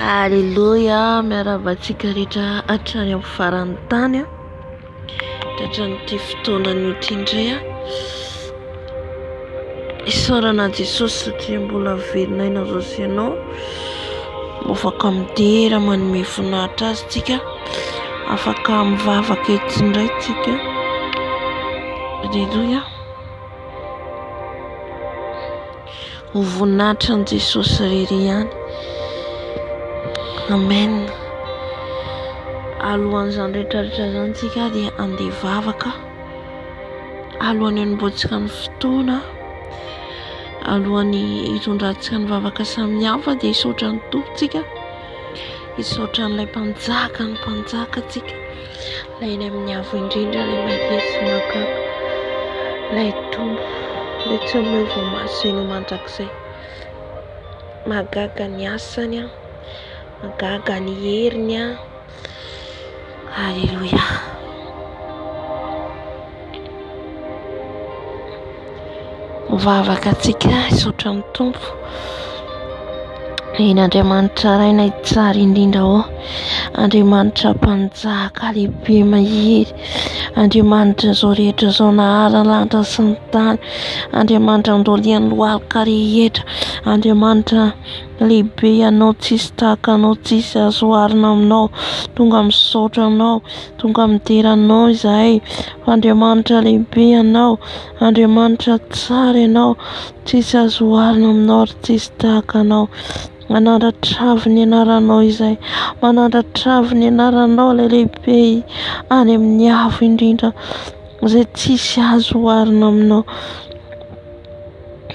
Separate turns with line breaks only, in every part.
Aleloia, miarahaba antsika rehetra hatrany amin'ny faran'ny tany. Tratran'ity fotoana anio ity indray aho. Isaorana an'i Jesosy satria mbola velona aina izao sy ianao. Afaka midera manome voninahitra azy tsika. Afaka mivavaka eto indray tsika. Aleloia. Ho voninahitra an'i Jesosy irery ihany. Amen. Alohan'izany rehetra rehetra izany tsika dia andeha vavaka. Alohan'ny hanombohantsika ny fotoana, alohan'ny hitondrantsika ny vavaka samihafa dia hisaotra ny Tompo tsika. Hisaotra an'ilay mpanjaka ny mpanjaka tsika. Ilay eny amin'ny avo indrindra, ilay mahery sy mahagaga, ilay Tompo, ilay tsy miova maso eny mandrakizay. Mahagaga ny asany, mahagaga ny heriny. Alléluia. Mivavaka antsika hisaotra ny Tompo. Eny Andriamanitra Rainay tsara indrindra ô. Andriamanitra mpanjaka lehibe mahery. Andriamanitra izao rehetra izao nahary ny lanitra sy ny tany. Andriamanitra andolian'ny lohalika rehetra. Andriamanitra lehibe ianao tsisy tahaka anao tsisy azo oharina aminao. Tonga misaotra anao. Tonga midera Anao izahay, fa Andriamanitra lehibe Ianao, Andriamanitra tsara Ianao, tsisy azo oharina Aminao ary tsisy tahaka Anao. Manandratra avo ny anaranao izahay, manandratra avo ny anaranao ilay lehibe any amin'ny avo indrindra, izay tsisy azo oharina Aminao.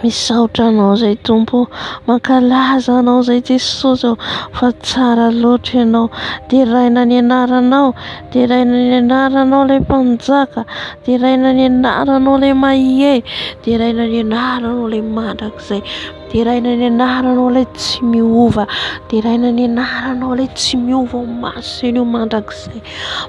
Misaotra Anao izay Tompo ô, mankalaza Anao izay Jesosy ô, fa tsara loatra Ianao. Deraina ny anaranao, deraina ny anaranao ilay Mpanjaka, deraina ny anaranao ilay Mahery, deraina ny anaranao ilay Mandrakizay, deraina ny anaranao ilay tsy miova, deraina ny anaranao ilay tsy miova ao maso eny eo mandrakizay.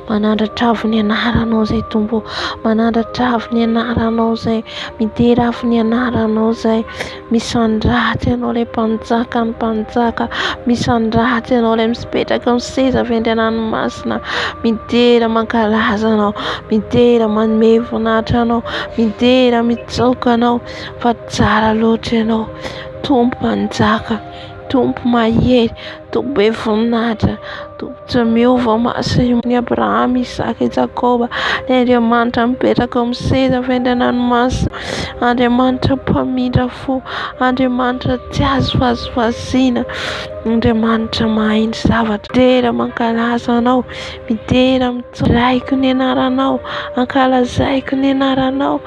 Manandratra avo ny anaranao izay Tompo ô, manandratra avo ny anaranao izay. Midera avo ny anaranao izay misandratra ianao ilay mpanjaka ny mpanjaka, misandratra ianao ilay mipetraka amin'ny seza fiandrianan'ny masina, midera mankalaza anao, midera manome voninahitra anao, midera mitsaoka anao fa tsara loatra ianao, Tompo mpanjaka, Tompo mahery, Tompo be voninahitra, Tompo tsy miova masin'i Abrahama, Isaka, i Jakoba, ny Andriamanitra mipetraka ao amin'ny seza fiandrianany masina, Andriamanitra mpamindra fo, Andriamanitra tsy azo vazivaziana, Andriamanitra mahay ny zavatra. Midera mankalaza Anao, midera mitsodraiko ny anaranao, ankalazaiko ny anaranao.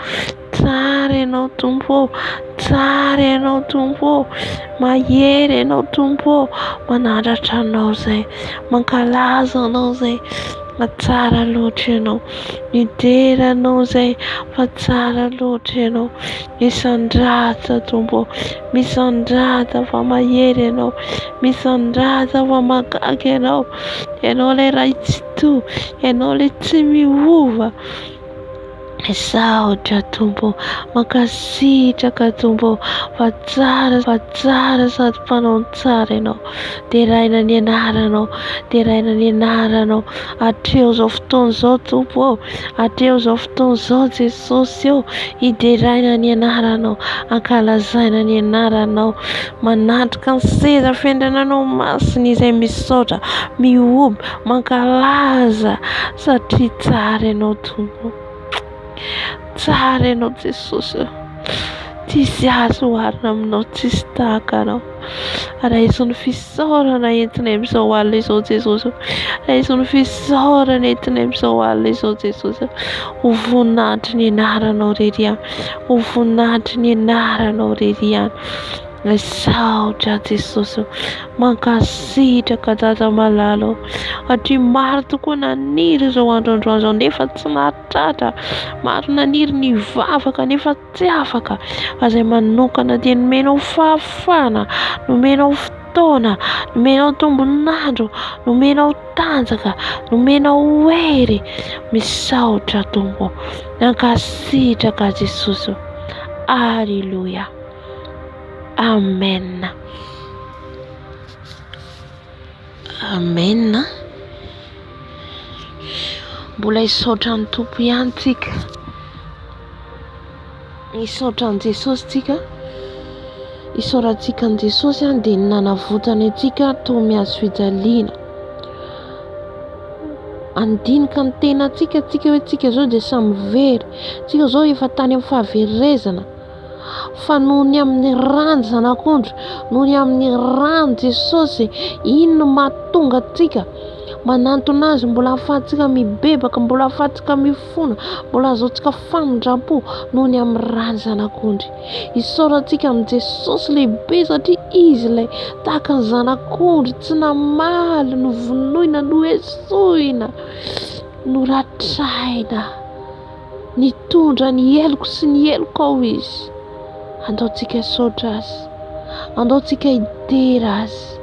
Tsara Ianao Tompo ô, tsara Ianao Tompo ô, mahery Ianao Tompo ô, manandratra Anao izay, mankalaza Anao izay, fa tsara loatra Ianao, midera Anao izay, fa tsara loatra Ianao, misandrata Tompo ô, misandrata fa mahery Ianao, misandrata fa mahagaga Ianao, Ianao ilay Ray Tsitoha, Ianao ilay tsy miova. Misaotra Tompo ô, mankasitraka Tompo ô, fa tsara fa tsara sady mpanao ny tsara Ianao. Deraina ny anaranao, deraina ny anaranao hatreo izao fotoana izao Tompo ô, hatreo izao fotoana izao Jesosy ô, hideraina ny anaranao, ankalazaina ny anaranao, manatrika ny seza fiandriananao masina izay misaotra, mihoby, mankalaza satria tsara Ianao Tompo. Tsara Ianao Jesosy ô. Tsisy azo oharina aminao, tsisy tahaka Anao. Raiso ny fisaorana entinay amin'izao alina izao Jesosy ô. Raiso ny fisaorana entinay amin'izao alina izao Jesosy ô. Ho voninahitry ny anaranao irery ihany. Ho voninahitry ny anaranao irery ihany. Misaotra Jesosy ô. Mankasitraka Dada malala ô. Satria maro tokoa naniry izao andro androany izao nefa tsy nahatratra. Maro naniry ny hivavaka nefa tsy afaka. Fa izay manokana dia nomenao fahafahana, nomenao fotoana, nomenao tombon'andro, nomenao tanjaka, nomenao hery. Misaotra Tompo. Mankasitraka Jesosy ô. Aleloia. Amen. Amen. Mbola hisaotra ny Tompo ihany tsika. Hisaotra an'i Jesosy tsika. Isaorantsika an'i Jesosy an dia ny nanavotany antsika tao amin'ny hazo fijaliana. Andinika ny tenantsika tsika hoe tsika izao dia samy very. Tsika izao efa tany amin'ny fahaverezana. Fa noho ny amin'ny ràn'ny Zanak'ondry, noho ny amin'ny ràn'i Jesosy, iny no mahatonga antsika manantona Azy, mbola ahafahantsika mibebaka, mbola ahafahantsika mifona, mbola ahazoantsika famindram-po noho ny amin'ny ràn'ny Zanak'ondry. Isaorantsika amin'i Jesosy lehibe satria Izy ilay tahaka ny Zanak'ondry tsy namaly, novonoina, noesoina, noratraina. Nitondra ny heloko sy ny helokao Izy. Andao tsika hisaotra Azy. Andao tsika hidera Azy.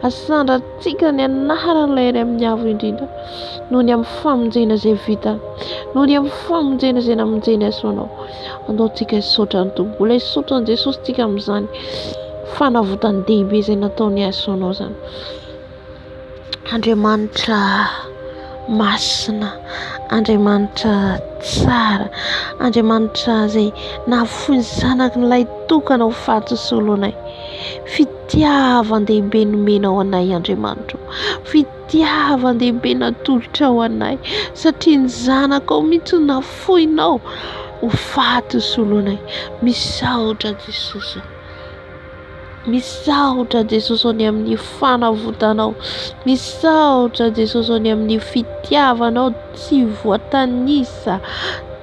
Asandratsika ny anaran'ilay any amin'ny Avo Indrindra noho ny amin'ny famonjena izay vitany, noho ny amin'ny famonjena izay namonjeny azy ho anao. Andao tsika hisaotra ny Tompo. Mbola hisaotra an'i Jesosy tsika amin'izany fanavotan-dehibe izay nataony azy ho anao izany. Andriamanitra masina, Andriamanitra tsara, Andriamanitra izay nahafoy ny zanaky ny lahitokana ho faty solonay. Fitiavan-dehibe nomenao anay Andriamanitra o, fitiavan-dehibe natolotrao anay satria ny zanakao mihitsy no nafoinao ho faty solonay. Misaotra Jesosy o. Misaotra Jesosy ô ny amin'ny fanavotanao. Misaotra Jesosy ô ny amin'ny fitiavanao tsy voatanisa.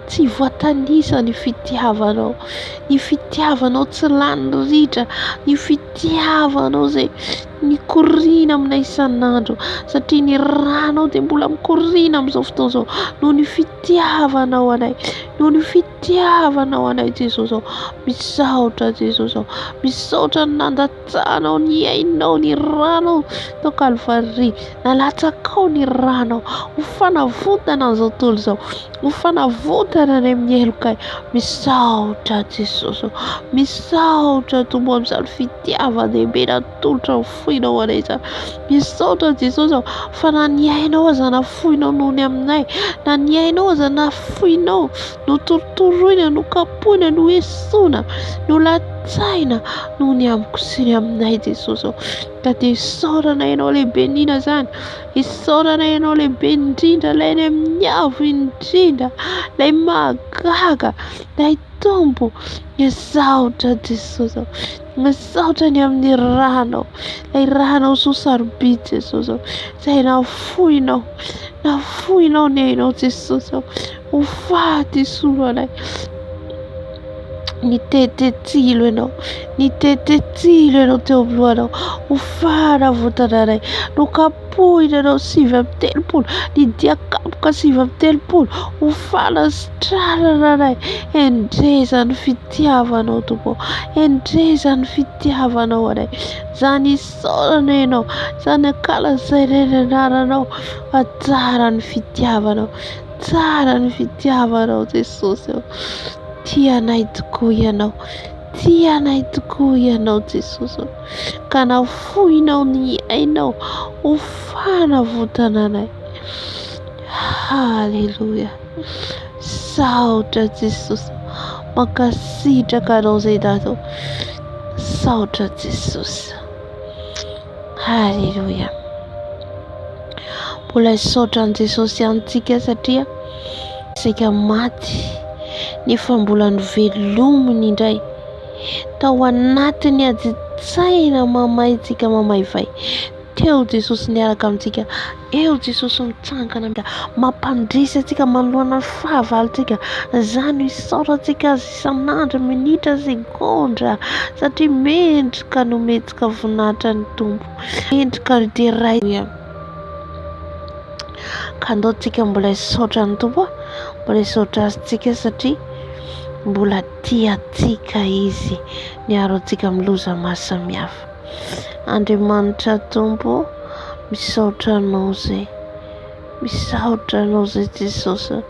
Tsy voatanisa ny fitiavanao. Ny fitiavanao tsy lany ritra. Ny fitiavanao izay mikoriana aminay isan'andro. Satria ny ranao dia mbola mikoriana amin'izao fotoana izao. Noho ny fitiavanao anay. Noho ny fitiavanao. Fitiavanao anay Jesosy ô. Misaotra Jesosy ô. Misaotra ny nandatsahanao ny ainao, ny ranao tao Kalvary. Nalatsakao ny ranao ho fanavotana an'izao tontolo izao, ho fanavotana any amin'ny helokay. Misaotra Jesosy ô. Misaotra Tompo amin'izany fitiavan-dehibe natolotra ho foinao anay izany. Misaotra Jesosy ô fa na ny ainao aza nafoinao noho ny aminay, na ny ainao aza nafoinao, notorotoroina, nokapoina, noesoina, nolatsaina noho ny amiko sy ny aminay Jesosy ô. Ka dia isaorana Ianao lehibe indrindra izany, isaorana Ianao lehibe indrindra, ilay any amin'ny avo indrindra, ilay mahagaga, ilay Tompo, misaotra Jesosy ô. Misaotra ny amin'ny ranao, ilay ranao soa sarobidy Jesosy ô, izay nafoinao, nafoinao ny ainao Jesosy ô, ho faty hisolo anay. Nitete tsilo ianao, nitete tsilo ianao teo amin'ny lohanao, ho fanavotana anay. Nokapohina ianao 39, nidia kapoka 39, ho fanasitranana anay. Endrey izany fitiavanao Tompo ô, endrey izany fitiavanao anay, izany isaorana Ianao, izany ankalazaina ny anaranao fa tsara ny fitiavanao, tsara ny fitiavanao Jesosy ô, tia anay tokoa Ianao, tia anay tokoa Ianao Jesosy ô, ka nafoinao ny ainao ho fanavotana anay. Haleloia. Saotra Jesosy. Mankasitraka anao izay dada. Saotra Jesosy. Haleloia. Mbola hisaotra an'i Jesosy ihany tsika satria saika maty nefa mbola novelominy indray tao anatin'ny adin-tsaina mamay tsika mamaivay. Teo Jesosy niaraka amintsika, eo Jesosy mitsangana mampandresy antsika manoloana ny fahavalontsika. Izany no isaorantsika Azy isan'andro, minitra, segondra, satria mendrika nomentsika voninahitra ny Tompo, mendrika deraina. Ka andao tsika mbola hisaotra ny Tompo, mbola hisaotra Azy tsika satria mbola tia antsika Izy, niaro antsika amin'ny loza maro samihafa. Andriamanitra Tompo misaotra Anao zay misaotra Anao zay Jesosy.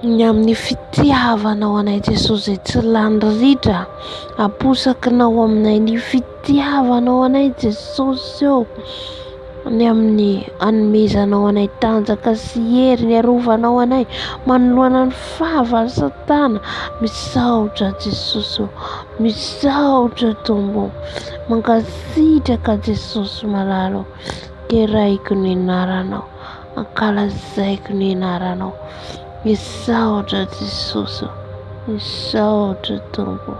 Ny amin'ny fitiavanao anay Jesosy izay tsy lany ritra, aposakinao aminay ny fitiavanao anay Jesosy ô. Ny amin'ny anomezanao anay tanjaka sy hery, ny arovanao anay manoloana ny fahavalo satana. Misaotra Jesosy ô, misaotra Tompo, mankasitraka Jesosy malala ô, deraiko ny anaranao. Ankalazaiko ny anaranao. Misaotra Jesosy ô. Misaotra Tompo.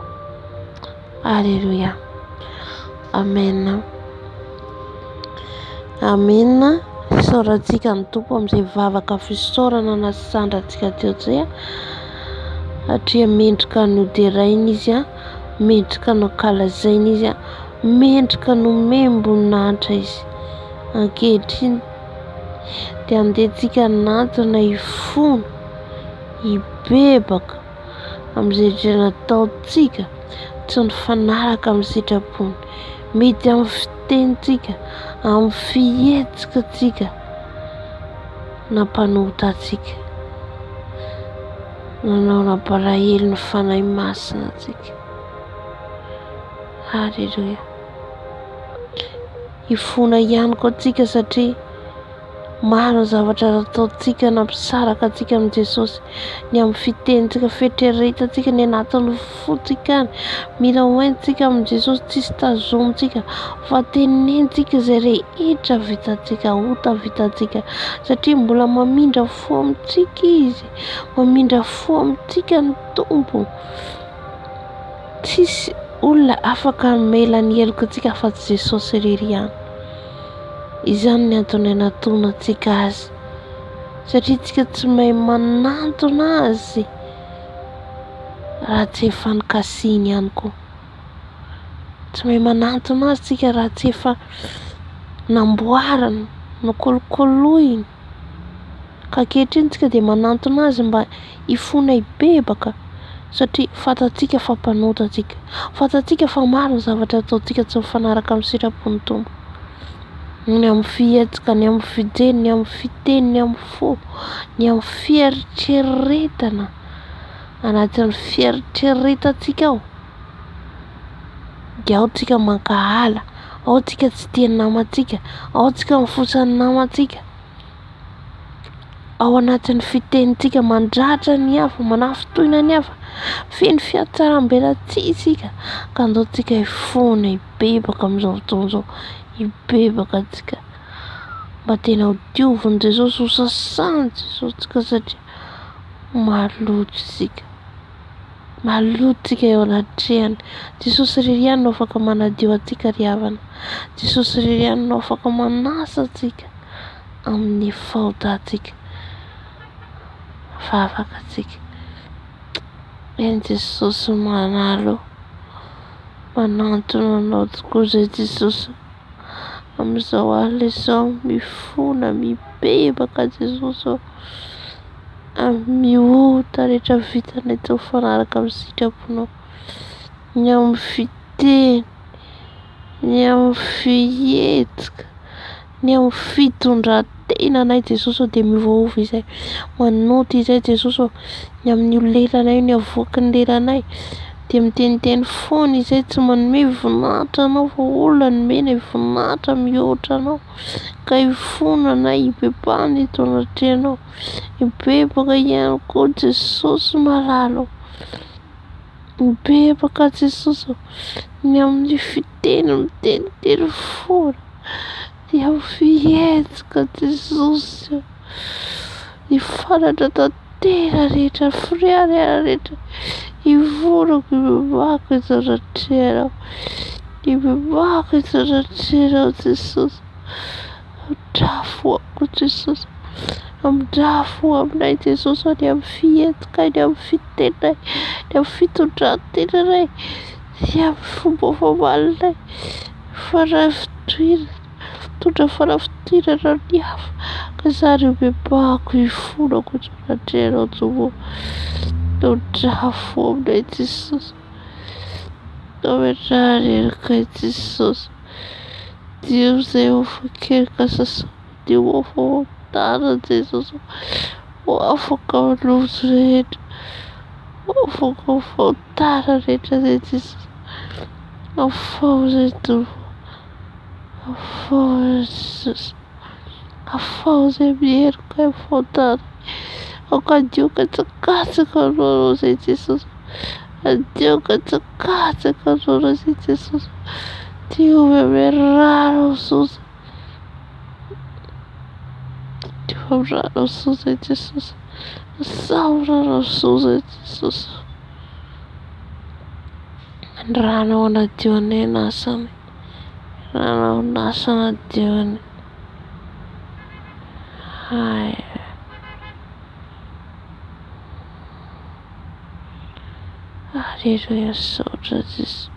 Aleloia. Amen. Amen. Isaorantsika ny Tompo amin'izay vavaka fisaorana nasandrantsika teo izay. Satria mendrika ny hoderaina Izy, mendrika ny ankalazaina Izy, mendrika ny homem-boninahitra Izy. Ankehitriny dia andeha tsika hanantona hifona, hibebaka amin'izay rehetra nataontsika tsy nifanaraka amin'ny sitrapony. Mety amin'ny fitenintsika, amin'ny fihetsikitsika nampanota antsika, nanao nampalahelo ny Fanahy Masina antsika. Haleloia. Hifona ihany koa tsika satria maro ny zavatra nataontsika nampisaraka antsika amin'i Jesosy, ny amin'ny fitenintsika, fieritreretantsika, ny anatin'ny fontsika any. Mila hoentintsika amin'i Jesosy, tsisy tazomintsika fa tenenintsika izay rehetra vitantsika, ota vitantsika, satria mbola mamindra fo amintsika Izy, mamindra fo amintsika ny Tompo. Tsisy olona afaka hamela ny helokantsika afa-tsy Jesosy irery ihany. Izany ny antony anatonantsika Azy, satria tsika tsy mahay manantona Azy raha tsy efa nokasihiny ihany koa. Tsy mahay manantona Azy tsika raha tsy efa namboariny, nokolokoloiny. Ka ankehitriny tsika dia manantona Azy mba hifona hibebaka satria fantatsika fa mpanota tsika. Fantatsika fa maro ny zavatra ataontsika tsy mifanaraka amin'ny sitrapon'ny Tompo. Ny amin'ny fihetsika, ny amin'ny fijery, ny amin'ny fiteny, ny amin'ny fo, ny amin'ny fieritreretana. Anatin'ny fieritreretantsika ao dia ao tsika mankahala, ao tsika tsy tia ny namantsika, ao tsika mifosa ny namantsika. Ao anatin'ny fitenintsika mandratra ny hafa, manafintohina ny hafa, feno fihatsaram-belatsihy isika ka andao tsika hifona, hibebaka amin'izao fotoana izao, hibebaka tsika mba tena ho diovin'i Jesosy, ho sasan'i Jesosy tsika satria maloto isika, maloto tsika eo anatrehany. Jesosy irery ihany no afaka manadio antsika ry havana, Jesosy irery ihany no afaka manasa antsika. amin'ny fahotantsika, vavaka antsika. Eny Jesosy manalo, manantona anao tokoa izay Jesosy. Amin'izao alina izao mifona, mibebaka Jesosy ô. Amin'ny ota rehetra vitanay tsy mifanaraka amin'ny sitraponao. Ny amin'ny fiteny, ny amin'ny fihetsika. Ny amin'ny fitondran-tenanay Jesosy ô dia miovaova izay, manota izay Jesosy ô, ny amin'io lelanay io, ny avoaky ny lelanay dia miteniteny foana izay, tsy manome voninahitra anao fa olona nomenay voninahitra mihoatra anao, ka hifona anay, hibebahana eto anatrehanao, hibebaka ihany koa Jesosy malala ô, mibebaka Jesosy ô, ny amin'ny fiteny miteniteny foana. Dia ho fihetsika Jesosy ô. Ny fanatra tantera rehetra, ny fireharehana rehetra, hivorako, hibebahako eto anatrehanao. Hibebahako eto anatrehanao Jesosy. Amindrafo amiko Jesosy. Amindrafo aminay Jesosy ny amin'ny fihetsikay, ny amin'ny fiteninay, ny amin'ny fitondran-tenanay, ny amin'ny fomba famalinay. Fanafintohinana, mitondra fanafintohinana ny hafa, ka zary hibebahako hifonako eto anatrehanao Tompo ô. Tondrafo aminay Jesosy, ametraha ny helokay Jesosy, diovy izay ho voakeloka sasao, diovy fahotana Jesosy ô. Ho afaka amin'ny loto rehetra. Ho afaka amin'ny fahotana rehetra izay Jesosy. Afaho izay Tompo. Afaho Jesosy. Afaho izay amin'ny heloka amin'ny fahotana. Aoka hadio katsakatsaka anao izay Jesosy. Hadio katsakatsaka anao izay Jesosy. Diovy amin'ny ranao Jesosy. Diovy amin'ny ranao Jesosy Jesosy. Asao ranao Jesosy Jesosy. Ny ranao hanadio anay hanasa anay. Ranao hanasa hanadio anay. Hay. Aleloia, misaotra Jesosy.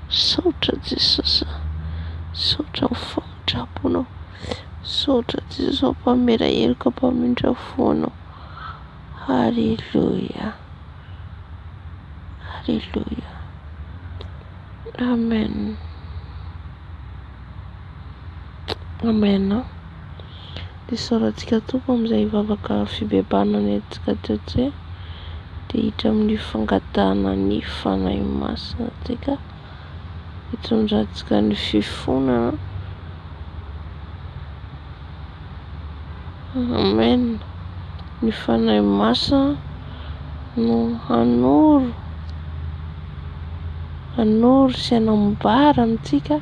Misaotra Jesosy. Misaotra amin'ny famindram-ponao. Misaotra Jesosy mpamela heloka mpamindra fo anao. Aleloia. Aleloia. Amen. Amen. Dia isaorantsika Tompo amin'izay vavaka fibebahana nentintsika teo izay. Dia hiditra amin'ny fangatahana ny Fanahy Masina antsika. Hitondrantsika ny fifonana. Amen. Ny Fanahy Masina no hanoro, hanoro sy hanambara amintsika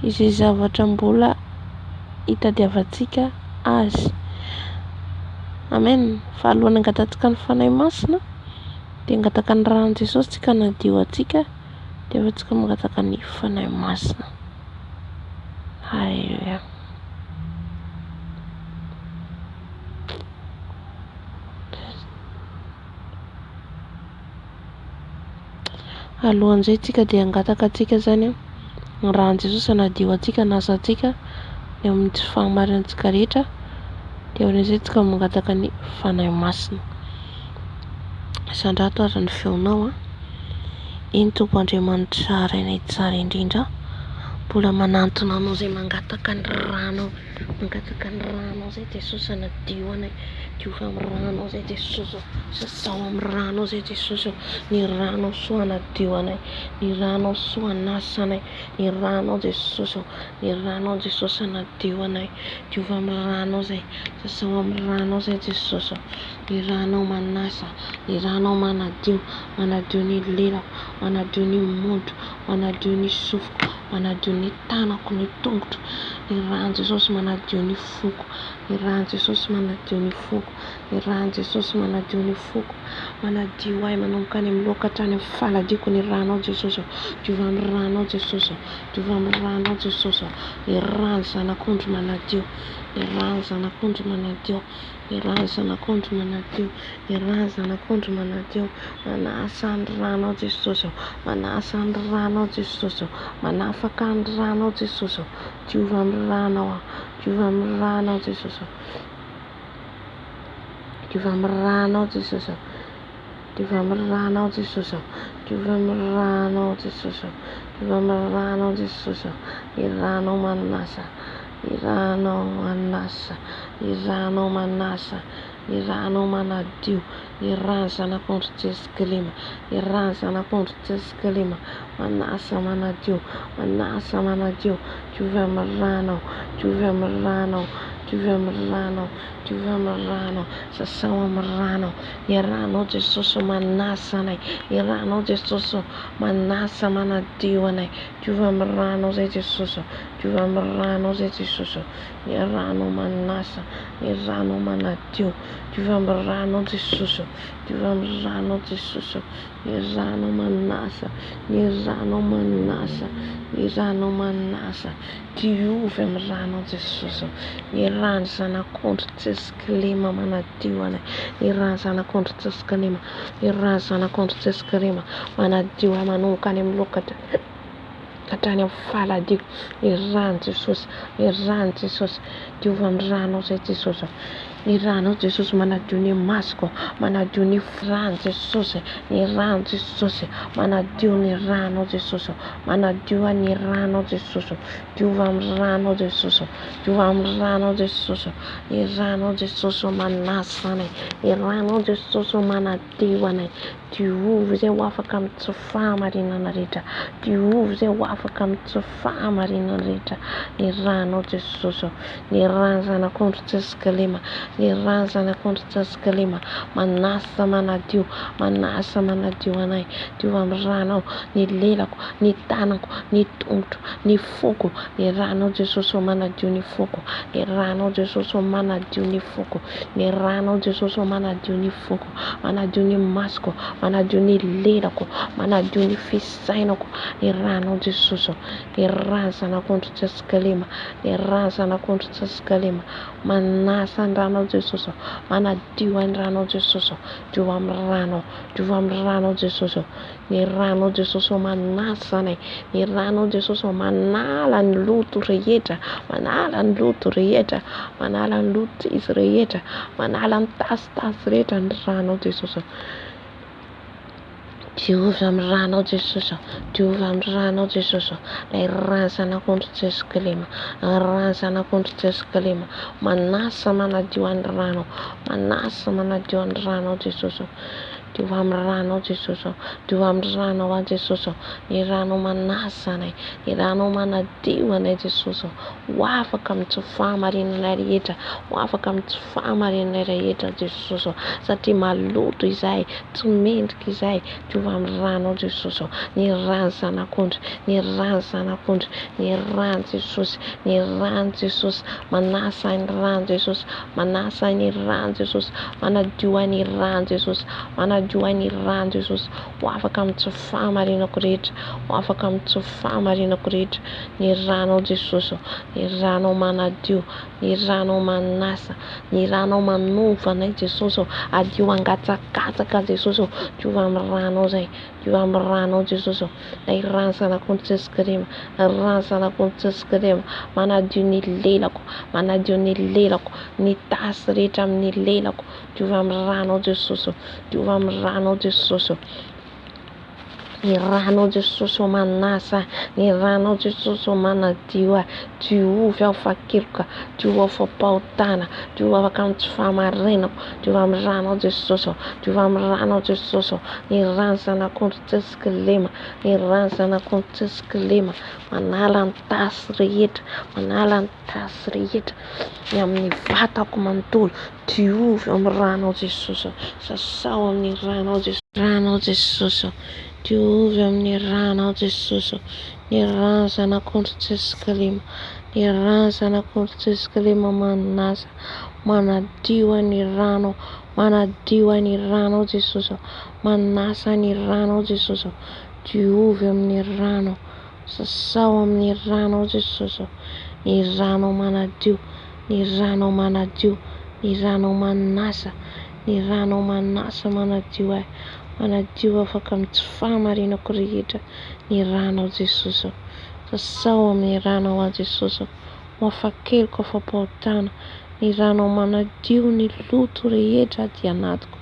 izay zavatra mbola hitadiavantsika azy. Amen. Fa alohan'ny hangatantsika ny Fanahy Masina dia hangataka ny ran'i Jesosy tsika hanadio antsika dia avy eo tsika mangataka ny Fanahy Masina. Haleloia. Alohan'izay tsika dia hangataka antsika zany ny ran'i Jesosy hanadio antsika, hanasa antsika ny amin'ny tsy fahamarinantsika rehetra. Dia aorian'izay tsika mangataka ny Fanahy Masina. Sandrato ary ny feonao an. Eny Tompo Andriamanitra Rainay tsara indrindra, mbola manantona Anao izay mangataka ny ranao, mangataka ny ranao izay Jesosy hanadio anay, diovy amin'ny ranao izay Jesosy ô, sasao amin'ny ranao izay Jesosy ô, ny ranao soa hanadio anay, ny ranao soa hanasa anay, ny ranao Jesosy ô, ny ranao Jesosy hanadio anay, diovy amin'ny ranao izay, sasao amin'ny ranao izay Jesosy ô, ny ranao manasa, ny ranao manadio, manadio ny lelako, manadio ny mondro, manadio ny sofiko, manadio ny tanako, ny tongotro, ny ran'i Jesosy manadio ny foko, ny ran'i Jesosy manadio ny foko, ny ran'i Jesosy manadio ny foko, manadio ahy manomboka any amin'ny lohako hatrany amin'ny faladiako ny ranao Jesosy ô, diovy amin'ny ranao Jesosy ô, diovy amin'ny ranao Jesosy ô, ny ran'ny zanak'ondry manadio, ny ran'ny zanak'ondry manadio. Ny ràn'ny zanak'ondry manadio, ny ràn'ny zanak'ondry manadio, manasa ny rànao Jesosy ô, manasa ny rànao Jesosy ô, manafaka ny rànao Jesosy ô, diovy amin'ny rànao aho, diovy amin'ny rànao Jesosy ô, diovy amin'ny rànao Jesosy ô, diovy amin'ny rànao Jesosy ô, diovy amin'ny rànao Jesosy ô, diovy amin'ny rànao Jesosy ô, ny rànao manasa. Ny ranao manasa, ny ranao manasa, ny ranao manadio, ny ran'ny zanak'ondry Jeso kilema, ny ran'ny zanak'ondry Jeso kilema, manasa manadio, manasa manadio, diovy amin'ny ranao, diovy amin'ny ranao, diovy amin'ny ranao, diovy amin'ny ranao, sasao amin'ny ranao, ny ranao Jesosy manasa anay, ny ranao Jesosy manasa manadio anay, diovy amin'ny ranao zay Jesosy. Diovy amin'ny ranao zay Jesosy ô. Ny ranao manasa, ny ranao manadio. Diovy amin'ny ranao Jesosy ô. Diovy amin'ny ranao Jesosy ô. Ny ranao manasa, ny ranao manasa, ny ranao manasa. Diovy amin'ny ranao Jesosy ô. Ny ran'ny zanak'ondry tsisy kilema manadio anay. Ny ran'ny zanak'ondry tsisy kilema, ny ran'ny zanak'ondry tsisy kilema manadio ahy manomboka any amin'ny loha ka hatrany. Hatrany amin'ny faladiako ny ran'i Jesosy, ny ran'i Jesosy, diovy amin'ny ranao izay Jesosy ô. Ny ranao Jesosy manadio ny masoko, manadio ny rano Jesosy, ny rano Jesosy, manadio ny ranao Jesosy, manadio ny ranao Jesosy, diova amin'ny ranao Jesosy, diova amin'ny ranao Jesosy, ny ranao Jesosy manasa anay, ny ranao Jesosy manadio anay, diovy izay ho afaka amin'ny tsy fahamarinana rehetra, diovy izay ho afaka amin'ny tsy fahamarinana rehetra, ny ranao Jesosy. Ny ràn'ny Zanak'ondry tsisy kilema, ny ràn'ny Zanak'ondry tsisy kilema, manasa manadio, manasa manadio anay, diovy amin'ny rànao, ny lelako, ny tanako, ny tongotro, ny foko, ny rànao Jesosy ô manadio ny foko, ny rànao Jesosy ô manadio ny foko, ny rànao Jesosy ô manadio ny foko, manadio ny masoko, manadio ny lelako, manadio ny fisainako, ny rànao Jesosy ô, ny ràn'ny Zanak'ondry tsisy kilema, Ny rà zanak'ondry tsisy kilema. Manasa ny rànao Jesosy ô. Manadio ahy ny rànao Jesosy ô. Diovy amin'ny rànao. Diovy amin'ny rànao Jesosy ô. Ny rànao Jesosy ô manasa anay. Ny rànao Jesosy ô manala ny loto rehetra. Manala ny loto rehetra. Manala ny loto tsisy rehetra. Manala ny tasitasy rehetra ny rànao Jesosy ô. Diovy amin'ny rànao Jesosy ô, diovy amin'ny rànao Jesosy ô, ilay rà zanak'ondry Jeso kilema, rà zanak'ondry Jeso kilema, manasa manadio an'ny rànao, manasa manadio an'ny rànao Jesosy ô, diovy amin'ny rànao Jesosy ô, diovy amin'ny rànao aho Jesosy ô, ny rànao manasa anay, ny rànao manadio anay Jesosy ô, ho afaka amin'ny tsy fahamarinanay rehetra, ho afaka amin'ny tsy fahamarinanay rehetra Jesosy ô, satria maloto izahay, tsy mendrika izahay, diovy amin'ny rànao Jesosy ô, ny ràn'ny Zanak'ondry, ny ràn'ny Zanak'ondry, ny ràn'i Jesosy, ny ràn'i Jesosy, manasa ahy ny ràn'i Jesosy, manasa ahy ny ràn'i Jesosy, manadio ahy ny ràn'i Jesosy, manadio ahy ny ràn'i Jesosy, ho afaka amin'ny tsy fahamarinako rehetra, ho afaka amin'ny tsy fahamarinako rehetra, ny rànao Jesosy ô, ny rànao manadio, ny rànao manasa, ny rànao manova anay Jesosy ô, adio hangatsakatsaka Jesosy ô, diovy amin'ny rànao izay, diovy amin'ny rànao Jesosy ô, ilay ràn'ny Zanak'ondry tsisy kilema, ràn'ny Zanak'ondry tsisy kilema, manadio ny lelako, manadio ny lelako, ny tasy rehetra amin'ny lelako, diovy amin'ny rànao Jesosy ô, diovy amin'ny rànao Jesosy ô. Ny ranao Jesosy ô manasa ahy, ny ranao Jesosy ô manadio ahy, diovy aho fa keloka, diovy aho fa mpahotana, diovy afaka amin'ny tsy fahamarinako, diovy amin'ny ranao Jesosy ô, diovy amin'ny ranao Jesosy ô, ny ran'ny zanak'ondry tsisy kilema, ny ran'ny zanak'ondry tsisy kilema, manala ny tasy rehetra, manala ny tasy rehetra ny amin'ny vatako manontolo, Diovy amin'ny ranao Jesosy ô, sasao amin'ny ranao Jesosy. Ranao Jesosy ô, diovy amin'ny ranao Jesosy ô, ny ran'ny zanak'ondry tsisy kilema, ny ran'ny zanak'ondry tsisy kilema manasa, manadio ahy ny ranao, manadio ahy ny ranao Jesosy ô, manasa ahy ny ranao Jesosy ô, diovy amin'ny ranao, sasao amin'ny ranao Jesosy ô, ny ranao manadio, Ny ranao manadio, ny ranao manasa, ny ranao manasa manadio ahy, manadio afaka amin'ny tsy fahamarinako rehetra ny ranao Jesosy ô. Sasao amin'ny ranao aho Jesosy ô, ho afa-keloka afa-pahotana, ny ranao manadio ny loto rehetra aty anatiko,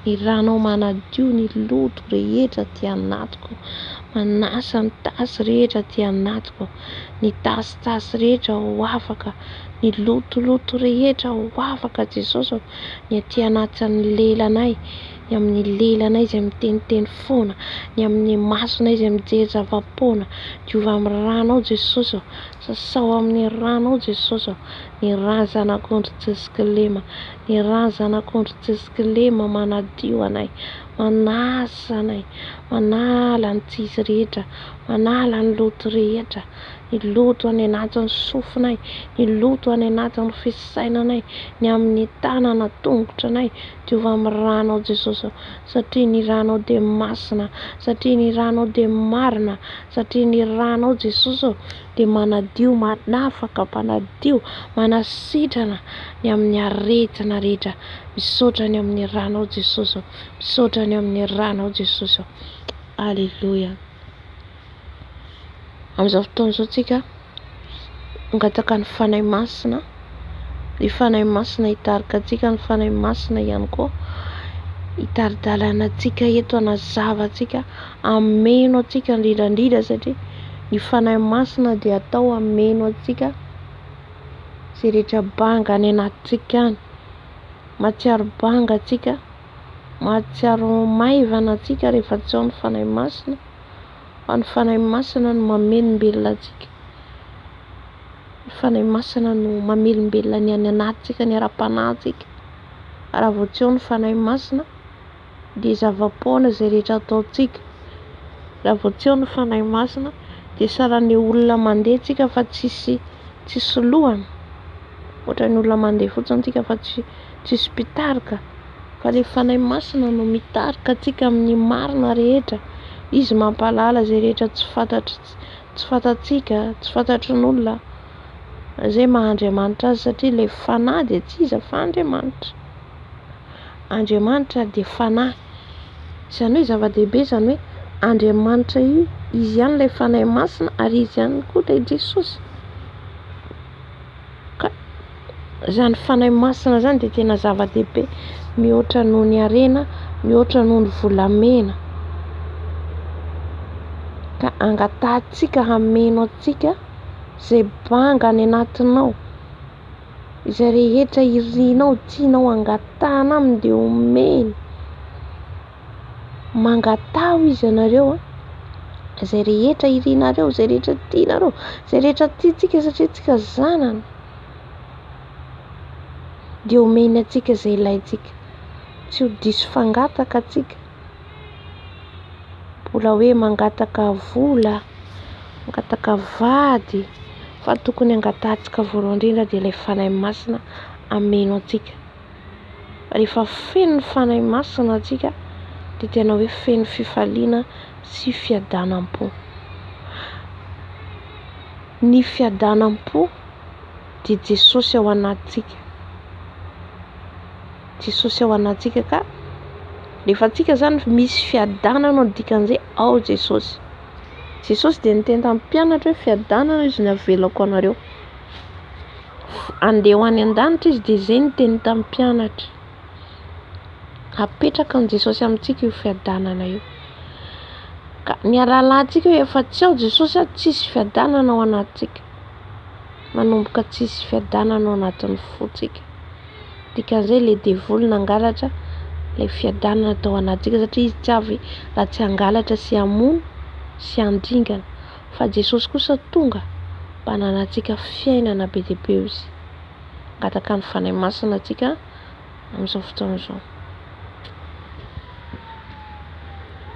ny ranao manadio ny loto rehetra aty anatiko, manasa ny tasy rehetra aty anatiko. Ny tasitasy rehetra ho afaka, ny lotoloto rehetra ho afaka Jesosy ô, ny aty anatin'ny lelanay, ny amin'ny lelanay izay miteniteny foana, ny amin'ny masonay izay mijery zava-poana, diovy amin'ny ranao Jesosy ô, sasao amin'ny ranao Jesosy ô, ny rà zanak'ondry tsisy kilema, ny rà zanak'ondry tsisy kilema manadio anay, manasa anay, manala ny tsisy rehetra, Manala ny loto rehetra, ny loto any anatin'ny sofinay, ny loto any anatin'ny fisainanay, ny amin'ny tanana, tongotranay, diovy amin'ny ranao Jesosy ô, satria ny ranao dia masina, satria ny ranao dia marina, satria ny ranao Jesosy ô dia manadio, manafaka, mpanadio, manasitrana ny amin'ny aretina rehetra, misaotra ny amin'ny ranao Jesosy ô, misaotra ny amin'ny ranao Jesosy ô. Aleloia. Amin'izao fotoana izao tsika hangataka ny Fanahy Masina Ny Fanahy Masina hitarika antsika, ny Fanahy Masina ihany koa hitari-dalana antsika eto, hanazava antsika, hameno antsika indrindra indrindra satria ny Fanahy Masina dia atao hameno antsika izay rehetra banga any anatintsika any. Mahatsiaro banga antsika, mahatsiaro maivana antsika rehefa tsy ao ny Fanahy Masina, fa ny Fanahy Masina no mamelombelona antsika. Ny Fanahy Masina no mamelombelona ny any anatintsika, ny ara-panahintsika. Raha vao tsy ao ny Fanahy Masina dia zava-poana izay rehetra ataontsika. Raha vao tsy ao ny Fanahy Masina dia sahalan'ny olona mandeha tsika fa tsisy tsisy lohany. Ohatran'ny olona mandeha fotsiny tsika fa tsy tsisy mpitarika. Fa ilay Fanahy Masina no mitarika antsika amin'ny marina rehetra. Izy mampahalala izay rehetra tsy fantatr tsy fantatsika, tsy fantatry ny olona. Izay maha Andriamanitra azy satria ilay Fanahy dia tsy iza fa Andriamanitra. Andriamanitra dia Fanahy. Izany hoe zava-dehibe izany hoe Andriamanitra io, Izy ihany ilay Fanahy Masina ary Izy ihany koa ilay Jesosy. Ka izany Fanahy Masina izany dia tena zava-dehibe mihoatra noho ny harena, mihoatra noho ny volamena. Ka angatahantsika hameno antsika izay banga any anatinao, izay rehetra irinao, tianao angatahana aminy dia omeny. Mangataha hoy izy anareo an, izay rehetra irinareo, izay rehetra tianareo, izay rehetra tiantsika satria tsika zanany dia omeny antsika izay ilaintsika. Tsy ho diso fangataka antsika. Mbola hoe mangataka vola, mangataka vady, fa tokony angatahantsika voalohany indrindra dia ilay Fanahy Masina hameno antsika. Rehefa feno ny Fanahy Masina antsika dia tena hoe feno fifaliana sy fiadanam-po. Ny fiadanam-po dia Jesosy ao anatintsika. Jesosy ao anatintsika ka rehefa antsika zany misy fiadanana ao dikan'izay ao Jesosy. Jesosy dia niteny tamin'ny mpianatra hoe fiadanana izy no avelako anareo. Andeha ho any an-danitra izy dia izay niteny tamin'ny mpianatra. Apetraka an'i Jesosy amintsika io fiadanana io. Ka ny alalantsika hoe efa tsy ao Jesosy tsisy fiadanana ao anatintsika. Manomboka tsisy fiadanana ao anatin'ny fontsika. Dikan'izay ilay devoly nangalatra ilay fiadanana tao anatintsika satria izy tsy avy raha tsy hangalatra sy hamono sy handringana. Fa Jesosy kosa tonga mba hananantsika fiainana be dia be hozy. Mangataka ny Fanahy Masina antsika amin'izao fotoana izao.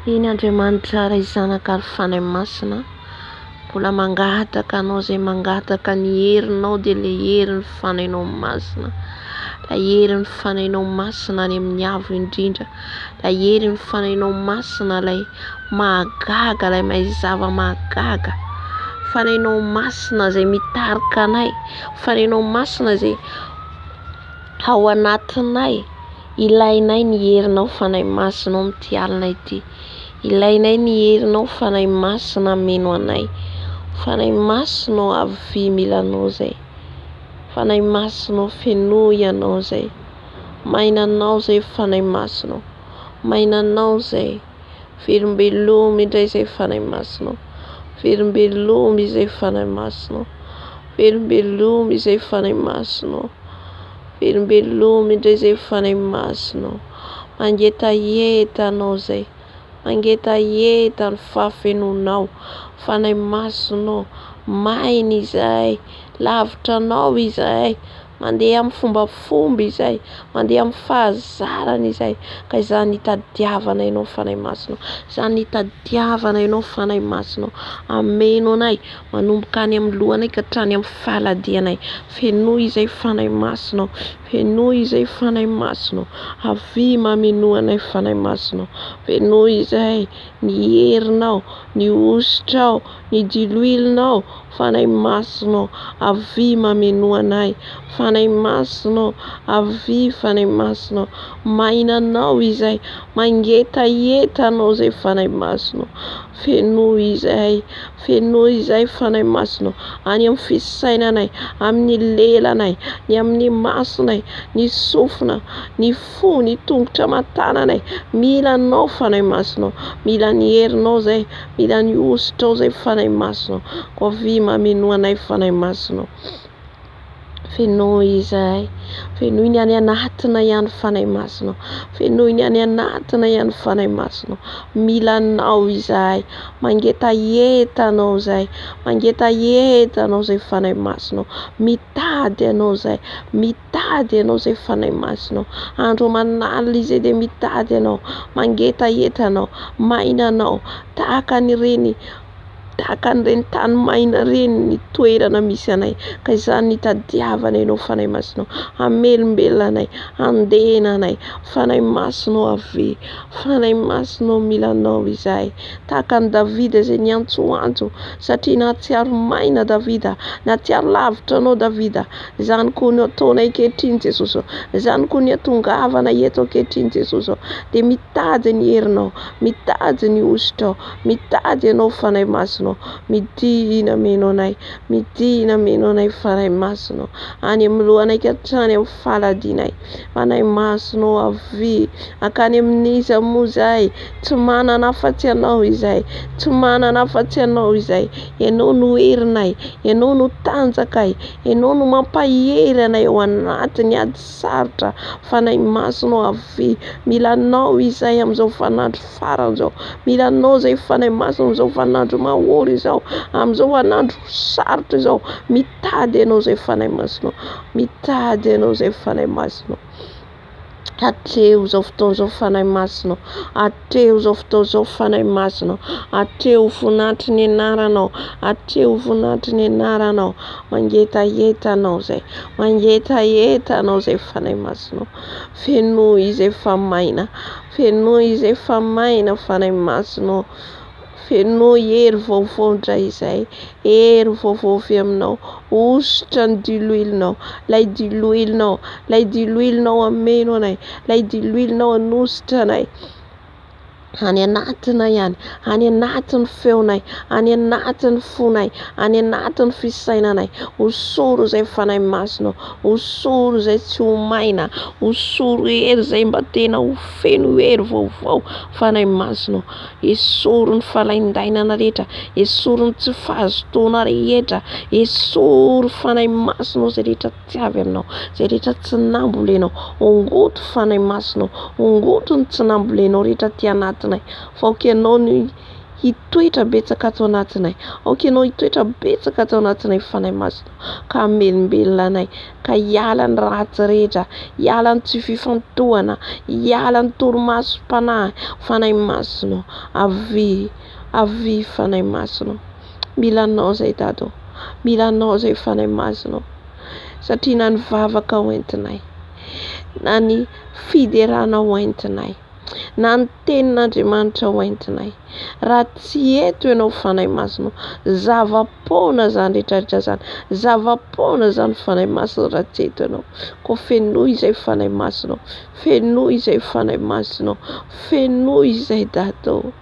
Eny Andriamanitra Ray Zanaka ary Fanahy Masina, mbola mangataka Anao izay mangataka ny herinao dia ilay herin'ny Fanahinao Masina, ilay herin'ny Fanahinao Masina any amin'ny avo indrindra, ilay herin'ny Fanahinao Masina ilay mahagaga, ilay mahay zava-mahagaga, Fanahinao Masina izay mitarika anay, Fanahinao Masina izay ao anatinay. Ilainay ny herinao Fanahy Masina ao amin'ity alina ity. Ilainay ny herinao Fanahy Masina hameno anay. Fanahy Masina ô avia mila anao zay. Fanahy Masina ô fenoy anao zay. Maina anao zay Fanahy Masina ô. Maina anao zay. Velombelomy indray izay Fanahy Masina ô. Velombelomy izay Fanahy Masina ô. Velombelomy izay Fanahy Masina ô. Velombelomy indray izay Fanahy Masina ô. Mangetaheta Anao izay. Mangetaheta ny fahafenoanao. Fanahy Masina ô, maina izahay, lavitra Anao izahay. Mandeha amin'ny fombafomba izahay, mandeha amin'ny fahazarana izahay. Ka izany itadiavana Ianao Fanahy Masina ô. Izany itadiavana Ianao Fanahy Masina ô. Ameno anay, manomboka any amin'ny lohanay ka hatrany amin'ny faladianay. Fenoy izay Fanahy Masina ô, fenoy izay Fanahy Masina ô, avia mamenoa anay Fanahy Masina ô, fenoy izay ny herinao, ny hositrao, ny diloilonao, Fanahy Masina ô, avia mamenoa anay. Fanahy Masina ô, avia Fanahy Masina ô. Maina Anao izay, mangetaheta Anao izay Fanahy Masina ô. Fenoy izahay, fenoy izahay Fanahy Masina ô, any amin'ny fisainanay, amin'ny lelanay, ny amin'ny masonay, ny sofina, ny fo, ny tongotra aman-tananay. Mila Anao Fanahy Masina ô, mila ny herinao izay, mila ny hosotrao izay Fanahy Masina ô. Koa avia mamenoa anay Fanahy Masina ô. Fenoy izahay, fenoy ny any anatinay ihany Fanahy Masina ô, fenoy ny any anatinay ihany Fanahy Masina ô. Mila Anao izahay, mangetaheta Anao izahay, mangetaheta Anao izay Fanahy Masina ô. Mitady Anao izahay, mitady Anao izay Fanahy Masina ô. Andro aman'alina izahay dia mitady Anao, mangetaheta Anao, maina Anao, tahaka an'ireny Tahaka an'ireny tany maina ireny ny toerana misy anay, ka izany no itadiavana Ianao Fanahy Masina ô, hamelombelona anay, handena anay, Fanahy Masina ô avia, Fanahy Masina ô mila Anao izahay. Tahaka an'i Davida izay niantsoantso satria nahatsiaro maina Davida, nahatsiaro lavitra Anao Davida, izany koa no ataonay ankehitriny Jesosy ô, izany koa ny hatongavana eto ankehitriny Jesosy ô, dia mitady ny herinao, mitady ny hosotrao, Mitady Ianao Fanahy Masina ô, midina mino anay, midina mino anay Fanahy Masina ô, any amin'ny lohanay ka hatrany amin'ny faladianay, Fanahy Masina ô avia, hankany amin'iza moa izahay, tsy manana afa-tsy Ianao izahay, tsy manana afa-tsy Ianao izahay, Ianao no herinay, Ianao no tanjakay, Ianao no mampahery anay ao anatin'ny ady sarotra, Fanahy Masina ô avia, mila Anao izahay amin'izao vaninandro farany izao. Mila Anao izay Fanahy Masina amin'izao vaninandro mahory izao, amin'izao vaninandro sarotra izao. Mitady Anao izay Fanahy Masina. Mitady Anao izay Fanahy Masina. Atreho izao fotoana izao Fanahy Masina. Atreho izao fotoana izao Fanahy Masina. Atreho voninahitry ny anaranao. Atreho voninahitry ny anaranao. Mangetaheta Anao izay. Mangetaheta Anao izay Fanahy Masina. Fenoy izay fa maina. Fenoy izay fa maina Fanahy Masina ô. Fenoy hery vaovao indray izay. Hery vaovao avy aminao. Hosotra ny diloilonao. Ilay diloilonao. Ilay diloilonao hameno anay. Ilay diloilonao hanosotra anay. Any anatinay any, any anatin'ny feonay, any anatin'ny fonay, any anatin'ny fisainanay. Hosoro izay Fanahy Masina ô, hosoro izay tsy ho maina, hosoro hery izay mba tena ho feno hery vaovao Fanahy Masina ô. Esory ny falaindainana rehetra, esory ny tsy fahazotoana rehetra, esory Fanahy Masina ô izay rehetra tsy avy aminao, izay rehetra tsy nambolenao, ongoto Fanahy Masina ô, ongoto ny tsy nambolenao rehetra aty anatinay, fa aoka Ianao no hitoetra betsaka ato anatinay, aoka Ianao hitoetra betsaka ato anatinay Fanahy Masina ô, ka hamelombelona anay, ka hiala ny ratsy rehetra, hiala ny tsy fifantohana, hiala ny torimasom-panahy, Fanahy Masina ô, avia, avia Fanahy Masina ô. Mila Anao izay Dada ô. Mila Anao izay Fanahy Masina ô. Satria na ny vavaka ho entinay, na ny fiderana ho entinay, na ny tenin'Andriamanitra ho entinay, raha tsy eto Ianao Fanahy Masina ô, zava-poana izany rehetrarehetra izany, zava-poana izany Fanahy Masina raha tsy eto Ianao. Koa fenoy izay Fanahy Masina ô, fenoy izay Fanahy Masina ô, fenoy izay Dada ô.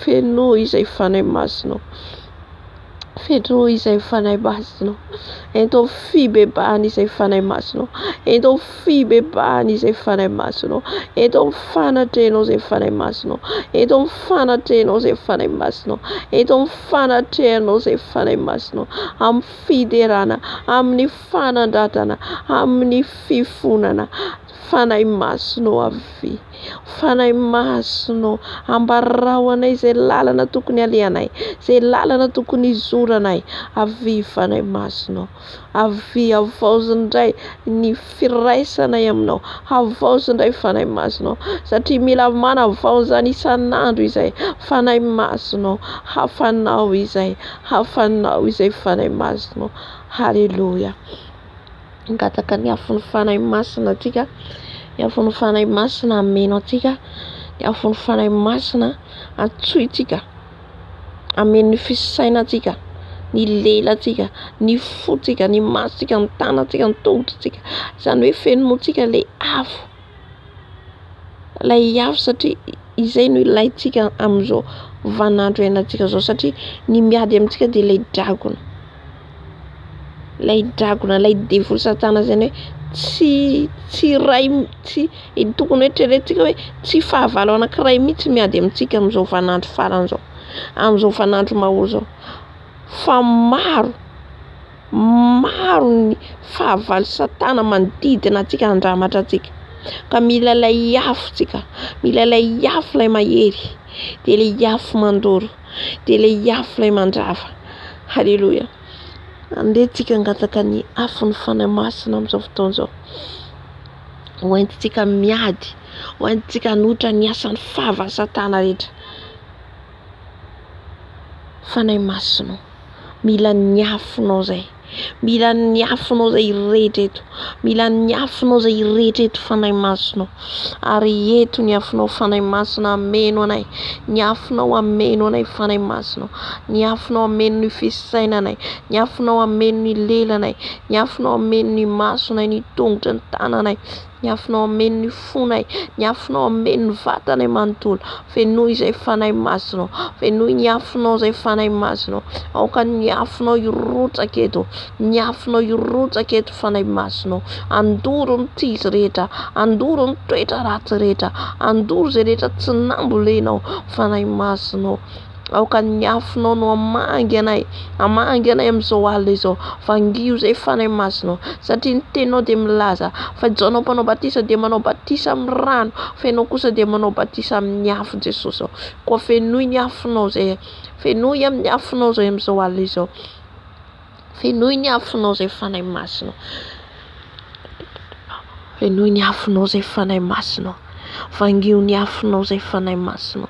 Fenoy izay Fanahy Masina ô. Fenoy izay Fanahy Masina ô. Ento amin'ny fibebahana izay Fanahy Masina ô. Ento amin'ny fibebahana izay Fanahy Masina ô. Ento amin'ny fanatrehanao izay Fanahy Masina ô. Ento amin'ny fanatrehanao izay Fanahy Masina ô. Ento amin'ny fanatrehanao izay Fanahy Masina ô. Amin'ny fiderana, amin'ny fanandratana, amin'ny fifonana. Fanahy Masina ô avia. Fanahy Masina ô, ambarao anay izay lalana tokony alehanay, izay lalana tokony hizoranay. Avia Fanahy Masina ô, avia havaozy indray ny firaisanay aminao, havaozy indray Fanahy Masina ô, satria mila manavao izany isan'andro izay. Fanahy Masina ô, hafanao izay, hafanao izay Fanahy Masina ô. Haleloia. Hangataka ny afon'ny Fanahy Masina antsika, ny afon'ny Fanahy Masina hameno antsika, ny afon'ny Fanahy Masina antsointsika. Hameno ny fisainantsika, ny lelantsika, ny fontsika, ny masontsika, ny tanantsika, ny tongotritsika. Izany hoe fenointsika ilay afo. Ilay afo satria izay no ilaintsika amin'izao vaninandro iainantsika izao satria ny miady amintsika dia ilay dragona. Ilay dragona, ilay devoly satana izany hoe tsy tsy iray tsy tokony hoeritreretintsika hoe tsy fahavalo anankiray mihitsy miady amintsika amin'izao vaninandro farany izao, amin'izao vaninandro mahory izao fa maro, maro ny fahavalo satana manodidina antsika handramatra antsika ka mila ilay afo tsika, mila ilay afo ilay mahery, dia ilay afo mandoro, dia ilay afo ilay mandrava. Haleloia. Andeha tsika hangataka ny afon'ny Fanahy Masina amin'izao fotoana izao. Ho entintsika miady, ho entintsika hanohitra ny asan'ny fahavalo satana rehetra. Fanahy Masina ô, mila ny afonao izay. Mila ny afonao izay hirehitra eto. Mila ny afonao izay hirehitra eto Fanahy Masina ô. Ary eto ny afonao Fanahy Masina hameno anay. Ny afonao hameno anay Fanahy Masina ô. Ny afonao hameno ny fisainanay. Ny afonao hameno ny lelanay. Ny afonao hameno ny masonay, ny tongotra, ny tananay. Ny afonao hameno ny fonay, ny afonao hameno ny vatanay manontolo. Fenoy izay Fanahy Masina ô. Fenoy ny afonao izay Fanahy Masina ô. Aoka ny afonao hirotsaka eto. Ny afonao hirotsaka eto Fanahy Masina ô. Andoro ny tsy izy rehetra. Andoro ny toetra ratsy rehetra. Andoro izay rehetra tsy nambolenao Fanahy Masina ô. Aoka ny afonao no hamangy anay, hamangy anay amin'izao alina izao. Vangio izay Fanahy Masina ô, satria ny teninao dia milaza fa Jaona mpanao batisa dia manao batisa amin'ny rano, fa ianao kosa dia manao batisa amin'ny afo Jesosy ô. Koa fenoy ny afonao izay, fenoy amin'ny afonao izay amin'izao alina izao. Fenoy ny afonao izay Fanahy Masina ô. Fenoy ny afonao izay Fanahy Masina ô. Vangio ny afonao izay Fanahy Masina ô.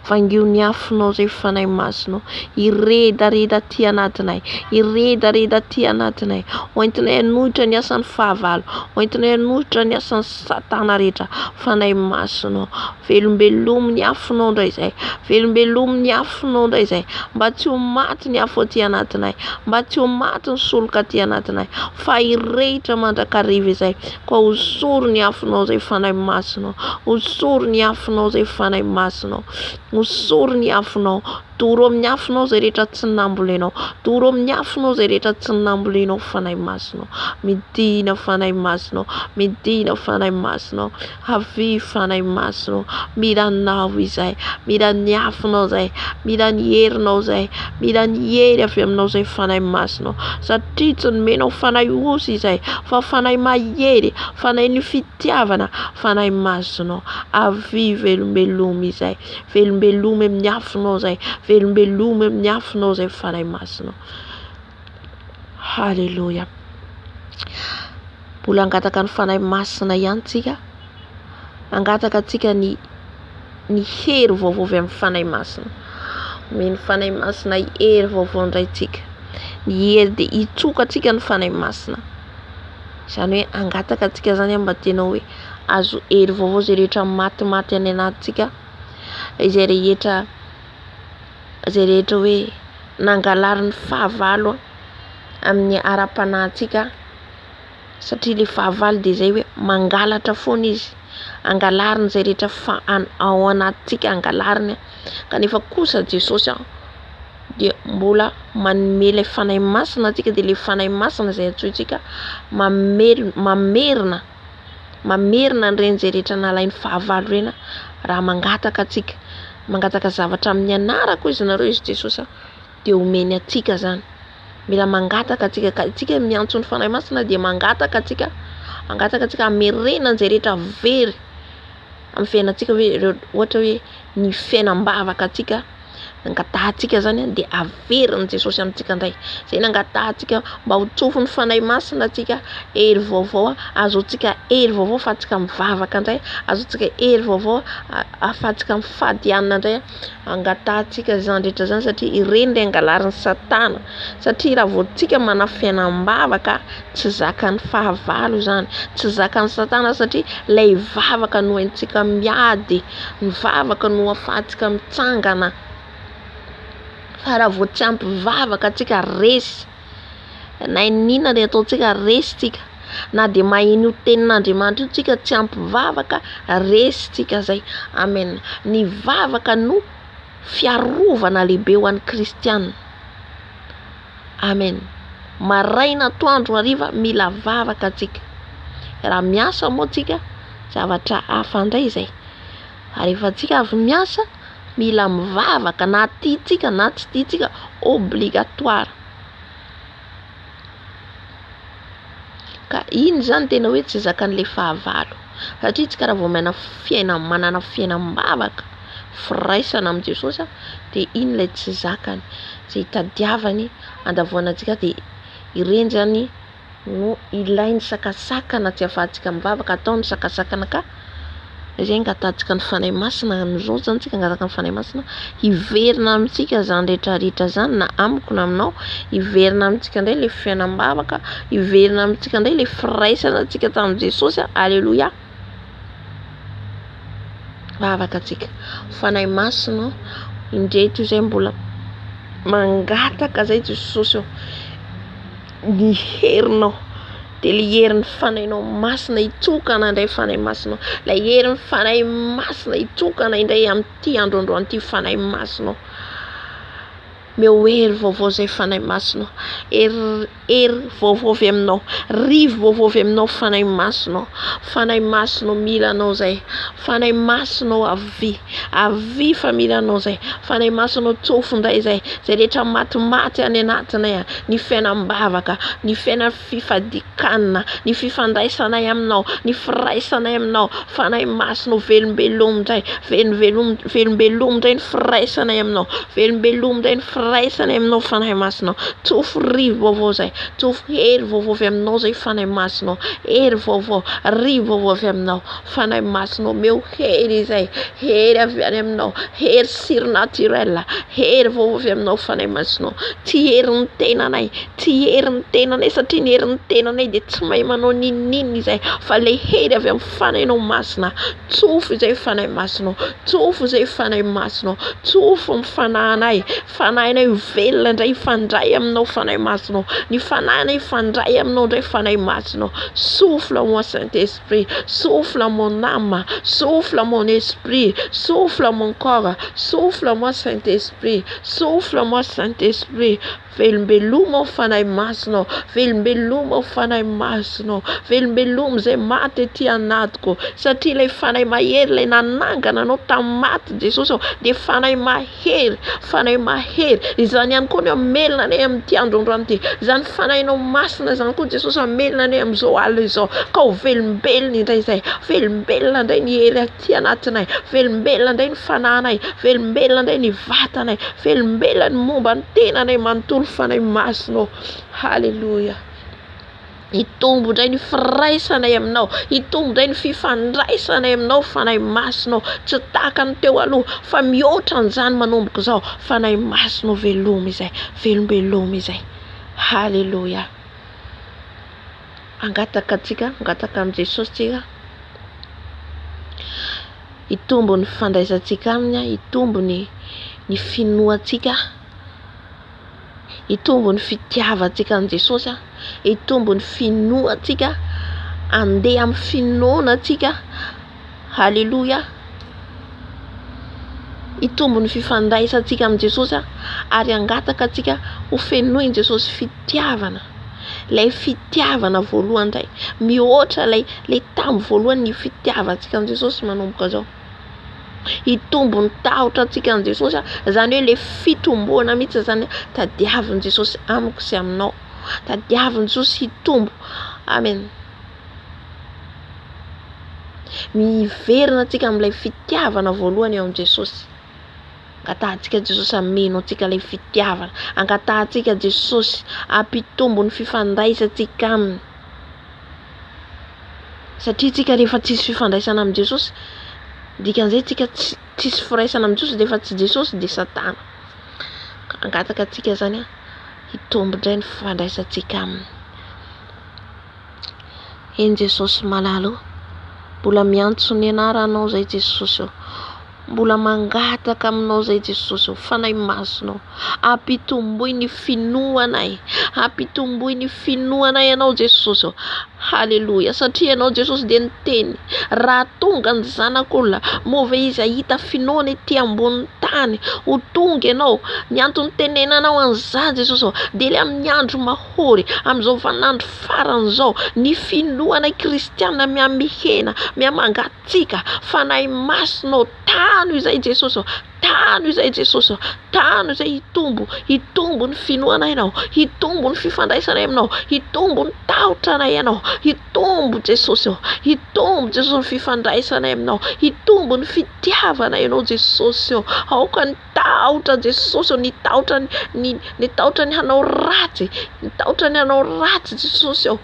Vangio ny afonao izay Fanahy Masina ô. Hiredareda aty anatinay. Hiredareda aty anatinay. Hoentinay hanohitra ny asan'ny fahavalo. Hoentinay hanohitra ny asan'ny satana rehetra. Fanahy Masina ô. Velombelomy ny afonao indray izay. Velombelomy ny afonao indray izay. Mba tsy ho maty ny afo aty anatinay. Mba tsy ho maty ny soloka aty anatinay. Fa hirehitra mandrakariva izay. Koa hosory ny afonao izay Fanahy Masina ô. Hosory ny afonao izay Fanahy Masina ô. Hosory ny afonao. Doro amin'ny afonao izay rehetra tsy nambolenao. Doro amin'ny afonao izay rehetra tsy nambolenao Fanahy Masina ô. Midina Fanahy Masina ô. Midina Fanahy Masina ô. Avia Fanahy Masina ô. Mila Anao izahay. Mila ny afonao izahay. Mila ny herinao izahay. Mila ny hery avy aminao izay Fanahy Masina ô. Satria tsy nomenao Fanahy osa izahay fa Fanahy mahery, Fanahin'ny fitiavana, Fanahy Masina ô. Avia velombelomy izahay. Velombelomy amin'ny afonao izay. Velombelomy amin'ny afonao izay Fanahy Masina. Haleloia. Mbola hangataka ny Fanahy Masina ihany tsika. Hangataka antsika ny ny hery vaovao avy amin'ny Fanahy Masina. Omeny Fanahy Masina hery vaovao indray tsika. Ny hery dia hitsoka antsika ny Fanahy Masina. Izany hoe hangataka antsika izany mba tena hoe azo hery vaovao izay rehetra matimaty any anatintsika, izay rehetra izay rehetra hoe nangalarin'ny fahavalo amin'ny ara-panahintsika satria ilay fahavalo dia izay hoe mangalatra foana izy, angalariny izay rehetra fa- ao anatintsika angalariny kanefa kosa Jesosy dia mbola manome ilay Fanahy Masina antsika dia ilay Fanahy Masina izay antsointsika mamel- mamerina mamerina an'ireny izay rehetra nalain'ny fahavalo ireny raha mangataka antsika mangataka zavatra amin'ny anarako izy nareo izy Jesosy dia omeny antsika izany mila mangataka antsika ka isika miantso ny Fanahy Masina dia mangataka antsika mangataka antsika hamerena an'izay rehetra very amin'ny fiainantsika hoe ireo ohatra hoe ny fiainam-bavaka antsika Angatahantsika zany dia averin'i Jesosy amintsika indray. Izay nangatahantsika mba ho tsofin'ny Fanahy Masina antsika hery vaovao, ahazoantsika hery vaovao ahafahantsika mivavaka indray, ahazoantsika hery vaovao ahafahantsika mifady hanina indray. Angatahantsika izany rehetra izany satria ireny ilay angalarin'i Satana. Satria raha vao tsika manana fiainam-bavaka, tsy zakan'ny fahavalo izany, tsy zakan'i Satana satria ilay vavaka no haintsika miady. Ny vavaka no ahafahantsika mitsangana. Fa raha vao tsy ampy vavaka antsika resy. Na inona ny ataontsika resy tsika. Na dia maheno io tenin'Andriamanitra io tsika tsy ampy vavaka, resy tsika zay. Amen. Ny vavaka no fiarovana lehibe ho an'ny kristiana. Amen. Maraina, atoandro, hariva mila vavaka tsika. Raha miasa moa tsika, zavatra hafa indray izay. Ary rehefa tsika avy miasa, mila mivavaka na tiantsika na tsy tiantsika, obligatoire. Ka iny izany tena hoe tsy zakan'ilay fahavalo. Satria tsika raha vao maina fiaina manana fiainam-bavaka, firaisana amin'i Jesosy dia iny ilay tsy zakany, izay itadiavany handavoana antsika dia ireny izany no ilainy sakasakana tsy ahafahantsika mivavaka, ataony sakasakana ka izay angatahantsika ny Fanahy Masina amin'izao izany tsika hangataka ny Fanahy Masina hiverina amintsika izany rehetra rehetra izany na amiko na aminao, hiverina amintsika indray ilay fiainam-bavaka, hiverina amintsika indray ilay firaisana antsika tamin'i Jesosy, aleloia. Vavaka antsika. Fanahy Masina, indreto izay mbola mangataka izay Jesosy ô, ny herinao, dia ilay herin'ny Fanahinao Masina hitokana indray Fanahy Masina, ilay herin'ny Fanahy Masina hitokana indray amin'ity andro androany ity Fanahy Masina. Omeo hery vaovao izay Fanahy Masina, hery hery vaovao avy aminao, rivo vaovao avy aminao Fanahy Masina, Fanahy Masina mila anao izay, Fanahy Masina avia, avia fa mila anao izay, Fanahy Masina tsofy indray izay, izay rehetra matimaty any anatinay, ny fiainam-bavaka, ny fiainana fifadian-kanina, ny fifandraisanay aminao, ny firaisanay aminao, Fanahy Masina o velombelomy indray, velombelomy velombelomy indray ny firaisanay aminao, velombelomy indray ny firaisanay aminao Fanahy Masina o, tsofy rivo vaovao izay, tsofy hery vaovao avy aminao izay Fanahy Masina o, hery vaovao, rivo vaovao avy aminao, Fanahy Masina o, omeo hery izay, hery avy any aminao, hery surnaturel, hery vaovao avy aminao Fanahy Masina o, tsy herin'ny tenanay, Tsy herin'ny tenanay satria ny herin'ny tenanay dia tsy mahay manao n'inon'inona izay fa ilay hery avy amin'ny Fanahinao Masina. Tsofy izay Fanahy Masina ô, tsofy izay Fanahy Masina ô, tsofy ny fanahinay, fanahinay ho velona indray hifandray aminao Fanahy Masina ô, ny fanahinay hifandray aminao indray Fanahy Masina ô. Souffle moi Saint Esprit, souffle mon âme, souffle mon esprit, souffle mon corps, souffle moi Saint Esprit, souffle moi Saint Esprit. Velombeloma ô Fanahy Masina ô, velombeloma ô Fanahy Masina ô, velombeloma izay maty ety anatiko, satria ilay Fanahy mahery ilay nanangana anao tamin'ny maty Jesosy ô, dia Fanahy mahery, Fanahy mahery, izany ihany koa no hamelona anay amin'ity andro androany ity, izany Fanahinao Masina izany koa Jesosy hamelona anay amin'izao alina izao, ka ho velombelona indray izay, velombelona indray ny hery aty anatinay, velombelona indray ny fanahinay, velombelona indray ny vatanay, velombelona ny momba ny tenanay manontolo Fanahy Masina ô, haleloia. Hitombo indray ny firaisanay aminao, hitombo indray ny fifandraisanay aminao Fanahy Masina ô, tsy tahaka ny teo aloha fa mihoatra an'izany manomboka izao, Fanahy Masina ô velomy izay, velombeloma izay, haleloia. Hangataka antsika, hangataka amin'i Jesosy tsika. Hitombo ny fifandraisantsika aminy, hitombo ny ny finoantsika, hitombo ny fitiavantsika an'i Jesosy, hitombo ny finoantsika, handeha amin'ny finoana tsika. Haleloia. Hitombo ny fifandraisantsika amin'i Jesosy ary hangataka antsika ho fenoin'i Jesosy fitiavana. Ilay fitiavana voalohany indray, mihoatra ilay ilay tamin'ny voalohany ny fitiavantsika an'i Jesosy manomboka izao. Hitombo ny tahotra antsika an'i Jesosy, izany hoe ilay fitomboana mihitsy izany tadiavin'i Jesosy amiko sy aminao. Tadiavin'i Jesosy hitombo. Amen. Miverina antsika amin'ilay fitiavana voalohany eo amin'i Jesosy. Angatahantsika Jesosy hameno antsika ilay fitiavana. Angatahantsika Jesosy hampitombo ny fifandraisantsika aminy. Satria tsika rehefa tsisy fifandraisana amin'i Jesosy, dikan'izay tsika tsisy firaisana amin'i Jesosy, rehefa tsy Jesosy dia Satana. Angataka antsika zany hitombo indray ny fifandraisantsika aminy. Eny Jesosy malala o, mbola miantso ny anaranao zay Jesosy o. Mbola mangataka aminao izay Jesosy ô, Fanahy Masina ô, ampitomboy ny finoanay, ampitomboy ny finoanay Anao Jesosy ô. Haleloia, satria Ianao Jesosy dia niteny, raha tonga ny Zanak'olona, moa ve izy hahita finoana ety ambonin'ny tany? Ho tonga Ianao, ny antony nitenenanao an'izany Jesosy ô, dia ilay amin'ny andro mahory, amin'izao vaninandro farany izao, ny finoanay kristiana mihamihena, mihamangatsiaka, Fanahy Masina ô, tano izay Jesosy ô, Tano izay Jesosy ô, tano izay hitombo, hitombo ny finoanay Anao, hitombo ny fifandraisanay Aminao, hitombo ny tahotra anay Anao, hitombo Jesosy ô, hitombo Jesosy ny fifandraisanay Aminao, hitombo ny fitiavanay Anao Jesosy ô, aoka ny tahotra Jesosy ô, ny tahotra ny ny tahotra ny hanao ratsy, ny tahotra ny hanao ratsy Jesosy ô,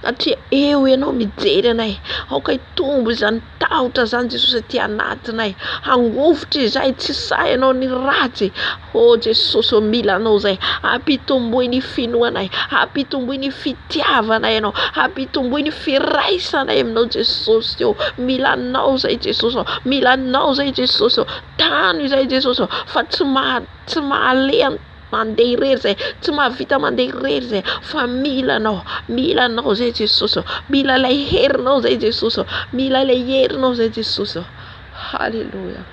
satria eo Ianao mijery anay, aoka hitombo izany tahotra izany Jesosy aty anatinay, hangovitra izahay tsy sahy hanao ny ratsy, oh Jesosy ô mila Anao izay, ampitomboy ny finoanay, ampitomboy ny fitiavanay Anao, ampitomboy ny firaisanay Aminao Jesosy ô, mila Anao izay Jesosy ô, mila Anao izay Jesosy ô, tano izay Jesosy ô, fa tsy maha tsy mahaleha mandeha irery zay, tsy mahavita mandeha irery zay fa mila anao, mila anao zay Jesosy ô, mila ilay herinao zay Jesosy ô, mila ilay herinao zay Jesosy ô, haleloia.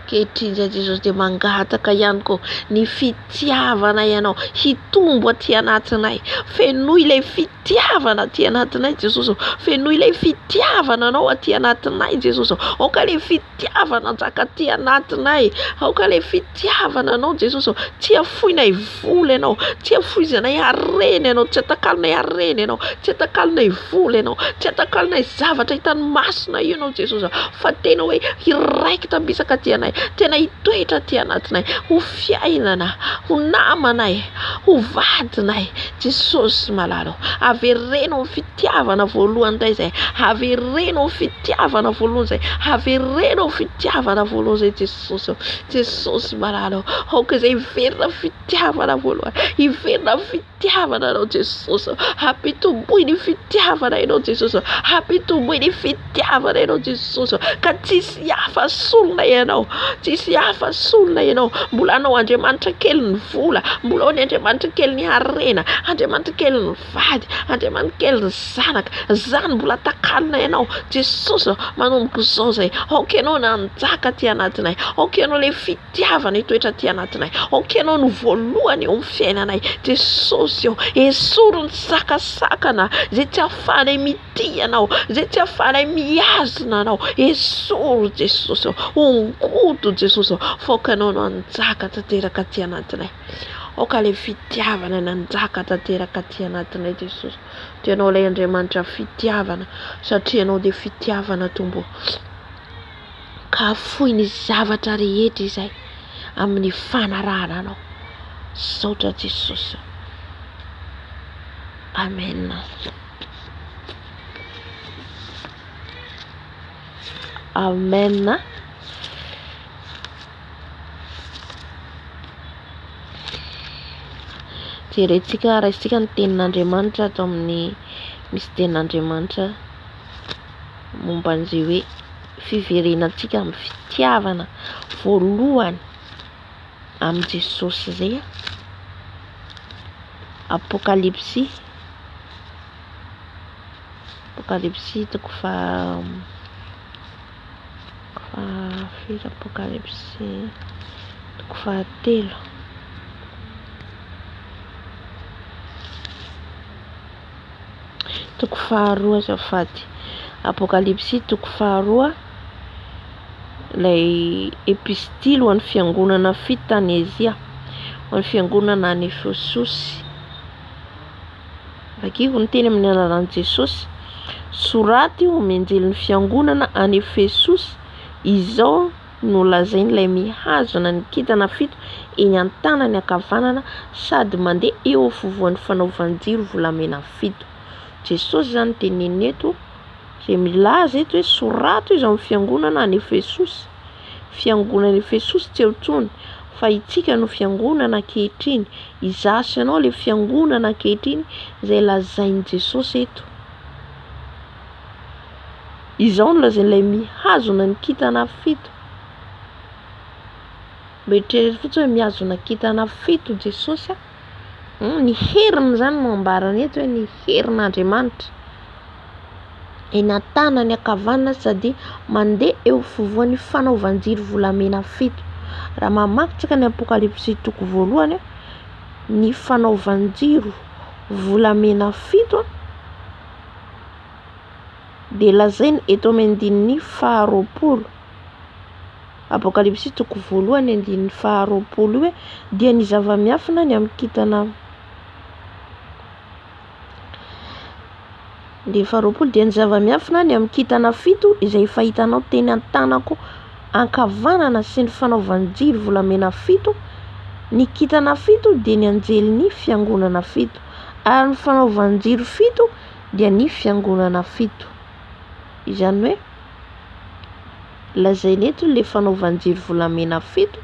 Ankehitriny zay Jesosy dia mangataka ihany koa ny fitiavana ianao hitombo aty anatinay, fenoy ilay fitiavana aty anatinay Jesosy ô, fenoy ilay fitiavana anao aty anatinay Jesosy ô, aoka ilay fitiavana hanjaka aty anatinay, aoka ilay fitiavana anao Jesosy ô, tsy afoinay vola ianao, tsy afoizanay harena ianao, tsy atakalonay harena ianao, tsy atakalonay vola ianao, tsy atakalonay zavatra hitan'ny masonay io ianao Jesosy ô, fa tena hoe hiraiki-tambisaka aty anay, tena hitoetra aty anatinay, ho fiainana, ho namanay, ho vadinay, Jesosy malala ô, avereno amin'ny fitiavana voalohany indray izay, avereno amin'ny fitiavana voalohany izay, avereno amin'ny fitiavana voalohany izay Jesosy ô, Jesosy malala ô, aoka izay hiverina amin'ny fitiavana voalohany, hiverina amin'ny fitiavana anao Jesosy ô, ampitomboy ny fitiavana ianao Jesosy ô, ampitomboy ny fitiavana ianao Jesosy ô, ka tsisy hafa solona ianao, tsisy hafa solona ianao, mbola anao Andriamanitra kely ny vola, mbola ao ny Andriamanitra kely ny harena, Andriamanitra kely ny vady, Andriamanitra kely ny zanaka, zany mbola takalona ianao, Jesosy ô, manomboka izao zay, aoka ianao no hanjaka aty anatinay, aoka ianao le fitiavana hitoetra aty anatinay, aoka ianao no voalohany eo amin'ny fiainanay, Jesosy ô, esory ny sakasakana izay tsy ahafahanay mitia anao, izay tsy ahafahanay mihazona anao, esory Jesosy ô, hongoto Jesosy ô, fa aoka ianao no hanjaka tanteraka aty anatinay. Aoka ilay fitiavana nanjaka tanteraka aty anatinay Jesosy. Dia Ianao ilay Andriamanitra fitiavana, satria Ianao dia fitiavana Tompo. Ka afoy ny zavatra rehetra izay amin'ny fanarahana Anao. Misaotra Jesosy. Amen. Amen. Jerentsika, raisintsika ny tenin'Andriamanitra ato amin'ny misy tenin'Andriamanitra momba an'izay hoe fiverenantsika amin'ny fitiavana voalohany amin'i Jesosy izay. Apokalypsy, Apokalypsy toko faha Fahafiry Apokalypsy toko fahatelo. Toko faharoa azafady. Apokalypsy toko faharoa ilay epistily ho an'ny fiangonana fito tany Azia, ho an'ny fiangonana any Efesosy. Vakiko ny teny amin'ny anaran'i Jesosy. Soraty eo amin'ny anjelin'ny fiangonana any Efesosy, Izao no lazain'ilay mihazona ny kintana fito eny an-tanany ankavanana sady mandeha eo afovoan'ny fanaovan-jiro volamena fito. Jesosy izany no teneniny eto, izay milaza eto hoe sorato izy ao amin'ny fiangonana any Efesosy. Fiangonana Efesosy tsy eo intsony, fa itsika no fiangonana ankehitriny. Izaho sy ianao ilay fiangonana ankehitriny izay lazain'i Jesosy eto. Izao no lazain'ilay mihazona ny kintana fito. Mba eritrereto fotsiny hoe mihazona kintana fito Jesosy a. Ny heriny izany no ambarany eto hoe ny herin'Andriamanitra. Eny an-tanany ankavanana sady mandeha eo afovoan'ny fanaovan-jiro volamena fito. Raha mamaky tsika ny Apokalypsy toko voalohany, ny fanaovan-jiro volamena fito dia lazaina eto amin'ny andininy faharoapolo. Apokalypsy toko voalohany andininy faharoapolo io hoe dia ny zava-miafina ny amin'ny kintana Andininy faharoapolo dia ny zava-miafina ny amin'ny kintana fito izay efa hitanao teny an-tanako ankavanana sy ny fanaovan-jiro volamena fito. Ny kintana fito dia ny anjelin'ny fiangonana fito, ary ny fanaovan-jiro fito dia ny fiangonana fito. Izany hoe lazaina eto ilay fanaovan-jiro volamena fito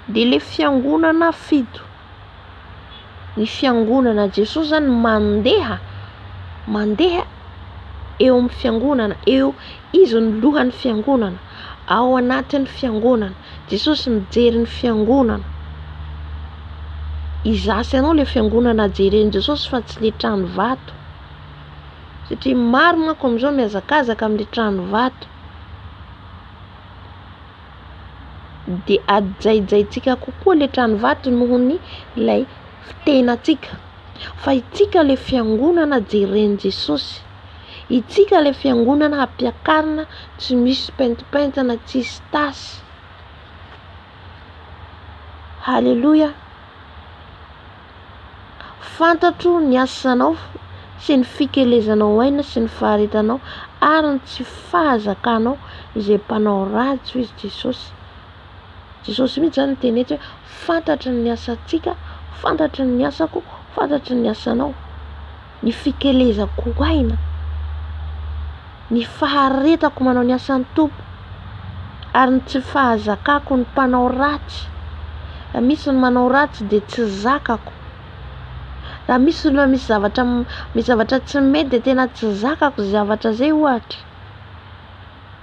dia ilay fiangonana fito. Ny fiangonana Jesosy zany mandeha mandeha eo amin'ny fiangonana eo izy no lohan'ny fiangonana ao anatin'ny fiangonana Jesosy mijery ny fiangonana izaho sy ianao le fiangonana jeren'i Jesosy fa tsy le trano vato satria maro manko amin'izao mihazakazaka amin'le trano vato dia hajaijaintsika kokoa ilay trano vato noho ny ilay fitenantsika. Fa itsika ilay fiangonana jeren'i Jesosy. Itsika ilay fiangonana hampiakarina tsy misy pentimpentina, tsisy tasy. Haleloia. Fantatro ny asanao sy ny fikelezanao aina sy ny faharetanao ary ny tsy fahazakanao izay mpanao ratsy hoy izy Jesosy. Jesosy mihitsy izany niteny eto hoe fantatry ny asantsika, fantatry ny asako, fantatry ny asanao. Ny fikelezako aina, ny faharetako manao ny asan'ny Tompo ary ny tsy fahazakako ny mpanao ratsy. Raha misy ny manao ratsy dia tsy zakako. Raha misy olona misy zavatra misy zavatra tsy mety dia tena tsy zakako izay zavatra izay ohatra.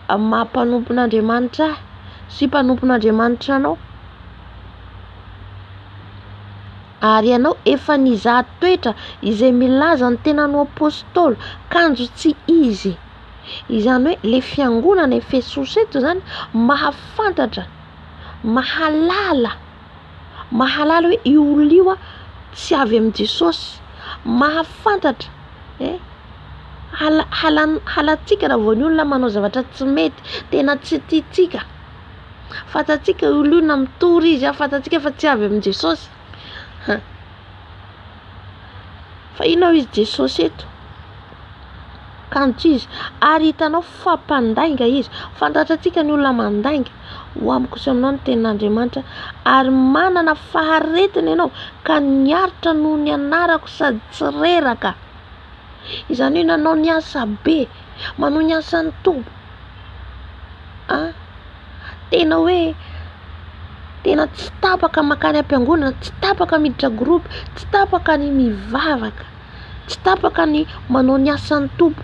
Amin'ny maha mpanompon'Andriamanitra ahy sy mpanompon'Andriamanitra anao. Ary ianao efa nizaha toetra izay milaza ny tenany ho apostoly, kanjo tsy izy. Izany hoe le fiangonana Efesosy eto izany mahafantatra, mahalala, mahalala hoe io olona io tsy avy amin'i Jesosy, mahafantatra eh, hala- halan- halantsika raha vao ny olona manao zavatra tsy mety, tena tsy tiantsika. Fantatsika io olona io na mitory izy, fantatsika fa tsy avy amin'i Jesosy. Fa inona hoy izy Jesosy eto? Kanjo tsy izy. Ary hitanao fa mpandainga izy. Fantatrantsika ny olona mandainga. Ho amiko sy aminao ny tenin'Andriamanitra. Ary manana faharetana ianao ka niaritra noho ny anarako sady tsy reraka. Izany hoe nanao ny asa be, manao ny asan'ny Tompo. Ah, tena hoe tena tsy tapaka mankany am-piangonana, tsy tapaka miditra groupe, tsy tapaka ny mivavaka, tsy tapaka ny manao ny asan'ny Tompo.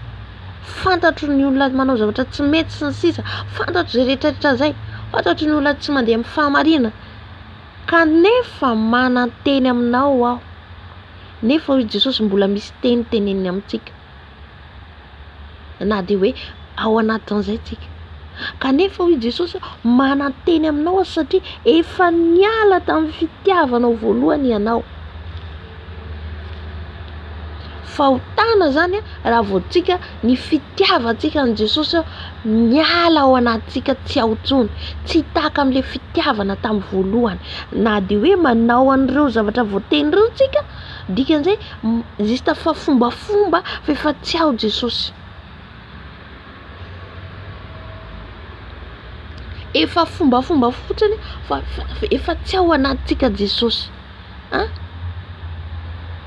Fantatro ny olona manao zavatra tsy mety sy ny sisa, fantatro izay rehetra rehetra izay, fantatro ny olona tsy mandeha amin'ny fahamarinana, kanefa mananteny aminao aho. Nefa hoy Jesosy mbola misy teny teneniny amintsika. Na dia hoe ao anatin'izay tsika. Kanefa hoy Jesosy, mananteny aminao aho satria efa niala tamin'ny fitiavanao voalohany ianao. Fahotana izany raha vao tsika ny fitiavantsika an'i Jesosy miala ao anatintsika tsy ao intsony, tsy tahaka amin'ilay fitiavana tamin'ny voalohany. Na dia hoe manao an'ireo zavatra voateny ireo tsika, dikan'izay juste fa fombafomba fa efa tsy ao Jesosy. Efa fombafomba fotsiny fa efa tsy ao anatintsika Jesosy. An?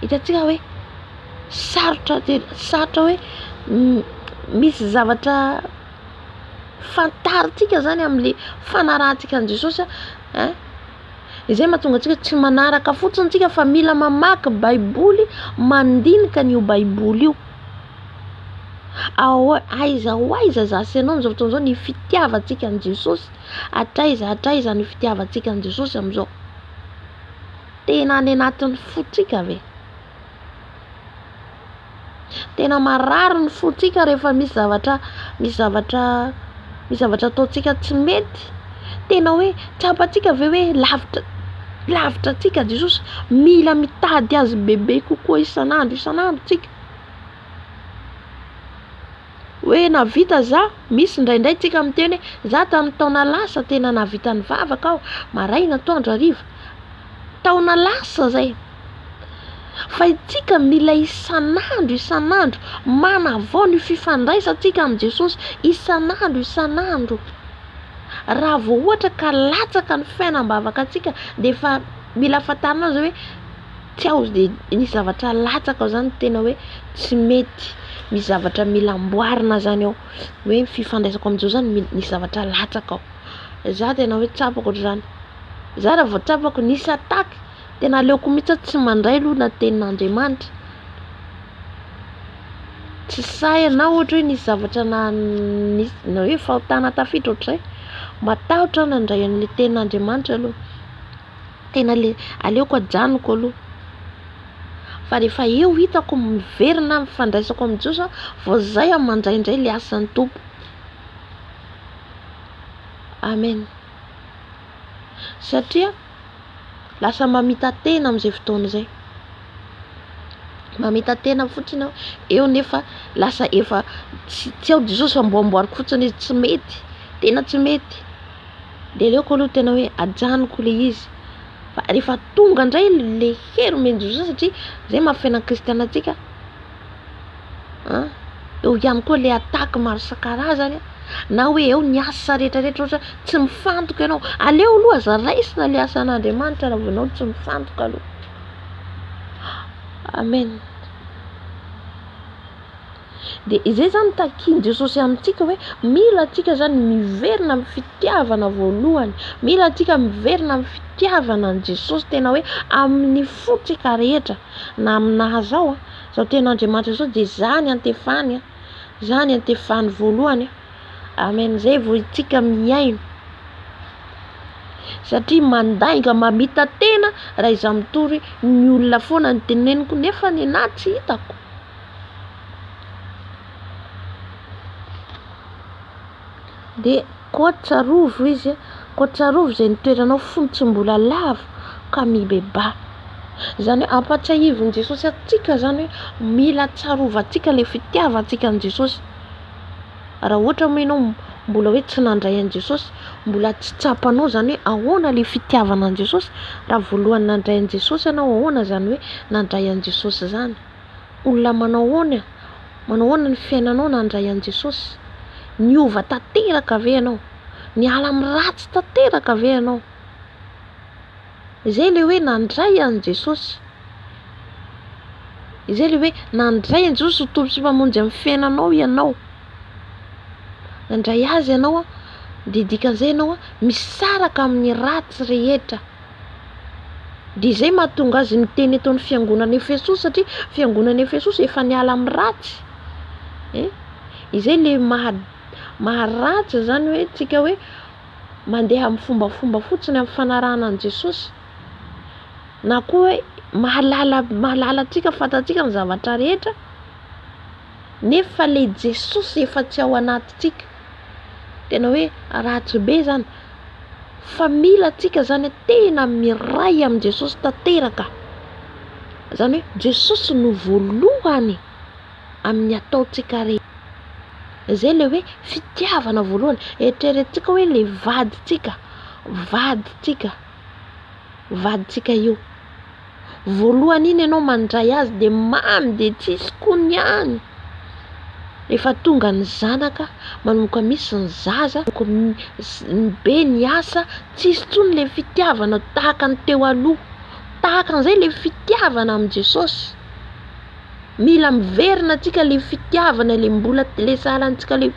Hitantsika hoe sarotra tena sarotra hoe misy zavatra fantarintsika zany amin'le fanarahantsika an'i Jesosy an, izay mahatonga antsika tsy manaraka fotsiny tsika fa mila mamaky baiboly mandinika an'io baiboly io. Ao aiza ho aiza za sy ianao amin'izao fotoana izao ny fitiavantsika an'i Jesosy? Hatraiza hatraiza ny fitiavantsika an'i Jesosy amin'izao? Tena any anatin'ny fontsika ve? Tena marary ny fontsika rehefa misy zavatra misy zavatra misy zavatra ataontsika tsy mety. Tena hoe tsapantsika ve hoe lavitra lavitra antsika Jesosy? Mila mitady azy bebe kokoa isan'andro isan'andro tsika. Hoe nahavita za, misy indraindray tsika miteny hoe za tamin'ny taona lasa tena nahavita nivavaka aho, maraina, atoandro, hariva. Taona lasa zay. Fa itsika mila isan'andro isan'andro manavao ny fifandraisantsika amin'i Jesosy isan'andro isan'andro. Raha vao ohatra ka latsaka ny fiainam-bavaka antsika dia efa mila fantarina zay hoe tsy ao dia nisy zavatra latsaka ao zany tena hoe tsy mety, misy zavatra mila amboarina zany ao, hoe ny fifandraisako amin'i Jesosy zany misy zavatra latsaka ao. Za tena hoe tsapako ohatr'izany, za raha vao tsapako nisy attaque Tena aleoko mihitsy aho tsy mandray aloha na tenin'Andriamanitra. Tsy sahy na ohatra hoe nisy zavatra na nisy na hoe fahotana tafiditra ohatr'izay, matahotra aho nandray an'ilay tenin'Andriamanitra aloha. Tena le aleoko ajanoko aloha. Fa rehefa eo hitako miverina ny fifandraisako amin'i Jesosy vao zay aho mandray indray le asan'ny Tompo. Amen. Satria lasa mamita-tena amin'izay fotoana izay. Mamita-tena fotsiny aho eo nefa lasa efa tsy tsy ao Jesosy fa amboamboariko fotsiny izy, tsy mety, tena tsy mety. De aleoko aloha tena hoe ajanoko le izy fa rehefa tonga indray le hery omen'i Jesosy satria zay maha fiainan'ny kristiana antsika an, eo ihany koa le attaque maro isan-karazany. na hoe eo ny asa rehetra rehetra ohatra hoe tsy mifantoka ianao, aleo aloha aza raisina le asan'Andriamanitra raha vao ianao tsy mifantoka aloha. Amen. Dia izay zany takian'i Jesosy amintsika hoe mila antsika zany miverina amin'ny fitiavana voalohany, mila antsika miverina amin'ny fitiavana an'i Jesosy tena hoe amin'ny fontsika rehetra, na aminahy zao, zao tenin'Andriamanitra zao dia za ny antefany an. Zany antefany voalohany a. Amen zay vao itsika mihaino. Satria mandainga mamita tena raha izaho mitory ny olona foana no teneniko nefa nenaha tsy hitako. Dia koa tsarovy izy, koa tsarovy izay nitoeranao fony tsy mbola lavo ka mibebaha. Izany hoe ampatsiahivin'i Jesosy antsika izany hoe mila tsarovantsika ilay fitiavantsika an'i Jesosy. Raha ohatra moa ianao mbola hoe tsy nandray an'i Jesosy, mbola tsy tsapanao izany hoe ahoana ilay fitiavana an'i Jesosy, raha voalohany nandray an'i Jesosy ianao ahoana izany hoe nandray an'i Jesosy izany? Olona manao ahoana, manao ahoana ny fiainanao nandray an'i Jesosy? Niova tanteraka ve ianao? Niala amin'ny ratsy tanteraka ve ianao? Izay ilay hoe nandray an'i Jesosy. Izay ilay hoe nandray an'i Jesosy ho Tompo sy Mpamonjy amin'ny fiainanao ianao. Nandray Azy ianao dia dikan'izay ianao misaraka amin'ny ratsy rehetra. Dia izay mahatonga azy miteny eto amin'ny fiangonana Efesosy satria fiangonana Efesosy efa niala amin'ny ratsy. Eh? Izay ilay maha maharatsy izany hoe tsika hoe mandeha amin'ny fombafomba fotsiny amin'ny fanarahana an'i Jesosy. Na koa hoe mahalala mahalala antsika fantatsika ny zavatra rehetra nefa ilay Jesosy efa tsy ao anatintsika. Tena hoe ratsy be izany. Fa mila antsika izany tena miray amin'i Jesosy tanteraka. Izany hoe Jesosy no voalohany amin'ny ataontsika rehetra. Izay ilay hoe fitiavana voalohany. Eritreretintsika hoe ilay vadintsika, vadintsika, vadintsika io. Voalohany iny ianao mandray azy dia mamy dia tsisy koa ny any. Rehefa tonga ny zanaka, manomboka misy ny zaza, be ny asa, tsisy intsony ilay fitiavana tahaka ny teo aloha. Tahaka an'izay ilay fitiavana amin'i Jesosy. Mila miverina antsika le fitiavana le mbola le sahala antsika le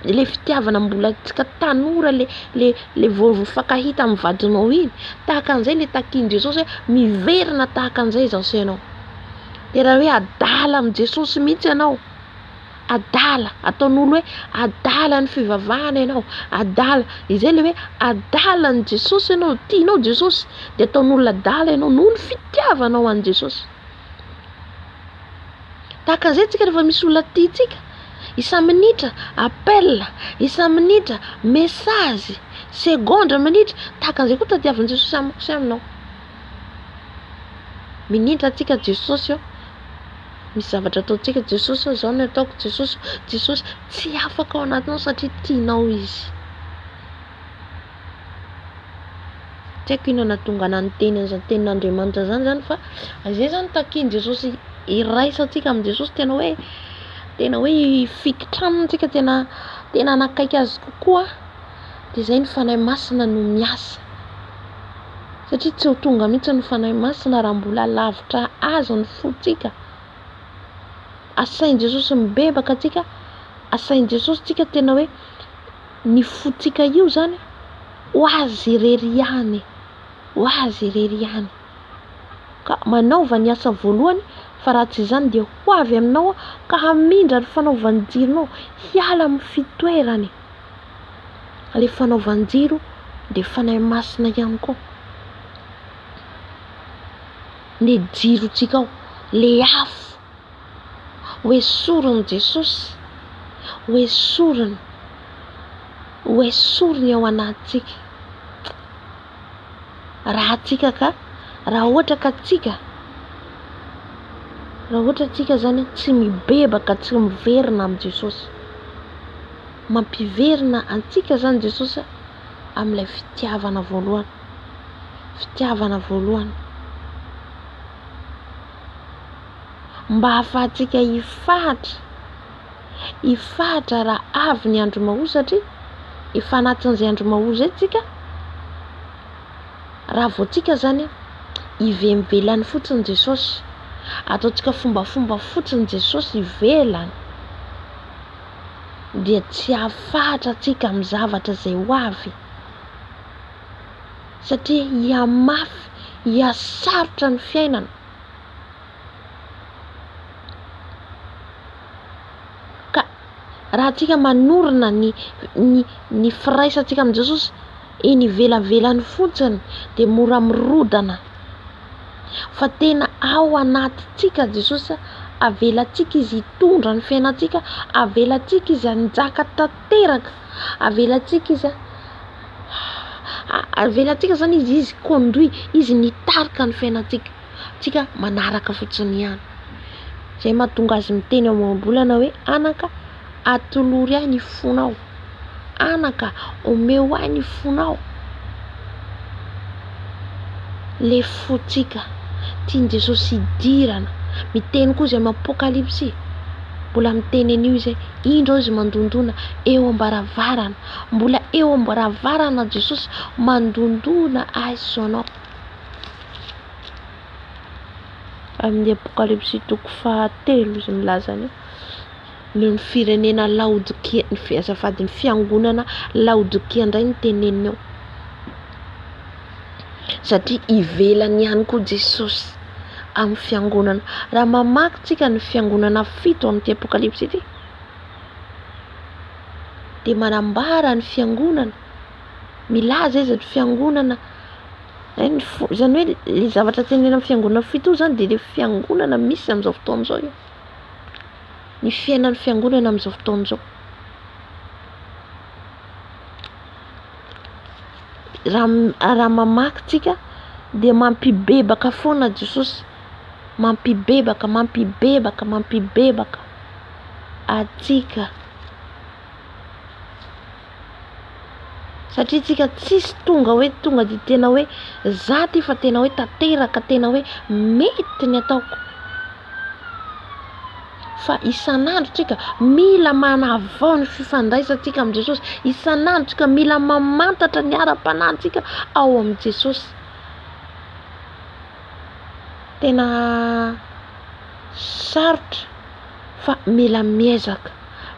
le fitiavana mbola antsika tanora le le le vao mifankahita amin'ny vadinao iny, tahaka an'izay le takian'i Jesosy hoe miverina tahaka an'izay izaho sy ianao. Tena hoe adala amin'i Jesosy mihitsy ianao. Adala, ataon'olo hoe adala ny fivavahana ianao, adala, izay le hoe adala an'i Jesosy ianao, tianao Jesosy, dia ataon'olona adala ianao noho ny fitiavanao an'i Jesosy. Tahaka an'izay tsika rehefa misy olona tiantsika, isa-minitra appel, isa-minitra message, segondra minitra, tahaka an'izay koa tadiavin'i Jesosy amiko sy aminao. Minitra antsika Jesosy ô, misy zavatra ataontsika Jesosy ô, izao no ataoko Jesosy ô, Jesosy tsy afaka ao anatinao satria tianao Izy. Tsy haiko inona nahatonga anah niteny an'izany tenin'Andriamanitra izany zany fa izay zany takian'i Jesosy iraisantsika amin'i Jesosy tena hoe tena hoe hifikitra aminy tsika tena tena hanakaiky azy kokoa dia izay ny Fanahy Masina no miasa satria tsy ho tonga mihitsy ny Fanahy Masina raha mbola lavitra azy ny fontsika. Asain'i Jesosy mibebaka antsika, asain'i Jesosy tsika tena hoe ny fontsika io zany ho azy irery ihany, ho azy irery ihany. Ka manaova ny asa voalohany fa raha tsy izany dia ho avy aminao aho ka hamindra ny fanaovan-jironao hiala amin'ny fitoerany. Ilay fanaovan-jiro dia Fanahy Masina ihany koa. Ny jirontsika ao, ilay afo Ho esorin'i Jesosy, ho esoriny, ho esoriny ao anatintsika. Raha tsika ka, raha ohatra ka tsika, raha ohatra tsika zany tsy mibebaka, tsy miverina amin'i Jesosy. Mampiverina antsika zany Jesosy amin'ilay fitiavana voalohany, fitiavana voalohany. Mba hahafahantsika hifahatra, hifahatra raha avy ny andro mahory satria efa anatin'izay andro mahory izay tsika, raha vao tsika zany ivelivelany fotsiny Jesosy, ataontsika fombafomba fotsiny Jesosy ivelany dia tsy hahafahatra antsika amin'ny zavatra izay ho avy satria hihamafy, hihasarotra ny fiainana. Ka raha antsika manorina ny ny ny firaisantsika amin'i Jesosy eny ivelavelany fotsiny dia mora mirodana. Fa tena ao anatintsika Jesosy, avelantsika Izy hitondra ny fiainantsika, avelantsika Izy hanjaka tanteraka, avelantsika Izy avelantsika zany Izy, Izy conduit, Izy nitarika ny fiainantsika. Tsika manaraka fotsiny ihany. Izay mahatonga azy miteny ao am-bolana hoe anaka atolory ahy ny fonao. Anaka omeo ahy ny fonao. Le fontsika tian'i Jesosy hidirana. Miteny koa izy amin'ny Apokalypsy. Mbola miteny an'io izy hoe indro izy mandondona eo am-baravarana. Mbola eo am-baravarana Jesosy mandondona ahy sy anao. Amin'ny Apokalypsy toko fahatelo izy milaza an'io. Noho ny firenena Laodikia, azafady, ny fiangonana Laodikia indray no teneniny eo. Satria ivelany ihany koa Jesosy amin'ny fiangonana. Raha mamaky tsika ny fiangonana fito amin'ity Apokalypsy ity, dia manambara ny fiangonana, milaza izy ny fiangonana Izany hoe ilay zavatra tenenina amin'ny fiangonana fito io izany dia ilay fiangonana misy amin'izao fotoana izao io. Ny fiainan'ny fiangonana amin'izao fotoana izao. Raha raha mamaky tsika dia mampibebaka foana Jesosy. Mampibebaka, mampibebaka, mampibebaka antsika. Satria tsika tsisy tonga hoe tonga dia tena hoe za ty fa tena hoe tanteraka, tena hoe mety ny ataoko. Fa isan'andro tsika mila manavao ny fifandraisantsika amin'i Jesosy, isan'andro tsika mila mamantatra ny ara-panahintsika ao amin'i Jesosy. Tena sarotra fa mila miezaka.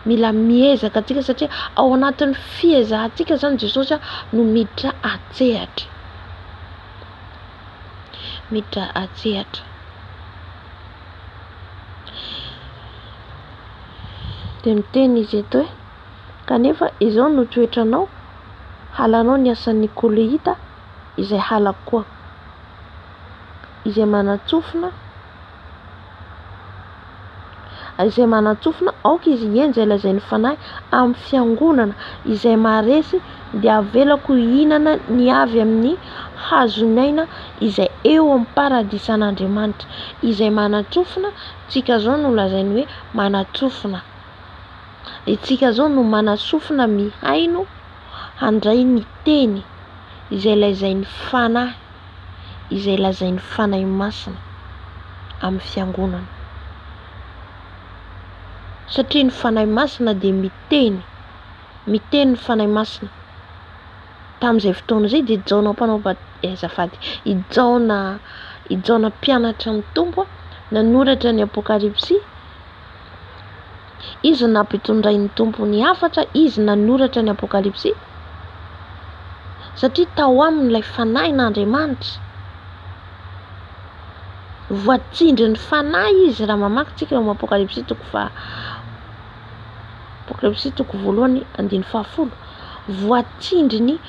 Mila miezaka antsika satria ao anatin'ny fiezahantsika izany Jesosy no miditra an-tsehatra. Miditra an-tsehatra. Dia miteny izy eto hoe, Kanefa izao no toetranao, halanao ny asan'ny Nikolaita izay halako koa. Izay manan-tsofina, izay manan-tsofina, aoka izy hihaino izay lazain'ny Fanahy amin'ny fiangonana. Izay maharesy dia avelako hihinana ny avy amin'ny hazon'aina izay eo amin'ny paradisan'Andriamanitra. Izay manan-tsofina, tsika izao no lazainy hoe manan-tsofina. Itsika izao no manasofina mihaino handray ny teny izay lazain'ny Fanahy, izay lazain'ny Fanahy Masina amin'ny fiangonana. Satria ny Fanahy Masina dia miteny, miteny ny Fanahy Masina. Tamin'izay fotoana izay dia Jaona mpanao bat- eh, azafady, i Jaona, i Jaona mpianatra ny Tompo nanoratra ny Apokalypsy. Izy no nampitondrain'ny Tompo ny hafatra, izy nanoratra ny Apokalypsy, satria tao aminy ilay Fanahin'Andriamanitra. Voatsindrin'ny Fanahy izy raha mamaky tsika eo amin'ny Apokalypsy toko faha Apokalypsy toko voalohany andininy fahafolo. Voatsindrin'ny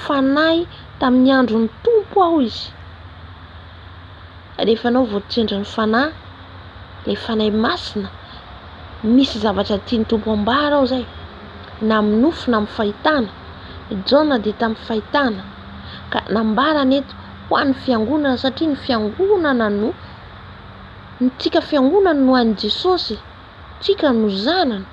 Fanahy tamin'ny andron'ny Tompo aho izy. Rehefa anao voatsindrin'ny Fanahy, ilay Fanahy Masina, misy zavatra tian'ny Tompo ambara ao izay, na amin'ny nofy na amin'ny fahitana. I Jaona dia tamin'ny fahitana, ka nambarany eto ho an'ny fiangonana satria ny fiangonana no, ny tsika fiangonana no an'i Jesosy, tsika no zanany,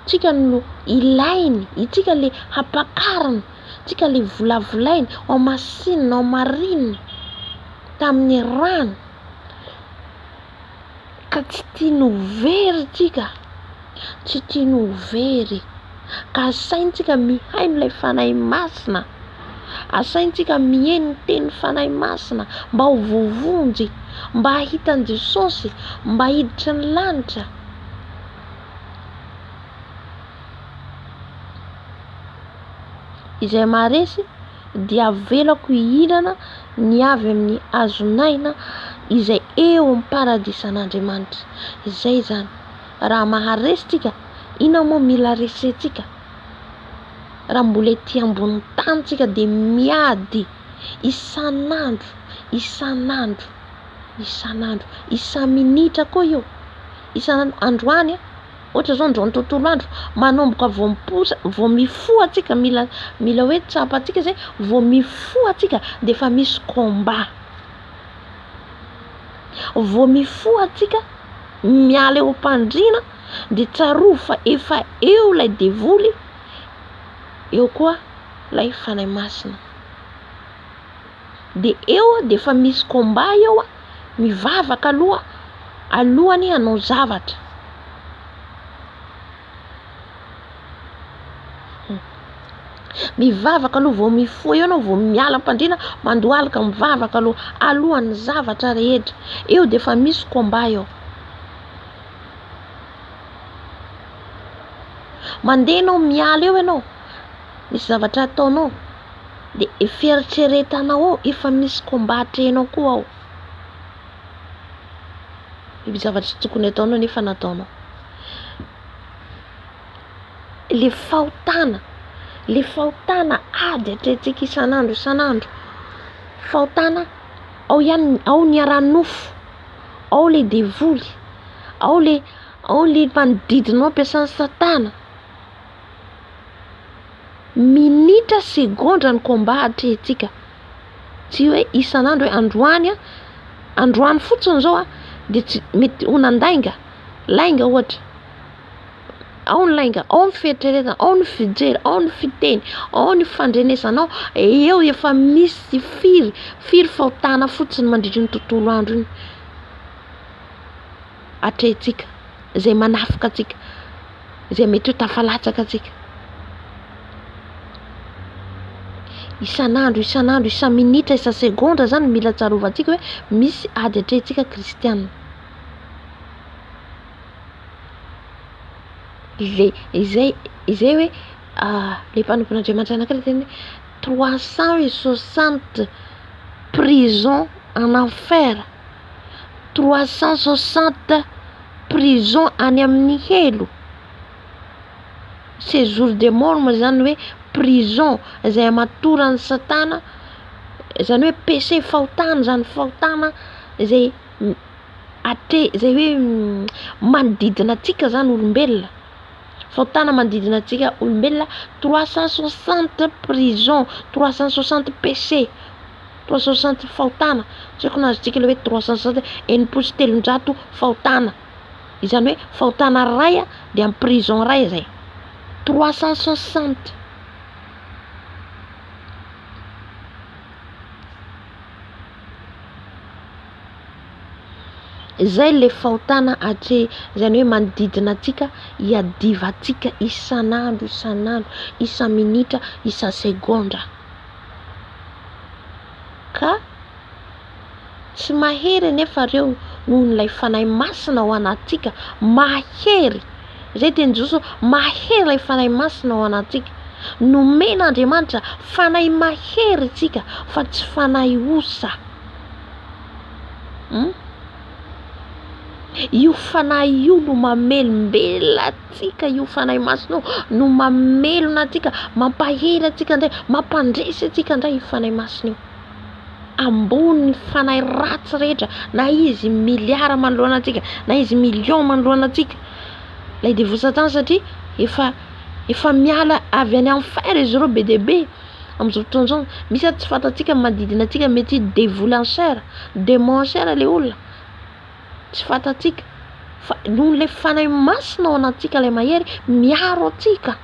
tsika no ilainy, itsika le hampakarina. Tsika le volavolaina, hoamasinina, hoamarinina tamin'ny rano ka tsy tiany ho very tsika, tsy tiany ho very ka asaintsika mihaino ilay Fanahy Masina, asaintsika mihaino ny tenin'ny Fanahy Masina mba ho voavonjy, mba hahita an'i Jesosy, mba hiditra ny lanitra. Izay maharesy dia avelako hihinana ny avy amin'ny hazon'aina izay eo amin'ny paradisan'Andriamanitra. Izay izany. Raha maharesy tsika, inona moa mila resentsika? Raha mbola ety ambonin'ny tany tsika dia miady isan'andro, isan'andro, isan'andro, isa-minitra koa io. Isan'andro, androany Ohatra zao androany tontolo andro, manomboka vao miposa, vao mifoha tsika, mila mila hoe tsapantsika zay, vao mifoha tsika de efa misy combat. Vao mifoha tsika, miala eo am-pandriana de tsarovy fa efa eo ilay devoly, eo koa ilay fanahy masina. De eo de efa misy combat eo an. Mivavaka aloha alohany hanao zavatra. Mivavaka aloha vao mifoha eo ianao vao miala am-pandriana mandohalika mivavaka aloha alohan'ny zavatra rehetra. Eo dia efa misy combat eo. Mandeha ianao miala eo ianao, misy zavatra ataonao. Dia fieritreretanao ao efa misy combat atrehinao koa ao. Ny zavatra tsy tokony ataonao nefa nataonao. Le fahotana, le fahotana ady atrehintsika isan'andro isan'andro. Fahotana ao ihany ao ny ara-nofo, ao le devoly, ao le ao le manodidina ao ampiasan'i satana. Minitra segondra ny combat atrehintsika. Tsy hoe isan'andro hoe androany an, androany fotsiny izao an, dia tsy mety ho nandainga, lainga ohatra. Ao ny lainga, ao ny fieritreretana, ao ny fijery, ao ny fiteny, ao ny fandrenesana, ao eo efa misy firy, firy fahotana fotsiny mandritry ny tontolo andro iny atrehintsika, izay manafika antsika. izay mety ho tafalatsaka antsika. Isan'andro, isan'andro, isa-minitra, isa-segondra zany mila tsarovantsika hoe misy ady atrehintsika kristiana. Izay, izay, izay hoe le mpanompon'Andriamanitra anankiray niteny hoe 360 prison en enfer, 360. prison any amin'ny helo. Séjour des morts moa zany hoe prison izay amatoran'i satana, izany hoe péché fahotana zany, fahotana izay atre izay hoe manodidina antsika zany olombelona. Fahotana manodidina antsika olombelona 360 prison, 360 péché, 360 fahotana. Tsy haiko na azontsika ilay hoe 360, 360 fahotana. Izany hoe fahotana iray dia amin'ny prison iray izay. 360. Izay ilay fahotana atre izany hoe manodidina antsika, iadivantsika isan'andro isan'andro, isa-minitra, isa-segondra. Ka tsy mahery anefa ireo noho ilay Fanahy Masina ao anatintsika, mahery. Izay tenin'i Jesosy hoe mahery ilay Fanahy Masina ao anatintsika. Nomen'Andriamanitra Fanahy mahery isika fa tsy fanahy osa. Hum? Io Fanahy io no mamelombelona antsika, io Fanahy Masina io no mamelona antsika, mampahery antsika indray, mampandresy antsika indray io Fanahy Masina io. Ambony ny fanahy ratsy rehetra, na izy milliard manoloana antsika, na izy million manoloana antsika. Ilay devoly satana satria efa efa miala avy any enfer izy ireo be dia be amin'izao fotoana izao. Misy ary tsy fantatsika ny manodidina antsika mety devoly en chair, démon en chair ilay olona. Tsy fantatsika fa noho ilay fanahy masina ao anatintsika ilay mahery miaro antsika.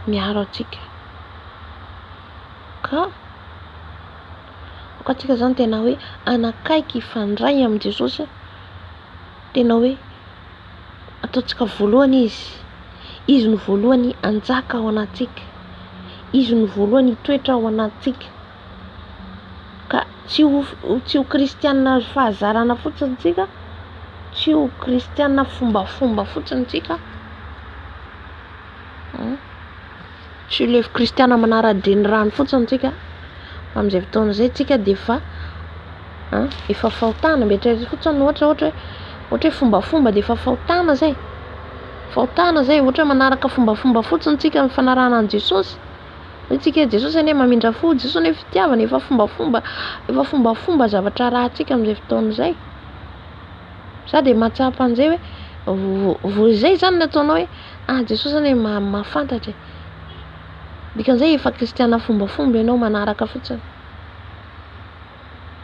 Miaro antsika. Ka aoka antsika izany tena hoe hanakaiky hifandray amin'i Jesosy, tena hoe ataontsika voalohany Izy. Izy no voalohany hanjaka ao anatintsika. Izy no voalohany hitoetra ao anatintsika. Ka tsy ho tsy ho kristiana fahazarana fotsiny tsika, tsy ho kristiana fombafomba fotsiny tsika. Tsy ho lefy kristiana manara-drenirano fotsiny tsika. Fa amin'izay fotoana izay tsika dia efa efa fahotana. Mieritreritra fotsiny ohatra ohatra hoe ohatra hoe fombafomba dia efa fahotana izay. Fahotana izay, ohatra hoe manaraka fombafomba fotsiny tsika amin'ny fanarahana an'i Jesosy. Hoy tsika hoe Jesosy anie mamindra fo, Jesosy anie fitiavana, efa fombafomba, efa fombafomba zavatra arahantsika amin'izay fotoana izay. Za dia mahatsapa an'izay hoe vao izay izany no ataonao hoe ah Jesosy anie mahafantatra e. Dikan'izay efa kristiana fombafomba ianao manaraka fotsiny.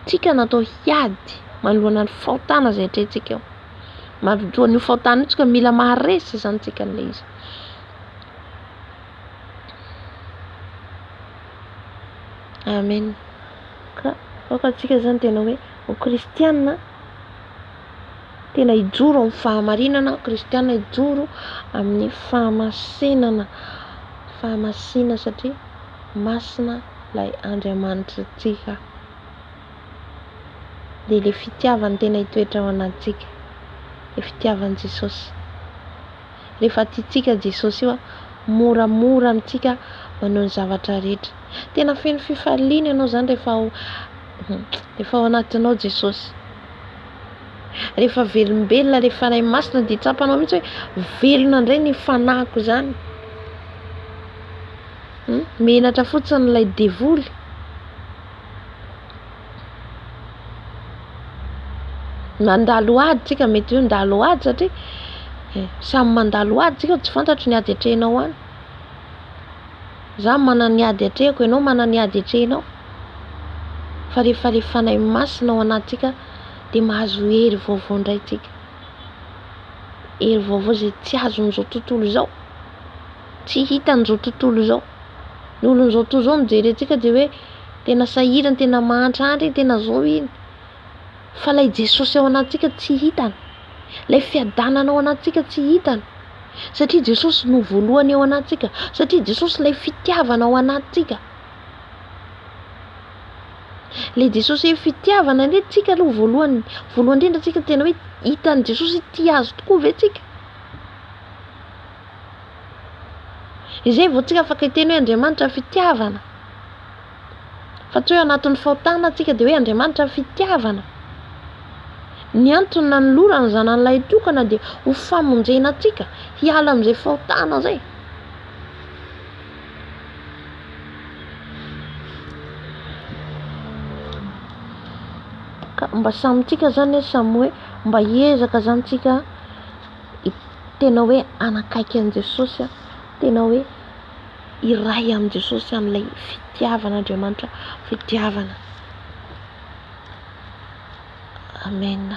Tsika natao hiady manoloana ny fahotana izay atrehintsika eo. Manoloana an'io fahotana io tsika mila maharesy izany tsika an'ilay izy. Amen. Ka aoka antsika izany tena hoe ho kristiana, tena hijoro amin'ny fahamarinana, kristiana hijoro amin'ny fahamasinana, fahamasina satria masina ilay Andriamanitritsika. Dia ilay fitiavany tena hitoetra ao anatintsika, ilay fitiavan'i Jesosy. Rehefa tiantsika Jesosy io, moramora amintsika manao ny zavatra rehetra. Tena feno fifaliana ianao izany rehefa ao rehefa ao anatinao Jesosy. Rehefa velombelona ilay Fanahy Masina dia tsapanao mihitsy hoe velona indray ny fanahiko izany. Menatra fotsiny ilay devoly. Mandalo ady tsika, mety hoe mandalo ady satria samy mandalo ady tsika, tsy fantatro ny ady atrehinao any. Za manana ny ady atrehiko, ianao manana ny ady atrehinao. Fa rehefa le Fanahy Masina ao anatintsika dia mahazo hery vaovao indray tsika. Hery vaovao izay tsy azon'izao tontolo izao, tsy hitan'izao tontolo izao. Ny olon'izao tontolo izao mijery antsika dia hoe tena sahirana, tena mahantra iny, tena zao iny. Fa ilay Jesosy ao anatintsika tsy hitany. Ilay fiadanana ao anatintsika tsy hitany. Satria Jesosy no voalohany ao anatintsika. Satria Jesosy ilay fitiavana ao anatintsika. Ilay Jesosy hoe fitiavana anie tsika aloha voalohany. Voalohany indrindra tsika tena hoe hitan'i Jesosy tia azy tokoa ve tsika? Izay vao tsika afaka hiteny hoe Andriamanitra fitiavana. Fa tsy hoe anatin'ny fahotana tsika dia hoe Andriamanitra fitiavana. Ny antony nanolorany ny Zanany Lahitokana dia ho famonjena antsika hiala amin'izay fahotana izay. Ka mba samy tsika zany samy hoe mba hiezaka zany tsika tena hoe hanakaiky an'i Jesosy, tena hoe hiray amin'i Jesosy amin'ilay fitiavan'Andriamanitra, fitiavana. Amen.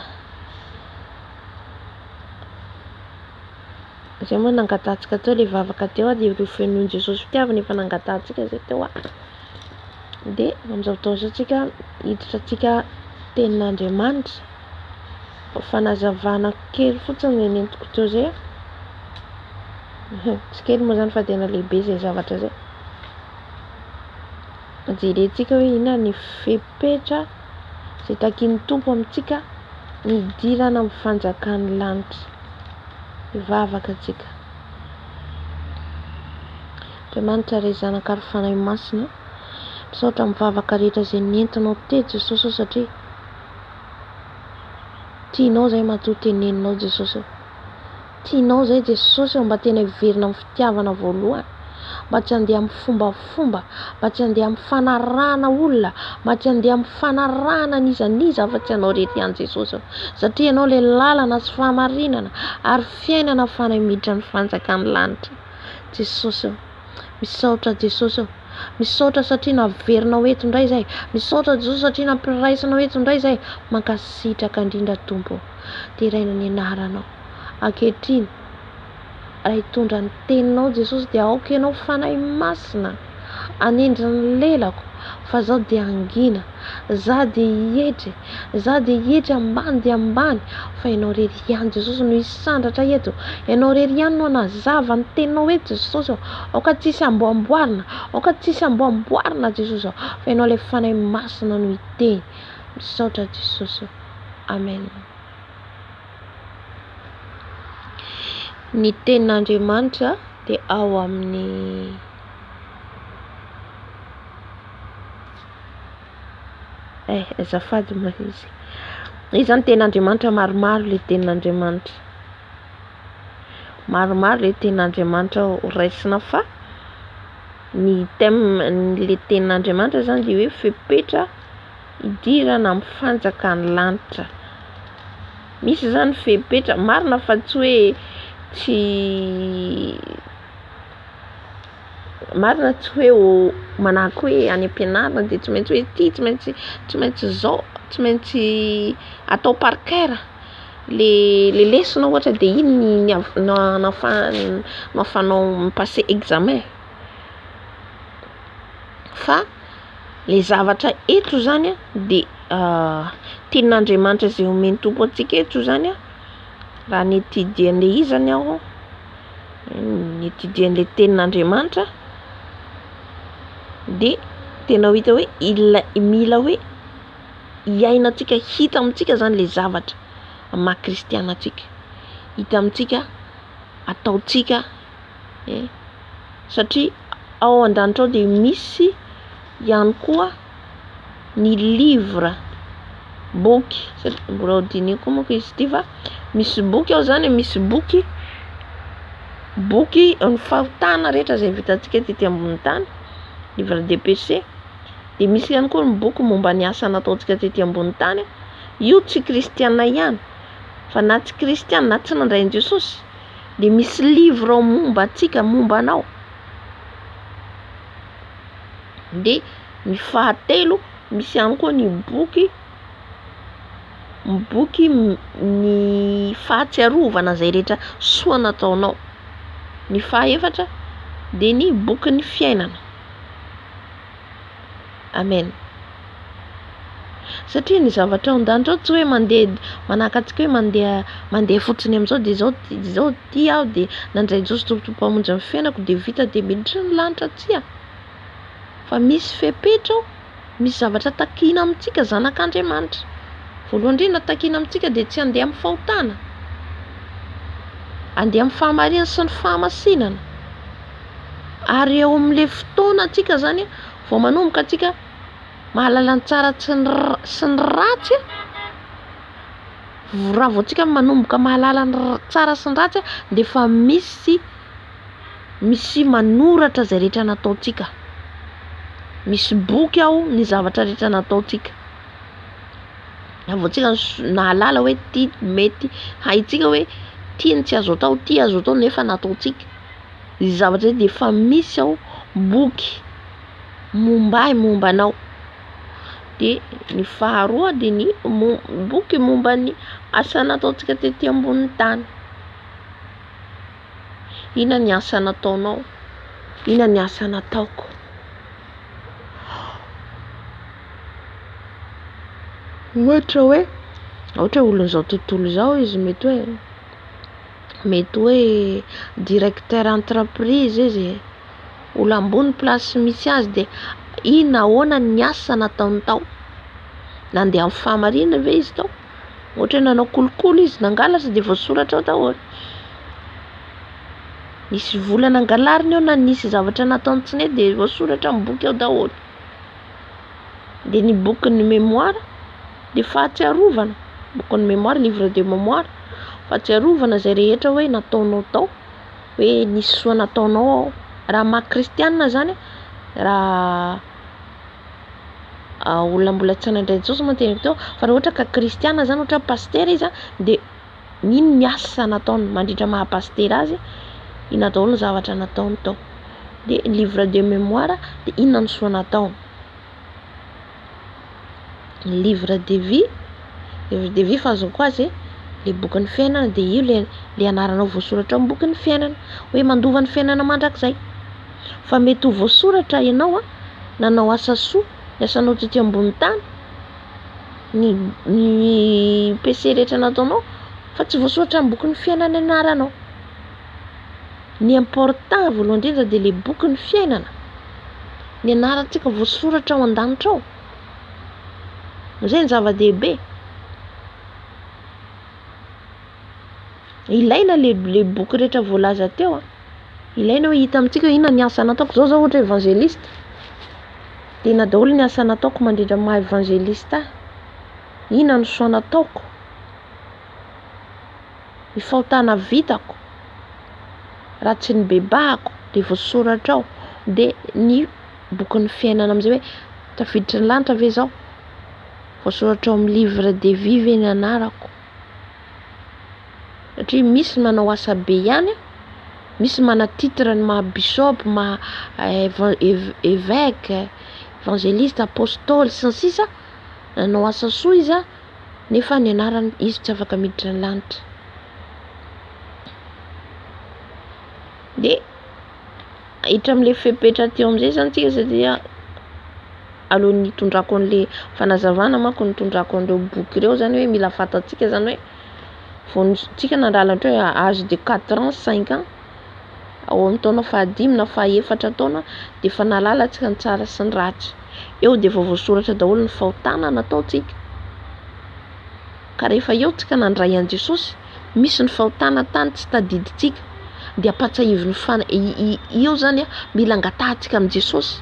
Izay moa nangatahantsika teo ilay vavaka teo dia ireo fenoin'i Jesosy fitiavana efa nangatahantsika izay teo a. Dia amin'izao fotoana izao tsika hiditra antsika tenin'Andriamanitra. Fanazavana kely fotsiny no nentiko teo izay. Tsy kely moa izany fa tena lehibe izay zavatra izay. Jerentsika hoe inona ny fepetra izay takian'ny Tompo amintsika ny hidirana amin'ny fanjakan'ny lanitra. Hivavaka antsika. Andriamanitra Ray Zanaka ary Fanahy Masina, misaotra amin'ny vavaka rehetra izay nentinao teto Jesosy ô satria tianao izay matoa teneninao Jesosy ô. Tianao izay Jesosy ô mba tena hiverina amin'ny fitiavana voalohany, mba tsy handeha amin'ny fombafomba, mba tsy handeha amin'ny fanarahana olona, mba tsy handeha amin'ny fanarahana an'iza n'iza afa-tsy Anao irery ihany Jesosy ô, satria Ianao ilay lalana sy fahamarinana ary fiainana ahafahana miditra ny fanjakan'ny lanitra. Jesosy ô, misaotra Jesosy ô, misaotra satria naverinao eto indray izay, misaotra Jesosy satria nampiraisinao eto indray izay, mankasitraka indrindra Tompo ô, deraina ny anaranao. Ankehitriny, raha hitondra ny teninao Jesosy dia aoka ianao Fanahy Masina hanendry ny lelako fa zaho dia hangina, za dia hietry, za dia hietry ambany dia ambany fa ianao irery ihany Jesosy no hisandratra eto, ianao irery ihany no hanazava ny teninao eto Jesosy ô, aoka tsy hisy amboamboarina, aoka tsy hisy amboamboarina Jesosy ô, fa ianao ilay Fanahy Masina no hiteny. Misaotra Jesosy ô. Amen. Ny tenin'Andriamanitra dia ao amin'ny eh azafady moa izy. Izy izany tenin'Andriamanitra maromaro ilay tenin'Andriamanitra. Maromaro ilay tenin'Andriamanitra ho raisina fa ny thème ilay tenin'Andriamanitra izany dia hoe fepetra hidirana amin'ny fanjakan'ny lanitra. Misy izany fepetra, marina fa tsy hoe tsy marina tsy hoe manahaka hoe any am-pianarana dia tsy maintsy hoe ity, tsy maintsy tsy maintsy zao, tsy maintsy atao par cœur le le lesona ohatra dia iny ny no ahafahanao mi-passer examen. Fa le zavatra eto zany a de tenin'Andriamanitra izay omen'ny Tompo antsika eto zany a, raha ny étudier an'le izy zany aho, ny étudier an'le tenin'Andriamanitra de tena ho hita hoe ila- mila hoe iainantsika, hita amintsika zany le zavatra amin'ny maha kristiana antsika, hita amintsika, ataontsika. Eh, satria ao an-danitra ao dia misy ihany koa ny livre, boky, mbola ho dinihiko koa manko izy ity fa misy boky ao zany, misy boky, boky ny fahotana rehetra izay vitantsika tety ambony tany, livre des péchés, dia misy ihany koa ny boky momba ny asa nataontsika tety ambony tany, io tsy kristiana ihany fa na tsy kristiana na tsy nandray an'i Jesosy dia misy livre ao momba antsika, momba anao. Dia ny fahatelo, misy ihany koa ny boky, ny boky ny fahatsiarovana izay rehetra soa nataonao. Ny fahaefatra dia ny bokin'ny fiainana. Amen. Satria ny zavatra ao an-danitra ao tsy hoe mandeha manahaka antsika hoe mandeha mandeha fotsiny amin'izao dia izao izao ity aho dia nandray an'i Jesosy Tompo Mpamonjy ny fiainako dia vita dia miditra ny lanitra tsia. Fa misy fepetra ao, misy zavatra takiana amintsika zanak'Andriamanitra. Voalohany indrindra takiana amintsika dia tsy handeha amin'ny fahotana, handeha amin'ny fahamarinana sy ny fahamasinana. Ary eo amin'ilay fotoana antsika izany vao manomboka antsika mahalala ny tsara sy ny sy ny ratsy. Raha vao tsika manomboka mahalala ny tsara sy ny ratsy dia efa misy misy manoratra izay rehetra nataontsika. Misy boky ao ny zavatra rehetra nataontsika. Raha vao tsika nahalala hoe ty mety, haintsika hoe ty ny tsy azo atao, ty azo atao nefa nataontsika. Ny zavatra izay dia efa misy ao boky momba ahy, momba anao. Dia ny faharoa dia ny boky momba ny asa nataontsika tety ambonin'ny tany. Inona ny asa nataonao? Inona ny asa nataoko? Ohatra hoe, ohatra hoe olon'izao tontolo izao izy mety hoe mety hoe directeur entreprise izy, olo ambony place misy azy dia inona ahoana ny asa nataony tao? Nandeha amin'ny fahamarinana ve izy tao? Ohatra hoe nanao kolikoly izy, nangalatra dia voasoratra ao daholo. Nisy vola nangalariny eo na nisy zavatra nataony tsy nety dia voasoratra amin'ny boky ao daholo. Dia ny bokin'ny mémoire dia fahatsiarovana, bokin'ny mémoire, livre de mémoire, fahatsiarovana izay rehetra hoe nataonao tao, hoe nisy soa nataonao ao. Raha maha kristianina zany, raha olona mbola tsy nandray an'i Jesosy moa no teneniko teo, fa raha ohatra ka kristianina zany, ohatra hoe pasitera izy an, dia ino ny asa nataony mandritra maha pasitera azy, inona daholo ny zavatra nataony tao. Dia livre de mémoire dia inona ny soa nataony. Ny livre de vie, livre de vie fahazoako azy, le bokin'ny fiainana dia io le le anaranao voasoratra ao amin'ny bokin'ny fiainana, hoe mandova ny fiainana mandrakizay. Fa mety ho voasoratra ianao an, nanao asa soa, ny asanao tety ambony tany, ny ny péché rehetra nataonao fa tsy voasoratra amin'ny bokin'ny fiainana ny anaranao. Ny important voalohany indrindra dia le bokin'ny fiainana, ny anarantsika voasoratra ao an-danitra ao. Izay ny zava-dehibe. Ilaina le le boky rehetra voalaza teo an. Ilaina hoe hita amintsika hoe inona ny asa nataoko. Zao zao ohatra evangeliste, dia inona daholo ny asa nataoko mandritra ny maha evangeliste ahy. Inona ny soa nataoko, ny fahotana vitako, raha tsy nibebahako dia voasoratra ao. Dia ny bokin'ny fiainana amin'izay hoe tafiditry ny lanitra ve zaho? Voasoratra ao amin'ny livre de vie ve ny anarako? Satria misy manao asa be ihany, misy mana titre ny maha bishop, maha évêque, évangéliste, apôstôly sy ny sisa, nanao asa soa izy an, nefa ny anarany izy tsy afaka miditra ny lanitra. Dia hiditra amin'ilay fepetra teo amin'izay zany tsika satria alohan'ny hitondrako an'le fanazavana manko nitondrako an'ireo boky ireo zany hoe mila fantatsika zany hoe vao tsika nandala ohatra hoe âge de quatre ans, cinq ans, ao amin'ny taona fahadimy na fahaefatra taona dia efa nahalala antsika ny tsara sy ny ratsy. Eo dia efa voasoratra daholo ny fahotana nataontsika. Ka rehefa eo tsika nandray an'i Jesosy, misy ny fahotana tany tsy tadidintsika, dia ampahatsiahivin'ny fana- eo zany an, mila angatahantsika amin'i Jesosy,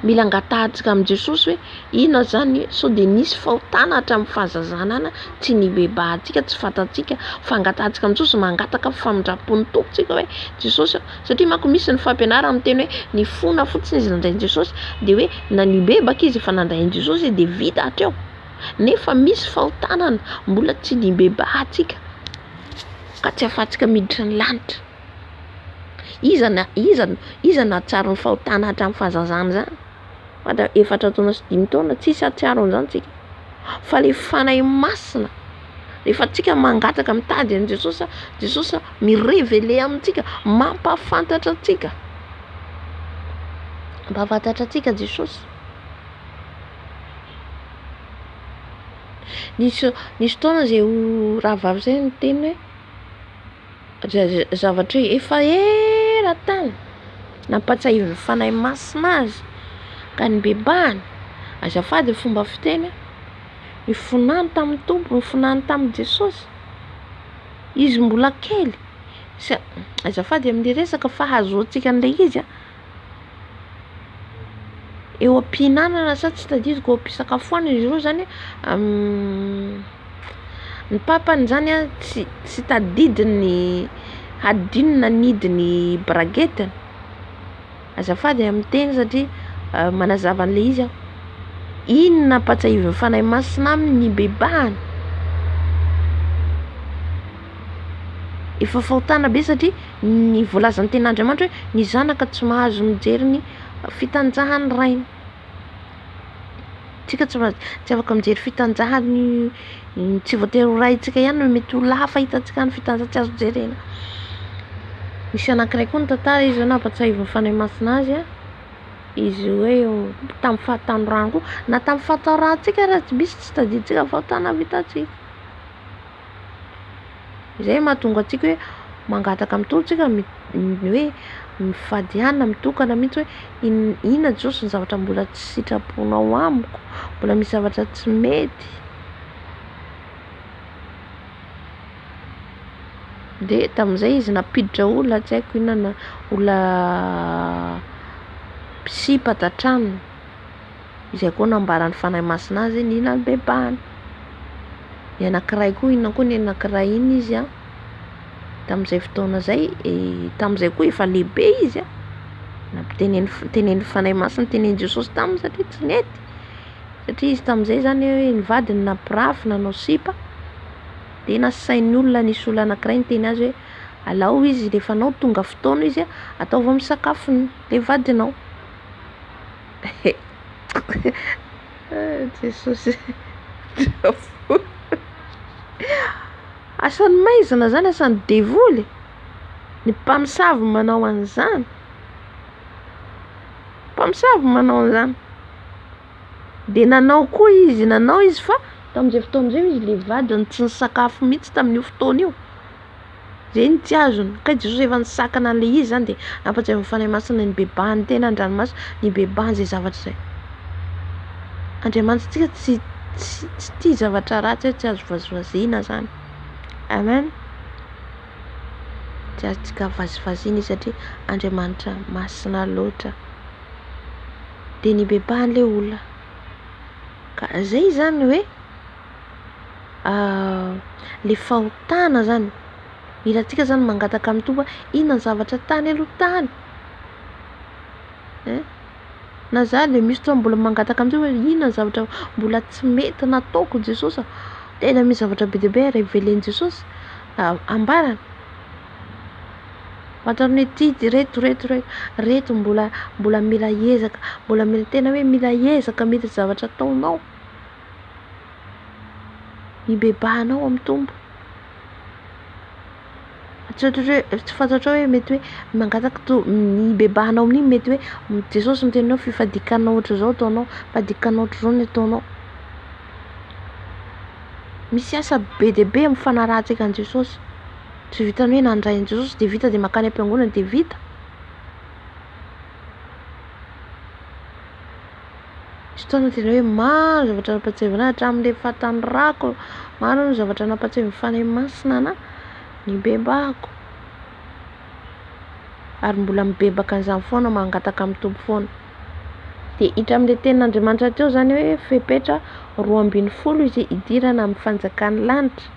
mila angatahantsika amin'i Jesosy hoe inona zany sao dia nisy fahotana hatramin'ny fahazazana any tsy nibebahantsika, tsy fantatsika, fa angatahantsika amin'i Jesosy, mangataka famindram-pon'ny Tompo tsika hoe Jesosy ô, satria manko misy ny fampianarana miteny hoe nifona fotsiny izy nandray an'i Jesosy, dia hoe na nibebaka izy efa nandray an'i Jesosy dia vita hatreo. Nefa misy fahotana mbola tsy nibebahantsika ka tsy ahafahantsika miditra ny lanitra. Iza na iza iza nahatsiaro ny fahotana hatramin'ny fahazazana izany? Fatra efatra taona sy dimy taona tsisy hahatsiaro an'izany tsika. Fa le Fanahy Masina rehefa tsika mangataka mitady an'i Jesosy, Jesosy mi-reveler amintsika, mampahafantatra antsika, mampahafantatra antsika Jesosy. Nisy nisy fotoana izay rahavavy izay niteny hoe zavatra hoe efa ela tany nampahatsiahivin'ny Fanahy Masina azy ka nibebahany, azafady ny fomba fiteny an, nifonany tamin'ny Tompo, nifonany tamin'i Jesosy, izy mbola kely, azafady amin'le resaka fa hahazoantsika an'ilay izy an. Eo am-pihinanana sa tsy tadidiko eo am-pisakafoanana izy ireo zany Ny papany zany an, tsy tsy tadidiny ny hadinony nanidy ny braguette-ny. Azafady amin'ny teny satria manazava an'le izy aho. Iny no nampatsiahivin'ny Fanahy Masina aminy ny hibebahany. Efa fahotana be satria ny voalazan'ny tenin'Andriamanitra hoe ny zanaka tsy mahazo mijery ny fitanjahan'ny rainy. Tsika tsy ma- tsy afaka mijery fitanjahan'ny tsy voatery ho raintsika ihany no mety olona hafa hitantsika ny fitanjahany tsy azo jerena. Misy anankiray koa ny tantara izy zao nampatsiahivin'ny Fanahy Masina azy a, izy hoe tamin'ny fahatanorany koa, na tamin'ny fahatanorantsika ara tsy misy tsy tadidintsika ny fahotana vitantsika. Zay mahatonga antsika hoe mangataka amin'ny Tompo tsika ny hoe mifady hanina, mitokana mihitsy hoe inona Jesosy ny zavatra mbola tsy sitraponao amiko, mbola misy zavatra tsy mety. De tamin'izay izy nampiditra olona tsy haiko inona na olona mpisipa tan-tranony, izay koa nambaran'ny Fanahy Masina azy nila nibebahana. Ny anankiray koa inona koa ny anankiray iny izy an, tamin'izay fotoana zay, tamin'izay koa efa lehibe izy an, nampiteneniny tenenin'ny Fanahy Masina, tenenin'i Jesosy taminy satria tsy nety, satria izy tamin'izay zany hoe ny vadiny nampirafy nanao sipa, de nasain'ny olona nisy olona anankiray niteny azy hoe alao izy rehefa anao tonga fotoana izy an, ataovy amin'ny sakafony le vadinao. Jesosy asan'ny maizina zany, asan'ny devoly, ny mpamosavy manao an'izany, mpamosavy manao an'izany. De nanao koa izy, nanao izy fa tamin'izay fotoana izay izy le vadiny tsy nisakafo mihitsy tamin'io fotoana io, zay no tsy azony, kay Jesosy efa nisakana an'le izy zany de nampatsiahivin'ny Fanahy Masina nibebahany tena an-dranomasina, nibebahany zay zavatra zay. Andriamanitra tsika tsy tsy tsy tia zavatra ratsy hoe tsy azo vazivaziana zany. Amen. Tsy azontsika vazivaziana izy satria Andriamanitra masina loatra. De nibebahany le olona. Ka zay zany hoe le fahotana zany, mila antsika zany mangataka amin'ny Tompo hoe inona ny zavatra tany aloha tany. Hein? Na za de misy fotoana mbola mangataka amin'ny Tompo hoe inona ny zavatra mbola tsy mety nataoko Jesosy a. Tena misy zavatra be dia be revelen'i Jesosy ambarany. Fantany hoe ty reto reto reto reto mbola mbola mila ezaka, mbola mila tena hoe mila ezaka mila zavatra ataonao. Hibebahanao amin'ny Tompo. Tsy ohatra hoe tsy fantatrao hoe mety hoe mangataka to ny hibebahanao amin'iny mety hoe Jesosy miteny anao fifadikanao ohatr'izao ataonao, fifadikanao ohatr'izao ny ataonao. Misy asa be dia be amin'ny fanarahantsika an'i Jesosy. Tsy vitan'ny hoe nandray an'i Jesosy dia vita dia mankany am-piangonana dia vita. Misy fotoana tena hoe maro zavatra nampatsiahivina ahy hatramin'ilay fahatanorako, maro ny zavatra nampatsiahivin'ny Fanahy Masina anahy, nibebahako. Ary mbola mibebaka an'izany foana, mangataka amin'ny Tompo foana. Dia hita amin'ilay tenin'Andriamanitra teo izany hoe fepetra 12 izy hidirana amin'ny fanjakan'ny lanitra.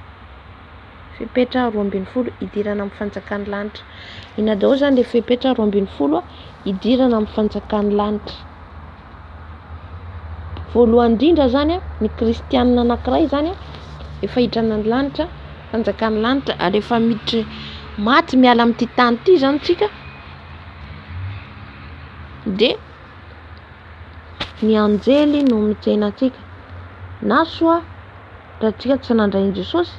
Fepetra 12 hidirana amin'ny fanjakan'ny lanitra. Inona daholo izany ilay fepetra 12 hidirana amin'ny fanjakan'ny lanitra? Voalohany indrindra izany, ny kristianina anankiray izany efa hidrana ny lanitra, fanjakan'ny lanitra, ary efa miditra maty miala amin'ity tany ity izany tsika, dia ny anjely no mitsena antsika, na soa raha tsika tsy nandray an'i Jesosy,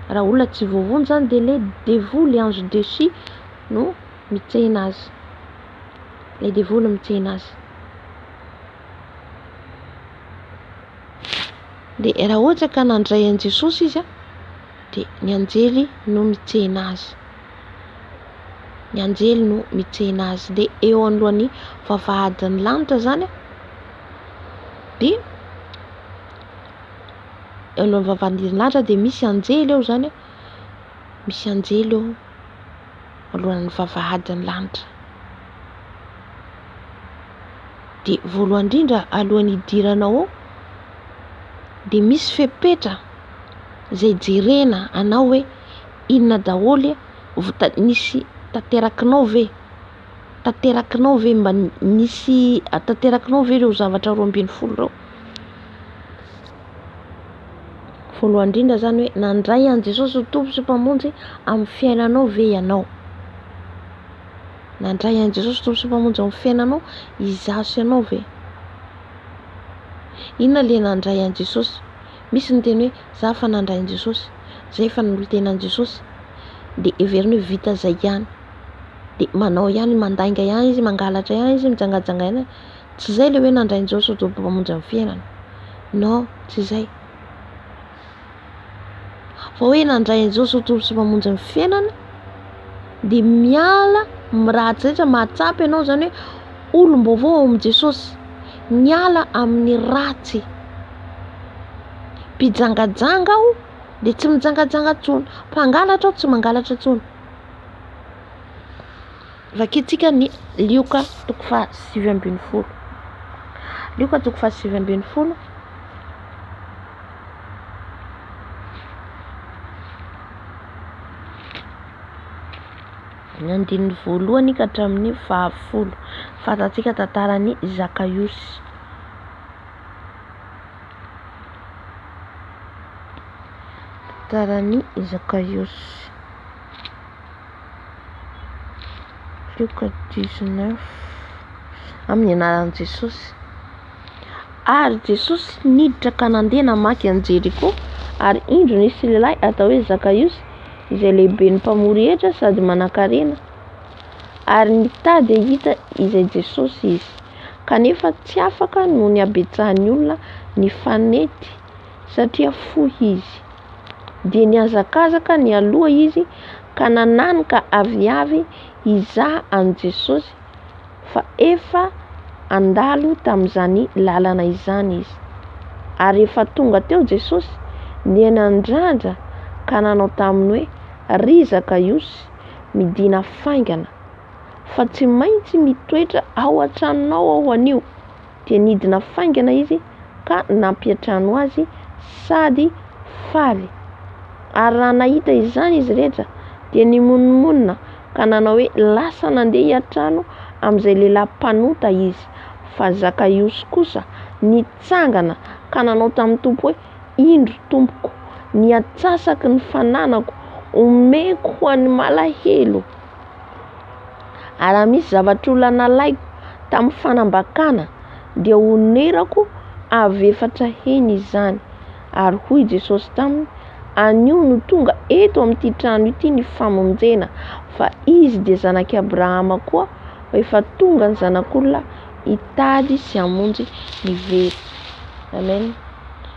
raha olona tsy voavonjy izany dia ilay devoly ange déchu no mitsena azy, ilay devoly mitsena azy. Dia raha ohatra ka nandray an'i Jesosy izy dia ny anjely no mitsena azy. Ny anjely no mitsena azy. Dia eo anoloan'ny vavahadin'ny lanitra izany dia eo anoloan'ny vavahadin'ny lanitra dia misy anjely eo izany, misy anjely eo anoloan'ny vavahadin'ny lanitra. Dia voalohany indrindra alohan'ny hidiranao ao dia misy fepetra. Izay jerena anao hoe inona daholo nisy tanterakinao ve? Tanterakinao ve mba nisy tanterakinao ve ireo zavatra 12 ireo? Voalohany indrindra izany hoe nandray an'i Jesosy ho Tompo sy Mpamonjy amin'ny fiainanao ve ianao? Nandray an'i Jesosy Tompo sy Mpamonjy amin'ny fiainanao izaho sy ianao ve? Inona le nandray an'i Jesosy? Misy ny teny hoe za efa nandray an'i Jesosy, zay efa nanolo-tena an'i Jesosy, dia heveriny hoe vita zay ihany. Dia manao ihany, mandainga ihany izy, mangalatra ihany izy, mijangajanga ihany. Tsy izay le hoe nandray an'i Jesosy ho Tompo Mpamonjy amin'ny fiainana. Non, tsy izay. Fa hoe nandray an'i Jesosy ho Tompo sy Mpamonjy ny fiainana, dia miala amin'ny ratsy rehetra, mahatsapa ianao izany hoe olom-baovao ao amin'i Jesosy, miala amin'ny ratsy. Mpijangajanga aho dia tsy mijangajanga intsony, mpangalatra aho tsy mangalatra intsony. Vakintsika ny Lioka toko faha 19. Lioka toko faha 19. Ny andininy voalohany ka hatramin'ny fahafolo. Fantatsika tantaran'i Zakaiosy. Tantaran'i Zakaiosy. Lioka 19. Amin'ny anaran'i Jesosy. Ary Jesosy niditra ka nandeha namaky an'i Jeriko, ary indro nisy lehilahy atao hoe Zakaiosy, izay lehiben'ny mpamory hetra sady manankarena, ary nitady hahita izay Jesosy izy, kanefa tsy afaka noho ny habetsahan'ny olona nifanety, satria fohy izy. Dia nihazakazaka nialoha izy ka nananika aviavy hizaha an'i Jesosy, fa efa handalo tamin'izany lalana izany izy. Ary rehefa tonga teo Jesosy, dia nandrandra ka nanao taminy hoe, Ry Zakaiosy, midìna faingana, fa tsy maintsy mitoetra ao an-tranonao aho anio. Dia nidina faingana izy ka nampiantrano azy sady faly. Ary raha nahita izany izy rehetra, dia nimonomonona ka nanao hoe, Lasa nandeha hiantrano amin'izay lehilahy mpanota izy. Fa Zakaiosy kosa nitsangana ka nanao tamin'ny Tompo hoe, Indro, Tompoko, ny antsasaky ny fananako omeko ho an'ny malahelo. Ary raha misy zavatr'olona nalaiko tamin'ny fanambakana, dia honerako avy efatra heny izany. Ary hoy Jesosy taminy, Anio no tonga eto amin'ity trano ity ny famonjena, fa izy dia zanak'i Abrahama koa, fa efa tonga ny Zanak'olona hitady sy hamonjy ny very. Amen.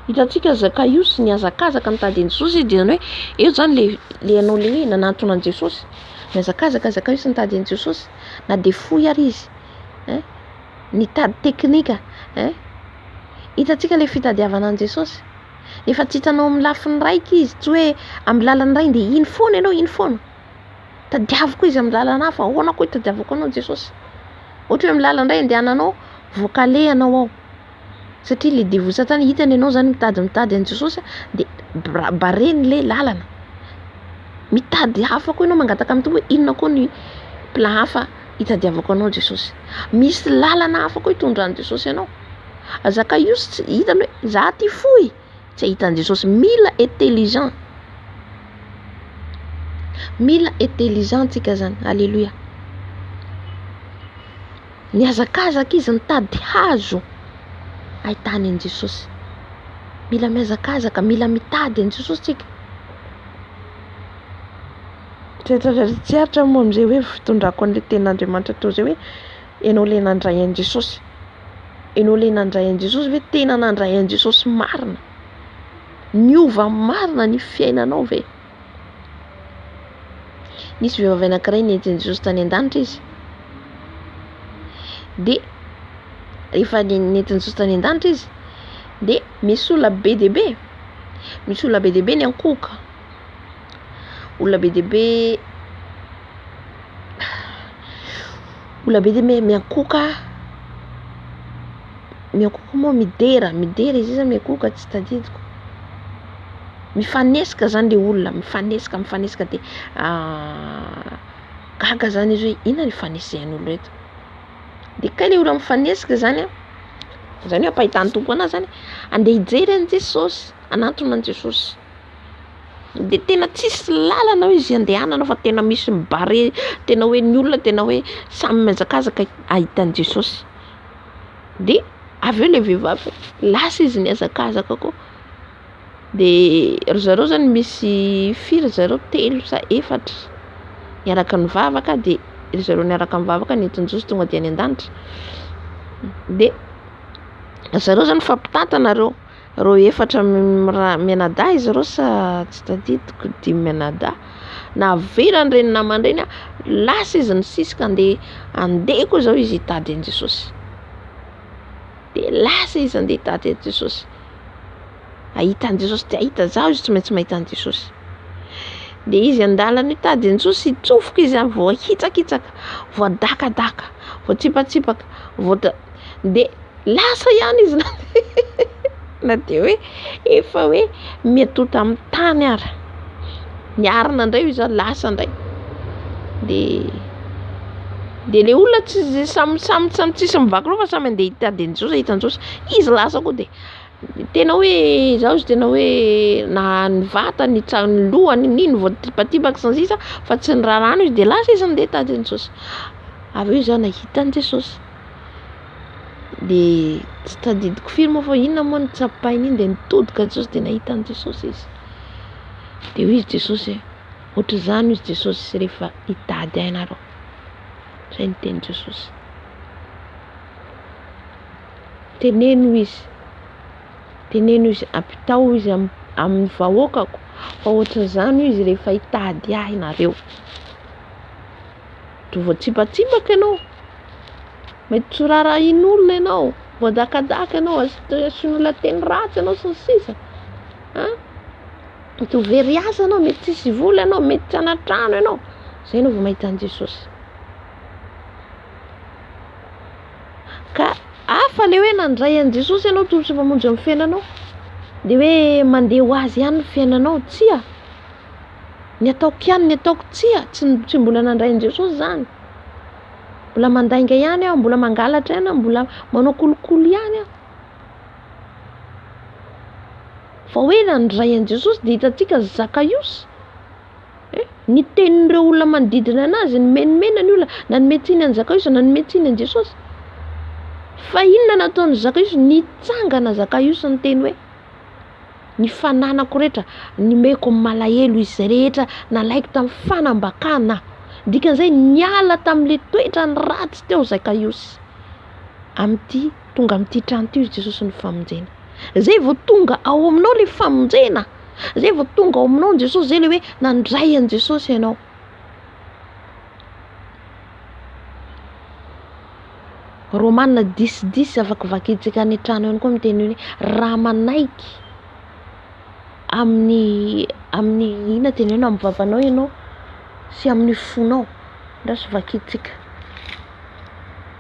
Hitantsika Zakaiosy nihazakazaka nitady an'i Jesosy izy, dia izany hoe eo izany le le ianao le hoe nanantona an'i Jesosy. Nihazakazaka Zakaiosy nitady an'i Jesosy, na dia fohy ary izy. Hein? Nitady teknika. Hein? Hitantsika ilay fitadiavana an'i Jesosy. Efa tsy hitanao amin'ny lafiny raika izy, tsy hoe amin'ny lalana iray dia iny foana ianao, iny foana. Tadiavo koa izy amin'ny lalana hafa, ahoana koa hitadiavako anao Jesosy? Ohatra hoe amin'ny lalana iray andehananao, voakale ianao ao. Satria ilay devoly satana hitany ianao izany mitady mitady an'i Jesosy dia bareny ilay lalana. Mitady hafa koa ianao mangataka amin'ny Tompo hoe inona koa ny plan hafa hitadiavako anao Jesosy. Misy lalana hafa koa hitondran'i Jesosy anao. Zakaiosy tsy hitany hoe za ty fohy tsy hahita an'i Jesosy. Mila intelligent. Mila intelligent tsika zany. Alléluia. Nihazakazaka izy nitady hazo ahitany an'i Jesosy. Mila mihazakazaka, mila mitady an'i Jesosy tsika. Tsy aritra moa amin'izay hoe fitondrako an'ilay tenin'Andriamanitra teo izay hoe ianao ilay nandray an'i Jesosy. Ianao ilay nandray an'i Jesosy ve tena nandray an'i Jesosy marina? Niova marina ny fiainanao ve? Nisy vehivavy anankiray nentin'i Jesosy tany an-danitra izy. Dia rehefa nentin'i Jesosy tany an-danitra izy dia misy olona be dia be, misy olona be dia be niankohoka. Olona be dia be, olona be dia be miankohoka, miankohoka moa midera, midera izy io sa miankohoka tsy tadidiko. Mifanesika zany le olona, mifanesika mifanesika de gaga zany izy hoe inona ny ifanesehan'olo reto? De kay le olona mifanesika zany an, zany hoe ampahitan'ny Tompo anazy zany, andeha hijery an'i Jesosy, hanantona an'i Jesosy. De tena tsisy làlana hoy izy andehanana fa tena misy mi-barrer, tena hoe ny olona tena hoe samy mihazakazaka hahita an'i Jesosy. De avy eo le vehivavy lasa izy nihazakazaka koa, de ry zareo zany misy firy zareo telo sa efatra niaraka nivavaka de ry zareo niaraka nivavaka nentin'i Jesosy tonga de any an-danitra. De zareo zany mifampitantana reo, reo efatra mianadahy izy reo sa tsy tadidiko dimy mianadahy, navelan'ireny namany reny a, lasa izy nisisika ande andeha koa zao izy hitady an'i Jesosy, de lasa izy andeha hitady an'i Jesosy, hahita an'i Jesosy te hahita zaho izy tsy maintsy mahita an'i Jesosy. De izy andalana hitady an'i Jesosy, hitsofoka izy a, voahitsakitsaka, voadakadaka, voatsipatsipaka, voada- de lasa ihany izy na de hoe efa hoe miatonta amin'ny tany ara, niarina indray io zany lasa indray. De le olona tsy samy samy samy tsisy mivaky loha fa samy andeha hitady an'i Jesosy hahita an'i Jesosy, izy lasa koa de tena hoe zaho izy tena hoe na ny vatany tsa- ny lohany nino voatipatipaka sy ny sisa fa tsy nirarahana izy de lasa izy nandeha hitady an'i Jesosy. Avy eo izy zany nahita an'i Jesosy, de tsy tadidiko firy moa fa inona moa no tsapainy iny de nitodika Jesosy de nahita an'i Jesosy izy. De hoy izy Jesosy hoe ohatr'izany hoy izy Jesosy rehefa hitady ahy nareo. Zay ny tenin'i Jesosy. Teneno izy, teneno izy, ampitao izy amin'ny vahoakako fa ohatran'izany hoy izy rehefa hitady ahy nareo. To voatsipatsipaka ianao, mety tsy ho raharahian'olona ianao, voadakadaka ianao, asian'olona teny ratsy ianao sy ny sisa an, mety ho very asa ianao, mety tsisy vola ianao, mety tsy hanan-trano ianao, zay ianao vao mahita an'i Jesosy. Ka hafa le hoe nandray an'i Jesosy ianao Tompo sy Mpamonjy amin'ny fiainanao, de hoe mandeha ho azy ihany ny fiainanao, tsia, ny ataoko ihany ny ataoko, tsia, tsy mbola nandray an'i Jesosy zany, mbola mandainga ihany aho, mbola mangalatra ihany aho, mbola manao kolikoly ihany aho. Fa hoe nandray an'i Jesosy de hitantsika Zakaiosy, ny tenin'ireo olona manodidina anazy, nimenimena ny olona, nanome tsiny an'i Zakaiosy, nanome tsiny an'i Jesosy. Fa inona nataon'i Zakaiosy? Nitsangana Zakaiosy niteny hoe ny fananako rehetra nomeko ny malahelo izy izay rehetra nalaiko tamin'ny fanambakana. Dikan'izay niala tamin'le toetrany ratsy teo Zakaiosy. Amin'ity tonga amin'ity trano ity hoy Jesosy ny famonjena. Zay vao tonga ao aminao le famonjena. Zay vao tonga ao aminao Jesosy, zay le hoe nandray an'i Jesosy ianao. Romana dix dix afaka vakintsika any an-trano ihany koa miteny hoe raha manaiky amin'ny amin'ny inona teneno amin'ny vavanao ianao sy amin'ny fonao, andraso vakintsika.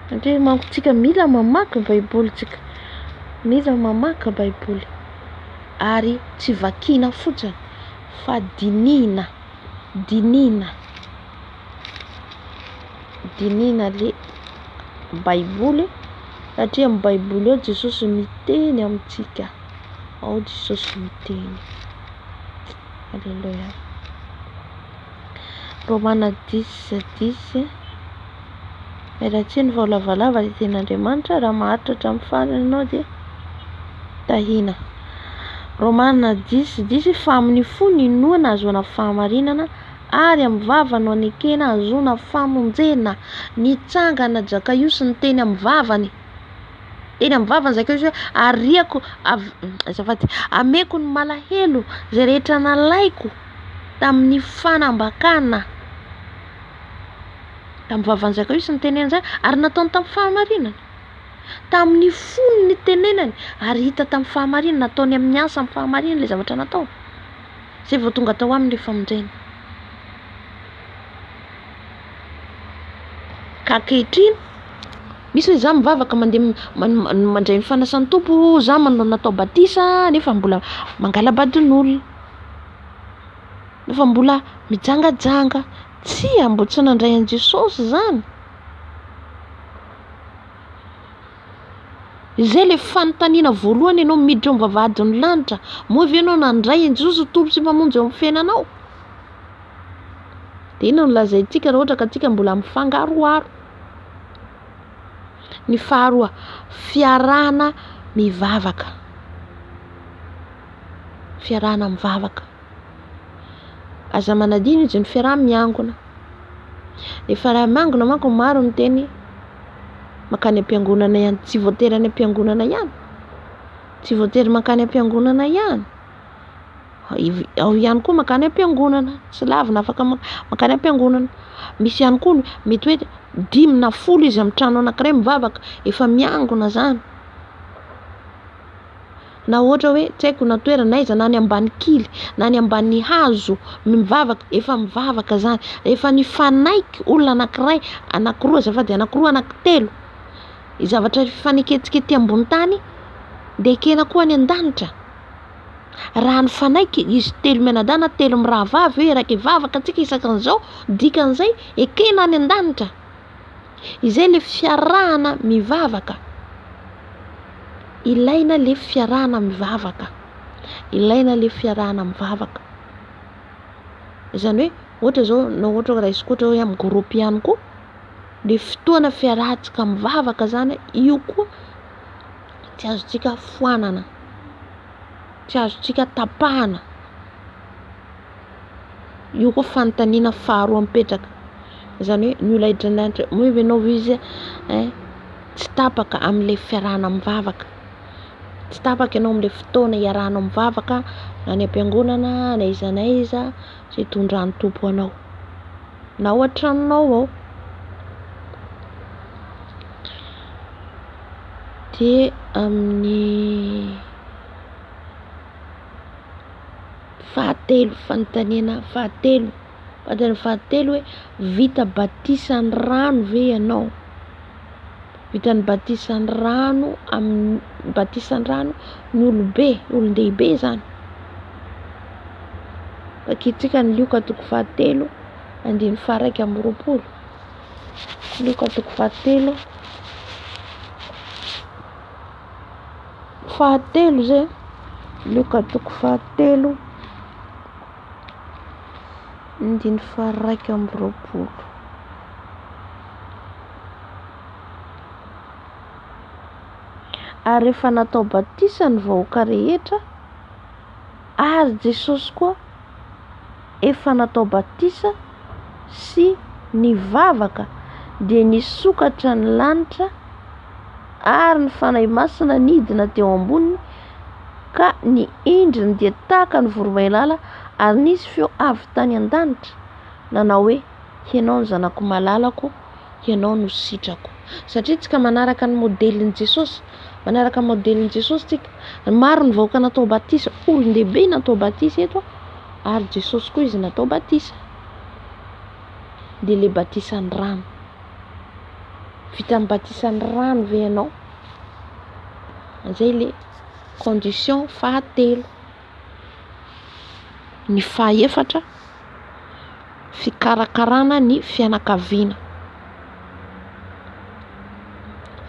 Satria manko tsika mila mamaky baiboly tsika, mila mamaky baiboly ary tsy vakiana fotsiny fa dinihina, dinihina, dinihina le baiboly satria amin'ny baiboly ao Jesosy miteny amintsika, ao Jesosy miteny. Alléluia. Romana dix dix. Miala tsiny fa ho lavalava ny tenin'Andriamanitra, raha maharitra hatramin'ny farany ianao dia tahina. Romana dix dix fa amin'ny fo no inoana ahazoana fahamarinana ary amin'ny vava no anekena ahazoana famonjena. Nitsangana Zakaiosy niteny amin'ny vavany. Teny amin'ny vavany Zakaiosy hoe ariako azafady ameko ny malahelo izay rehetra nalaiko tamin'ny fanambakana. Tamin'ny vavan'i Zakaiosy nitenenany izany ary nataony tamin'ny fahamarinana. Tamin'ny fony nitenenany ary hita tamin'ny fahamarinana, nataony amin'ny asa amin'ny fahamarinana ilay zavatra nataony. Izay vao tonga tao aminy ilay famonjena. Ka ankehitriny, misy hoe izaho mivavaka mandeha mandray ny fanasan'ny Tompo, izaho manao natao batisa nefa mbola mangala-badin'olona. Nefa mbola mijangajanga. Tsia, mbo tsy nandray an'i Jesosy zany. Izay le fanontaniana voalohany ianao miditra eo amin'ny vavahadin'ny lanitra. Moa ve ianao nandray an'i Jesosy ho Tompo sy Mpamonjy eo amin'ny fiainanao? Dia inona no lazaintsika raha ohatra ka tsika mbola mifangaroharo? Ny faharoa, fiarahana mivavaka. Fiarahana mivavaka. Aza manadino izy ny fiaraha-miangona. Ny fiaraha-miangona manko maro ny teny mankany am-piangonana ihany. Tsy voatery any am-piangonana ihany. Tsy voatery mankany am-piangonana ihany. Ao ihany koa mankany am-piangonana. Tsy lavina afaka mankany am-piangonana. Misy ihany koa mety hoe dimy na folo izy amin'ny trano anankiray mivavaka. Efa miangona zany. Na ohatra hoe tsy haiko na toerana aiza na any ambany kily na any ambany hazo mivavaka efa mivavaka zany. Efa nifanaiky olona anankiray, anankiroa azafady, anankiroa, anankitelo. Ny zavatra ifanekentsika ety ambony tany dia ekena koa any an-danitra. Raha nifanaiky izy telo mianadahy na telo mirahavavy hoe hiaraka hivavaka antsika isakin'izao, dikan'izay ekena any an-danitra. Izay le fiarahana mivavaka. Ilaina le fiarahana mivavaka. Ilaina le fiarahana mivavaka. Izany hoe ohatra zao na ohatra hoe raisiko ohatra hoe amin'ny groupe ihany koa, le fotoana fiarahantsika mivavaka zany io koa tsy azontsika foanana, tsy azontsika tapahana. Io koa fanontaniana faharoa mipetraka. Izany hoe ny olona hiditra any an-danitra, moa ve ianao ve izy ein tsy tapaka amin'ilay fiarahana mivavaka. Tsy tapaka ianao amin'ilay fotoana iarahanao mivavaka na any am-piangonana na aiza na aiza izay itondran'ny Tompo anao. Na ao an-tranonao ao. Dia amin'ny fahatelo, fanontaniana fahatelo, fanontaniana fahatelo hoe vita batisan'ny rano ve ianao? Vita ny batisan'ny rano amin'ny batisan'ny rano ny olobe, olon-dehibe izany. Vakintsika ny Lioka toko fahatelo andininy faha 21. Lioka toko fahatelo fahatelo izay, Lioka toko fahatelo andininy faha 21. Ary rehefa natao batisa ny vahoaka rehetra, ary Jesosy koa efa natao batisa sy nivavaka, dia nisokatra ny lanitra ary ny Fanahy Masina nidina teo amboniny, ka ny endriny dia tahaka ny voromailala, ary nisy feo avy tany an-danitra nanao hoe, Hianao no Zanako malalako, Hianao no sitrako. Satria tsika manaraka ny modelin'i Jesosy, manaraka ny modelin'i Jesosy tsika. Maro ny vahoaka natao batisa, olon-dehibe natao batisa eto, ary Jesosy koa izy natao batisa. Dia ilay batisan'ny rano. Vita ny batisan'ny rano ve ianao? Izay ilay condition fahatelo. Ny fahaefatra, fikarakarana ny fianakaviana.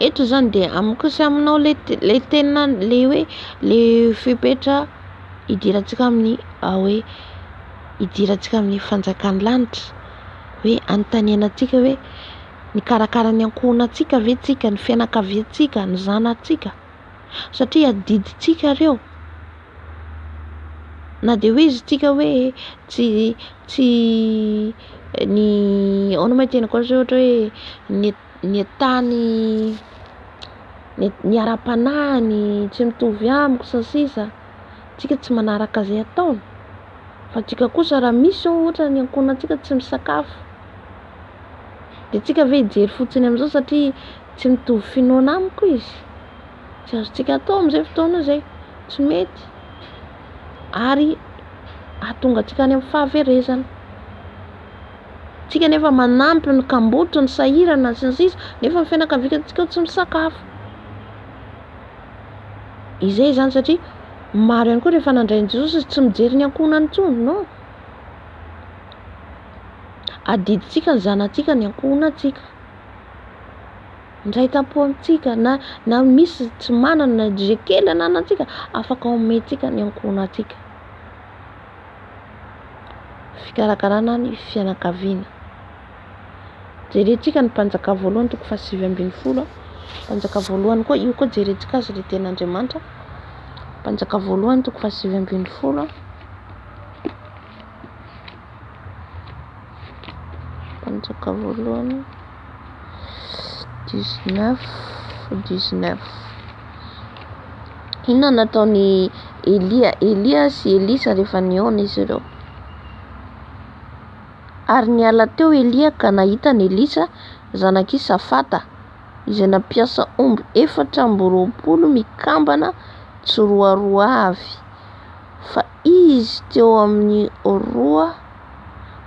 Eto izany dia amiko sy aminao le le tena le hoe le fepetra hidirantsika amin'ny hoe hidirantsika amin'ny fanjakan'ny lanitra, hoe anontaniana antsika hoe nikarakara ny ankohonantsika ve tsika, ny fianakaviantsika, ny zanatsika? Satria adidintsika ireo. Na dia hoe izy tsika hoe tsy tsy ny ahoana moa ny tenako azy ohatra hoe ny ny tany ny ara-panahiny tsy mitovy amiko sy ny sisa, tsika tsy manaraka izay ataony fa tsika kosa raha misy zao ohatra ny ankohonantsika tsy misakafo dia tsika ve hijery fotsiny amin'izao satria tsy mitovy finoana amiko izy? Tsy azontsika atao amin'izay fotoana izay, tsy mety ary hahatonga antsika any amin'ny fahaverezana. Tsika nefa manampy ny kamboty, ny sahirana sy ny sisa nefa ny fianakaviantsika tsy misakafo. Izay izany satria maro ihany koa rehefa nandray an'i Jesosy izy tsy mijery ny ankohonany intsony, non. Adidintsika ny zanatsika ny ankohonantsika. Ndray tampo amitsika na na misy tsy mana na ze kely ananatsika afaky omentsika ny ankohonantsika. Fikarakarana ny fianakavia. Jerentsika ny mpanjaka voalohany toko faha 19. Mpanjaka voalohany koa, io koa jerentsika azy le tenin'Andriamanitra. Mpanjaka voalohany toko faha 19. Mpanjaka voalohany 19 19. Inona no nataon'i Elia? Elia sy Elisa rehefa nihaona izy ireo. Ary niala teo Elia ka nahita an'i Elisa zanak'i Safata, izay nampiasa omby 24 mikambana tsiroaroa avy, fa izy teo amin'ny roa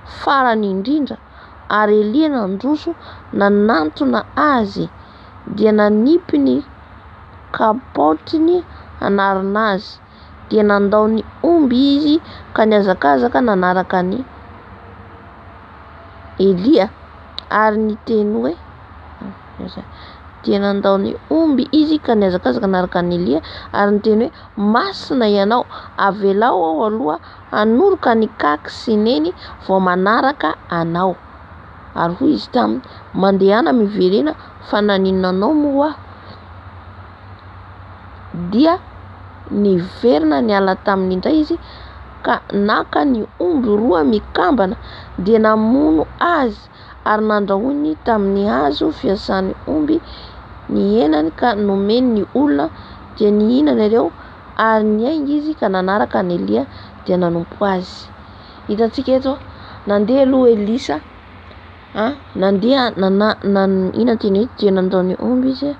farany indrindra. Ary Elia nandroso nanantona azy, dia nanipy ny kapaotiny hanarona azy. Dia nandao ny omby izy ka nihazakazaka nanaraka an'i Elia ary niteny hoe dia nandao ny omby izy ka nihazakazaka nanaraka an'i Elia ary niteny hoe masina ianao, avelao aho aloha hanoroka an'i Kaky sy Neny vao manaraka anao. Ary hoy izy taminy, mandehana miverena fa naninona anao moa aho? Dia niverina niala taminy indray izy ka naka ny omby roa mikambana, dia namono azy ary nandrahoiny tamin'ny hazo fiasan'ny omby ny henany ka nomeny ny olona, dia nihinana ireo, ary niainga izy ka nanaraka an'i Elia dia nanompo azy. Hitantsika eto, nandeha aloha Elisa, a nandeha nana nan inona ny teny hoe dia nandao ny omby izy,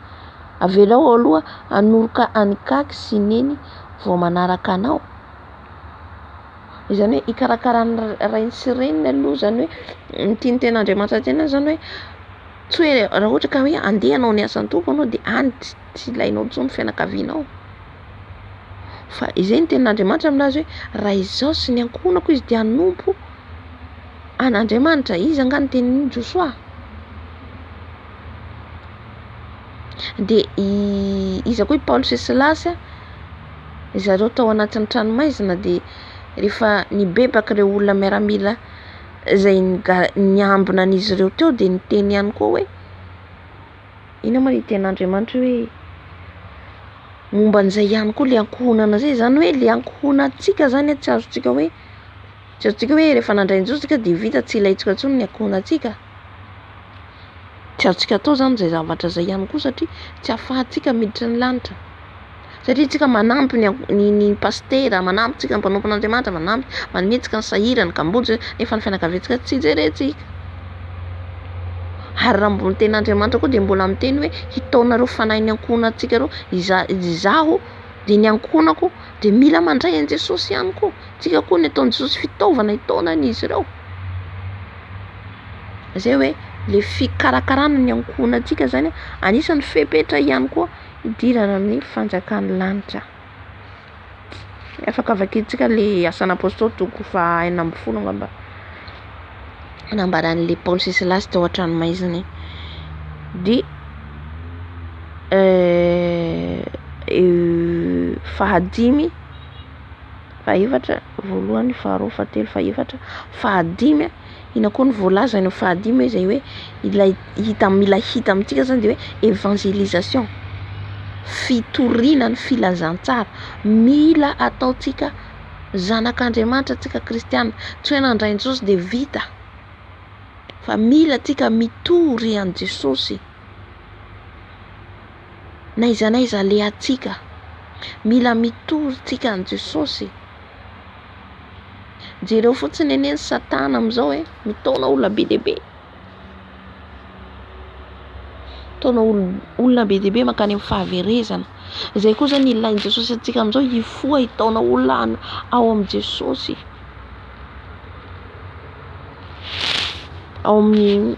avelao aloha hanoroka an'i Kaky sy Neny vao manaraka anao. Izany hoe hikarakara ny rainy sy reniny aloha zany hoe ny tian'ny tenin'Andriamanitra tenenina zany hoe tsy hoe raha ohatra ka hoe andeha hanao ny asan'ny Tompo anao de any tsy ilainao intsony ny fianakavianao. Fa izay ny tenin'Andriamanitra milaza hoe raha izaho sy ny ankohonako izy dia hanompo an'Andriamanitra. Iza angaha ny tenin'io? Josoa. Dia iza koa i Paoly sy Silasy? Zareo tao anatin'ny tranomaizina dia rehefa nibebaka ireo olona miaramila izay niambina an'izy ireo teo dia niteny ihany koa hoe inona moa ilay tenin'Andriamanitra hoe momba an'izay ihany koa le ankohonana zay, zany hoe le ankohonantsika zany tsy azontsika hoe tsy azontsika hoe rehefa nandray an'i Jesosy tsika dia vita tsy ilaintsika intsony ny ankohonantsika. Tsy azontsika atao zany izay zavatra izay ihany koa satria tsy ahafahantsika miditra ny lanitra. Satria tsika manampy ny ny pastera, manampy tsika ny mpanompon'Andriamanitra, manampy manome tsika ny sahirana, kamboty, nefa ny fianakaviantsika tsy jerentsika. Ary raha mbo ny tenin'Andriamanitra koa dia mbola miteny hoe hitaonareo fanahin'ny ankohonantsika reo, izaho dia ny ankohonako dia mila mandray an'i Jesosy ihany koa. Tsika koa ny ataon'i Jesosy fitaovana hitaonana izy ireo. Zay hoe le fikarakarana ny ankohonantsika zany anisan'ny fepetra ihany koa hidirana amin'ny fanjakan'ny lanitra. Afaka vakintsika le asan'ny apôstôly toko faha 16 angamba nambaran'le Paoly sy Silasy tao an-tranomaizina iny. Dia fahadimy, fahefatra, voalohany, faharoa, fahatelo, fahefatra, fahadimy. Inona koa no voalaza any amin'ny fahadimy hoe izay hoe ilay hita mila hita amintsika zany de hoe évangélisation, fitoriana ny filazantsara. Mila ataontsika zanak'Andriamanitra tsika kristiana, tsy hoe nandray an'i Jesosy de vita, fa mila tsika mitory an'i Jesosy n'aiza n'aiza alehantsika. Mila mitory tsika an'i Jesosy. Jereo fotsiny anie ny satana amin'izao e, mitaona olona be dia be. Mitaona olona be dia be mankany amin'ny fahaverezana. Izay koa zany ilain'i Jesosy antsika amin'izao, hifoha hitaona olona ao amin'i Jesosy. Ao amin'ny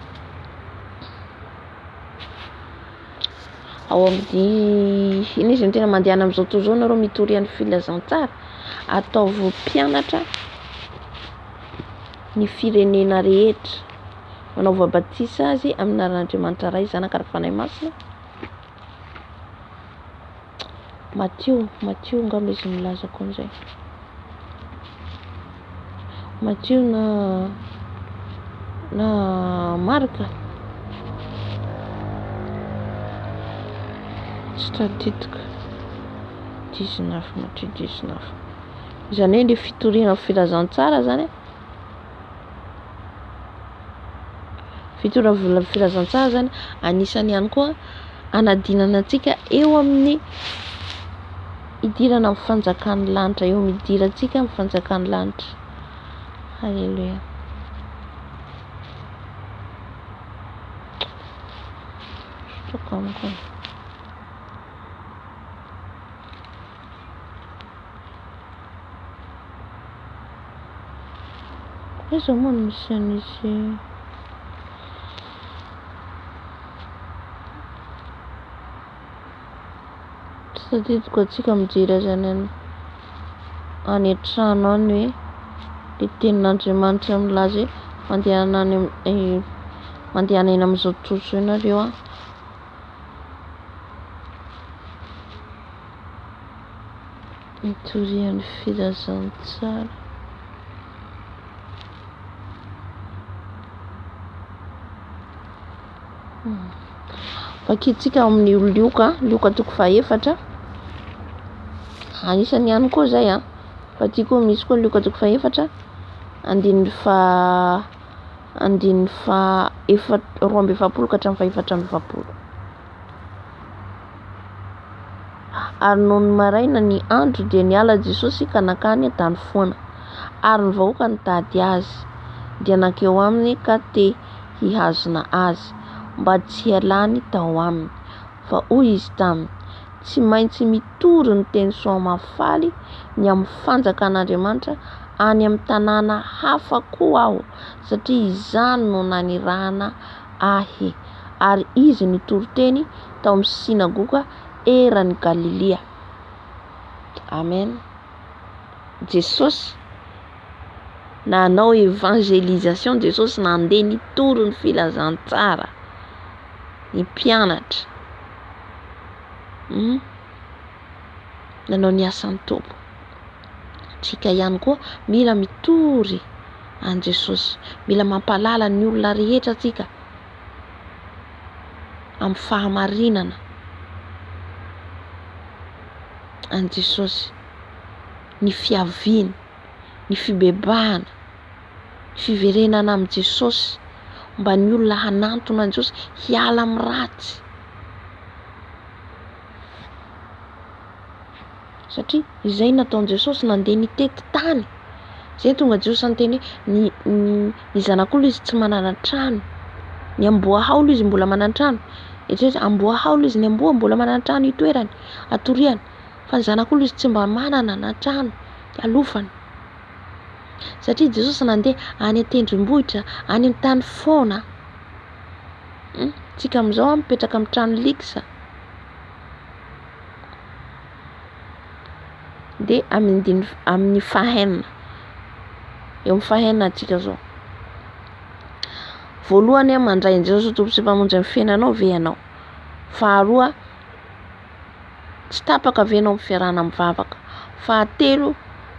ao amin'ny inona izy no tena mandehana amin'izao tontolo izao nareo mitoria ny filazantsara, ataovy mpianatra ny firenena rehetra. Manaova batisa azy amin'ny anaran'Andriamanitra Ray, Zanaka ary Fanahy Masina. Matio, Matio angamba izy milaza koa an'izay. Matio na na Marka. Tsy tadidiko. 19, Matio 19. Izany hoe le fitoriana filazantsara zany Fitoriana filazantsara zany anisany ihany koa hanadinana antsika eo amin'ny hidirana amin'ny fanjakan'ny lanitra, eo amin'ny hidirantsika amin'ny fanjakan'ny lanitra. Haleloia. Aiza moa no misy an'izy Tsy tadidiko antsika mijery azy any any an-trano any hoe le tenin'Andriamanitra milaza hoe mandehana any am- mandehana eny amin'izao tontolo izao nareo an. Nitorian'ny filazantsara. Vakintsika ao amin'ny Lioka, Lioka toko fahefatra. Anisany ihany koa izay an, fa ty koa misy koa Lioka toko fahefatra, andininy faha andininy faha efa- 42 ka hatramin'ny faha-44. Ary nony maraina ny andro dia niala Jesosy ka nankany an-tany foana. Ary ny vahoaka nitady azy, dia nankeo aminy ka te hihazona azy, mba tsy hialany tao aminy. Fa hoy izy taminy, Tsy maintsy mitory ny teny soa mahafaly ny amin'ny fanjakan'Andriamanitra any amin'ny tanàna hafa koa aho, satria izany no nanirahana ahy. Ary izy nitory teny tao amin'ny synagoga eran'i Galilia. Amen. Jesosy nanao evangelisation, Jesosy nandeha nitory ny filazantsara, ny mpianatra. Hmm? Nanao ny asan'ny Tompo. Tsika ihany koa mila mitory an'i Jesosy. Mila mampahalala ny olona rehetra tsika amin'ny fahamarinana an'i Jesosy, ny fiaviany, ny fibebahana, ny fiverenana amin'i Jesosy, mba ny olona hanantona an'i Jesosy hiala amin'ny ratsy. Satria izay nataon'i Jesosy nandeha nitety tany. Izay tonga Jesosy niteny hoe ny ny ny zanak'olona izy tsy manana trano. Ny amboa haolo izy mbola manan-trano. Eritrereto amboa haolo izy, ny amboa mbola manan-trano itoerany, atoriany. Fa ny zanak'olona izy tsy mba manana na trano ialofana. Satria Jesosy nandeha any an-tendrombohitra, any amin'ny tany foana. Hmm? Tsika amin'izao mipetraka amin'ny trano luxe. Dia amin'ny andininy amin'ny fahenina, eo amin'ny fahenina antsika zao. Voalohany, mandray an'i Jesosy ho Tompo sy Mpamonjy amin'ny fiainanao ve ianao? Faharoa, tsy tapaka ve ianao amin'ny fiarahana mivavaka? Fahatelo,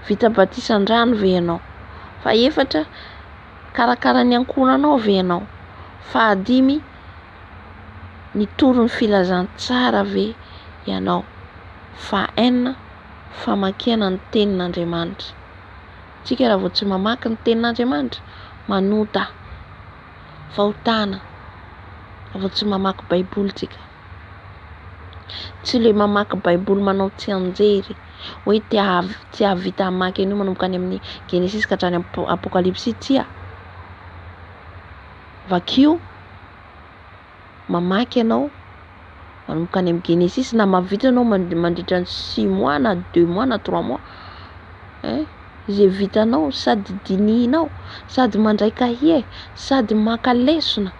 vita batisa an-drano ve ianao? Fahefatra, karakara ny ankohonanao ve ianao? Fahadimy, nitory ny filazantsara ve ianao? Fahaenina, famakiana ny tenin'Andriamanitra. Tsika raha vao tsy mamaky ny tenin'Andriamanitra, manota, fahotana, raha vao tsy mamaky baiboly tsika. Tsy le mamaky baiboly manao tsianjery, hoe te te hahavita hamaky an'io manomboka any amin'ny Genesisy ka hatrany Apokalypsy, tsia. Vakio. mamaky ianao manomboka any amin'ny Genesisy na mahavita ianao mandritra ny six mois na deux mois na trois mois hein, izay vitanao sady dinihinao sady mandray kahie sady maka lesona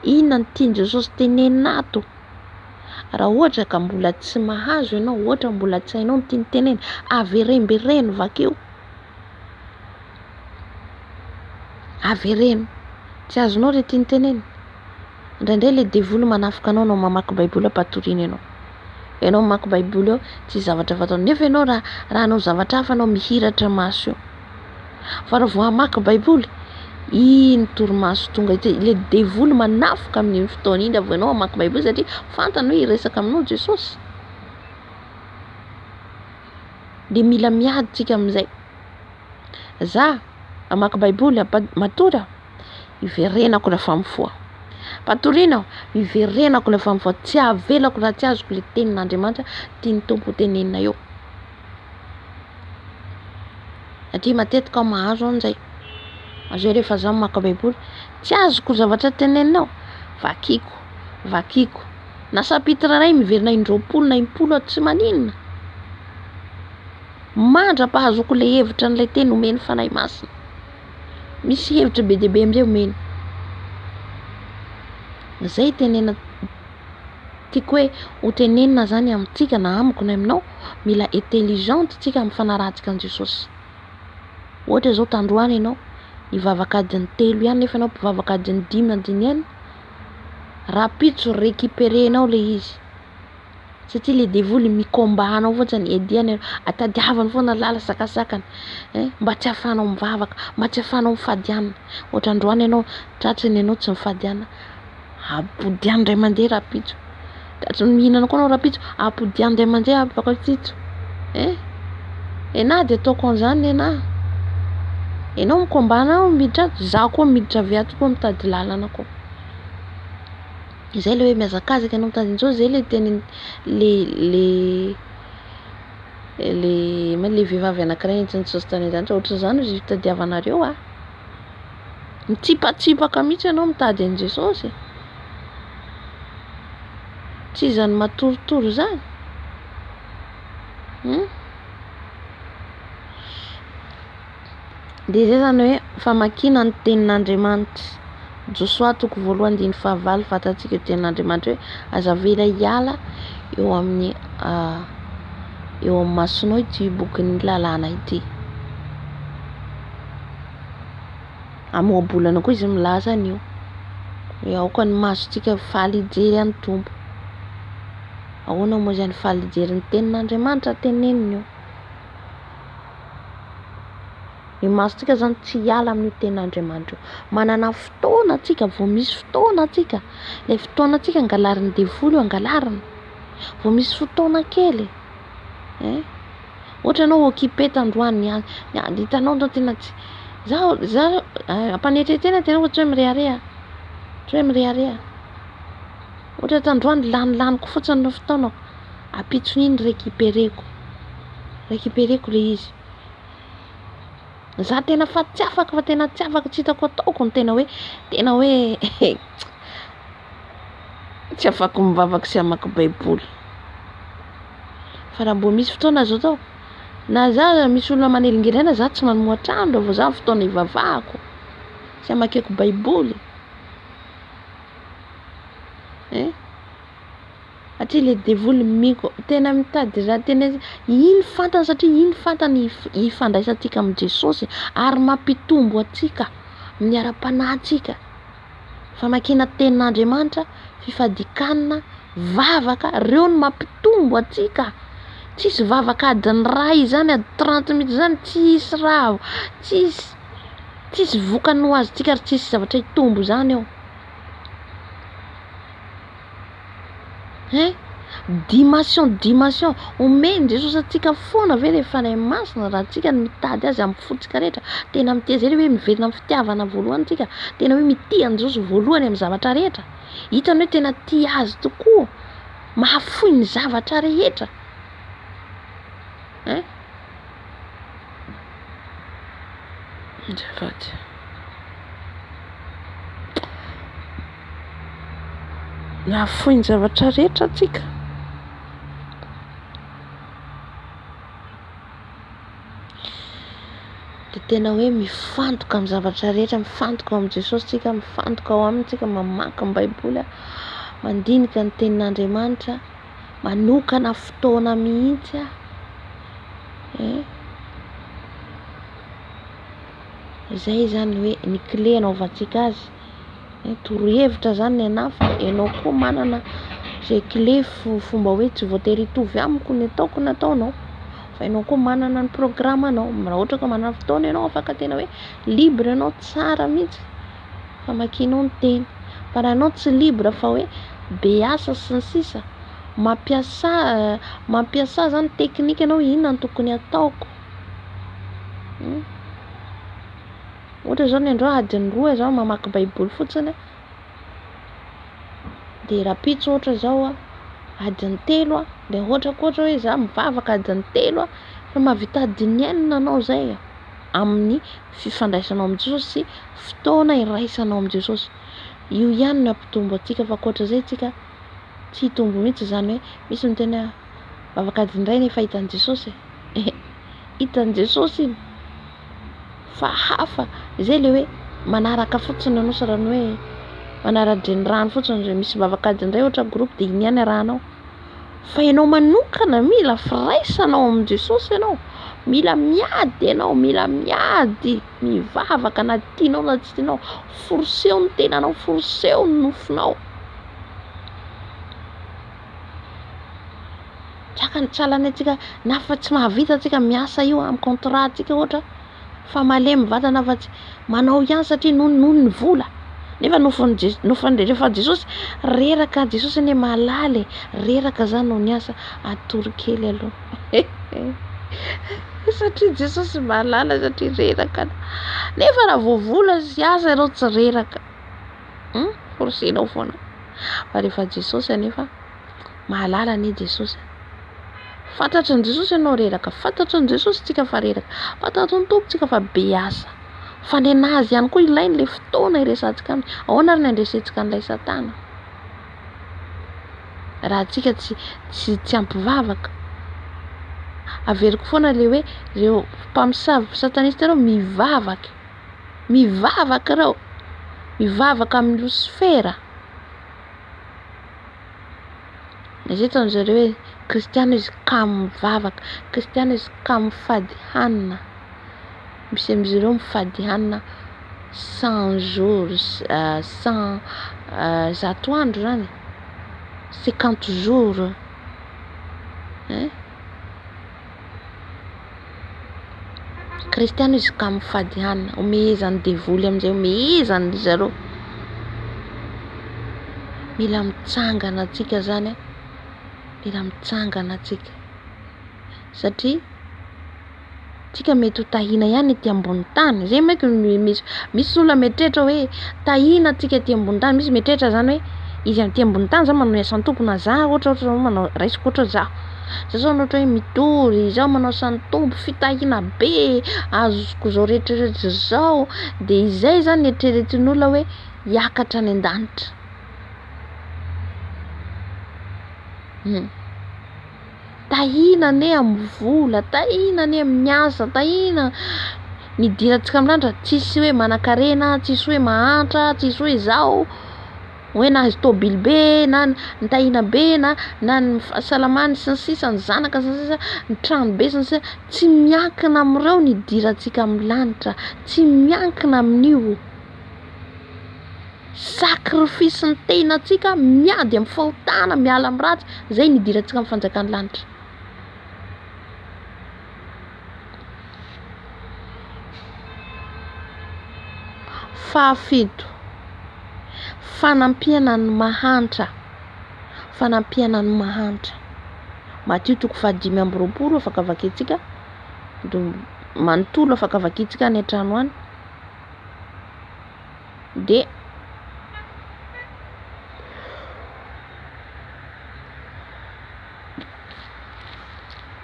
inona no tian'i Jesosy tenenina ato. Raha ohatra ka mbola tsy mahazo ianao, ohatra mbola tsy hainao ny tiany tenenina, averembereno vakio. Avereno. Tsy azonao le tiany tenenina? Indraindray le devoly manafika anao anao mamaky baiboly ampatoriana ianao. Ianao mamaky baiboly eo tsisy zavatra fantanao nefa ianao raha raha hanao zavatra hafa anao mihiratra maso io. Fa raha vao hamaky baiboly, iny torimaso tonga ity, le devoly manafika amin'iny fotoana iny raha vao ianao hamaky baiboly satria fantany hoe hiresaka aminao Jesosy. De mila miady tsika amin'izay. Za hamaky baiboly matory aho, iverenako rehefa mifoha. Ampatoriana aho, iverenako rehefa mifoha. Tsy avelako raha tsy azoko le tenin'Andriamanitra tian'ny Tompo ho tenenina eo. Satria matetika aho mahazo an'izay. Zay rehefa zaho maka baiboly, tsy azoko zavatra tenenina ao, vakiko, vakiko. Na chapitre iray miverina indroapolo na impolo aho tsy maninona. Mandra-pahazoako le hevitra an'ilay teny omen'ny Fanahy Masina. Misy hevitra be dia be amin'izay omeny. Zay tenena tiako hoe ho tenenina zany amintsika na amiko na aminao, mila intelligente tsika amin'ny fanarahantsika an'i Jesosy. Ohatra zao tandroany ianao nivavaka adiny telo ihany nefa ianao mpivavaka adiny dimy adiny enina, rahampitso récupérer-nao le izy. Satria le devoly mi-combat anao fotsiny, iadiany atadiavany foana lala sakasakana eh, mba tsy ahafahanao mivavaka, mba tsy ahafahanao mifady hanina. Ohatra androany ianao tratrany ianao tsy mifady hanina, ampodiany indray mandeha rahampitso. Tratry ny mihinana koa anao rahampitso, ampodiany indray mandeha ampakatsitso. Eh, enahy de ataoko an'izany nenahy. Ianao mi-combat anao miditra ato, zaho koa miditra avy ato koa mitady lalana koa. Izay le hoe mihazakazaka ianao mitady an'i Jesosy, zay le teny le le le le vehivavy anankiray nentin'i Jesosy tany an-danitra, ohatran'izany ozy fitadiavanareo ah. Mitsipatsipaka mihitsy ianao mitady an'i Jesosy. Tsy izany matoritory izany. Hmm? Dia izay izany hoe famakiana ny tenin'Andriamanitra. Josoa toko voalohany andininy fahavalo fantatsika io tenin'Andriamanitra hoe aza avela hiala eo amin'ny eo amin'ny masonao ity bokin'ny lalàna ity. Amin'ny ohabolana koa izy milaza an'io. Hoe aoka ny masontsika faly hijery an'ny Tompo. Ahoana moa izany faly hijery ny tenin'Andriamanitra teneniny io? Ny masontsika zany tsy hiala amin'io tenin'Andriamanitra io. Manana fotoana antsika, vao misy fotoana antsika, ilay fotoanantsika angalarin'ny devoly io, angalariny. Vao misy fotoana kely, eh, ohatra ianao occupé tandroany, niady, hitanao anao tena tsy, zaho, zaho ampanetren-tena tena fa tsy hoe mirehareha, tsy hoe mirehareha. Ohatra tandroany lanilaniko fotsiny ny fotoanako, ampitson'iny récupéreko, récupéreko le izy. Za tena fa tsy afaka fa tena tsy afaka tsy hitako ataoko ny tena hoe tena hoe tsy afaka mivavaka sy hamaky baiboly. Fa raha mbo misy fotoana azo atao, na za aza misy olona manelingelina za tsy mamoha trano raha vao za fotoana hivavahako sy hamakiako baiboly. Eh? Satria le devoly miko tena mitady raha tena iny fantany satria iny fantany ifandraisantsika amin'i Jesosy ary mampitombo antsika amin'ny ara-panahintsika. Famakiana tenin'Andriamanitra, fifadikanina, vavaka, reo no mampitombo antsika. Tsisy vavaka adiny iray izany, ady trente minutes izany, tsisy raha, tsisy tsisy vokany ho azontsika ary tsisy zavatra hitombo izany eo. Hein? Dimension dimension omen'i Jesosy antsika foana ve le Fanahy Masina raha antsika no mitady azy amin'ny fontsika rehetra? Tena mitia zay le hoe miverina amin'ny fitiavana voalohany tsika, tena hoe mitia an'i Jesosy voalohany amin'ny zavatra rehetra. Hitany hoe tena tia azy tokoa, mahafoy ny zavatra rehetra. Hein? Azafady. Nahafoy ny zavatra rehetra antsika. Dia tena hoe mifantoka amin'ny zavatra rehetra, mifantoka ao amin'i Jesosy tsika, mifantoka ao aminy tsika, mamaky ny Baiboly, mandinika ny tenin'Andriamanitra, manokana fotoana mihitsy aho. Eh? Izay izany hoe ny clé anaovantsika azy. Torohevitra zany ny anahy fa ianao koa manana izay clé fomba hoe tsy voatery hitovy amiko ny ataoko na ataonao fa ianao koa manana ny programme-nao. Raha ohatra ka manana fotoana ianao afaka tena hoe libre ianao tsara mihitsy famakianao ny teny, fa raha ianao tsy libre fa hoe be asa sy ny sisa, mampiasà mampiasà zany teknika ianao hoe inona no tokony hataoko. Ohatra zao ny androany adiny roa zaho mamaky baiboly fotsiny de rahampitso ohatra zao a adiny telo a, de ohatra koa ohatra hoe zaho mivavaka adiny telo a, fa mahavita adiny enina anao zay amin'ny fifandraisanao amin'i Jesosy sy fotoana iraisanao amin'i Jesosy. Io ihany no hampitombo antsika fa ankoatra izay tsika tsy hitombo mihitsy izany hoe misy miteny hoe vavaka adiny iray nefa hitan'i Jesosy e. Hitan'i Jesosy iny fa hafa izay le hoe manaraka fotsiny anao sahala ny hoe manara-drenirano fotsiny zay misy vavaka adiny iray ohatra groupe de iny ihany arahanao fa ianao manokana mila firaisana ao amin'i Jesosy ianao, mila miady ianao, mila miady mivavaka na tianao na tsy tianao, forceo ny tenanao, forceo ny nofonao. Tsakany tsy halan'ny antsika na fa tsy mahavita antsika miasa io amin'ny contrat antsika ohatra fa malemy vatana fa tsy manao ihany satria noho noho ny vola nefa nofon'i Jes- nofon'ny rehefa Jesosy reraka Jesosy anie mahalala e, reraka zany noho ny asa atory kely aloha satria Jesosy mahalala satria reraka nefa raha vao vola sy asa ianao tsy reraka forcenao foana fa rehefa Jesosy anefa Mahalala anie Jesosy a. Fantatry ny Jesosy ianao reraka, fantatry ny Jesosy tsika fa reraka, fantatry ny Tompo tsika fa be asa. Fa nenazy ihany koa ilainy le fotoana iresahantsika aminy. Ahoana ary ny andresentsika an'ilay satana? Raha tsika tsy tsy tsy ampy vavaka. Averiko foana le hoe reo mpamosavy sataniste reo mivavaka, mivavaka reo, mivavaka amin'ny losifera. Izay ataon-dry zareo hoe kristiana izy kamo mivavaka, kristiana izy kamo mifady hanina, misy amin'izy ireo mifady hanina cent jours cent zato andro zany, cinquante jours hein. Kristiana izy ka mifady hanina, omehezan'ny devoly amin'izay, omehezany ry zareo. Mila mitsangana antsika zany an, mila mitsangana antsika satria tsika mety ho tahiana ihany ety ambony tany, zay manko misy misy olona mieritreritra hoe tahiana antsika ety ambony tany, misy mieritreritra zany hoe izy aty ambony tany zany manao ny asan'ny Tompo na za ohatra ohatra zao manao raisiko ohatra hoe zaho, za zao ohatra hoe mitory, zaho manao asan'ny Tompo, fitahiana be azoko zao rehetra rehetra zao, de izay zany ny eritreretin'olona hoe hiakatra any an-danitra. Tahiana anie amin'ny vola, tahiana anie amin'ny asa, tahiana ny idirantsika amin'ny lanitra, tsisy hoe manankarena, tsisy hoe mahantra, tsisy hoe izao, hoe nahazo tôbily be na nitahiana be na na ny fahasalamany sy ny sisa, ny zanaka sy ny sisa, ny trano be sy ny sisa, tsy miankina amin'ireo ny idirantsika amin'ny lanitra, tsy miankina amin'io. Sacrifice ny tenantsika miady amin'ny fahotana, miala amin'ny ratsy, zay ny idirantsika amin'ny fanjakan'ny lanitra. Fahafito, fanampiana ny mahantra, fanampiana ny mahantra. Matio toko fahadimy amby roapolo afaka vakintsika, manontolo afaka vakintsika any an-trano any. dia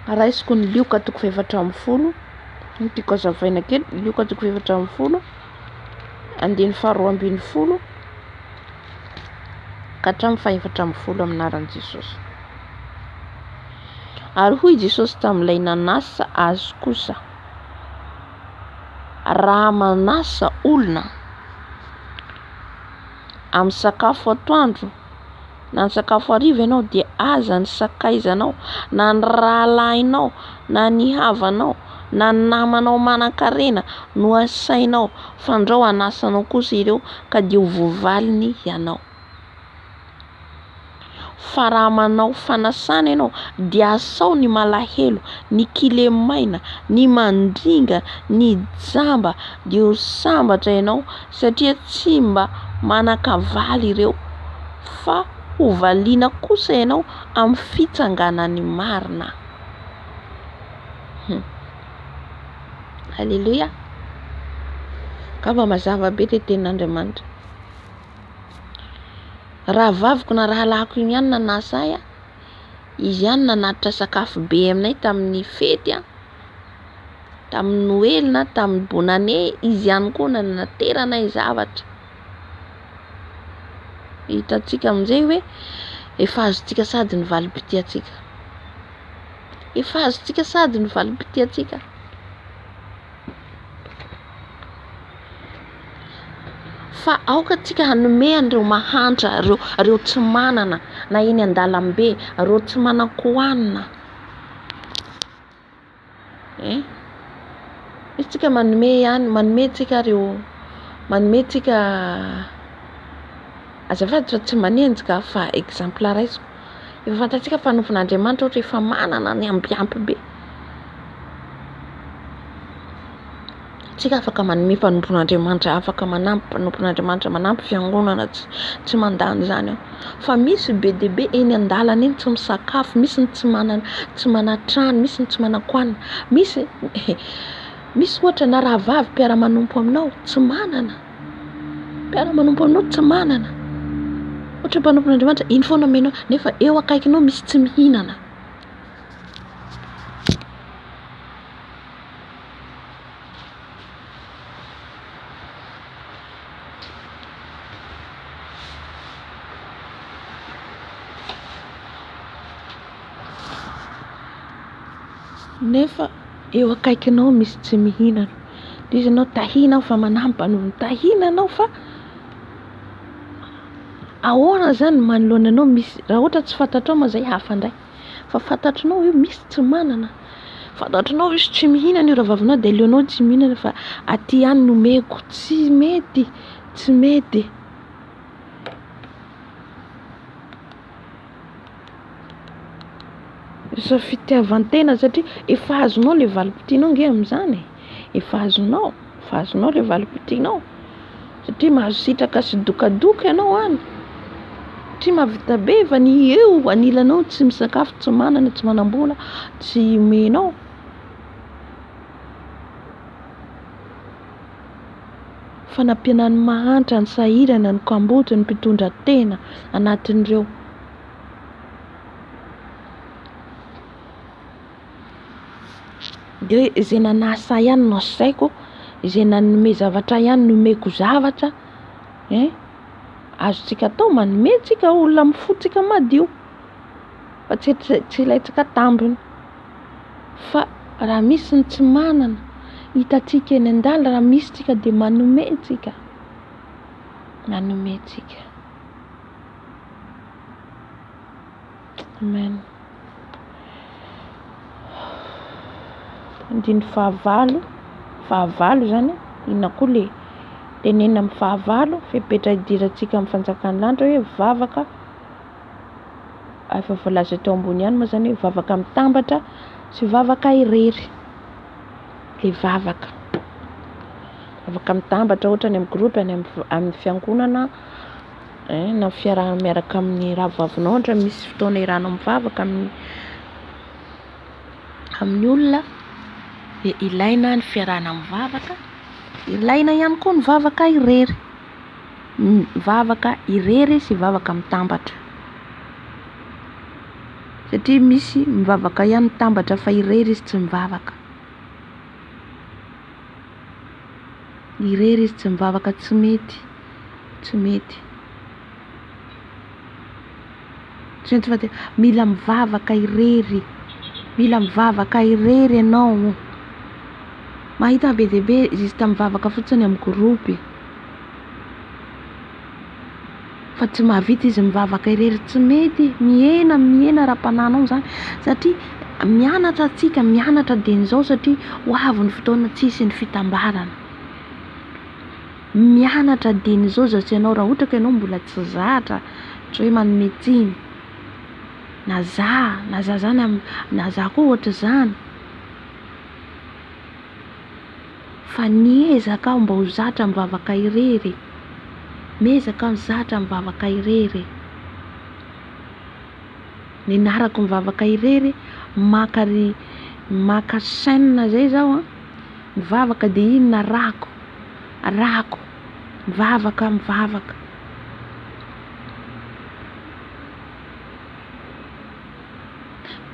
raisiko ny lioka toko fahefatra ambin'ny folo, no tiako hazavaina kely, lioka toko fahefatra ambin'ny folo, andininy faharoa ambin'ny folo ka hatramin'ny fahefatra ambin'ny folo amin'ny anaran'i Jesosy. Ary hoy Jesosy tamin'ilay nanasa azy kosa, Raha manasa olona amin'ny sakafo atoandro na ny sakafo hariva ianao dia aza ny sakaizanao na ny rahalahinao na ny havanao na namanao manan-karena no asainao, fandrao hanasa anao kosa ireo, ka dia ho voavaliny hianao. Fa raha manao fanasana ianao, dia asao ny malahelo, ny kilemaina, ny mandringa, ny jamba, dia ho sambatra ianao, satria tsy mba manan-kavaly ireo, fa ho valiana kosa ianao amin'ny fitsanganan'ny marina. Aleloia! Angamba mazava be le tenin'Andriamanitra. Rahavaviko na rahalahiko iny ihany nanasa ahy, izy ihany nanatitra sakafo be aminay tamin'ny fety, tamin'ny noely na tamin'ny bonne année, izy ihany koa nanateranay zavatra. Hitantsika amin'izay hoe efa azontsika sady ny valim-pitiantsika. Efa azontsika sady ny valim-pitiantsika. Fa aoka tsika hanome an'ireo mahantra, ireo, ireo tsy manana, na eny an-dalambe, ireo tsy manan-kohanina. Eh? Misy tsika manome ihany, manome tsika ireo, manome tsika, azafady fa tsy manenjika fa exemple raisiko. Efa fantatsika fa mpanompon'Andriamanitra ohatra efa manana ny ambiampy be. Tsika afaka manome mpanompon'Andriamanitra, afaka manampy mpanompon'Andriamanitra, manampy fiangonana, tsy, tsy mandany izany aho. Fa misy be dia be eny an-dalana eny tsy misakafo, misy ny tsy manana, tsy manan-trano, misy ny tsy manan-kohanina, misy misy ohatra na rahavavy mpiara-manompo aminao tsy manana, mpiara-manompo aminao tsy manana. Ohatra mpanompon'Andriamanitra, iny foana omenao, nefa eo akaikinao misy tsy mihinana. Nefa eo akaikinao misy tsy mihinana. Dia izy ianao tahina aho fa manampy mpanompo. Tahina anao fa ahoana zany manoloana anao misy raha ohatra tsy fantatrao moa zay hafa indray. Fa fantatrinao io misy tsy manana. Fantatrinao izy tsy mihinana io rahavavinao dia aleonao tsy mihinana fa aty ihany no omeko. Tsy mety, tsy mety. Lasa fitiavan-tena satria efa azonao le valim-pitianao nge amin'izany e, efa azonao, efa azonao le valim-pitianao satria mahazo sitraka sy dokadoka ianao any, satria mahavita be fa ny eo anilanao tsy misakafo, tsy manana, tsy manam-bola, tsy omenao. Fanampiana ny mahantra, ny sahirana, ny kamboty, ny mpitondra tena anatin'ireo. Dia hoe izay nanasa ahy ihany no asaiko, izay nanome zavatra ahy ihany no omeko zavatra, hein, azontsika atao manome tsika olona amin'ny fontsika madio, fa tsy tsy ilaintsika tambiny, fa raha misy ny tsy manana, hitantsika eny an-dalana raha misy tsika dia manome tsika, manome tsika. Amen. Andininy fahavalo, fahavalo zany, inona koa le tenenina amin'ny fahavalo, fepetra hidirantsika amin'ny fanjakan'ny lanitra hoe vavaka, efa voalaza teo ambony ihany moa zany hoe vavaka mitambatra sy vavaka irery, le vavaka. Vavaka mitambatra ohatra any amin'ny groupe, any amin'ny fiangonana, eh, na fiarahana miaraka amin'ny rahavavinao ohatra misy fotoana iarahanao mivavaka amin'ny amin'ny olona dia ilaina ny fiarahana mivavaka, ilaina ihany koa ny vavaka irery, vavaka irery sy vavaka mitambatra, satria misy mivavaka ihany mitambatra fa irery izy tsy mivavaka. Irery izy tsy mivavaka tsy mety, tsy mety. Tsy maintsy fa mila mivavaka irery, mila mivavaka irery ianao. Mahita be dia be juste mivavaka fotsiny amin'ny groupe. Fa tsy mahavita izy mivavaka irery, tsy mety, mihena mihena ara-panahinao izany satria. Mianatra antsika, mianatra dieny izao satria ho avy ny fotoana tsy hisy ny fitambarana. Mianatra dieny izao za sy ianao raha ohatra ka ianao mbola tsy zatra, tsy hoe manome tsiny, na za, na za zany na za koa ohatr'izany. Fa niezaka aho mba ho zatra mivavaka irery e, miezaka aho zatra mivavaka irery e. Nianarako mivavaka irery, maka ry maka chaine zay zaho an, mivavaka dia iny no arahako, arahako, mivavaka mivavaka.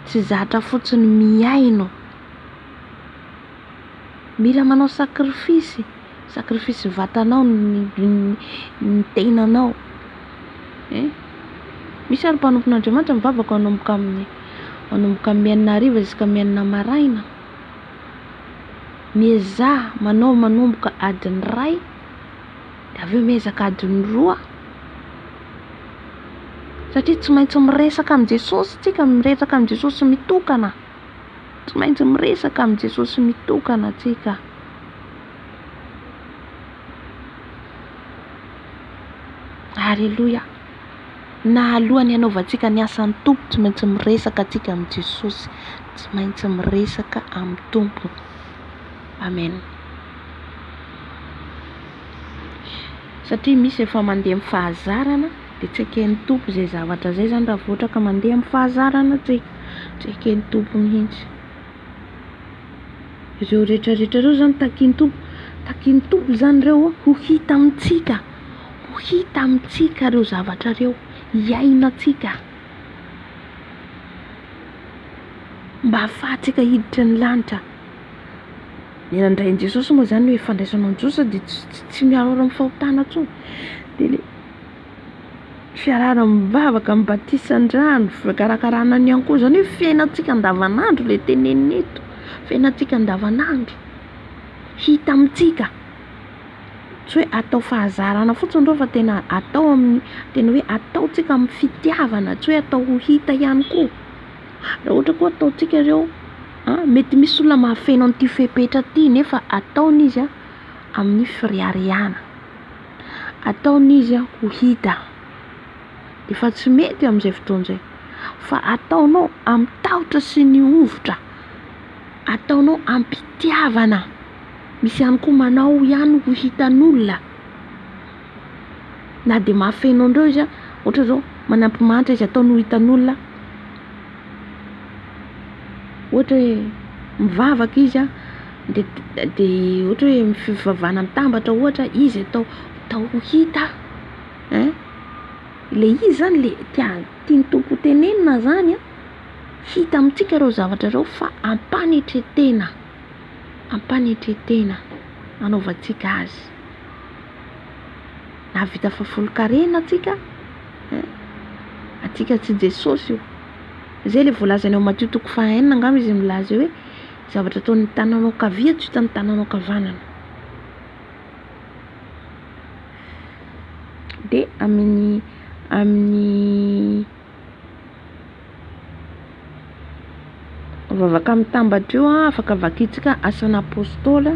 Tsy zatra fotsiny mihaino. Mila manao sacrifice, sacrifice vatanao ny ny tenanao eh. Misy ary mpanompon'Andriamanitra mivavaka manomboka amin'ny manomboka amin'ny enina hariva jusqu'à amin'ny enina maraina. Miezaha manao manomboka adiny iray dia avy eo miezaka adiny roa satria tsy maintsy miresaka amin'i Jesosy tsika, miresaka amin'i Jesosy mitokana. Tsy maintsy miresaka amin'i Jesosy mitokana tsika. Aleloia. Na alohan'ny hanaovantsika ny asan'ny Tompo, tsy maintsy miresaka antsika amin'i Jesosy. Tsy maintsy miresaka amin'ny Tompo. Amen. Satria misy efa mandeha amin'ny fahazarana, dia tsy eken'ny Tompo izay zavatra izay izany raha vao ohatra ka mandeha amin'ny fahazarana tsika. Tsy eken'ny Tompo mihitsy. Ireo rehetra rehetra ireo izany takian'ny Tompo. Takian'ny Tompo izany ireo ho hita amintsika. Ho hita amintsika ireo zavatra ireo. Hiainantsika. Mba hahafahantsika hiditra ny lanitra. Ny nandray an'i Jesosy moa izany hoe fandraisana an'i Jesosy dia tsy miaro amin'ny fahotana intsony. Dia ilay fiarahana mivavaka, ny batisan-drano, fikarakarana ny ankoho, izany hoe fiainantsika andavanandro ilay tenenina eto, fiainantsika andavanandro, hita amintsika, tsy hoe atao fahazarana fotsiny ireo fa tena atao amin'ny, tena hoe ataontsika amin'ny fitiavana, tsy hoe atao ho hita ihany koa, raha ohatra koa ataontsika ireo an, mety misy olona mahafeno an'ity fepetra ity nefa ataony izy an amin'ny fireharehana. Ataony izy ho hita. Efa tsy mety amin'izay fotoana izay. Fa ataonao amin'ny tahotra sy ny hovitra. Ataonao am-pitiavana. Misy ihany koa manao ihany ho hitan'olona. Na dia mahafeno an'ireo izy, ohatra izao manampy mahantra izy ataony ho hitan'olona. Ohatra hoe mivavaka izy dia dia ohatra hoe ny fivavahana mitambatra ohatra izy atao atao ho hita ein, ilay izy zany le tia- tian'ny Tompo ho tenenina zany an, hita amintsika ireo zavatra ireo fa am-panetren-tena, am-panetren-tena anaovantsika azy, nahavita fahafolonkarena antsika ein, antsika tsy Jesosy io, zay le voalazany ao Matio toko faha enina angamba izy milaza hoe Zavatra ataon'ny tananao ankavia tsy hitan'ny tananao ankavanana. Dia amin'ny amin'ny vavaka mitambatra io an, afaka vakintsika asan'ny apostoly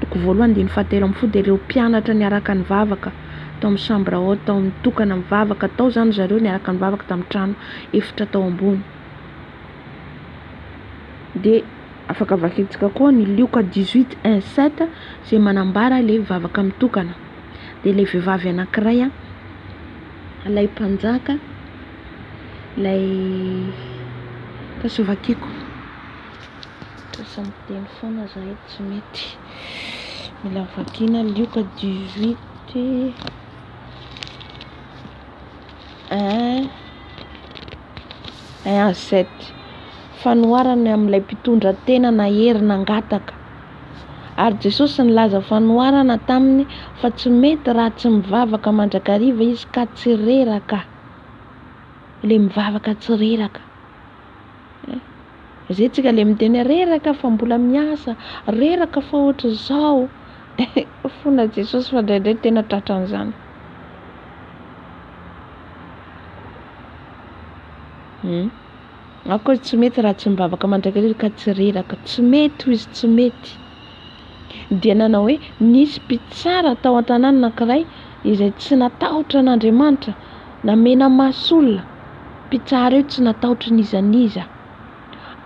toko voalohany andininy fahatelo ambin'ny folo dia ireo mpianatra niaraka nivavaka tao amin'ny chambre haute tao nitokana nivavaka tao izany zareo niaraka nivavaka tamin'ny trano efitra tao ambony. Dia afaka vakintsika koa ny Lioka 18 1 7 izay manambara ilay vavaka mitokana. Dia ilay vehivavy anankiray an, ilay mpanjaka, ilay lasa vakiko. Lasa miteny foana za eto tsy mety. Mila vakiana Lioka 18 1 1 à 7. Fanoharana amin'ilay mpitondra tena nahery nangataka. Ary Jesosy nilaza fanoharana taminy fa tsy mety raha tsy mivavaka mandrakariva izy ka tsy reraka. Ilay mivavaka tsy reraka. Izay tsika ilay miteny hoe reraka fa mbola miasa, reraka fa ohatr'izao. Fona Jesosy fa indraindray tena tratran'izany. Hmm. Akory tsy mety raha tsy mivavaka mandrakariva ka tsy reraka. Tsy mety hoy izy, tsy mety. Dia nanao hoe, Nisy mpitsara tao an-tanàna anankiray izay tsy natahotra an'Andriamanitra, namena maso olona. Mpitsara io tsy natahotra n'iza n'iza.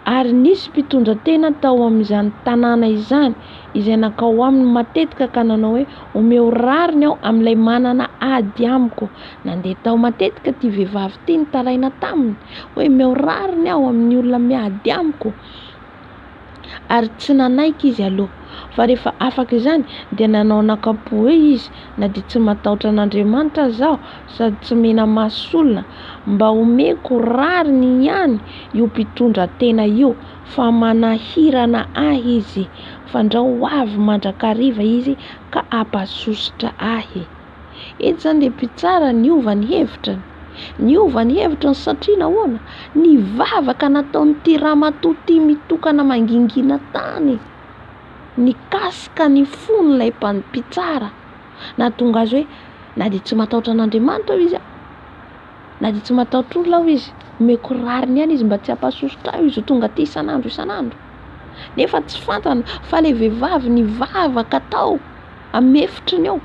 Ary nisy mpitondratena tao amin'izany tanàna izany, izay nankao aminy matetika ka nanao hoe, Omeo rariny aho amin'ilay manana ady amiko. Nandeha tao matetika ity vehivavy ity nitaraina taminy hoe, Omeo rariny aho amin'ny olona miady amiko. Ary tsy nanaiky izy aloha. Fa rehefa afaka izany, dia nanao anakam-po hoe izy, Na dia tsy matahotra an'Andriamanitra aza aho, sady tsy mena-maso olona, mba omeko rariny ihany io mpitondra tena io, fa manahirana ahy izy, fandrao ho avy mandrakariva izy ka hampasosotra ahy. Eto izany ilay mpitsara niova ny hevitrany. Niova ny hevitrany satria nahoana? Ny vavaka nataon'ity ramatoa ity mitokana mangingina tany, nikasika ny fon'ilay mpitsara, nahatonga azy hoe na dia tsy matahotra an'Andriamanitra aho izy, na dia tsy matahotra olona aho izy, omeko rariny ihany izy mba tsy hampasosotra ahy izy ho tonga aty isan'andro isan'andro. Nefa tsy fantany fa ilay vehivavy nivavaka tao amin'ny efitriny ao,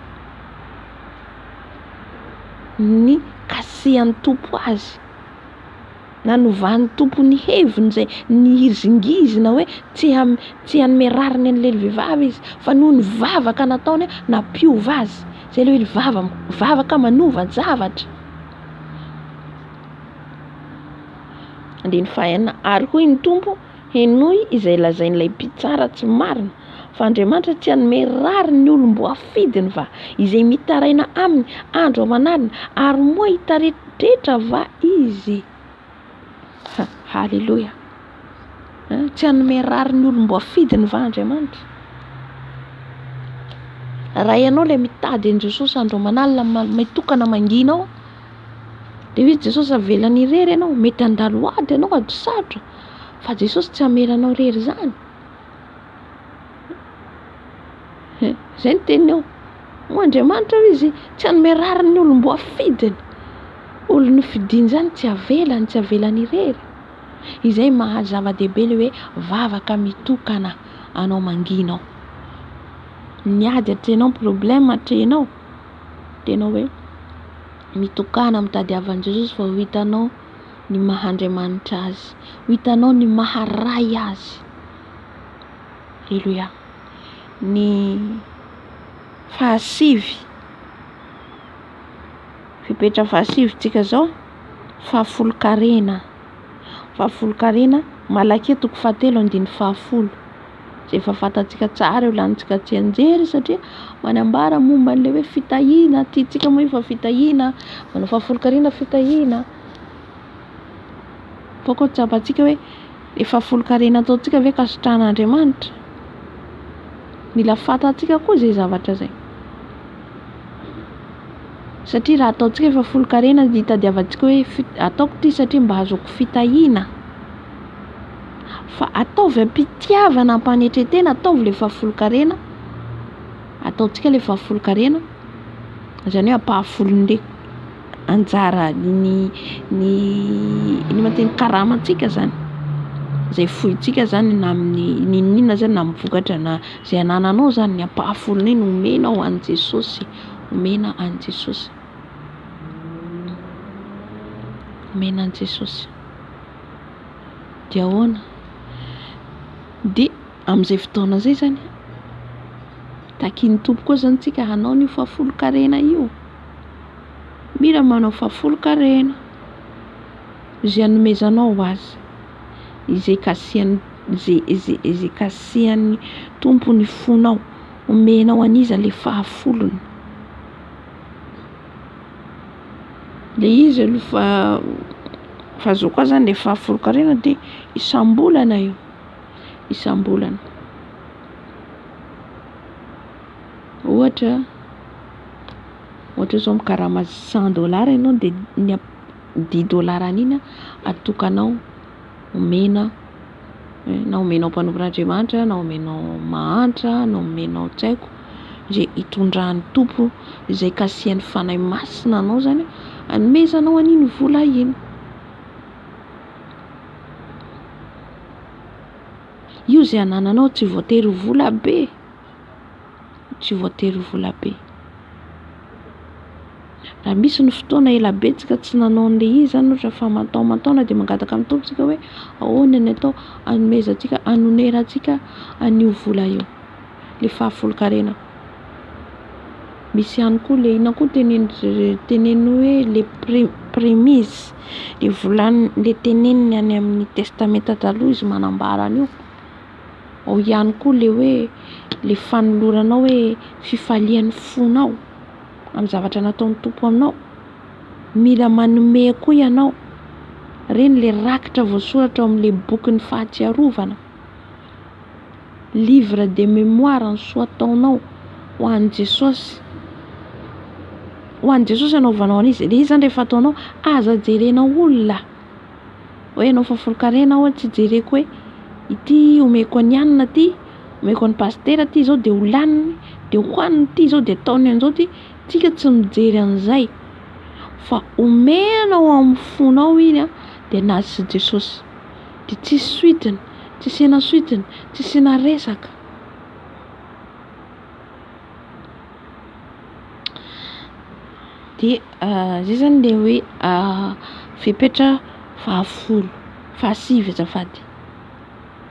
ny kasihan'ny Tompo azy, nanovan'ny Tompo ny heviny izay nihizingizina hoe tsy tsy hanome rariny an'ilay vehivavy izy fa noho ny vavaka nataony nampiova azy, izay ilay hoe vava vavaka manova zavatra. Andininy fahaenina, ary hoy ny Tompo, henoy izay lazain'ilay mpitsara tsy marina, fa Andriamanitra tsy hanome rariny ny olom-boafidiny va, izay mitaraina aminy andro aman'alina, ary moa hitaredretra va izy? Ha, haleloia! Tsy hanome rariny ny olom-boafidiny va Andriamanitra? Raha ianao ilay mitady an'i Jesosy andro aman'alina, mitokana mangina ao, dia hoy Jesosy avelany irery ianao, mety handalo ady ianao, ady sarotra, fa Jesosy tsy hamela anao irery izany. Izay ny teniny eo. Moa Andriamanitra hoy izy tsy hanome rariny ny olom-boafidiny. Olom-nofidiny izany tsy avelany, tsy avelany irery. Izay maha zava-dehibe ilay hoe vavaka mitokana anao mangina ao. Ny ady atrehinao, ny problème atrehinao, tena hoe mitokana mitadiava an'i Jesosy fa ho hitanao ny maha Andriamanitra azy, ho hitanao ny maha Ray azy. Aleloia. Ny fahasivy, fepetra fahasivy tsika zao, fahafolonkarena, fahafolonkarena, Malakia toko fahatelo andininy fahafolo, izay efa fantatsika tsara io lanintsika tsianjery satria manambara momba an'ilay hoe fitahiana, tiantsika moa io fa fitahiana, manao fahafolonkarena fitahiana, fa koa tsapantsika hoe le fahafolonkarena ataontsika ve ankasitrahan'Andriamanitra? Mila fantatsika koa izay zavatra izay. Satria raha ataontsika efa folon-karena dia itadiavantsika hoe ataoko ity satria mba ahazoako fitahiana. Fa ataovy am-pitiavana, am-panetren-tena, ataovy ilay fahafolon-karena, ataontsika ilay fahafolon-karena, izany hoe ampahafolon'ilay anjara ny ny inona ma teny karamantsika zany, izay fointsika zany na amin'ny n'inon'inona zany na amin'ny vokatra na izay anananao zany ny ampahafolon'iny omenao an'i Jesosy, omena an'i Jesosy, omena an'i Jesosy. Dia ahoana? Dia amin'izay fotoana izay zany, takian'ny Tompo koa zany tsika hanao an'io fahafolonkarena io. Mila manao fahafolonkarena izay anomezanao azy, izay kasihan'ny izay izay izay kasihan'ny Tompo ny fonao, omenao an'iza le fahafolony. Le izy aloha fa fahazoako azy zany le fahafolonkarena de isam-bolana io, isam-bolana. Ohatra Ohatra zao mikarama cent dollars enao de ny dix dollars an'iny atokanao omena na omenao mpanompon'Andriamanitra na omenao mahantra na omenao tsy haiko izay hitondran'ny Tompo izay kasihan'ny Fanahy Masina anao zany anomezanao an'iny vola iny. Io izay anananao tsy voatery ho vola be, tsy voatery ho vola be. Raha misy ny fotoana ela be tsika tsy nanao an'ilay izy zany ohatra fa aman-taona aman-taona dia mangataka amin'ny Tompo tsika hoe ahoana ny atao hanomezantsika hanonerantsika an'io vola io, le fahafolonkarena. Misy ihany koa le inona koa tenenin-dry teneniny hoe le prémices, le volaniny le teneniny any amin'ny testamenta taloha izy manambara an'io. Ao ihany koa le hoe le fanoloranao hoe fifalian'ny fonao amin'ny zavatra nataon'ny Tompo aminao. Mila manome koa ianao. Ireny le rakitra voasoratra ao amin'ilay bokin'ny fahatsiarovana. Livre de mémoire ny soa ataonao ho an'i Jesosy. Ho an'i Jesosy anaovanao an'izy. Ilay izy zany rehefa ataonao, aza jerena olona. Hoe ianao fahafolonkarena aho tsy jereko hoe ity omeko an'i anona ity, omeko an'i pasitera ity izao dia ho laniny, dia hohaniny ity izao dia ataony an'izao ity. Tsika tsy mijery an'izay fa omenao amin'ny fonao iny an, dia an'azy sy Jesosy. Dia tsisy suite-ny, tsy asiana suite-ny, tsy asiana resaka. Dia izay zany ilay hoe fepetra fahafolo, fahasivy azafady.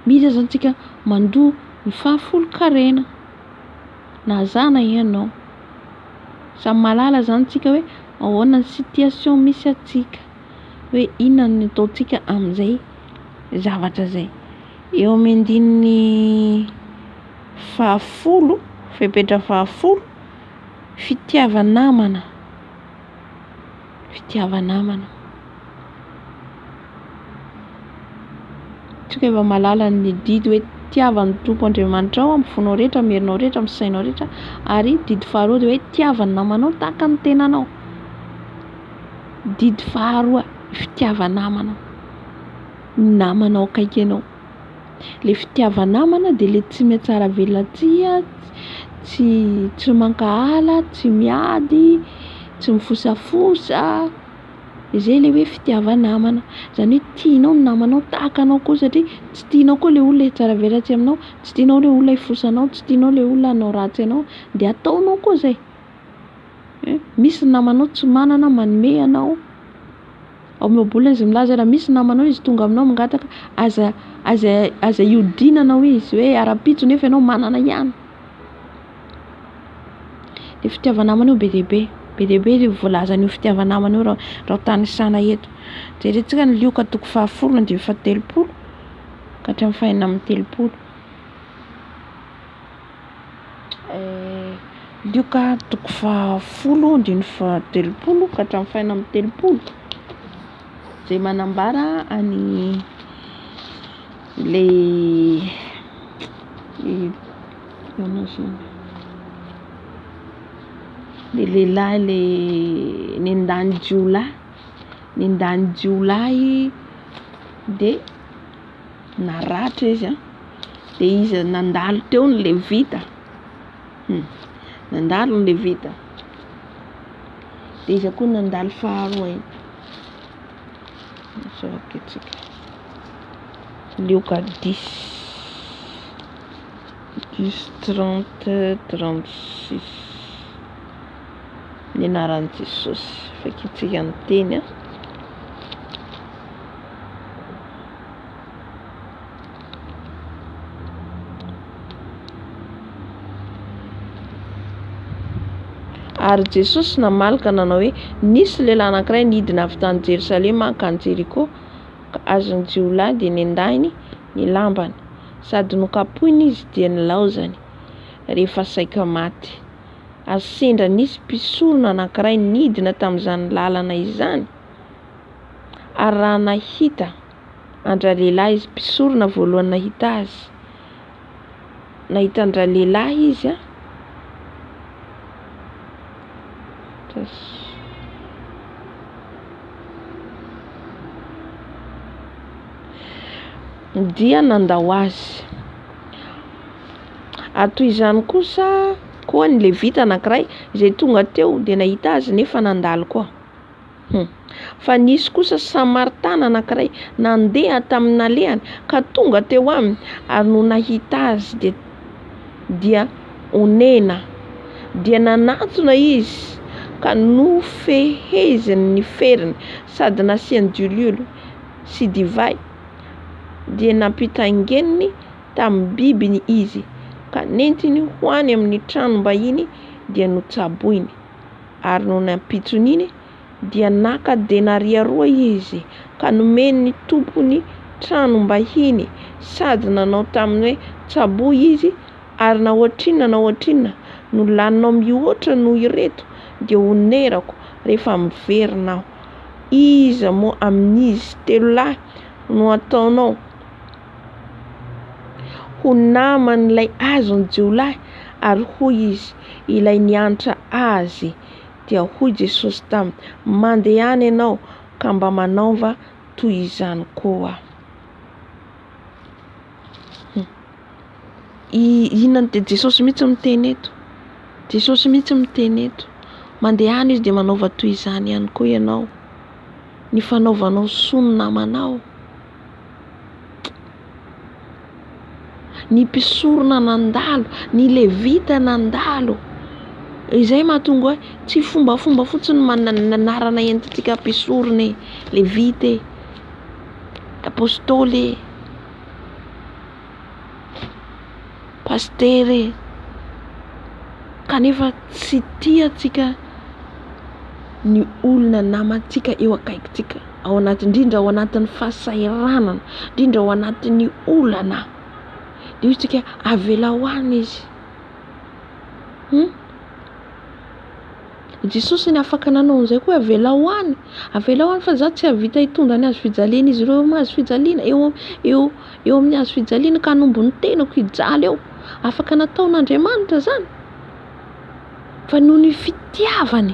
Mila zany tsika mandoa ny fahafolonkarena na za na ianao. Samy mahalala zany tsika hoe ahoana ny situation misy antsika, hoe inona no ataontsika amin'izay zavatra izay. Eo amin'ny andininy fahafolo, fepetra fahafolo, fitiava-namana, fitiava-namana. Tsika efa mahalala ny didy hoe tiava ny Tompo Andriamanitrao amin'ny fonao rehetra, amin'ny herinao rehetra, amin'ny sainao rehetra ary didy faharoa dia hoe tiava ny namanao tahaka ny tenanao. Didy faharoa, fitiava-namana, ny namanao akaiky anao. Le fitiava-namana dia le tsy mihatsara velatsihy, tsy tsy mankahala, tsy miady, tsy mifosafosa. Izay ilay hoe fitiava-namana, izany hoe tianao ny namanao tahaka anao koa satria tsy tianao koa ilay olona hitsaravelatsihy aminao, tsy tianao ilay olona hifosa anao, tsy tianao ilay olona hanao ratsy anao dia ataonao koa izay. Misy ny namanao tsy manana manome anao, ao amin'ny ohabolana izy milaza raha misy namanao izy tonga aminao mangataka aza aza aza iodinana hoy izy hoe ara-pitso nefa ianao manana ihany. Io fitiava-namana io be dia be, be dia be io voalazan'io fitiava-namana io raha raha ho tanisana eto. Jerentsika ny Lioka toko fahafolo andininy fahatelopolo ka hatramin'ny fahenina amby telopolo. Lioka toko fahafolo andininy fahatelopolo ka hatramin'ny fahenina amby telopolo izay manambara an'i le Le lehilahy le nendany jiolahy, nendany jiolahy de naratra izy a, de izy nandalo teo ny levita, nandalo ny levita, de iza koa nandalo faharoa igny, Lioka dix. Dix trente trente six Ny anaran'i Jesosy Vakintsika ny teny a. Ary Jesosy namaly ka nanao hoe, Nisy lehilahy anankiray nidina avy tany Jerosalema hankany Jeriko, ka azon'ny jiolahy dia nendahiny ny lambany. Sady nokapohiny izy dia nilaozany, rehefa saika maty. Ary sendra nisy mpisorona anankiray nidina tamin'izany lalana izany, ary raha nahita an-dralehilahy izy, mpisorona voalohany nahita azy, nahita an-dralehilahy izy an, Dia nandao azy. Ary toy izany kosa koa ny Levita anankiray izay tonga teo dia nahita azy nefa nandalo koa. Hum. Fa nisy kosa Samaritana anankiray nandeha tamin'ny nalehany ka tonga teo aminy, ary nony nahita azy de dia onena. Dia nanatona izy ka nofeheziny ny feriny sady nasiany diloilo sy divay, dia nampitaingeniny tamin'ny bibiny izy, ka nentiny ho any amin'ny tranom-bahiny dia notsaboiny. Ary nony ampitson'iny dia naka denaria roa izy ka nomeny ny tompon'ny tranom-bahiny sady nanao taminy hoe: tsaboy izy, ary na ohatrinona na ohatrinona no laninao mihoatra noho ireto de honerako rehefa miverina aho. Iza moa amin'izy telo lahy no ataonao ho naman'ilay azon'ny jiolahy? Ary hoy izy: ilay niantra azy. Dia hoy Jesosy taminy: mandehana ianao ka mba manaova toy izany koa. Inona no, Jesosy mihitsy miteny eto, Jesosy mihitsy miteny eto, mandehana izy de manaova toy izany ihany koa ianao. Ny fanaovanao soa ny namanao. Ny mpisorona nandalo, ny levita nandalo. Izay mahatonga hoe tsy fombafomba fotsiny manana ny anarana entintsika mpisorona e, levita e, apôstôly e, pasitera e, kanefa tsy tiantsika ny olona namantsika eo akaikintsika, ao anaty indrindra ao anatin'ny fahasahiranana, indrindra ao anatin'ny olana, de hoy isika avelao any izy. Hum? Jesosy ny afaka nanao an'izay koa avelao any, avelao any fa za tsy hahavita hitondra ny hazo fijalian'izy ireo amin'ny hazo fijaliana, eo eo eo amin'ny hazo fijaliana ka hanombo ny tenako hijaly eo. Afaka nataon'Andriamanitra zany. Fa noho ny fitiavany,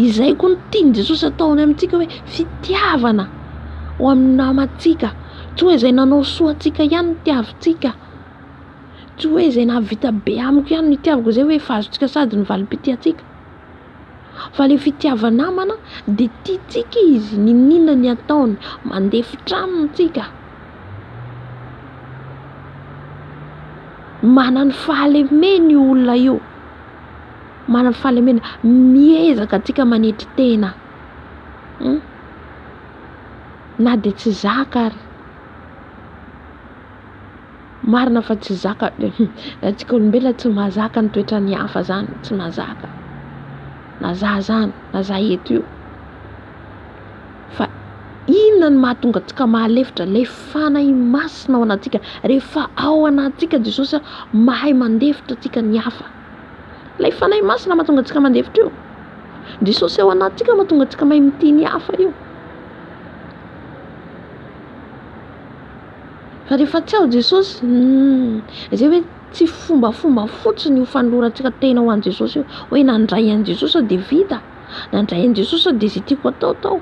izay koa no tian'i Jesosy ataony amintsika hoe fitiavana ho amin'ny namantsika. Tsy hoe izay nanao soa antsika ihany no tiavintsika. Tsy hoe izay nahavita be amiko ihany no itiavako, izay hoe efa azontsika sady ny valim-pitiantsika. Fa ilay fitiava-namana dia tiantsika izy, n'inon'inona ny ataony, mandefitra aminy tsika. Manana fahalemena io olona io, manana fahalemena, miezaka antsika manetry tena, na dia tsy zaka ary. Marina fa tsy zaka, antsika olombelona tsy mahazaka ny toetran'ny hafa zany, tsy mahazaka, na za zany, na za eto io. Fa inona no mahatonga antsika mahalefitra? Ilay Fanahy Masina ao anatintsika. Rehefa ao anatintsika Jesosy, mahay mandefitra antsika ny hafa. Ilay Fanahy Masina mahatonga antsika mandefitra io. Jesosy ao anatintsika mahatonga antsika mahay mitia ny hafa io. Fa rehefa tsy ao Jesosy, hum, izay hoe tsy fombafomba fotsiny io fanolorantsika tena ho an'i Jesosy io, hoe nandray an'i Jesosy aho dia vita, nandray an'i Jesosy aho dia izay tiako atao atao.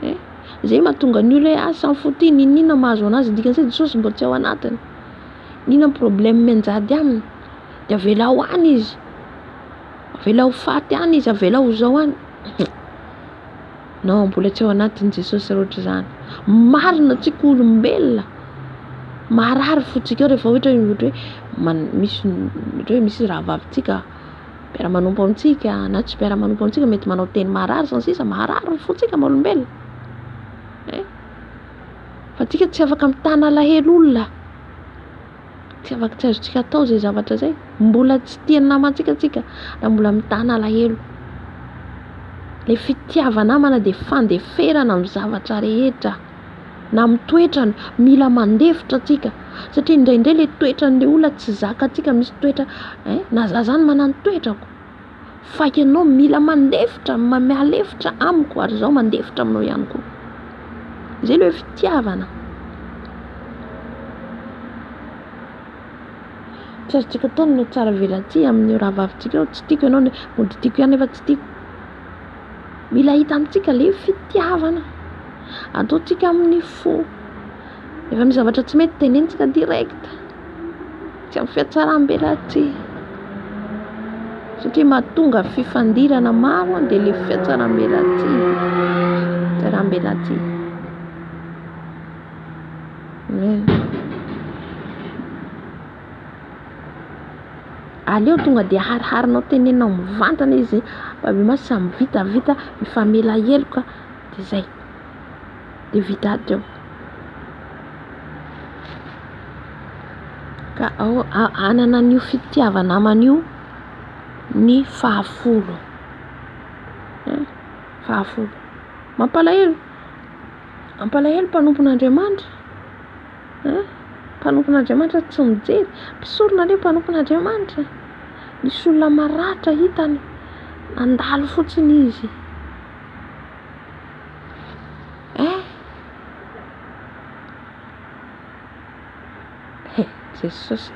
Eh, izay mahatonga ny olona hoe ah samy fo tia, n'inon'inona mahazo an'azy, dikan'izay Jesosy mbola tsy ao anatiny. N'inona ny problème mianjady aminy, dia avelao any izy, avelao ho faty any izy, avelao ho izao any. Non, mbola tsy ao anatiny Jesosy raha ohatr'izany. Marina tsika olombelona, marary fontsika eo rehefa ohatra hoe ohatra hoe misy ohatra hoe misy rahavavintsika mpiara-manompo amintsika na tsy mpiara-manompo amintsika mety manao teny marary sy ny sisa, marary ny fontsika maha olombelona. Eh? Fa tsika tsy afaka mitana alahelo olona. Tsy afaka tsy azontsika atao izay zavatra izay. Mbola tsy tia ny namantsika tsika raha mbola mitana alahelo. Ilay fitiava-namana dia fandeferana amin'ny zavatra rehetra na amin'ny toetrany. Mila mandefitra tsika satria indraindray ilay toetran'ilay olona tsy zakantsika, misy toetra hein, na za zany manana ny toetrako fa ianao mila mandefitra, mialefitra amiko ary izaho mandefitra aminao ihany koa. Izay ilay hoe fitiavana. Tsy azontsika atao ny mihatsara velatsihy amin'io rahavavintsika io, tsy tiako ianao, mody tiako ihany nefa tsy tiako. Mila hita amintsika ilay fitiavana. Ataontsika amin'ny fo. Rehefa misy zavatra tsy mety tenenintsika direct. Tsy amin'ny fihatsaram-belatsihy. Satria mahatonga fifandirana maro dia ilay fihatsaram-belatsihy. Fihatsaram-belatsihy. Amen. Aleo tonga dia ahariharinao teneninao mivantana izy, ampahibemaso samy vitavita, mifamela heloka, dia zay. Dia vita ato eo. Ka ao hanana an'io fitiava-namana io ny fahafolo. Fahafolo. Mampalahelo. Mampalahelo mpanompon'Andriamanitra. Mpanompon'Andriamanitra tsy mijery. Mpisorona anie mpanompon'Andriamanitra. Nisy olona maratra hitany. Nandalo fotsiny izy. Eh? He, Jesosy.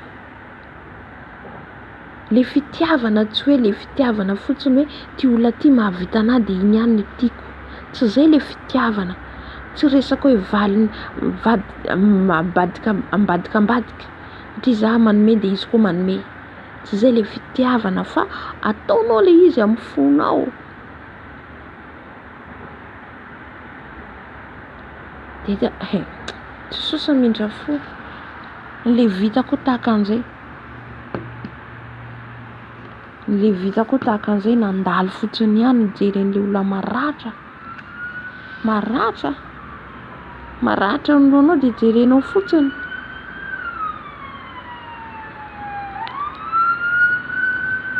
Le fitiavana tsy hoe le fitiavana fotsiny hoe ty olona ty mahavita anah de iny ihany no tiako. Tsy zay le fitiavana. Tsy resaka hoe valiny mivadika ambadika ambadika ambadika. Satria za manome de izy koa manome. Tsy zay le fitiavana fa ataonao le izy amin'ny fonao. Dia he, Jesosy hamindra fo. Ny levita koa tahaka an'izay. Ny levita koa tahaka an'izay nandalo fotsiny ihany nijery an'ilay olona maratra. Maratra. Maratra anoloanao dia jerenao fotsiny.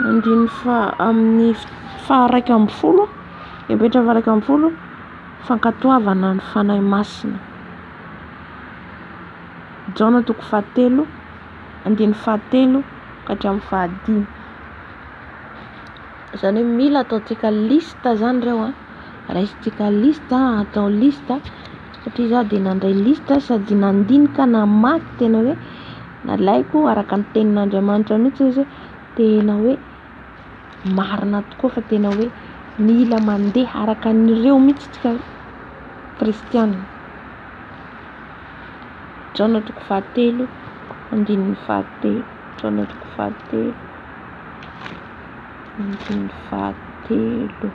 Andininy faha amin'ny faha-11, fepetra faha-11, fankatoavana ny Fanahy Masina. Jaona toko fahatelo, andininy fahatelo ka hatramin'ny fahadimy. Izany hoe mila ataontsika liste izany ireo an, raisintsika liste, atao liste, satria izaho dia nandray liste sady nandinika namaky tena hoe nalaiko araka ny tenin'Andriamanitra mihitsy izy hoe tena hoe marina tokoa fa tena hoe mila mandeha araka an'ireo mihitsy tsika kristiana. Jaona toko fahatelo, andininy fahatelo. Jaona toko fahatelo, andininy fahatelo.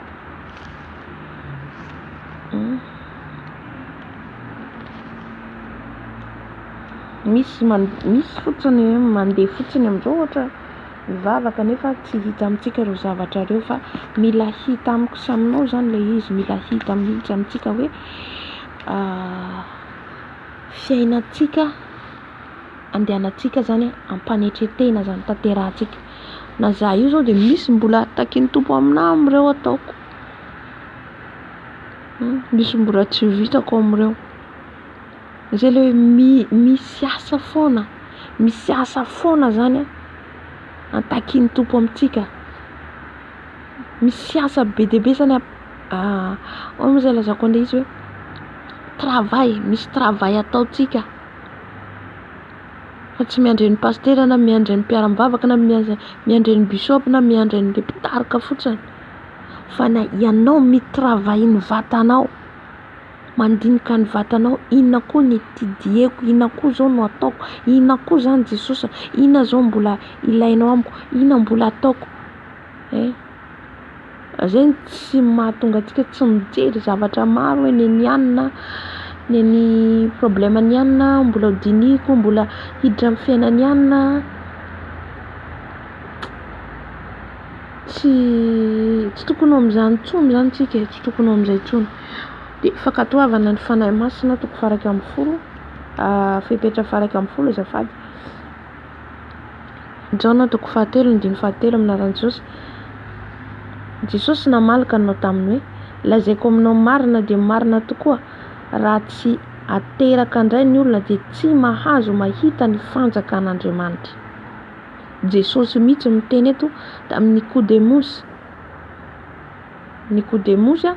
Misy misy fotsiny mandeha fotsiny amin'izao ohatra mivavaka nefa tsy hita amintsika ireo zavatra ireo fa mila hita amiko sy aminao izany ilay izy, mila hita mihitsy amintsika hoe fiainantsika andehanantsika izany am-panetren-tena izany tanterahantsika. Na za io izao dia misy mbola takian'ny Tompo aminahy amin'ireo ataoko. Misy mbola tsy vitako amin'ireo. Izay ilay hoe misy asa foana, misy asa foana izany an, takian'ny Tompo amintsika. Misy asa be dia be izany ahoana moa izay ilazako an'ilay izy hoe travail, misy travail ataontsika fa tsy miandry an'ny pasitera na miandry an'ny mpiara-mivavaka na miandry an'ny bishop na miandry an'ilay mpitarika fotsiny fa na ianao mi-travail ny vatanao, mandinika ny vatanao, inona koa ny étudier-ko, inona koa izao no ataoko, inona koa izany Jesosy, inona izao mbola ilainao amiko, inona mbola ataoko. Eh, zay no tsy mahatonga antsika tsy mijery zavatra maro hoe neny anona, neny problème ny anona mbola ho dinihiko, mbola hiditra amin'ny fiainan'ny anona. Tsy tsy tokony ho amin'izany intsony izany tsika e, tsy tokony ho amin'izay intsony. Dia fankatoavana ny Fanahy Masina toko faha-11, fepetra faha-11 azafady. Jaona toko fahatelo andininy fahatelo amin'ny anaran'i Jesosy. Jesosy namaly ka nanao taminy hoe, Lazaiko aminao marina dia marina tokoa, raha tsy ateraka indray ny olona dia tsy mahazo mahita ny fanjakan'Andriamanitra. Jesosy mihitsy miteny eto tamin'i Nikodemosy. Nikodemosy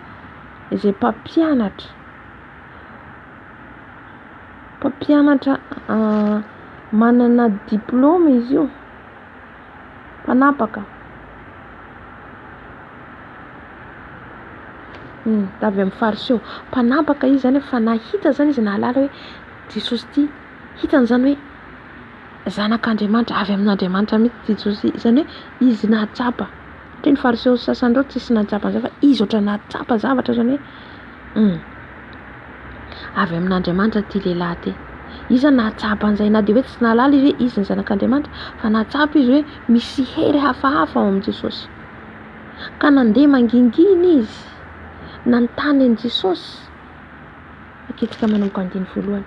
izay mpampianatra. Mpampianatra manana diplaoma izy io, mpanapaka. Avy amin'ny fariseo. Mpanapaka izy izany fa nahita izany izy nahalala hoe Jesosy ity, hitany izany hoe zanak'Andriamanitra, avy amin'Andriamanitra mihitsy ity Jesosy ity. Izany hoe izy nahatsapa. Satria ny fariseo sasany ireo tsisy nahatsapa an'izay fa izy ohatran'ny nahatsapa zavatra zany hoe hum avy amin'Andriamanitra ity lehilahy ity. Izy zany nahatsapa an'izay na dia hoe tsy nahalala izy hoe izy ny zanak'Andriamanitra fa nahatsapa izy hoe misy hery hafahafa ao amin'i Jesosy. Ka nandeha mangingina izy nanontany an'i Jesosy. Akitsika manomboka andiny voalohany.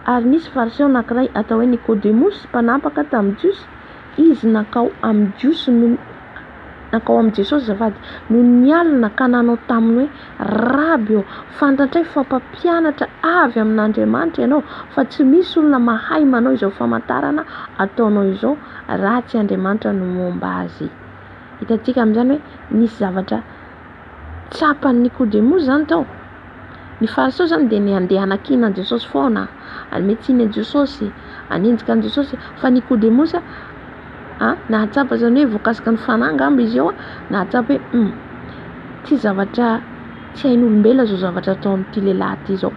Ary nisy Fariseo anankiray atao hoe Nikodemosy, mpanapaka tamin'ny Jiosy, izy nankao amin'ny Jiosy no nankao amin'i Jesosy azafady, nony nialona ka nanao taminy hoe, Raby ô, fantatray fa mpampianatra avy amin'Andriamanitra ianao, fa tsy misy olona mahay manao izao famantarana ataonao izao raha tsy Andriamanitra no momba azy. Hitantsika amin'izany hoe nisy zavatra tsapan'i Nikodemosy izany tao. Ny Fariseo izany dia ny handeha hanakiana an'i Jesosy foana, hanome tsiny an'i Jesosy, hanenjika an'i Jesosy. Fa Nikodemosy a, nahatsapa izany hoe voakasika ny fanahy angamba izy eo, nahatsapa hoe hum, tsy zavatra tsy hain'olombelona izao zavatra ataon'ity lehilahy ity izao.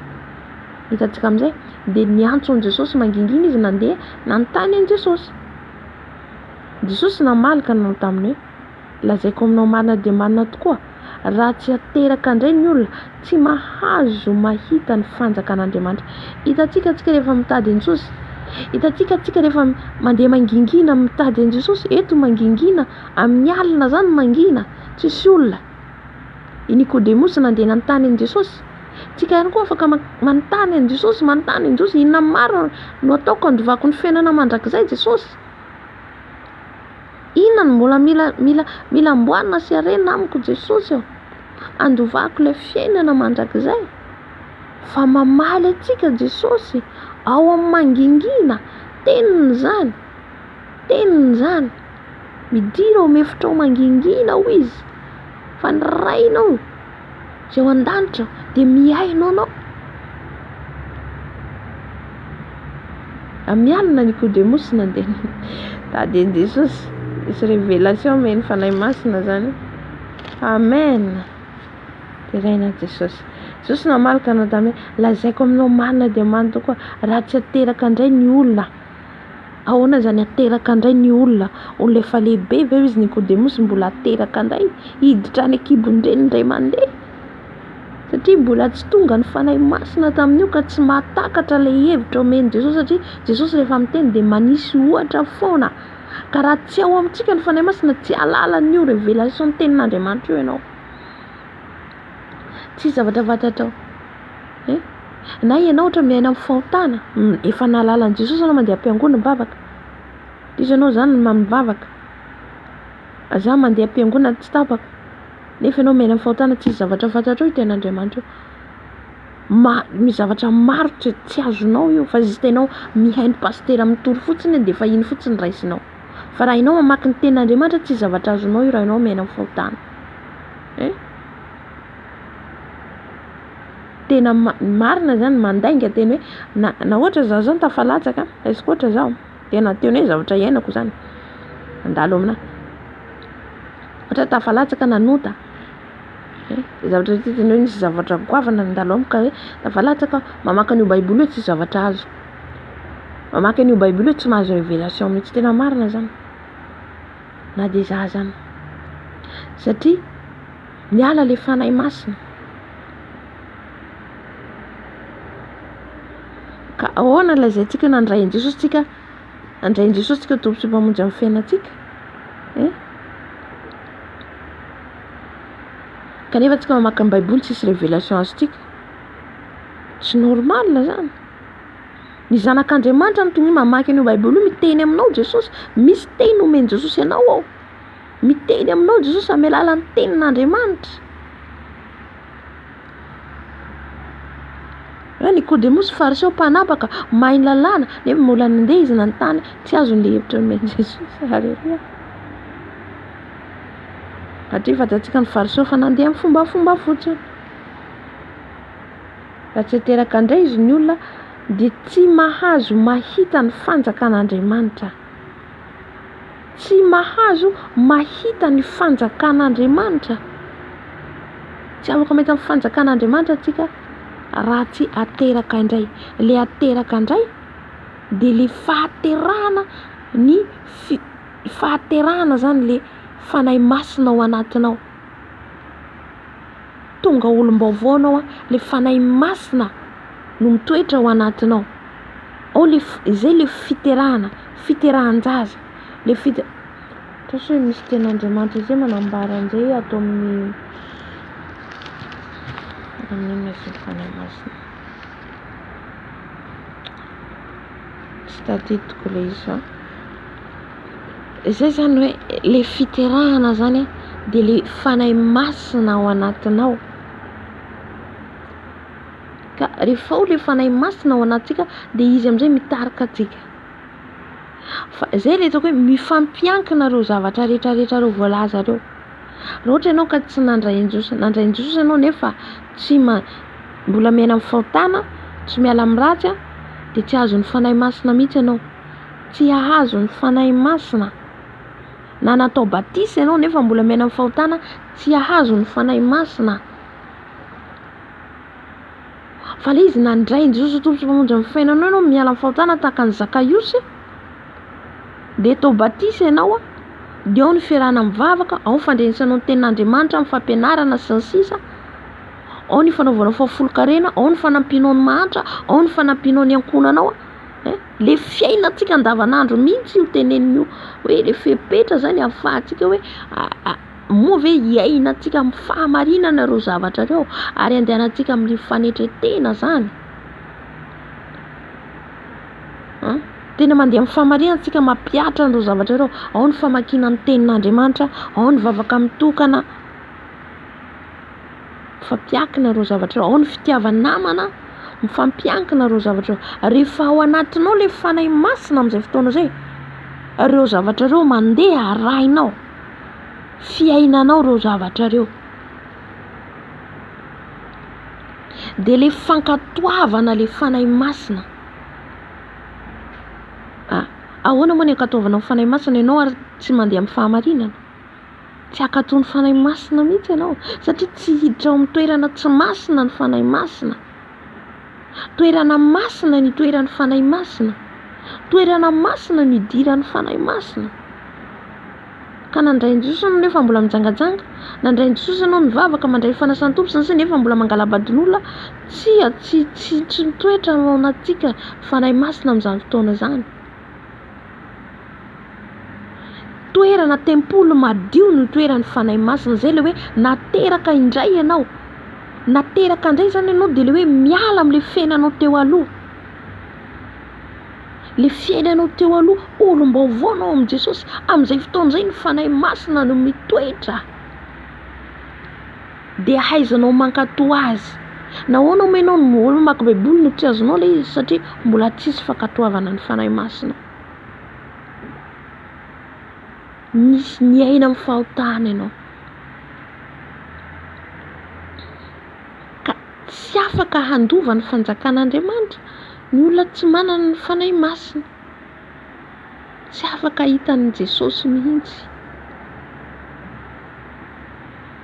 Hitantsika amin'izay, dia niantso an'i Jesosy mangingina izy nandeha nanontany an'i Jesosy. Jesosy namaly ka nanao taminy hoe, Lazaiko aminao marina dia marina tokoa, raha tsy ateraka indray ny olona, tsy mahazo mahita ny fanjakan'Andriamanitra. Hitantsika antsika rehefa mitady an'i Jesosy, hitantsika antsika rehefa mandeha mangingina mitady an'i Jesosy, eto mangingina, amin'ny alina izany mangina, tsisy olona. I Nikodemosy nandeha nanontany an'i Jesosy. Tsika ihany koa afaka manontany an'i Jesosy, manontany an'i Jesosy, inona marina no ataoko handovako ny fiainana mandrakizay Jesosy? Inona no mbola mila mila mila amboarina sy arenina amiko Jesosy ô? Handovako ilay fiainana mandrakizay. Fa mamaly antsika Jesosy ao amin'ny mangingina, teniny izany, teniny izany. Midira ao amin'ny efitrao mangingina hoy izy, fa ny Rainao izay ao an-danitra dia mihaino anao. Amin'ny alina Nikodemosy nandeha nitady an'i Jesosy. Nisy révélation omen'ny Fanahy Masina zany. Amen. Deraina Jesosy. Jesosy namaly ka nanao taminy hoe, lazaiko aminao marina dia marina tokoa, raha tsy ateraka indray ny olona, ahoana izany ateraka indray ny olona? Olona efa lehibe ve izy Nikodemosy mbola ateraka indray? Hiditra any an-kibon-dreniny indray mandeha? Satria mbola tsy tonga ny Fanahy Masina tamin'io ka tsy mahatakatra ilay hevitra omen'i Jesosy satria Jesosy rehefa miteny dia manisy ohatra foana. Ka raha tsy ao amintsika ny Fanahy Masina tsy hahalala an'io révélation ny tenin'Andriamanitra io ianao. Tsy zavatra fantatrao. Eh? Na ianao ohatra miaina amin'ny fahotana, efa nahalala an'i Jesosy ianao mandeha am-piangonana mivavaka. Diso ianao izany mivavaka. Za mandeha am-piangonana tsy tapaka. Nefa ianao miaina amin'ny fahotana tsisy zavatra fantatrao io tenin'Andriamanitra io. Ma- misy zavatra maro tsy tsy azonao io fa juste ianao mihaino pasitera mitory fotsiny dia efa iny fotsiny raisinao. Fa raha ianao mamaky ny tenin'Andriamanitra tsisy zavatra azonao io raha ianao miaina amin'ny fahotana. Hein? Tena marina zany mandainga tena hoe na na ohatra zaho zao tafalatsaka, raisiko ohatra zaho, tena tena hoe zavatra iainako zany, mandalo aminahy. Ohatra tafalatsaka nanota, eh, zavatra tsy tena hoe nisy zavatra goavana nandalo amiko ka hoe tafalatsaka aho, mamaky an'io baiboly io tsisy zavatra azoko, mamaky an'io baiboly io tsy mahazo révélation mihitsy, tena marina zany na dia za zany, satria miala le fanahy masina, ka ahoana lazaintsika nandray an'i Jesosy tsika, nandray an'i Jesosy tsika Tompo sy Mpamonjy amin'ny fiainantsika. Eh? Kanefa tsika mamaky ny baiboly tsisy révélation azontsika. Tsy normal zany. Ny zanak'Andriamanitra no tokony mamaky an'io baiboly io, miteny aminao Jesosy, misy teny omen'i Jesosy anao ao. Miteny aminao Jesosy amin'ny alalan'ny tenin'Andriamanitra. Hoe Nikodemosy fariseo mpanapaka, mahay ny lalàna, nefa mbola nandeha izy nanontany, tsy azony ilay hevitra nomen'i Jesosy. Haleloia. Satria fantatsika ny fariseo fa nandeha amin'ny fombafomba fotsiny. Raha tsy ateraka indray izy ny olona dia tsy mahazo mahita ny fanjakan'Andriamanitra. Tsy mahazo mahita ny fanjakan'Andriamanitra. Tsy afaka mahita ny fanjakan'Andriamanitra tsika raha tsy ateraka indray. Le ateraka indray dia le fahaterahana ny fi- fahaterahana zany le Fanahy Masina ao anatinao. Tonga olom-baovao anao, le Fanahy Masina no mitoetra ao anatinao. Ao le, izay le fiterahana, fiterahan-jaza, le fite-, Ohatran'ny hoe misy tenin'Andriamanitra izay manambara an'izay ato amin'ny amin'ny Fanahy Masina. Tsy tadidiko ilay izy fa izay izany hoe ilay fiterahana izany dia ilay Fanahy Masina ao anatinao. Ka rehefa ao ilay Fanahy Masina ao anatintsika dia izy amin'izay mitarika antsika. Fa izay ilay ataoko hoe mifampiankina ireo zavatra rehetra rehetra ireo voalaza ireo. Raha ohatra ianao ka tsy nandray an'i Jesosy, nandray an'i Jesosy ianao nefa tsy ma- mbola miaina amin'ny fahotana, tsy miala amin'ny ratsy an, dia tsy hahazo ny Fanahy Masina mihitsy ianao. Tsy hahazo ny Fanahy Masina. Na natao batisa ianao nefa mbola miaina amin'ny fahotana, tsy hahazo ny Fanahy Masina. Fa ilay izy nandray an'i Jesosy ho Tompo sy Mpamonjy amin'ny fiainanao ianao, miala amin'ny fahotana tahaka an'i Zakaiosy, dia atao batisa ianao an, dia ao ny fiarahana mivavaka, ao ny fandrenesanao ny tenin'Andriamanitra, ny fampianarana sy ny sisa, ao ny fanaovanao fahafolonkarena, ao ny fanampianao ny mahantra, ao ny fanampianao ny ankohonanao an, eh, le fiainantsika andavanandro mihitsy io tenenina io, hoe le fepetra zany ahafahantsika hoe moa ve hiainantsika amin'ny fahamarinana ireo zavatra ireo ary andehanantsika amin'ny fanetren-tena zany? An? Tena mandeha amin'ny fahamarinana tsika mampihatra an'ireo zavatra ireo. Ao ny famakiana ny tenin'Andriamanitra, ao ny vavaka mitokana, mifampiankina ireo zavatra ireo. Ao ny fitiava-namana, mifampiankina ireo zavatra ireo. Rehefa ao anatinao ilay Fanahy Masina amin'izay fotoana izay, ireo zavatra ireo mandeha arahinao, fiainanao ireo zavatra ireo. Dia ilay fankatoavana ilay Fanahy Masina. Ah, ahoana moa ny ankatoavanao ny Fanahy Masina ianao ary tsy mandeha amin'ny fahamarinana? Tsy hankatò ny Fanahy Masina mihitsy ianao satria tsy hiditra ao amin'ny toerana tsy masina ny Fanahy Masina. Toerana masina ny itoeran'ny Fanahy Masina. Toerana masina no idiran'ny Fanahy Masina. Ka nandray an'i Jesosy ianao nefa mbola mijangajanga, nandray an'i Jesosy ianao mivavaka, mandray ny fanasan'ny Tompo sy ny sisa nefa mbola mangala-badin'olona, tsia, tsy, tsy, tsy mitoetra ao anatintsika ny Fanahy Masina amin'izany fotoana izany. Toerana, tempoly madio no itoeran'ny Fanahy Masina, izay ilay hoe nateraka indray ianao, nateraka indray izany ianao dia ilay hoe miala amin'ilay fiainanao teo aloha. Ilay fiainanao teo aloha, olom-baovao anao amin'i Jesosy, amin'izay fotoana izay ny Fanahy Masina no mitoetra. Dia ahaizanao mankatò Azy. Nahoana moa ianao no mamaky Baiboly no tsy azonao ilay izy? Satria mbola tsisy fankatoavana ny Fanahy Masina. Misy miaina amin'ny fahotana ianao. Ka tsy afaka handova ny fanjakan'Andriamanitra ny olona tsy manana ny Fanahy Masina. Tsy afaka hahita an'i Jesosy mihitsy.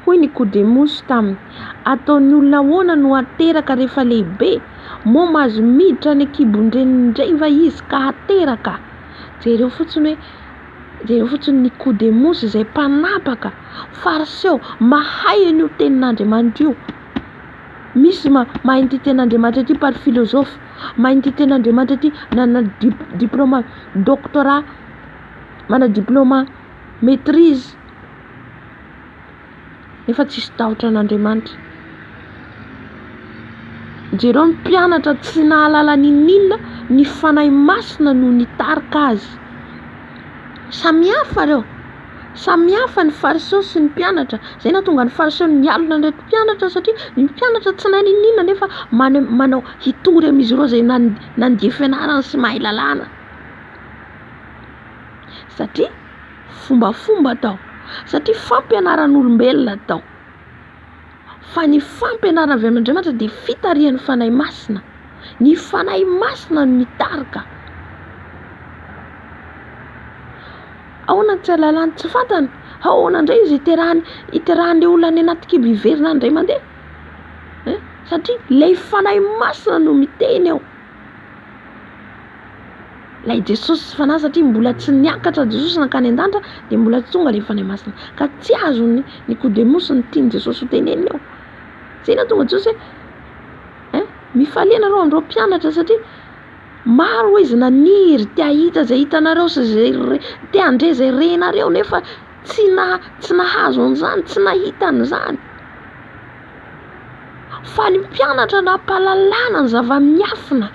Hoy Nikodemosy taminy, Ataon'ny olona ahoana no hateraka rehefa lehibe? Moa mahazo miditra any an-kibon-dreniny indray va izy ka hateraka? Jereo fotsiny hoe Jereo fotsiny Nikodemosy izay mpanapaka, fariseo, mahay an'io tenin'Andriamanitra io. Misy mahay an'ity tenin'Andriamanitra ity par philosophe, mahay an'ity tenin'Andriamanitra ity nanana diplôme doctorat, manana diplôme maitrise, nefa tsisy tahotra an'Andriamanitra. Jereo ny mpianatra tsy nahalala n'inon'inona, ny Fanahy Masina no nitarika azy. Samy hafa ireo, samy hafa ny fariseo sy ny mpianatra. Izay nahatonga ny fariseo nialona an'ireto mpianatra satria ny mpianatra tsy nahay n'inon'inona nefa manao hitory amin'izy ireo izay nandia fianarana sy mahay lalàna. Satria fombafomba atao, satria fampianaran'olombelona atao. Fa ny fampianarana avy amin'Andriamanitra dia fitarihan'ny Fanahy Masina. Ny Fanahy Masina no mitarika. Ahoana ny tsy ahalalany tsy fantany? Ahoana indray izy hiterahany hiterahan'ilay olona any anaty kibo hiverina any indray mandeha? Hein? Satria ilay Fanahy Masina no miteny eo. Ilay Jesosy Fanahy satria mbola tsy niakatra Jesosy nankany an-danitra dia mbola tsy tonga ilay Fanahy Masina. Ka tsy azon'i Nikodemosy ny tian'i Jesosy ho tenenina eo. Izay nahatonga Jesosy hoe, hein, mifalia nareo amin'ireo mpianatra satria maro izy naniry te hahita izay hitanareo sy izay re, te handre izay renareo nefa tsy na, tsy nahazo an'izany, tsy nahita an'izany. Fa ny mpianatra nampahalalana ny zava-miafina.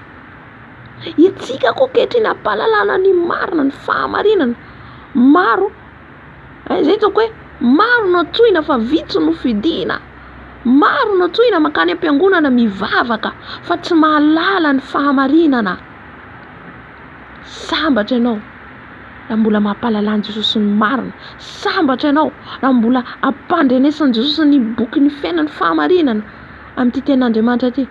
Itsika koa ankehitriny ampahalalana ny marina, ny fahamarinana. Maro, izay ataoko hoe maro no antsoina fa vitsy no fidina. Maro no antsoina mankany am-piangonana mivavaka fa tsy mahalala ny fahamarinana. Sambatra ianao raha mbola mampahalala an'i Jesosy ny marina. Sambatra ianao raha mbola ampandrenesan'i Jesosy ny bokin'ny fiainan'ny fahamarinana amin'ity tenin'Andriamanitra ity.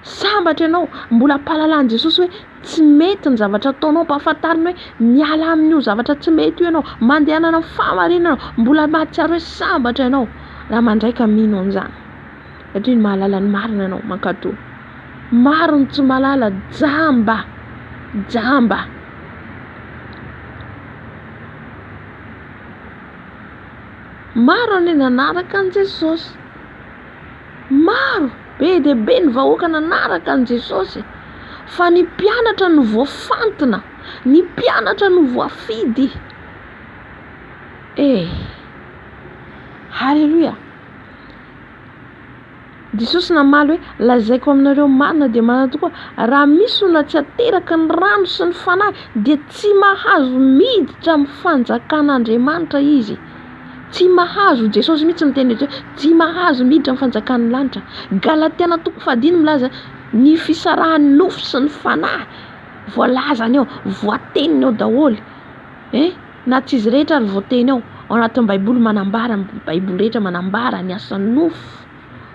Sambatra ianao mbola ampahalalan'i Jesosy hoe tsy mety ny zavatra ataonao, ampahafantariny hoe miala amin'io zavatra tsy mety io ianao, mandehanana amin'ny fahamarinana ianao, mbola mahatsiaro hoe sambatra ianao raha mandray ka mino an'izany satria ny mahalala ny marina ianao mankatò. Maro ny tsy mahalala, jamba, jamba. Maro anie nanaraka an'i Jesosy. Maro, be dia be ny vahoaka nanaraka an'i Jesosy, fa ny mpianatra no voafantina, ny mpianatra no voafidy. Eh! Haleloia! Jesosy namaly hoe, Lazaiko aminareo marina dia marina tokoa, raha misy olona tsy ateraky ny rano sy ny fanahy, dia tsy mahazo miditra amin'ny fanjakan'Andriamanitra izy. Tsy mahazo, Jesosy mihitsy miteny eto hoe tsy mahazo miditra amin'ny fanjakan'ny lanitra. Galatiana toko fahadimy milaza ny fisarahan'ny nofo sy ny fanahy. Voalazany eo, voateniny eo daholo. Eh, na tsy izy rehetra ary voateny ao. Ao anatin'ny Baiboly manambara, ny Baiboly rehetra manambara ny asan'ny nofo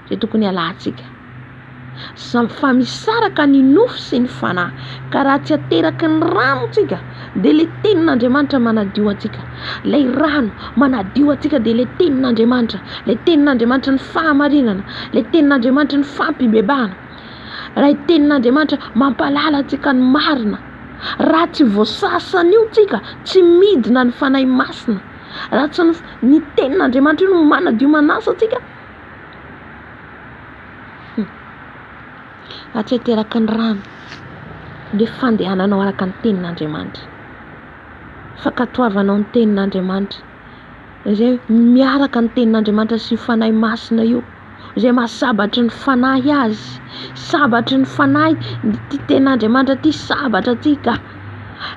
izay tokony hialantsika. Fa misaraka ny nofo sy ny fanahy, ka raha tsy ateraky ny rano tsika, dia ilay tenin'Andriamanitra manadio antsika. Ilay rano manadio antsika dia ilay tenin'Andriamanitra, ilay tenin'Andriamanitra ny fahamarinana, ilay tenin'Andriamanitra ny fampibebahana, ilay tenin'Andriamanitra mampahalala antsika ny marina. Raha tsy voasasan'io tsika, tsy midina ny Fanahy Masina. Raha tsy ny tenin'Andriamanitra io no manadio manasa antsika, Raha tsy ateraky ny rano dia fandehananao araka ny tenin'Andriamanitra, fankatoavanao ny tenin'Andriamanitra, izay miaraka ny tenin'Andriamanitra sy io Fanahy Masina io, izay maha sabatry ny fanahy azy, sabatry ny fanahy ity tenin'Andriamanitra ity, sabatra ity ka.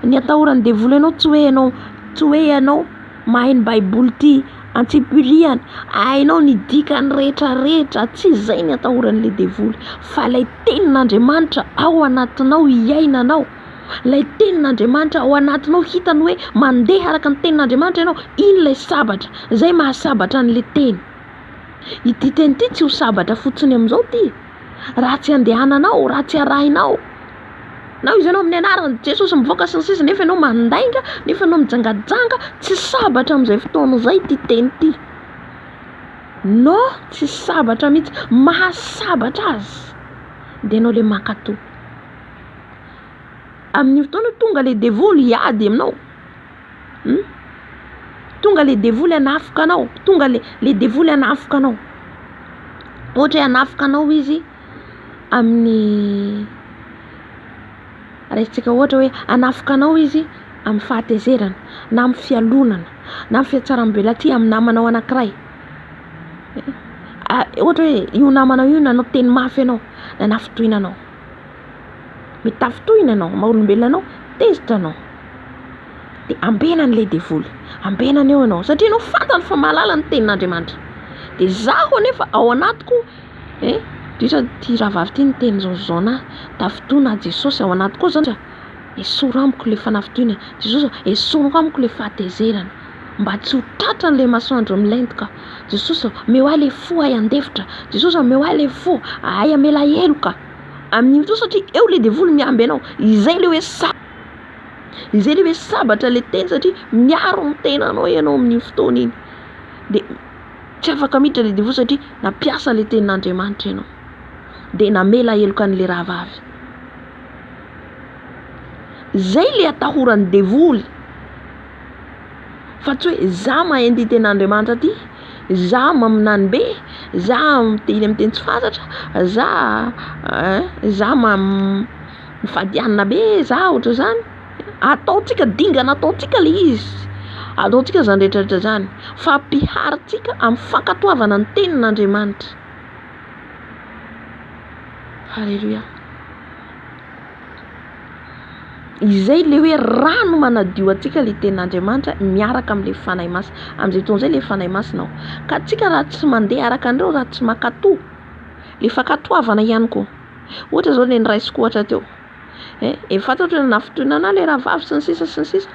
Ny atahoran'ny devoly anao tsy hoe ianao, tsy hoe ianao mahay ny baiboly ity antsipiriany, hainao ny dikany rehetra rehetra, tsy izay ny atahoran'ilay devoly fa ilay tenin'Andriamanitra ao anatinao iainanao, ilay tenin'Andriamanitra ao anatinao hitany hoe mandeha araka ny tenin'Andriamanitra ianao, iny ilay sabatra, izay mahasabatra an'ilay teny. Ity teny ity tsy ho sabatra fotsiny amin'izao ity, raha tsy andehananao, raha tsy arahinao. Na izy ianao amin'ny anaran'i Jesosy mivoaka sy ny sisa nefa ianao mandainga, nefa ianao mijangajanga, tsy sabatra amin'izay fotoana izay ity teny ity. Non, tsy sabatra mihitsy. Mahasabatra azy dia ianao ilay mankatò. Amin'io fotoana io tonga ilay devoly hiady aminao. Hum? Tonga ilay devoly hanafoka anao, tonga ilay ilay devoly hanafoka anao. Ohatra hoe hanafoka anao izy amin'ny raisintsika ohatra hoe hanafoka anao izy amin'ny fahatezerana na amin'ny fialonana na amin'ny fihatsaram-belatsihy amin'ny namanao anankiray. Ohatra hoe io namanao io nanao teny mafy anao, nanafintohina anao. Mitafintohina anao, maha olombelona anao, tezitra anao. Dia ambenany ilay devoly, ambenany eo ianao satria ianao fantany fa mahalala ny tenin'Andriamanitra. Dia izaho anefa ao anatiko eh, indrindra ity rahavavy ity niteny izao zao ahy, tafintohina aho Jesosy ao anatiko ao izany, esory amiko ilay fanafintohina, Jesosy ô, esory amiko ilay fahatezerana, mba tsy ho tratran'ilay masoandro milentika, Jesosy ô, omeo ahy ilay fo ahay handefitra, Jesosy ô, omeo ahy ilay fo ahay hamela heloka, amin'iny fotoana satria eo ilay devoly miamby anao, izay ilay hoe sa-, izay ilay hoe sabatra ilay teny satria miaro ny tenanao ianao amin'iny fotoana iny, dia Tsy afaka miditra ilay devoly satria nampiasa ilay tenin'Andriamanitra ianao. Dia namela heloka an'ilay rahavavy. Zay le atahoran'ny devoly. Fa tsy hoe za mahay an'ity tenin'Andriamanitra ty, za maminany be, za miteny amin'ny teny tsy fantatra, za ein za mifady hanina be, za ohatr'izany. Ataontsika, dingana ataontsika le izy, ataontsika zany rehetrarehetra zany fa ampiharintsika amin'ny fankatoavana ny tenin'Andriamanitra. Haleloia. Izay le hoe rano manadio antsika le tenin'Andriamanitra miaraka amin'le Fanahy Masina. Amin'izay fotoana izay le Fanahy Masina ao. Ka antsika raha tsy mandeha araka an'ireo, raha tsy mankatoa, le fankatoavana ihany koa. Ohatra zao le noraisiko ohatra teo. Eh, efa fantatro hoe nanafintohina anah le rahavavy sy ny sisa sy ny sisa.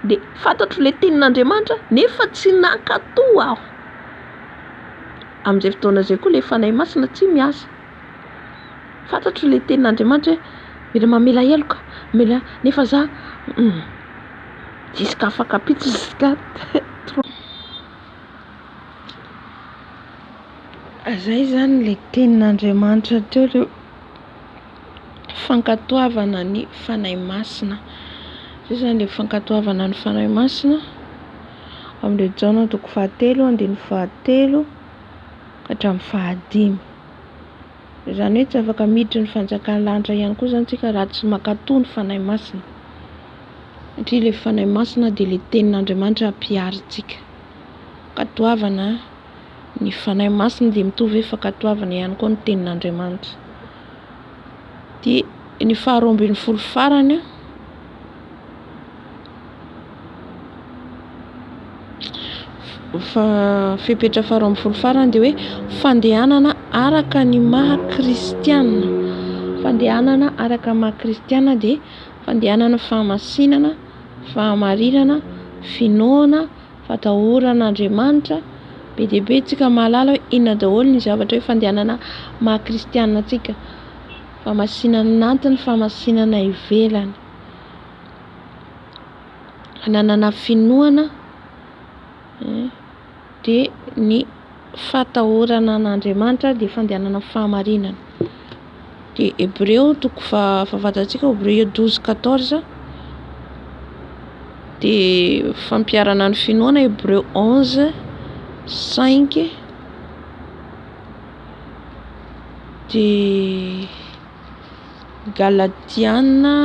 De fantatro le tenin'Andriamanitra nefa tsy nankatoa aho. Amin'izay fotoana izay koa le Fanahy Masina tsy miasa. Fantatro le tenin'Andriamanitra hoe mila mamela heloka, mila nefa za hum jusqu'à afak'ampitso jusqu'à trois. Zay zany le tenin'Andriamanitra teo le fankatoavana ny Fanahy Masina. Zay zany le fankatoavana ny Fanahy Masina amin'ireo Jaona toko fahatelo andininy fahatelo ka hatramin'ny fahadimy. Izany hoe tsy afaka miditra ny fanjakan'ny lanitra ihany koa izany tsika raha tsy mankatò ny Fanahy Masina. Satria ilay Fanahy Masina dia ilay tenin'Andriamanitra ampiharintsika. Fankatoavana ny Fanahy Masina dia mitovy hoe fankatoavana ihany koa ny tenin'Andriamanitra. Dia ny faharoa ambin'ny folo farany Fa fepetra faharoa ambin'ny folo farany dia hoe fandehanana araka ny maha kristiana. Fandehanana araka ny maha kristiana dia fandehanana fahamasinana, fahamarinana, finoana, fatahorana Andriamanitra. Be dia be tsika mahalala hoe inona daholo ny zavatra hoe fandehanana maha kristiana antsika. Fahamasinana anatiny, fahamasinana ivelany. Hananana finoana dia ny fatahorana an'Andriamanitra dia fandehanana amin'ny fahamarinana. Dia Hebreo toko fahafantatsika Hebreo 12 14 dia fampiharana ny finoana Hebreo 11 5 dia Galatiana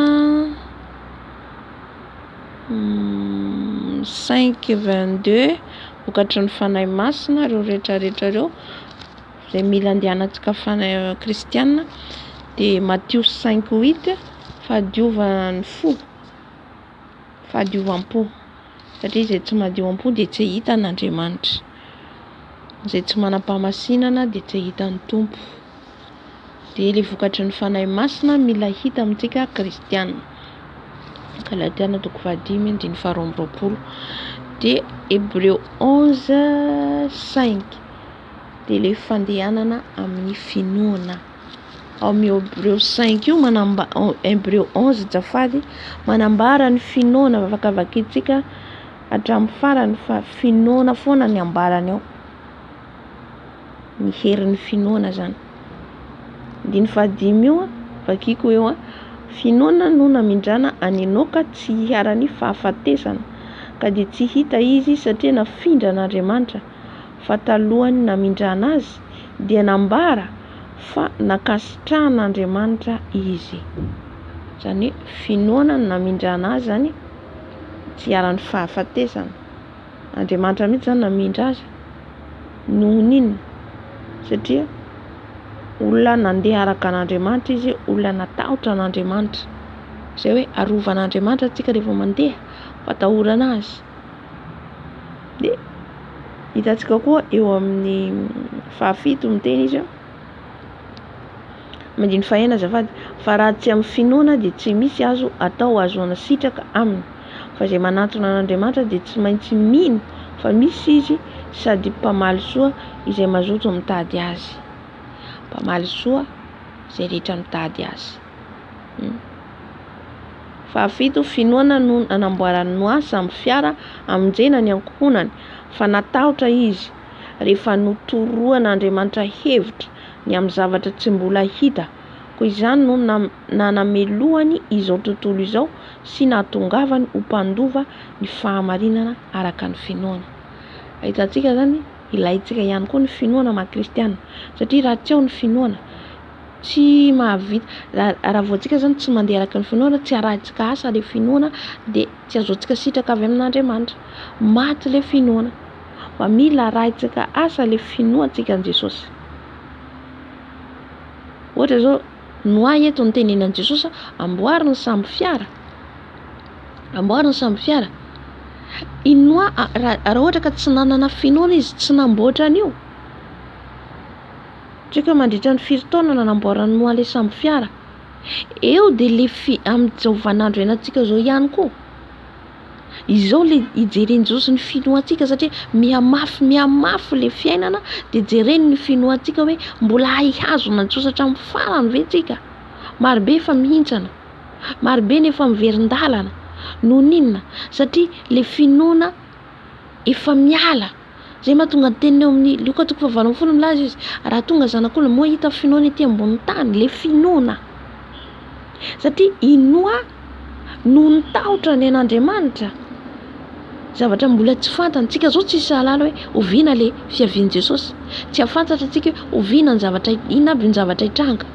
5 22 vokatry ny Fanahy Masina ireo rehetra rehetra ireo izay mila andehanantsika fanahy kristiana dia Matio 5 8 fahadiovan'ny fo fahadiovam-po satria izay tsy madio am-po dia tsy hahita an'Andriamanitra izay tsy manam-pahamasinana dia tsy hahita ny Tompo. Dia ilay vokatry ny Fanahy Masina mila hita amintsika kristiana. Galatiana toko fahadimy andininy faharoa amby roapolo. Dia Hebreo 11 5 dia ilay fandehanana amin'ny finoana. Ao amin'ny Hebreo 5 io manamba Hebreo 11 jafady manambara ny finoana afaka vakintsika hatramin'ny farany fa finoana foana ny ambarany ao. Ny herin'ny finoana zany. Andininy fahadimy io vakiko eo a. Finoana no namindrana an'i Enoka tsy hiharan'ny fahafatesana, ka dia tsy hita izy satria nafindran'Andriamanitra, fa talohan'ny namindrana azy dia nambara fa nankasitrahan'Andriamanitra izy. Izany hoe finoana no namindrana azy zany tsy hiharan'ny fahafatesana. Andriamanitra mihitsy zany namindra azy. Noho ny inona? Satria olona nandeha araka an'Andriamanitra izy, olona natahotra an'Andriamanitra. Izay hoe arovan'Andriamanitra antsika rehefa mandeha, fatahorana azy. Dia hitantsika koa eo amin'ny fahafito miteny izy hoe, andininy fahenina azafady, fa raha tsy amin'ny finoana dia tsy misy azo atao ahazoana sitraka aminy. Fa izay manantona an'Andriamanitra dia tsy maintsy mino fa misy Izy sady mpamaly soa izay mazoto mitady Azy. Mpamaly soa izay rehetra mitady Azy. Fahafito, finoana no nanamboaran'i Noa sambo fiara hamonjena ny ankohonany, fa natahotra izy rehefa notoroan'Andriamanitra hevitra ny amin'ny zavatra tsy mbola hita. Koa izany no nanamelohany izao tontolo izao sy nahatongavany ho mpandova ny fahamarinana araka ny finoana. Ahitantsika izany, ilaintsika ihany koa ny finoana maha kristiana, satria raha tsy ao ny finoana, tsy mahavita, raha vao antsika izany tsy mandeha araka ny finoana, tsy arahintsika asa ilay finoana, dia tsy azoantsika sitraka avy amin'Andriamanitra. Maty ilay finoana. Fa mila arahintsika asa ilay finoantsika an'i Jesosy. Ohatra izao, Noa eto nitenenan'i Jesosy, amboary ny sambo fiara. Amboary ny sambo fiara. I Noa, raha ohatra ka tsy nanana finoana izy, tsy namboatra an'io. Tsy haiko hoe mandritra ny firy taona nanamboaran'i Noa ilay sambo fiara. Eo dia le fi, amin'izao vaninandro iainantsika izao ihany koa. Izao le ijeren'i Jesosy ny finoantsika satria mihamafy mihamafy le fiainana dia jereny ny finoantsika hoe mbola hihazona an'i Jesosy hatramin'ny farany ve tsika? Marobe efa mihintsana, marobe ny efa miverin-dalana, noho ny inona? Satria le finoana efa miala. Izay mahatonga ny teniny eo amin'ny Lioka toko fahavalo ambin'ny folo milaza izy, raha tonga zanak'olona moa hita finoana ety ambonin'ny tany, le finoana. Satria i Noa noho ny tahotra ny an'Andriamanitra, zavatra mbola tsy fantany, tsika zao tsisy hahalala hoe oviana le fiavian'i Jesosy, tsy hahafantatra tsika hoe oviana ny zavatra, inona aby ny zavatra hitranga.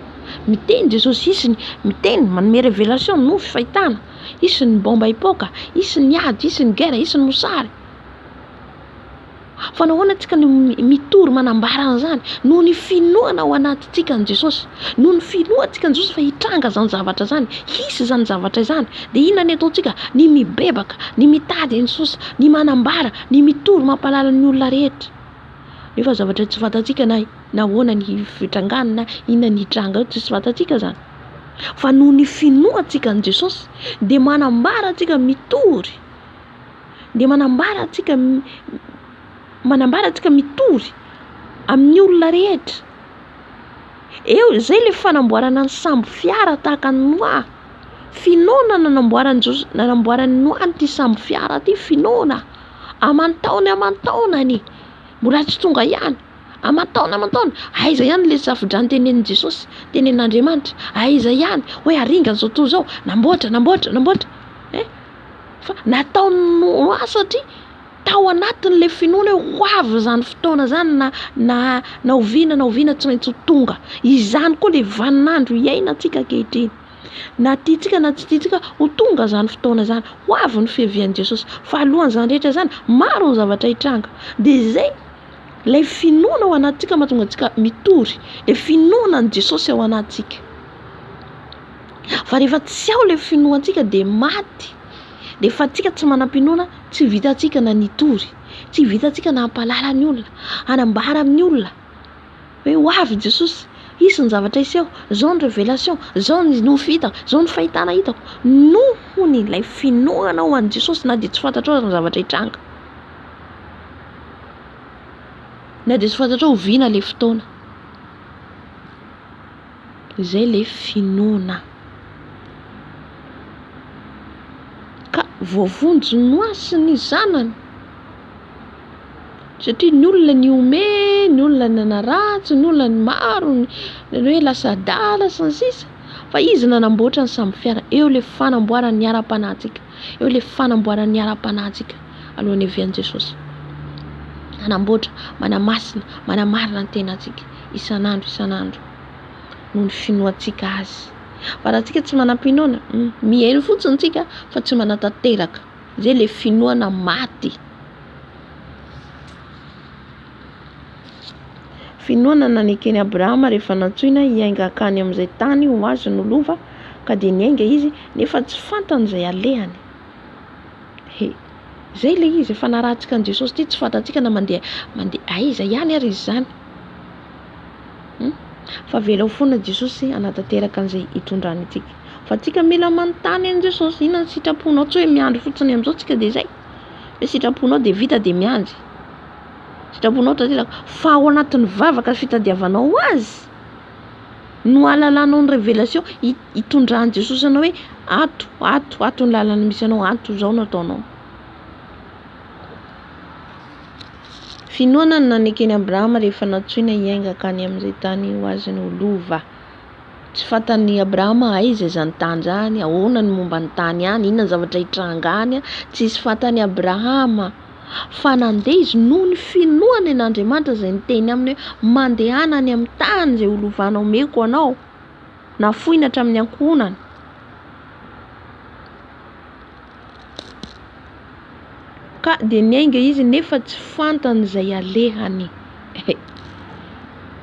Miteny Jesosy, hisy ny miteny, manome révélation, nofy, fahitana, hisy ny bomba hipoaka, hisy ny ady, hisy ny guerre, hisy ny mosary. Fa nahoana tsika no mitory manambara an'izany? Noho ny finoana ao anatintsika an'i Jesosy. Noho ny finoantsika an'i Jesosy fa hitranga izany zavatra izany, hisy izany zavatra izany. Dia inona ny ataontsika? Ny mibebaka, ny mitady an'i Jesosy, ny manambara, ny mitory mampahalala ny olona rehetra. Nefa zavatra tsy fantatsika na nahoana ny fitrangany na inona ny hitranga eo, tsy fantatsika izany. Fa noho ny finoantsika an'i Jesosy dia manambara antsika mitory. dia manambara antsika manambara antsika mitory amin'ny olona rehetra. Eo izay ilay fanamboarana ny sambo fiara tahaka an'i Noa. Finoana nanamboaran'i Jos- nanamboaran'i Noa an'ity sambo fiara ity, finoana. Aman-taona aman-taonany, mbola tsy tonga ihany. Aman-taona aman-taona, aiza ihany ilay safodrano tenenin'i Jesosy, tenenin'Andriamanitra, aiza ihany hoe haringana izao tontolo izao, namboatra, namboatra, namboatra. Eh? Fa nataony Noa satria tao anatin'ilay finoana hoe ho avy izany fotoana izany na na na oviana na oviana tsy maintsy ho tonga. Izany koa ilay vaninandro iainantsika ankehitriny. Na tiantsika na tsy tiantsika ho tonga izany fotoana izany, ho avy ny fiavian'i Jesosy. Fa alohan'izany rehetra izany, maro ny zavatra hitranga. Dia izay ilay finoana ao anatintsika mahatonga antsika mitory, ilay finoana an'i Jesosy ao anatintsika. Fa rehefa tsy ao ilay finoantsika dia maty. Rehefa antsika tsy manam-pinoana, tsy vitantsika na ny hitory, tsy vitantsika na hampahalala ny olona, hanambara amin'ny olona hoe ho avy Jesosy, hisy ny zavatra hiseho, izao ny révélation, izao ny nofy hitako, izao ny fahitana hitako. Noho ny ilay finoanao an'i Jesosy na dia tsy fantatrao aza ny zavatra hitranga. Na dia tsy fantatrao oviana ilay fotoana. Izay ilay finoana. Ka voavonjy Noa sy ny zanany. Satria ny olona nihomehy, ny olona nanaratsy, ny olona ny maro, ny hoe lasa adala sy ny sisa. Fa izy nanamboatra ny sambo fiara. Eo ilay fanamboarana ny ara-panahintsika. Eo ilay fanamboarana ny ara-panahintsika alohan'ny hiavian'i Jesosy. Manamboatra, manamasina, manamarina ny tenantsika isan'andro isan'andro. Noho ny finoantsika azy. Fa raha tsika tsy manam-pinoana, mihaino fotsiny tsika fa tsy manatanteraka. Izay ilay finoana maty. Finoana naneken'i Abrahama rehefa nantsoina hiainga hankany amin'izay tany ho azy no lova, ka dia niainga izy, nefa tsy fantany izay halehany. He, izay ilay izy, efa narahantsika an'i Jesosy ity, tsy fantatsika na mandeha mandeha aiza ihany ary izy izany. Hum? Fa avelao foana Jesosy hanatanteraka an'izay hitondrany antsika. Fa antsika mila manontany an'i Jesosy, inona ny sitraponao? Tsy hoe miandry fotsiny amin'izao tsika dia izay. Hoe sitraponao dia vita dia miandry. Sitraponao tanteraka. Fa ao anatin'ny vavaka sy fitadiavanao azy no ahalalanao ny révélation hitondran'i Jesosy anao hoe ato, ato, ato ny lalana misy anao, ato izao no ataonao. Finoana no naneken'i Abrahama rehefa nantsoina hiainga hankany amin'izay tany ho azy no lova.
Tsy fantan'i Abrahama aiza izany tany izany, ahoana ny momba ny tany any, inona ny zavatra hitranga any, tsisy fantan'i Abrahama. Fa nandeha izy noho ny finoany an'Andriamanitra izay niteny aminy hoe mandehana any amin'ny tany izay ho lovana omeko anao, nafoiny hatramin'ny ankohonany. Ka dia niainga izy nefa tsy fantany izay alehany.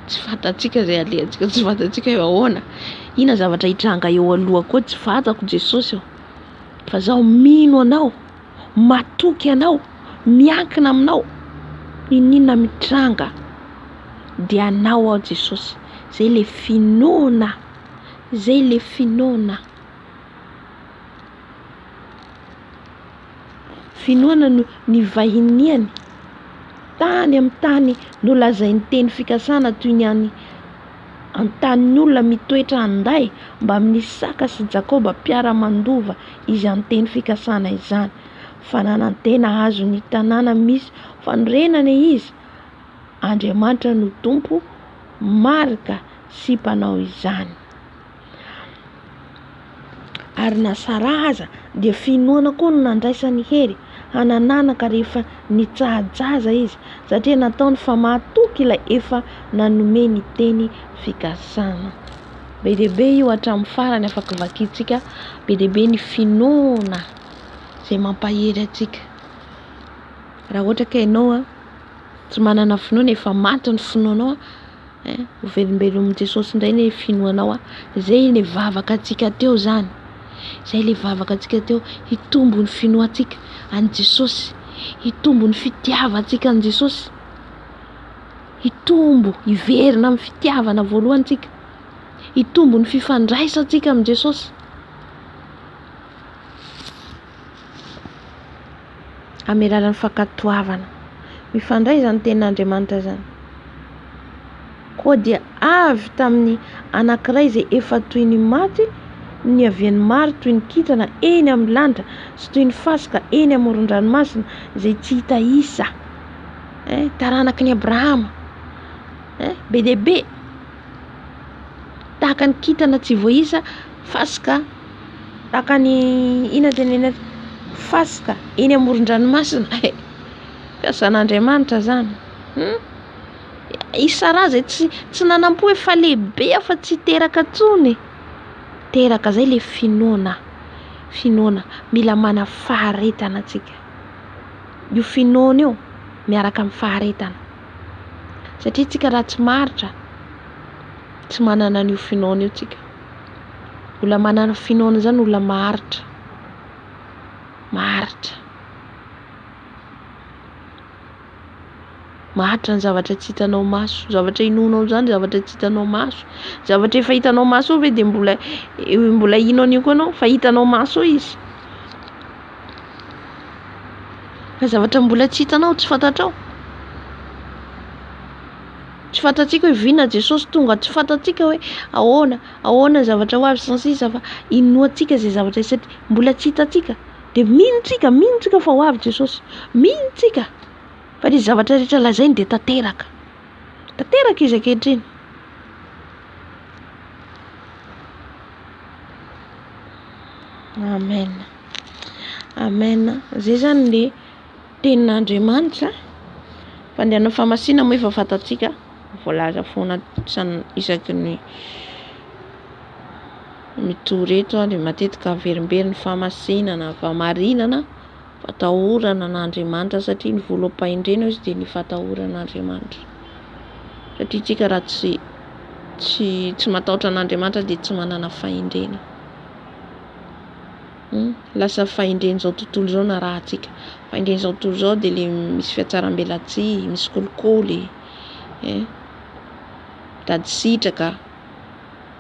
Tsy fantatsika izay alehantsika, tsy fantatsika hoe ahoana, inona zavatra hitranga eo aloha koa tsy fantako Jesosy ô. Fa zaho mino anao, matoky anao, miankina aminao, n'inon'inona mitranga dia anao aho Jesosy. Zay le finoana, zay le finoana. Finoana no nivahiniany tany amin'ny tany nolazain'ny teny fikasana toy ny any an-tanin'ny olona mitoetra an-day mbamin'i Isaka sy Jakoba mpiara-mandova izany teny fikasana izany. Fa nanantena hahazo ny tanàna misy fanorenana izy. Andriamanitra no Tompo marika sy mpanao izany. Ary na Saraha aza dia finoana koa no nandraisany hery hanan'anaka rehefa nitsaha-jaza izy, satria nataony fa mahatoky ilay efa nanome ny teny fikasana. Be dia be io hatramin'ny farany afaka vakintsika, be dia be ny finoana izay mampahery antsika. Raha ohatra ka ianao tsy manana finoana, efa maty ny finoanao, Hein, ho velombelomin'i Jesosy indray ny finoanao a. Zay le vavaka antsika teo zany. Zay le vavaka antsika teo, hitombo ny finoantsika an'i Jesosy, hitombo ny fitiavantsika an'i Jesosy, hitombo, hiverina amin'ny fitiavana voalohany tsika, hitombo ny fifandraisantsika amin'i Jesosy. Amin'ny alalan'ny fankatoavana. Mifandray izany tenin'Andriamanitra izany. Koa dia avy tamin'ny anankiray izay efa toy ny maty no niavian'ny maro toy ny kintana eny amin'ny lanitra sy toy ny fasika eny amoron-dranomasina izay tsy hita isa. Eh, taranaky ny Abrahama. Eh, be dia be. Tahaka ny kintana tsy voaisa, fasika tahaka ny inona tenenina azy fasika eny amoron-dranomasina eh fiasan'Andriamanitra zany hum i Saraha zay tsy tsy nanam-po efa lehibe aho fa tsy hiteraka intsony teraka zay le finoana finoana mila mana faharetana antsika io finoana io miaraka amin'ny faharetana satria tsika raha tsy maharitra tsy manana an'io finoana io tsika Olona manana finoana izany olona maharitra, maharitra. Maharitra ny zavatra tsy hitanao maso, zavatra inoanao izany zavatra tsy hitanao maso, zavatra efa hitanao maso eo ve dia mbola mbola hino an'io koa ianao fa hitanao maso eo izy. Fa zavatra mbola tsy hitanao, tsy fantatrao. Tsy fantatsika hoe vina Jesosy tonga, tsy fantatsika hoe ahoana, ahoana ny zavatra ho avy sy ny sisa fa inoantsika izay zavatra izay satria mbola tsy hitantsika dia mino tsika, mino tsika fa ho avy Jesosy, mino tsika fa ny zavatra rehetra lazainy dia tanteraka, tanteraka izy ankehitriny. Amen, amen, zay zany le tenin'Andriamanitra. Fandehanana fahamasina moa efa fantatsika, voalaza foana isaky ny mitory eto dia matetika averimberina fahamasinana, fahamarinana, fatahorana an'Andriamanitra satria ny voaloham-pahendrena hozy dia ny fatahorana an'Andriamanitra. Satria tsika raha tsy tsy tsy matahotra an'Andriamanitra dia tsy manana fahendrena. Lasa fahendren'izao tontolo izao no arahantsika. Fahendren'izao tontolo izao dia le misy fihatsarambelatsihy, misy kolikoly, eh, mitady sitraka.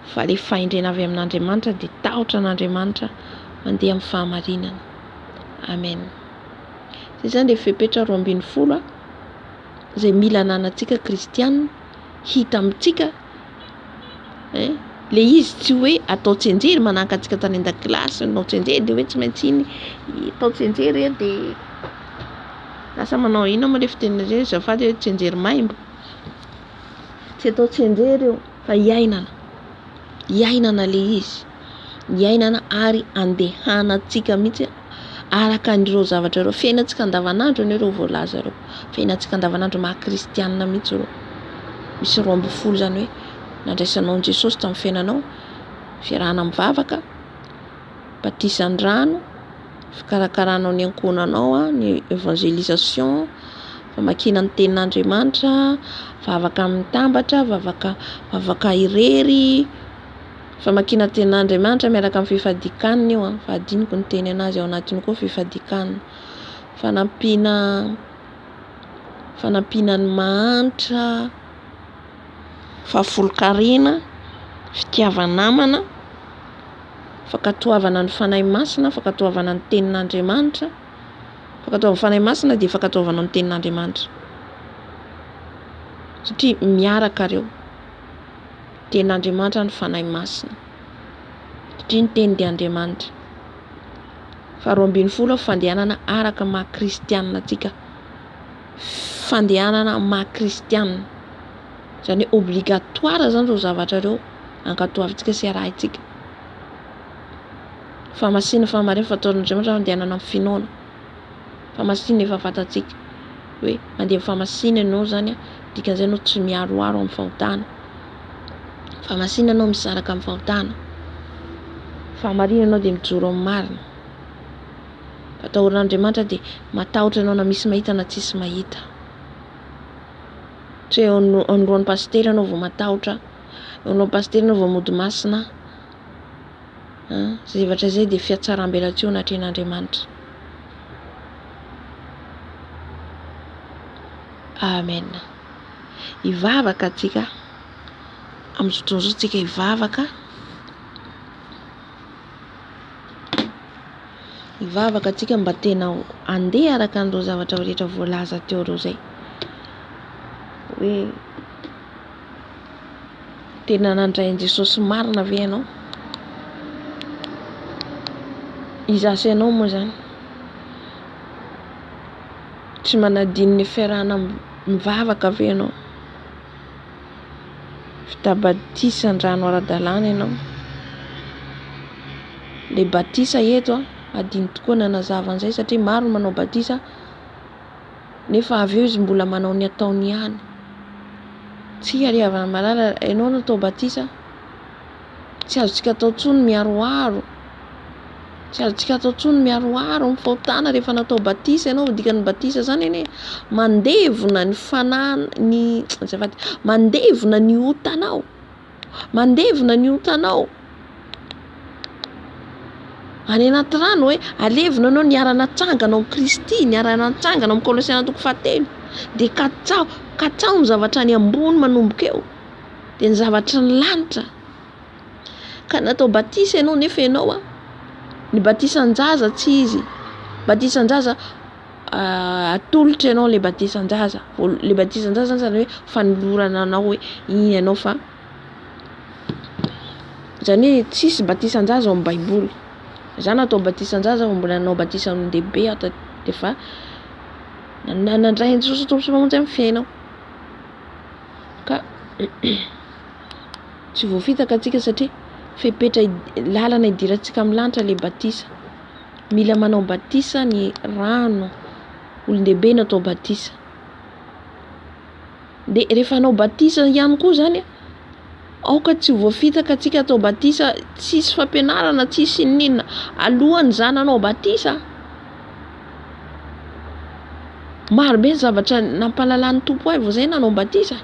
Fa le fahendrena avy amin'Andriamanitra dia tahotra an'Andriamanitra, mandeha amin'ny fahamarinana. Amen. Izay izany dia fepetra 12 izay mila ananantsika kristiana, hita amintsika Hein, le izy tsy hoe atao tsianjery manahaka antsika tany an-dakilasy nanao tsianjery de hoe tsy maintsy iny atao tsianjery e de lasa manao inona moa le fitenenana zay azafady hoe tsianjery maimbo, tsy atao tsianjery io fa iainana. Iainana ilay izy. Iainana ary andehanantsika mihitsy araka an'ireo zavatra ireo. Fiainantsika andavanandro anie ireo voalaza ireo. Fiainantsika andavanandro maha kristianina mihitsy ireo. Misy 12 izany hoe nandraisanao an'i Jesosy tamin'ny fiainanao, fiarahana mivavaka, batisan'ny rano, fikarakaranao ny ankohonanao, ny évangélisation, famakiana ny tenin'Andriamanitra, vavaka mitambatra, vavaka vavaka irery, famakiana tenin'Andriamanitra miaraka amin'ny fifadian-kanina io an, fa adinoko ny teny anazy ao anatiny koa fifadian-kanina, fanampiana fanampiana ny mahantra, fahafolonkarena, fitiava-namana, fankatoavana ny Fanahy Masina, fankatoavana ny tenin'Andriamanitra, fankatoavan'ny Fanahy Masina dia fankatoavana ny tenin'Andriamanitra. Satria miaraka ireo. Tenin'Andriamanitra ny Fanahy Masina. Satria ny teny dia Andriamanitra. Faharoa ambin'ny folo, fandehanana araka maha kristianina antsika. Fandehanana maha kristianina. Izany hoe obligatoire izany ireo zavatra ireo ankatoavintsika sy arahintsika. Fahamasina, fahamarinana, fahatahoran'Andriamanitra, fandehanana amin'ny finoana. Fahamasina efa fantatsika hoe mandeha amin'ny fahamasina ianao izany an, dikan'izay ianao tsy miharoharo amin'ny fahotana. Fahamasina ianao misaraka amin'ny fahotana. Fahamarinana ianao dia mijoro amin'ny marina. Fatahoran'Andriamanitra dia matahotra ianao na misy mahita na tsisy mahita. Tsy hoe eo anoloan'ny pasitera ianao vao matahotra, eo anoloan'ny pasitera ianao vao mody masina. Izay zavatra izay dia fihatsaram-belatsihy eo anatrehan'Andriamanitra. Amen. Hivavaka antsika, amin'izao fotoana izao tsika hivavaka. Hivavaka antsika mba tena handeha araka an'ireo zavatra rehetra voalaza teo ireo izay. Hoe tena nandray an'i Jesosy marina ve ianao? Izaho sy ianao moa izany tsy manadino ny fiarahana mivavaka ve ianao? Vita batisa an-drano ara-dalàna ianao. Ilay batisa eto an, adino tokoa nanazava an'izay satria maro ny manao batisa nefa avy eo izy mbola manao ny ataony ihany. Tsia ry havana malala, ianao no atao batisa, tsy azontsika atao intsony miharoharo. Tsy azontsika atao intsony miharoharo amin'ny fahotana rehefa natao batisa ianao. Ny dikan'ny batisa izany anie mandevona ny fanahy ny azafady mandevona ny otanao, mandevona ny otanao any anaty rano hoe alevina ianao niara-natsangana ao amin'i Kristy, niara-natsangana ao amin'ny Kolosiana toko fahatelo dia katsaho, katsaho ny zavatra any ambony manomboka eo dia ny zavatry ny lanitra. Ka natao batisa ianao nefa ianao an, ny batisan-jaza tsy izy, batisan-jaza atolotra ianao le batisan-jaza, le batisan-jaza zany hoe fanolorana anao hoe iny ianao fa, zany hoe tsisy batisan-jaza ao amin'ny baiboly, za natao batisan-jaza fa mbola nanao batisa olon-dehibe aho taty efa nandray an'i Jesosy ho Tompo sy Mpamonjy amin'ny fiainako, ka Tsy voafitaka antsika satria fepetra lalana idirantsika amin'ny lanitra ilay batisa. Mila manao batisa ny rano, olon-dehibe no atao batisa. Dia rehefa hanao batisa ihany koa izany an, aoka tsy ho voafitaka antsika atao batisa tsisy fampianarana, tsisy n'inona n'inona. Alohan'izany hanao batisa, maro be ny zavatra nampahalalan'ny Tompo ahy vao izay nanao batisa.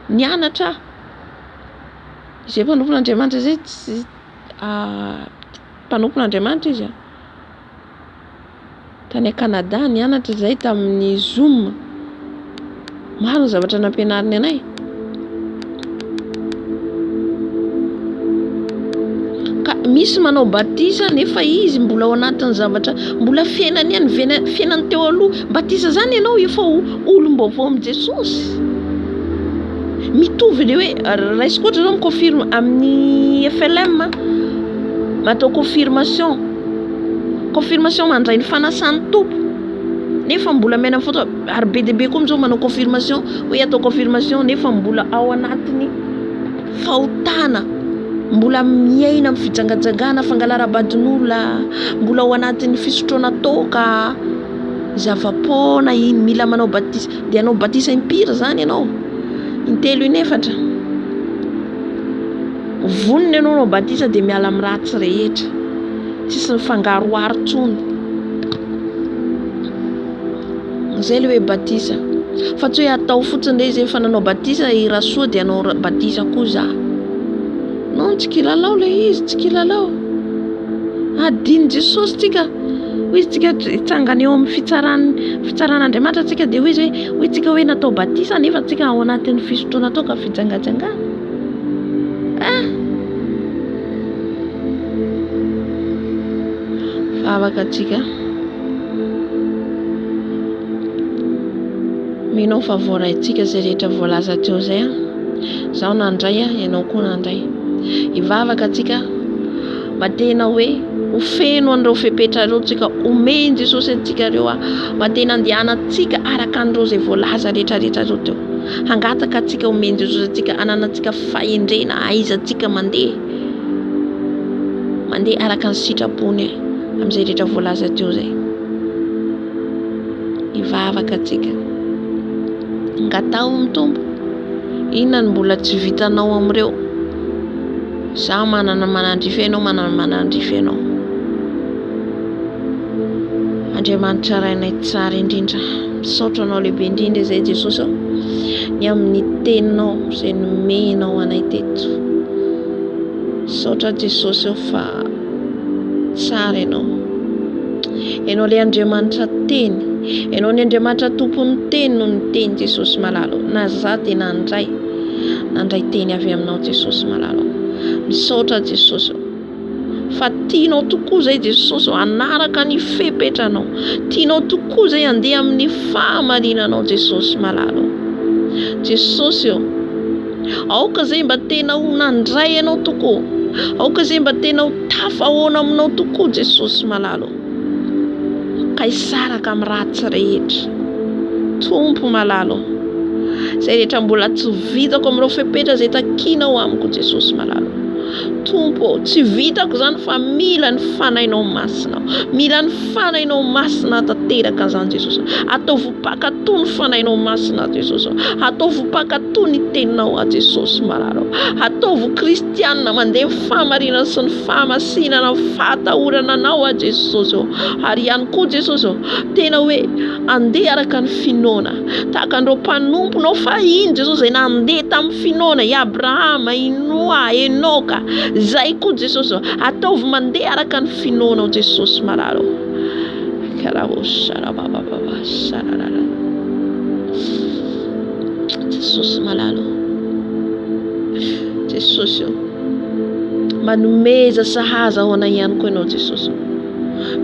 Nianatra aho, izay mpanompon'Andriamanitra izay tsy mpanompon'Andriamanitra izy an, tany Canada nianatra izahay tamin'ny zoom, maro ny zavatra nampianariny anay. Ka misy manao batisa nefa izy mbola ao anatin'ny zavatra mbola fiainany ihany, fiainany teo aloha. Batisa zany ianao efa ho olom-baovao amin'i Jesosy. Mitovy le hoe raisiko ohatra zao mi-confirme amin'ny FLM atao confirmation, confirmation mandray ny fanasan'ny Tompo nefa mbola miaina amin'ny fotoana ary be dia be koa amin'izao manao confirmation hoe atao confirmation nefa mbola ao anatin'ny fahotana. Mbola miaina amin'ny fijangajangana, fangalara-badin'olona, mbola ao anatin'ny fisotroana toaka, zava-poana iny, mila manao batisa, dia hanao batisa impiry izany ianao? Intelo inefatra. Vonona ianao hanao batisa dia miala amin'ny ratsy rehetra, tsisy mifangaroharo intsony. Izay ilay hoe batisa. Fa tsy hoe atao fotsiny ilay izy hoe efa nanao batisa i Rasoa dia hanao batisa koa za. Non, tsy kilalao ilay izy, tsy kilalao. Adin'i Jesosy tsika. Hoy izy tsika hitsangana eo amin'ny fitsaran'ny fitsaran'Andriamanitra tsika dia hoy izy hoe hoy tsika hoe natao batisa nefa tsika ao anatin'ny fisotroana toaka fijangajangana. Ah! Vavaka tsika. Mino aho fa voaraintsika izay rehetra voalaza teo izay an. Izaho nandray an, ianao koa nandray. Hivavaka antsika mba tena hoe ho feno an'ireo fepetra ireo tsika, omen'i Jesosy antsika ireo an, mba tena andehanantsika araka an'ireo izay voalaza rehetra rehetra ireo teo. Hangataka antsika omen'i Jesosy antsika, hananantsika fahendrena ahaizantsika mandeha, mandeha araka ny sitrapony amin'izay rehetra voalaza teo izay. Hivavaka antsika. Angataho amin'ny Tompo. Inona no mbola tsy vitanao amin'ireo? Izaho manana manandrify anao, manana manandrify anao. Andriamanitra Rainay tsara indrindra, misaotra anao lehibe indrindra izay Jesosy ô, ny amin'ny teninao izay nomenao anay teto. Misaotra Jesosy ô fa tsara ianao. Ianao ilay Andriamanitra teny. Ianao ny Andriamanitra tompon'ny teny no niteny Jesosy malala. Na za dia nandray nandray teny avy aminao Jesosy malala. Misaotra Jesosy fa tianao tokoa izay Jesosy hanaraka ny fepetranao. Tianao tokoa izay handeha amin'ny fahamarinanao Jesosy malala. Jesosy ô. Aoka izay mba tena ho nandray anao tokoa. Aoka izay mba tena ho tafahoana aminao tokoa Jesosy malala o. Ka hisaraka amin'ny ratsy rehetra. Tompo malala o. Izay rehetra mbola tsy vitako amin'ireo fepetra izay takianao amiko Jesosy malala o. Tompo ô, tsy vitako izany fa mila ny Fanahinao Masina aho. Mila ny Fanahinao Masina tanteraka izany Jesosy. Ataovy mpankatò ny Fanahinao Masina aho Jesosy. Ataovy mpankatò ny Teninao aho Jesosy malala ô. Ataovy kristianina mandeha ny fahamarinana sy ny fahamasinana ny fahatahorana Anao aho Jesosy ô. Ary ihany koa Jesosy ô, tena hoe andeha araka ny finoana. Tahaka an'ireo mpanomponao fahiny Jesosy izay nandeha tamin'ny finoana, i Abrahama, i Noa, Enoka. Izay koa Jesosy ô, ataovy mandeha araka ny finoanao Jesosy malala ô. Jesosy malala ô. Jesosy ô. Manomeza sahaza ho anay ihany koa ianao Jesosy ô.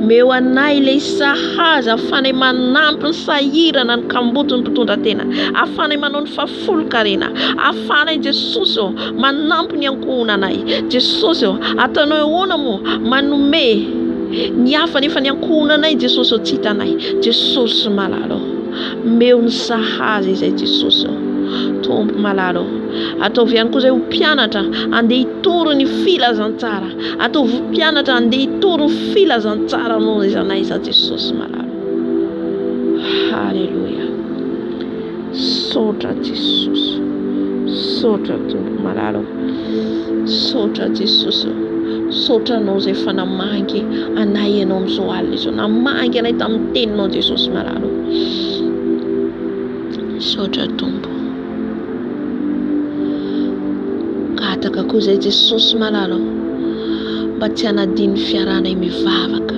Meo anay ilay sahaza ahafahanay manampy ny sahirana, ny kamboty, ny mpitondra tena. Ahafahanay manao ny fahafolon-karena. Ahafahanay Jesosy ô manampy ny ankohonanay. Jesosy ô, ataonao ahoana moa manome ny hafa nefa ny ankohonanay Jesosy ô tsy hitanay. Jesosy malala ô, meo ny sahaza izay Jesosy ô. Tompo malala ô, ataovy ihany koa izay ho mpianatra andeha hitory ny filazantsara. Ataovy ho mpianatra andeha hitory ny filazantsara anao aiza na aiza Jesosy malala. Haleloia. Misaotra Jesosy. Misaotra Tompo malala o. Misaotra Jesosy o. Misaotra Anao izay efa namangy anay Ianao amin'izao alina izao. Namangy anay tamin'ny teninao Jesosy malala o. Misaotra Tompo. Mangataka koa izay Jesosy malala o, mba tsy hanadino ny fiarahanay mivavaka,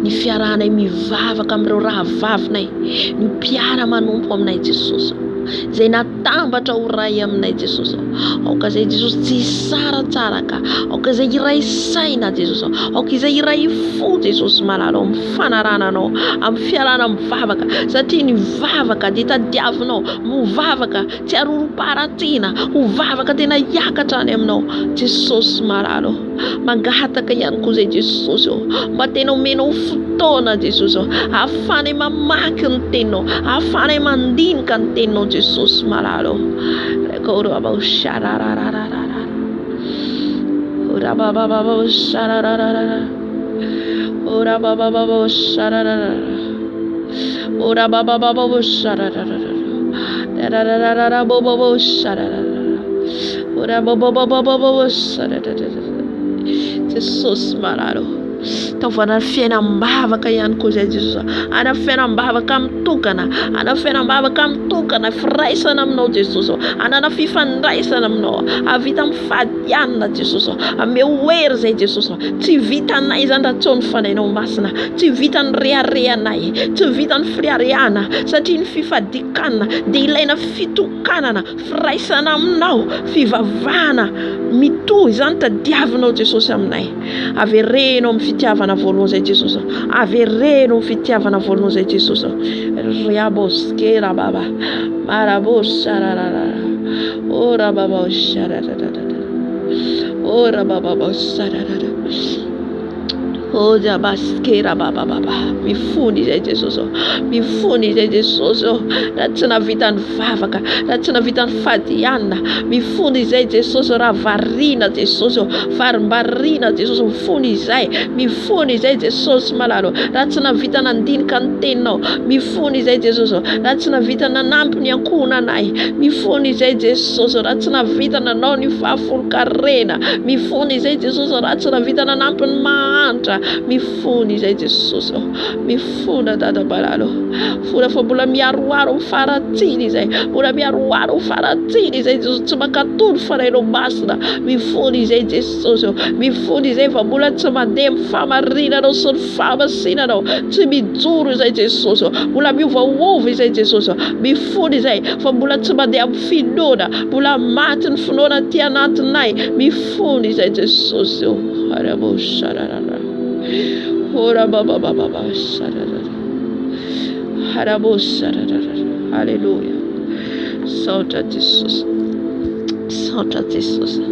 ny fiarahanay mivavaka amin'ireo rahavavinay, ny mpiara-manompo aminay Jesosy o, izay natambatra ho ray aminay Jesosy o. Aoka izay Jesosy tsy hisaratsaraka, aoka izay hiray saina Jesosy o, aoka izay hiray fo Jesosy malala o, amin'ny fanarahana Anao, amin'ny fiarahana mivavaka, satria ny vavaka dia tadiavinao ho vavaka tsy arorom-paharatsiana, ho vavaka tena hiakatra any aminao Jesosy malala ô. Mangataka ihany koa izay Jesosy ô, mba tena omenao fotoana Jesosy ô, ahafahanay mamaky ny teninao, ahafahanay mandinika ny teninao Jesosy malala ô.
Ora ba ba ba ba sharararara. Ora ba ba ba ba sharararara. Ora ba ba ba ba sharararara. Darararara bo bo bo sharararara. Ora bo bo bo bo bo bo sharararara. Jesosy malala ô. Taovana ny fiainam-bavaka ihany koa izay Jesosy. Ana fiainam-bavaka mitokana, ana fiainam-bavaka mitokana, firaisana aminao Jesosy. Anana fifandraisana aminao. Ahavita mifady hanina Jesosy. Ameo hery izay Jesosy. Tsy vitanay izany raha tsy ao ny Fanahinao Masina. Tsy vitan'ny reharehanay, tsy vitan'ny fireharehana satria ny fifadian-kanina dia ilaina fitokanana. Firaisana aminao, fivavahana mitohy izany tadiavinao Jesosy aminay. Avereno amin'ny fitiavana voalohany izay Jesosy. Avereno amin'ny fitiavana voalohany izay Jesosy. Riaboske rababa. Marabos sararara. Oh rababa sararara. Oh rababa sararara. Oh Jabaskera baba baba. Mifona izay Jesosy ô. Mifona izay Jesosy ô. Raha tsy nahavita nivavaka, raha tsy nahavita nifady hanina. Mifona izay Jesosy ô. Raha variana Jesosy ô. Varimbariana Jesosy ô. Mifona izay. Mifona izay Jesosy malala ô. Raha tsy nahavita nandinika ny teninao. Mifona izay Jesosy ô. Raha tsy nahavita nanampy ny ankohonanay. Mifona izay Jesosy ô. Raha tsy nahavita nanao ny fahafolon-karena. Mifona izay Jesosy ô, raha tsy nahavita nanampy ny mahantra. Mifona izay Jesosy ô. Mifona Dada malala ô. Mifona fa mbola miharoharo amin'ny faharatsiana izay. Mbola miharoharo amin'ny faharatsiana izay Jesosy. Tsy mankatò ny Fanahinao Masina. Mifona izay Jesosy ô. Mifona izay fa mbola tsy mandeha amin'ny fahamarinanao sy ny fahamasinanao. Tsy mijoro izay Jesosy ô. Mbola miovaova izay Jesosy ô. Mifona izay fa mbola tsy mandeha amin'ny finoana. Mbola maty ny finoana aty anatinay. Mifona izay Jesosy ô. Arabo sararara. Ora baba baba baba sararara. Arabo sararara. Alléluia. Saotra Jesosy. Saotra Jesosy.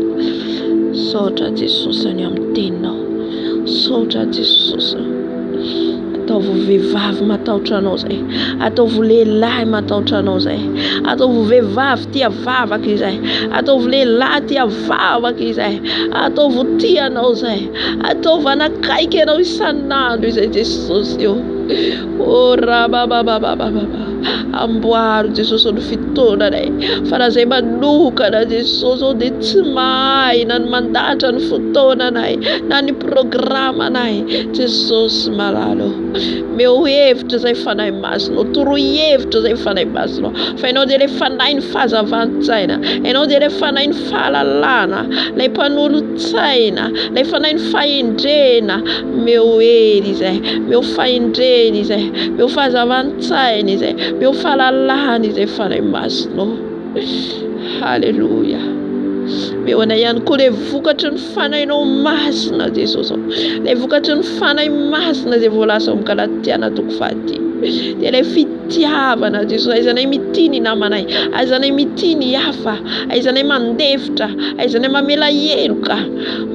Saotra Jesosy ny amin'ny teninao. Saotra Jesosy. Ataovy vehivavy matahotra anao izay. Ataovy lehilahy matahotra anao izay. Ataovy vehivavy tia vavaka izay. Ataovy lehilahy tia vavaka izay. Ataovy tia anao izay. Ataovy anakaiky anao isan'andro izay Jesosy ô. Oh rabababababa. Amboaro Jesosy ny fotoananay. Fa raha izay manokana Jesosy ô dia tsy mahay na ny mandahatra ny fotoananay na ny programanay. Jesosy malala ô. Meo hevitra izay Fanahy Masina ô. Toroy hevitra izay Fanahy Masina ô. Fa Ianao dia ilay Fanahy ny fahazavan-tsaina. Ianao dia ilay Fanahy ny fahalalana. Ilay mpanolo-tsaina. Ilay Fanahy ny fahendrena. Meo hery izay. Meo fahendrena izay. Meo fahazavan-tsaina izay. Meo fahalalana izay Fanahy Masina ô. Haleloia. Meo anay ihany koa ilay vokatry ny Fanahinao Masina Jesosy ô. Ilay vokatry ny Fanahy Masina izay voalaza ao amin'ny Galatiana toko fahadimy. Dia ilay fitiavana Jesosy. Aizanay mitia ny namanay. Aizanay mitia ny hafa. Aizanay mandefitra. Aizanay mamela heloka.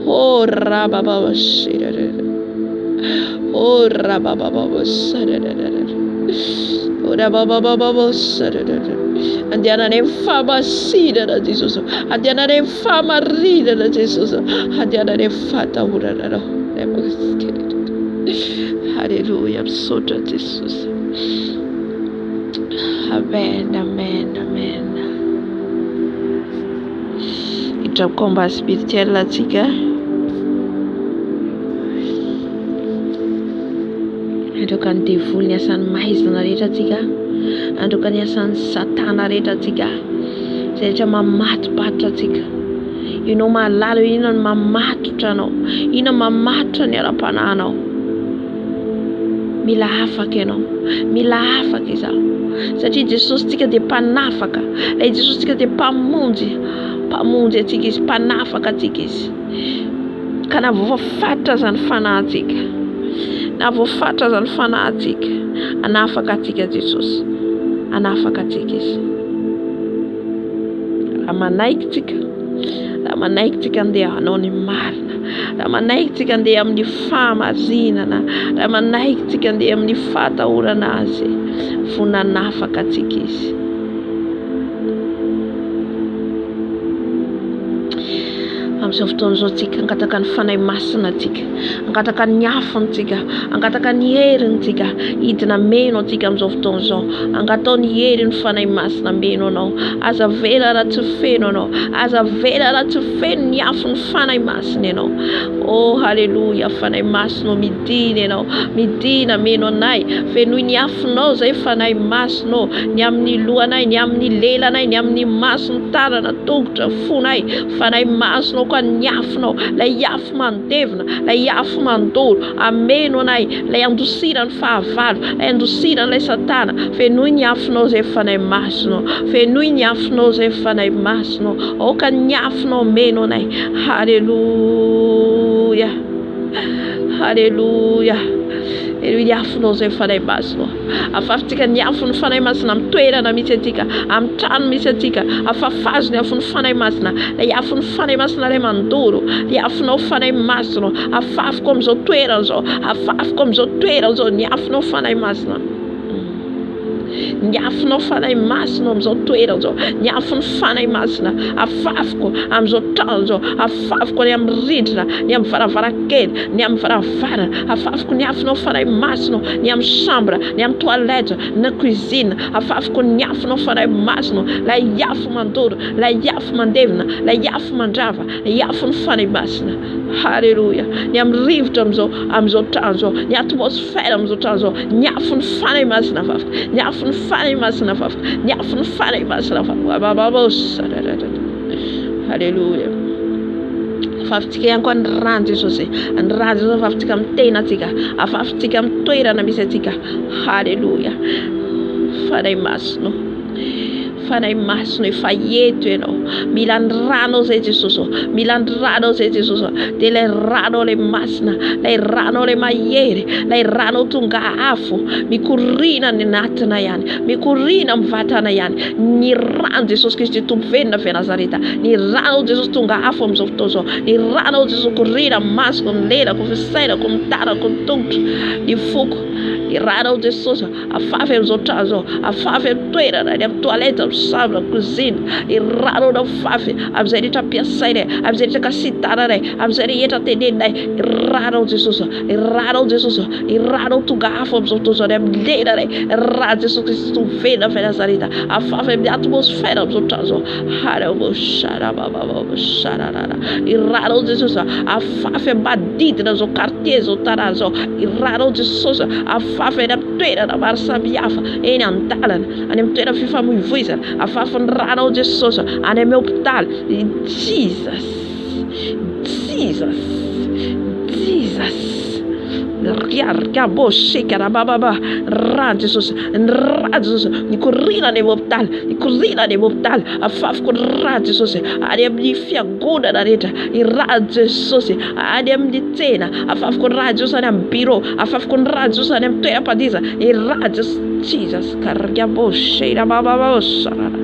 Oh rabababa shirarara. Oh rabababa sararara. Oh rabababa sararara. Andehananay amin'ny fahamasinana Jesosy. Andehananay amin'ny fahamarinana Jesosy. Andehananay amin'ny fahatahorana Anao. Alléluia. Misaotra Jesosy. Amen, amen, amen. Hiditra amin'ny combat spirituel antsika. Handroaka ny devoly ny asan'ny maizina rehetra antsika. Handroaka ny asan'ny satana rehetra antsika. Izay rehetra mamatopatotra antsika. Ianao mahalala hoe inona no mamatotra anao. Inona mamatotra ny ara-panahinao. Mila afaka ianao. Mila afaka izaho. Satria Jesosy tsika dia mpanafaka. Ilay Jesosy tsika dia mpamonjy. Mpamonjy antsika izy, mpanafaka antsika izy. Ka na voafaritra aza ny fanahintsika, na voafaritra aza ny fanahintsika, hanafaka antsika Jesosy. Hanafaka antsika izy. Raha manaiky tsika, raha manaiky tsika andeha hanao ny marina, raha manaiky tsika andeha amin'ny fahamarinana, raha manaiky tsika andeha amin'ny fahatahorana Azy, vonona hanafaka antsika Izy. Amin'izao fotoana izao tsika, hangataka ny Fanahy Masina tsika, hangataka ny afony tsika, hangataka ny heriny tsika, hidina meno antsika amin'izao fotoana izao. Angatao ny herin'ny Fanahy Masina meno anao. Aza avela raha tsy feno anao. Aza avela raha tsy feno ny afon'ny Fanahy Masina ianao. Oh, haleloia, Fanahy Masina ô, midina ianao. Midina meno anay. Fenoy ny afonao izay Fanahy Masina ô, ny amin'ny lohanay, ny amin'ny lelanay, ny amin'ny maso, ny tanana, tongotra, fonay. Fanahy Masina ô, ka ny afonao, ilay afo mandevona, ilay afo mandoro, ameno anay, ilay andosirana ny fahavalo, ilay andosirana ilay satana. Fenoy ny afonao izay Fanahy Masina ô. Fenoy ny afonao izay Fanahy Masina ô. Aoka ny afonao meno anay. Haleloia. Haleloia. Fenoy ny afonao izay Fanahy Masina ô. Afafintsika ny afon'ny Fanahy Masina amin'ny toerana misy antsika, amin'ny trano misy antsika. Afafazo ny afon'ny Fanahy Masina. Ilay afon'ny Fanahy Masina ilay mandoro. Ilay afonao Fanahy Masina ô. Afafiko amin'izao toerana izao. Afafiko amin'izao toerana izao ny afonao Fanahy Masina. Ny afonao Fanahy Masina amin'izao toerana izao, ny afon'ny Fanahy Masina afafiko amin'izao trano izao, afafiko any amin'ny rindrina, ny amin'ny varavarankely, ny amin'ny varavarana, afafiko ny afonao Fanahy Masina, ny amin'ny chambre, ny amin'ny toilette, ny cuisine, afafiko ny afonao Fanahy Masina, ilay afo mandoro, ilay afo mandevona, ilay afo mandrava, ilay afon'ny Fanahy Masina. Haleloia. Ny amin'ny rivotra amin'izao amin'izao trano izao, ny atmosphère amin'izao trano izao, ny afon'ny Fanahy Masina afafiko, ny afon'ny Fanahy Masina afafiko, ny afon'ny Fanahy Masina afafiko. Haleloia. Afafintsika ihany koa ny ran'i Jesosy. Ny ran'i Jesosy afafintsika amin'ny tenantsika, afafintsika amin'ny toerana misy antsika. Haleloia. Fanahy Masina. Fanahy Masina efa eto ianao. Mila ny ranao izay Jesosy ô. Mila ny ranao izay Jesosy ô. Dia ilay ranao ilay masina, ilay ranao ilay mahery, ilay ranao tonga afo, mikoriana any anatinay any, mikoriana amin'ny vatanay any. Ny ran'i Jesosy Kristy Tompo velona avy Nazareta. Ny ranao Jesosy tonga afo amin'izao fotoana izao. Ny ranao Jesosy mikoriana amin'ny masoko, ny lelako, ny fisainako, ny tanako, ny tongotro, ny foko. Ny ranao Jesosy. Afafy amin'izao trano izao, afafy amin'ny toerana, any amin'ny toilette, amin'ny chambre, cuisine, ny rano nafafy amin'izay rehetra ampiasainay, amin'izay rehetra kasitananay, amin'izay rehetra teneninay, ny ranao Jesosy, ny ranao Jesosy, ny ranao tonga afo amin'izao fotoana izao any amin'ny lelanay, ny rà Jesosy Kristy Tompo velona avy any Nazareta, afafy amin'ny atmosphère amin'izao trano izao, harabosharabababoshararara, ny ranao Jesosy, afafy amin'ny manodidina izao quartier izao tanàna izao, ny ranao Jesosy, afafy any amin'ny toerana maro samihafa, eny an-dalana, any amin'ny toerana fifamoivoizana, afafy ny ranao Jesosy, any amin'ny hopitaly, Jesus, Jesus, Jesus, riarikabo shekarabababa, rà Jesosy, ny rà Jesosy, mikoriana any amin'ny hopitaly, mikoriana any amin'ny hopitaly, afafiko ny rà Jesosy, any amin'ny fiangonana rehetra, ny rà Jesosy, any amin'ny tsena, afafiko ny rà Jesosy any amin'ny bureau, afafiko ny rà Jesosy any amin'ny toeram-pandihizana, ny rà Jesosy, Jesus, kariabo sheirabababo sarara,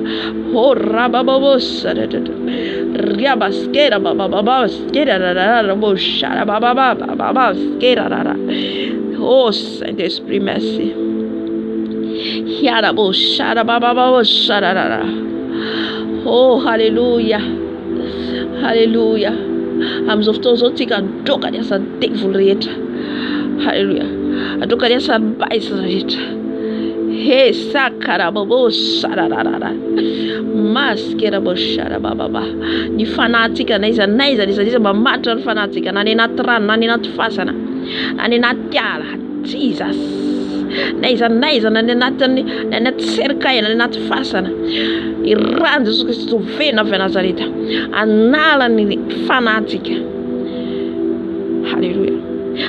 horabababo sarara, riabaskera babababa skera rarara bo sharabababa bababa skera rara. Oh Saint-Esprit, merci. Hiarabo sharabababo sararara. Oh, haleloia. Haleloia. Amin'izao fotoana izao tsika handroaka ny asan'ny devoly rehetra. Haleloia. Handroaka ny asan'ny maizina rehetra. He sakarabobo sarararara. Maskerabo sharabababa. Ny fanahintsika n'aiza n'aiza n'iza n'iza mamatotra ny fanahintsika na any anaty rano na any anaty fasana na any anaty ala. Jesus. N'aiza n'aiza na any anatin'ny na any anaty cercueil na any anaty fasana. Ny ran'i Jesosy Kristy Tompo velona avy Nazareta hanala ny fanahintsika. Haleloia.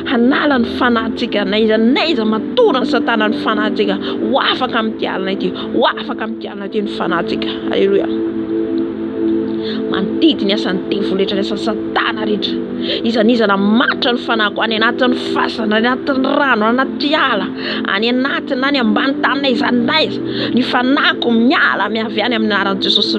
Hanala ny fanahintsika n'aiza n'aiza matoran'i Satana ny fanahintsika. Ho afaka amin'ity alina ity. Ho afaka amin'ity alina ity ny fanahintsika. Haleloia. Mandidy ny asan'ny devoly rehetra, ny asan'i Satana rehetra. Iza n'iza namatotra ny fanahiko any anatin'ny fasana, any anatin'ny rano, any anaty ala, any anaty na any ambany tany n'aiza n'aiza. Ny fanahiko miala avy any amin'ny anaran'i Jesosy.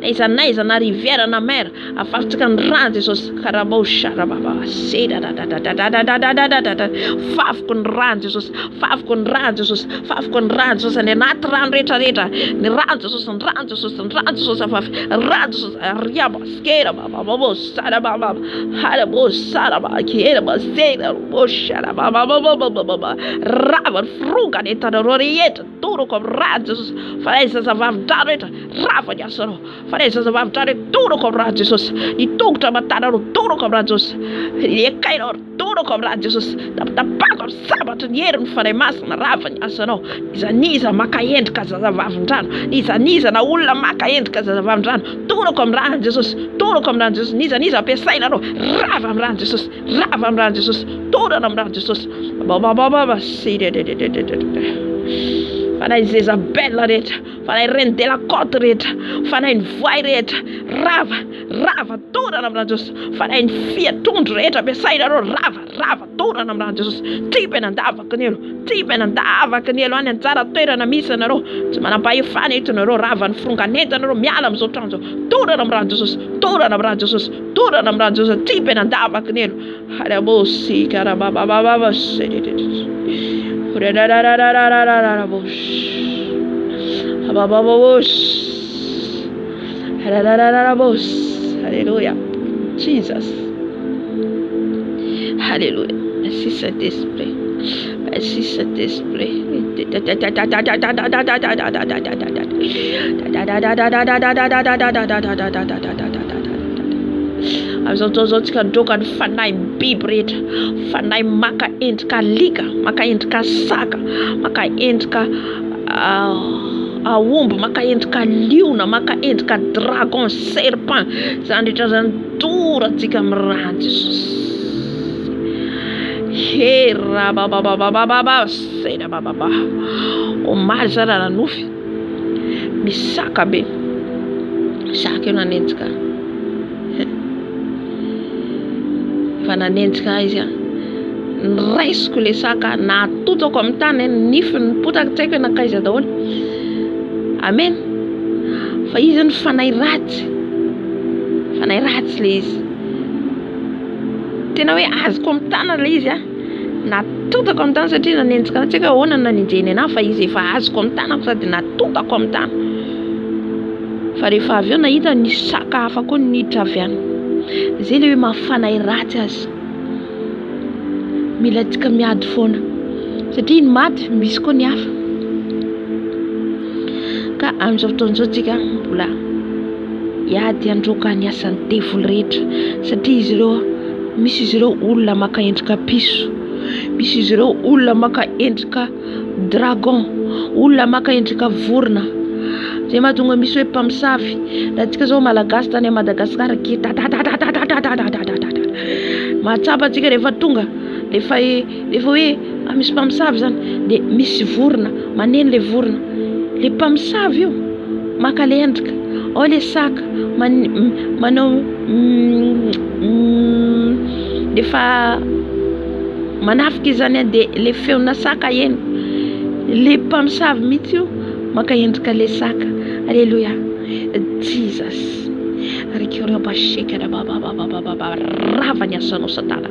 N'aiza n'aiza na rivière na mer, afafintsika ny ràn'i Jesosy. Karabao sharababa sedadadadadadadadadadadada. Fafiko ny ràn'i Jesosy, fafiko ny ràn'i Jesosy, fafiko ny ràn'i Jesosy any anaty rano rehetra rehetra. Ny ràn'i Jesosy, ny ràn'i Jesosy, ny ràn'i Jesosy afafy. Ràn'i Jesosy, riaba skerabababo sarabababa harabo saraba keraba serabo sharababababababa. Rava ny firongana entanareo rehetra, torako amin'ny ràn'i Jesosy. Fa ilay zazavavin-drano rehetra, rava ny asanao. Fa ilay zazavavin-drano rehetra, torako amin'ny ràn'i Jesosy. Ny tongotra aman-tananao, torako amin'ny ràn'i Jesosy. Ny ekainao, torako amin'ny ràn'i Jesosy. Tapatapahako amin'ny sabatry ny herin'ny Fanahy Masina, rava ny asanao. N'iza n'iza maka endrika zazavavin-drano, n'iza n'iza na olona maka endrika zazavavin-drano, torako amin'ny ràn'i Jesosy, torako amin'ny ràn'i Jesosy. N'iza n'iza ampiasainareo, rava amin'ny ràn'i Jesosy, rava amin'ny ràn'i Jesosy, torana amin'ny ràn'i Jesosy. Babababa, Fanahy Jezabel rehetra, fanahy reine de la côte rehetra, fanahy ny voay rehetra, rava, rava, torana amin'ny ràn'i Jesosy. Fanahy ny fia, trondro rehetra ampiasainareo, rava, rava, torana amin'ny ràn'i Jesosy. Tsipy any an-davaky ny helo, tsipy any an-davaky ny helo, any anjara toerana misy anareo, tsy manam-pahefana eto nareo, rava ny firongan'entanareo, miala amin'izao trano izao, torana amin'ny ràn'i Jesosy, torana amin'ny ràn'i Jesosy, torana amin'ny ràn'i Jesosy, tsipy any an-davaky ny helo. Alléluia. Jesus. Alléluia. Merci Saint-Esprit. Merci Saint-Esprit. Amin'izao fotoana izao tsika droka ny fanahy biby rehetra, fanahy maka endrika alika, maka endrika saka, maka endrika aomby, maka endrika liona, maka endrika dragon, serpent, izany rehetra izany dorantsika amin'ny ràn'i Jesosy. He rabababababa sedabababa. Omaly za raha nanofy, misy saka be, saka io nanenjika ahy. Efa nanenjika ahy izy an, noraisiko ilay saka, natotako amin'ny tany, ny nifiny nipotaka tsy haiko hoe nankaiza daholo. Amen. Fa izy ny fanahy ratsy, fanahy ratsy ilay izy. Tena hoe azoko amin'ny tanana ilay izy an, natotako amin'ny tany satria nanenjika ahy, tsy haiko hoe ahoana no nanenjehiny anahy fa izy efa azoko amin'ny tanako sady natotako amin'ny tany. Fa rehefa avy eo nahita nisy saka hafa koa niditra avy any. Izay ilay hoe maha fanahy ratsy azy. Mila antsika miady foana. Satria ny maty misy koa ny hafa. Ka amin'izao fotoana izao tsika mbola hiady handroaka ny asan'ny devoly rehetra. Satria izy ireo, misy izy ireo olona maka endrika piso. Misy izy ireo olona maka endrika Dragon, olona maka endrika vorona. Zay mahatonga misy hoe mpamosavy. Raha antsika zao malagasy tany Madagascar kidadadadadadadadadadadada. Mahatsapa antsika rehefa tonga, rehefa rehefa hoe ah misy mpamosavy zany dia misy vorona, maneno le vorona. Le mpamosavy io maka le endrika. Ao le saka manao rehefa Manafika izy zany dia le feona saka heno, le mpamosavy mihitsy io maka endrika le saka, aleloia Jesus rava ny asanao satana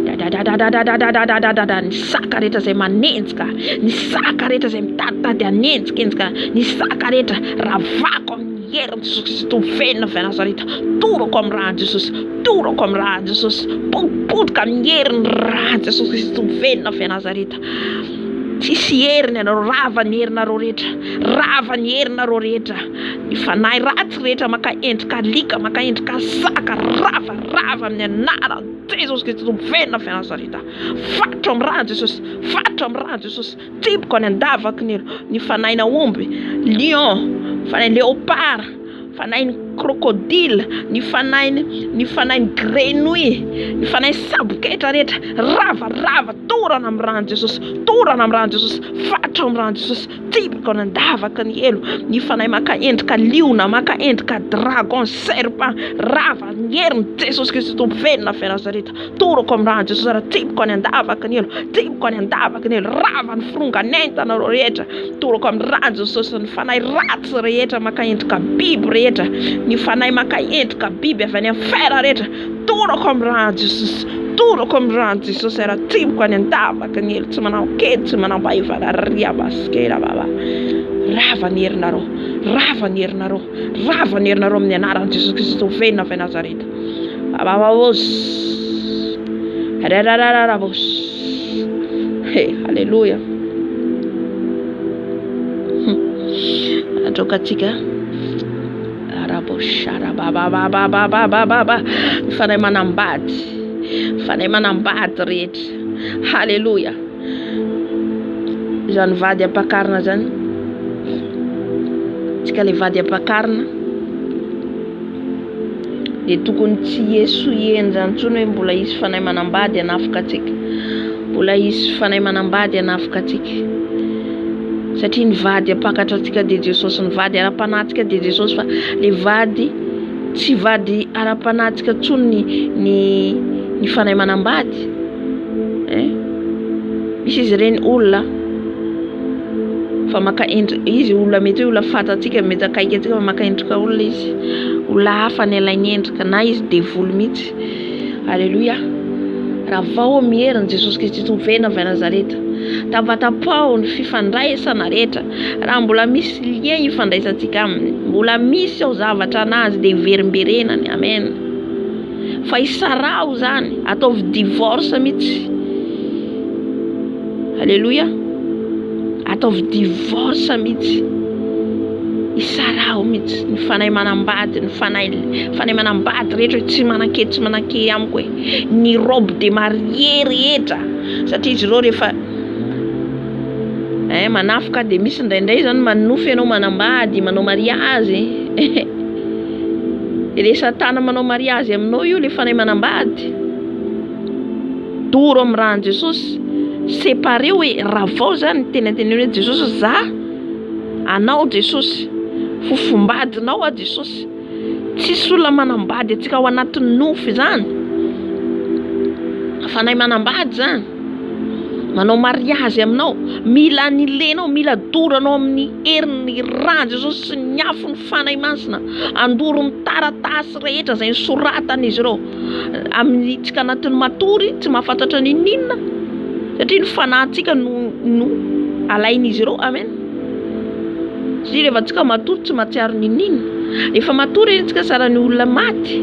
dadadadadadadadadadadada ny saka rehetra izay manenjika, ny saka rehetra izay mitaditady hanenjikenjika, ny saka rehetra ravako amin'ny herin'i Jesosy Kristy Tompo velona avy any Nazareta, torako amin'ny ràn'i Jesosy, torako amin'ny ràn'i Jesosy, potipotika amin'ny herin'ny ràn'i Jesosy Kristy Tompo velona avy any Nazareta. Tsisy heriny ianareo, rava ny herinareo rehetra, rava ny herinareo rehetra, ny fanahy ratsy rehetra maka endrika alika, maka endrika saka, rava, rava amin'ny anaran'i Jesosy Kristy Tompo velona avy any Nazareta. Fatro amin'ny ràn'i Jesosy, fatro amin'ny ràn'i Jesosy. Tsipiko any an-davaky ny ny fanahin'aomby, lion, fanahy léopard, fanahin'ny.
crocodile, ny fanahin'ny ny fanahin'ny grenouille, ny fanahin'ny saboketra rehetra, rava, rava, torana amin'ny ran'i Jesosy, torana amin'ny ran'i Jesosy, fatra amin'ny ran'i Jesosy, tsipiko any an-davaka ny helo, ny fanahy maka endrika liona, maka endrika dragon, serpent, rava ny herin'i Jesosy Kristy Tompo velona avy Nazareta, torako amin'ny ran'i Jesosy ary tsipiko any an-davaka ny helo, tsipiko any an-davaka ny helo, rava ny firongan'entanareo rehetra, torako amin'ny ran'i Jesosy ny fanahy ratsy rehetra maka endrika biby rehetra, ny fanahy maka endrika biby avy any amin'ny fer rehetra, Torako amin'ny ràn'i Jesosy, torako amin'ny ràn'i Jesosy ary atsipiko any an-davaky ny helo tsy manam-kery, tsy manam-pahefana, riabasikera baba. Rava ny herinareo, rava ny herinareo, rava ny herinareo amin'ny anaran'i Jesosy Kristy Tompo velona avy Nazareta. Babababos. Rarararabos. He, haleloia. Androka antsika. Arabosharabababababababa. Ny fanahy manambady, fanahy manambady rehetra. Haleloia. Izany vady ampakarina izany. Tsika le vady ampakarina dia tokony tsy hiesoiena izany intsony hoe mbola hisy fanahy manambady hanafika antsika. Mbola hisy fanahy manambady hanafika antsika. Satria ny vady hampakatra antsika dia Jesosy, ny vady ara-panahintsika dia Jesosy fa le vady tsy vady ara-panahintsika intsony ny ny ny fanahy manambady eh. Misy izy ireny olona fa maka endrika izy olona mety hoe olona fantatsika mety akaiky antsika fa maka endrika olona izy, olona hafa ny alainy endrika na izy devoly mihitsy. Aleloia! Ravao amin'ny herin'i Jesosy Kristy Tompo velona avy any Nazareta. Tapatapaho ny fifandraisana rehetra. Raha mbola misy lien ifandraisantsika aminy, mbola misy ao zavatra anazy dia iverimberenany. Amen. Fa isaraho izany, ataovy divorce mihitsy. Aleloia. Ataovy divorce mihitsy. Isaraho mihitsy ny fanahy manambady, ny fanahy fanahy manambady rehetra hoe tsy manan-kery tsy manan-kery amiko e. Ny robe de mariée rehetra satria izy ireo rehefa eh manafika dia misy indraindray zany manonofy ianao manambady, manao mariazy. Ilay satana manao mariazy aminao io ilay fanahy manambady. Doro amin'ny ràn'i Jesosy, séparé hoe ravao zany ny teny anteneno hoe Jesosy za anao Jesosy, fofombadinao aho Jesosy, tsisy olona manambady antsika ao anatin'ny nofy zany, fanahy manambady zany, manao mariazy aminao, mila anilenao, mila doranao amin'ny herin'ny ràn'i Jesosy sy ny afon'ny Fanahy Masina, andoro ny taratasy rehetra izay nosoratan'izy ireo. Amin'ny tsika anatin'ny matory tsy mahafantatra n'inon'inona satria ny fanahintsika no no alain'izy ireo amen satria rehefa tsika matory tsy mahatsiaro n'inon'inona efa matory eny tsika sahala ny olona maty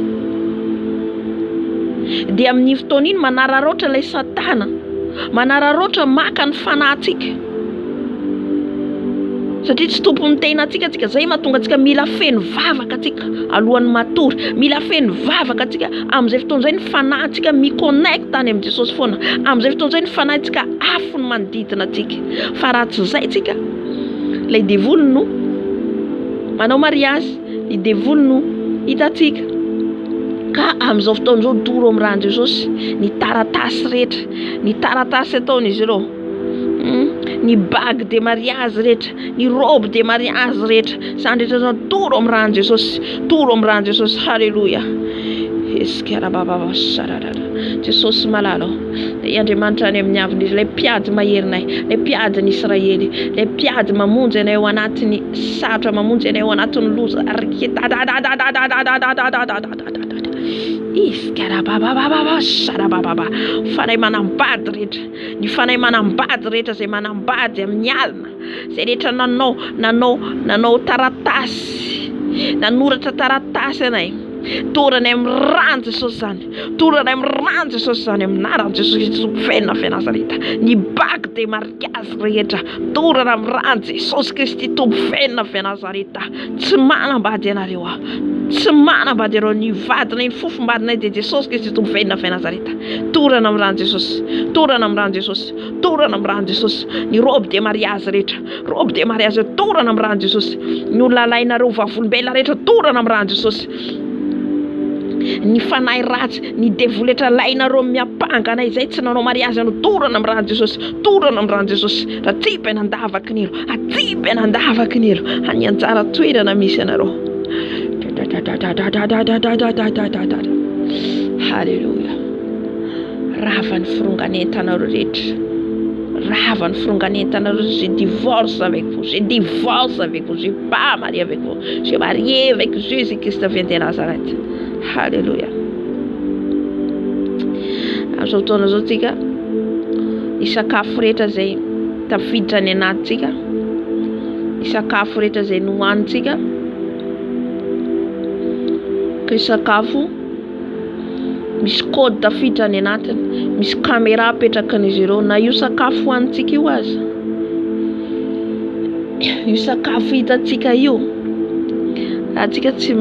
dia amin'iny fotoana iny manararaotra ilay satana manararaotra maka ny fanahintsika Satria tsy tompon'ny tenantsika tsika, zay mahatonga antsika mila feno vavaka tsika alohan'ny matory, mila feno vavaka tsika amin'izay fotoana izay ny fanahintsika mi-connecte any amin'i Jesosy foana, amin'izay fotoana izay ny fanahintsika afo ny manodidina antsika, fa raha tsy izay tsika, ilay devoly no manao mariazy, ny devoly no hitantsika, ka amin'izao fotoana izao doro amin'ny ràn'i Jesosy ny taratasy rehetra, ny taratasy ataon'izy ireo. Ny bague de mariage rehetra, ny robe de mariage rehetra, izany rehetra izany toro amin'ny ràn'i Jesosy, toro amin'ny ràn'i Jesosy, haleloia. Jesosy malala ô, ilay Andriamanitra any amin'ny avo indrindra, ilay mpiady maherinay, ilay mpiady ny Israely, ilay mpiady mamonjy anay ao anatin'ny sarotra, mamonjy anay ao anatin'ny loza. Fanahy manambady rehetra. Ny fanahy manambady rehetra izay manambady amin'ny alina, izay rehetra nanao nanao nanao taratasy, nanoratra taratasy anay. Toranay amin'ny ran'i Jesosy izany. Toranay amin'ny ran'i Jesosy izany amin'ny anaran'i Jesosy Kristy Tompo velona avy Nazareta. Ny bague de mariage rehetra torana amin'ny ran'i Jesosy Kristy Tompo velona avy Nazareta. Tsy manambady ianareo aho. Tsy manambady ianareo. Ny vadinay, ny fofombadinay dia Jesosy Kristy Tompo velona avy Nazareta. Torana amin'ny ran'i Jesosy. Torana amin'ny ran'i Jesosy. Torana amin'ny ran'i Jesosy. Ny robe de mariage rehetra. Robe de mariage torana amin'ny ran'i Jesosy. Ny olona alainareo vavolombelona rehetra torana amin'ny ran'i Jesosy. Ny fanahy ratsy, ny devoly rehetra alainareo miampanga anay izay tsy nanao mariage no torana amin'ny ran'i Jesosy. Torana amin'ny ran'i Jesosy. Atsipy any an-davaky ny helo. Atsipy any an-davaky ny helo. Any anjara toerana misy anareo. Haleloia. Rava ny firongan'entanareo rehetra. Rava ny firongan'entanareo. Je divorce avec vous. Je divorce avec vous. Je pas marié avec vous. Je marié avec Jésus-Christ vient de Nazareth. Alléluia. Amin'izao fotoana izao tsika, ny sakafo rehetra izay tafiditra any anatintsika, ny sakafo rehetra izay nohanintsika, ka sakafo Misy code tafiditra any anatiny, misy camera apetrakan'izy ireo na io sakafo hohanintsika io aza, io sakafo hitantsika io, raha tsika tsy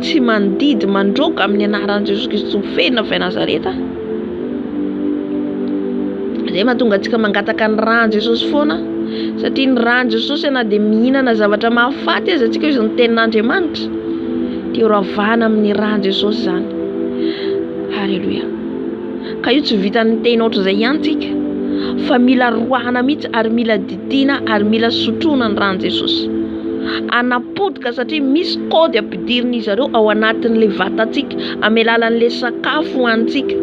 tsy mandidy mandroaka amin'ny anaran'i Jesosy Kristy Tompo feno avy Nazareta, zay mahatonga antsika mangataka ny ràn'i Jesosy foana, satria ny ràn'i Jesosy na dia mihinana zavatra mahafaty aza tsika hoy ny tenin'Andriamanitra. Dia ho ravana amin'ny ràn'i Jesosy izany. Haleloia. Ka io tsy vitan'ny teny ohatr'izay ihany tsika, fa mila roahana mihitsy ary mila didiana ary mila sotroina ny ràn'i Jesosy. Anapotika satria misy kaody ampidirin'izy ireo ao anatin'ilay vatantsika amin'ny alalan'ilay sakafo hohanintsika.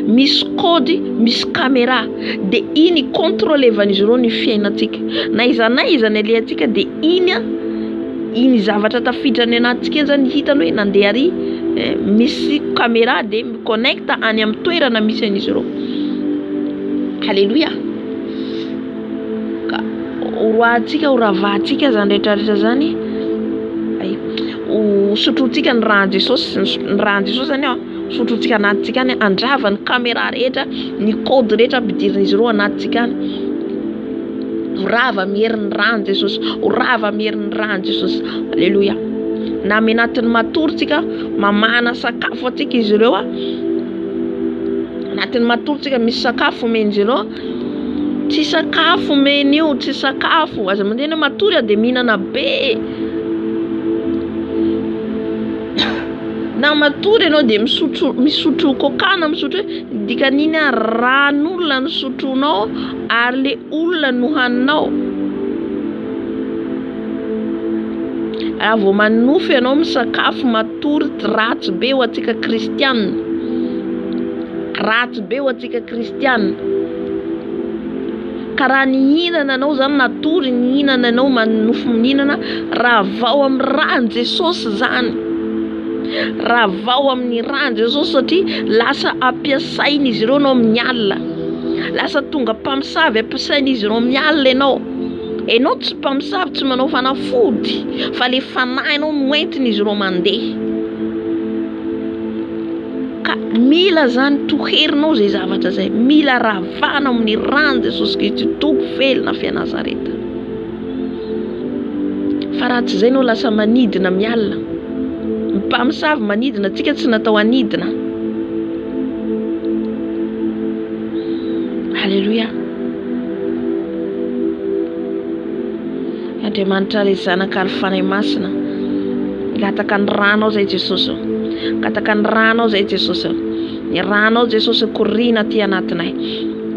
Misy code, misy camera, dia iny controlevan'izy ireo ny fiainantsika. Na aiza na aiza ny alehantsika dia iny an, iny zavatra tafiditra any anatintsika iny zany hitany hoe nandeha ary, misy camera dia mi-connecte any amin'ny toerana misy an'izy ireo. Alléluia. Ka horoahantsika, horavahantsika zany rehetra rehetra zany, ho sotrointsika ny ràn'i Jesosy, ny ràn'i Jesosy zany an. Sotrointsika anatintsika any, handrava ny camera rehetra, ny code rehetra ampidirin'izy ireo anatintsika any. Ho rava amin'ny herin'ny ràn'i Jesosy, ho rava amin'ny herin'ny ràn'i Jesosy. Alléluia. Na amin'ny anatin'ny matory tsika, mamahana sakafo antsika izy ireo. Anatin'ny matory tsika misy sakafo omen'izy ireo. Tsy sakafo omeny io, tsy sakafo. Aza mandeha ianao matory dia mihinana be. Na matory ianao dia misotro misotro coca na misotro hoe ny dikan'iny an ran'olona no sotronao ary le olona no haninao. Raha vao manonofy ianao misakafo matory ratsy be ho antsika kristiana. Ratsy be ho antsika kristiana. Ka raha nihinana anao zany natory nihinana anao manonofy mihinana ravao amin'ny ràn'i Jesosy zany ravao amin'ny ràn'i Jesosy satria lasa ampiasain'izy ireo anao amin'ny alina lasa tonga mpamosavy ampiasain'izy ireo amin'ny alina ianao ianao tsy mpamosavy tsy manao fanafody fa le fanahinao no entin'izy ireo mandeha Ka mila zany toherinao zay zavatra zay, mila ravana amin'ny ran'i Jesosy Kristy Tompo velona avy a Nazareta. Fa raha tsy zay nao lasa manidina mialina. Ny mpamosavy manidina, tsika tsy natao hanidina. Alléluia. Andriamanitra Ray Zanaka ary Fanahy Masina Mangataka ny ranao zay Jesosy ô Mangataka ny ranao zay Jesosy ô Ny ranao Jesosy koriana aty anatinay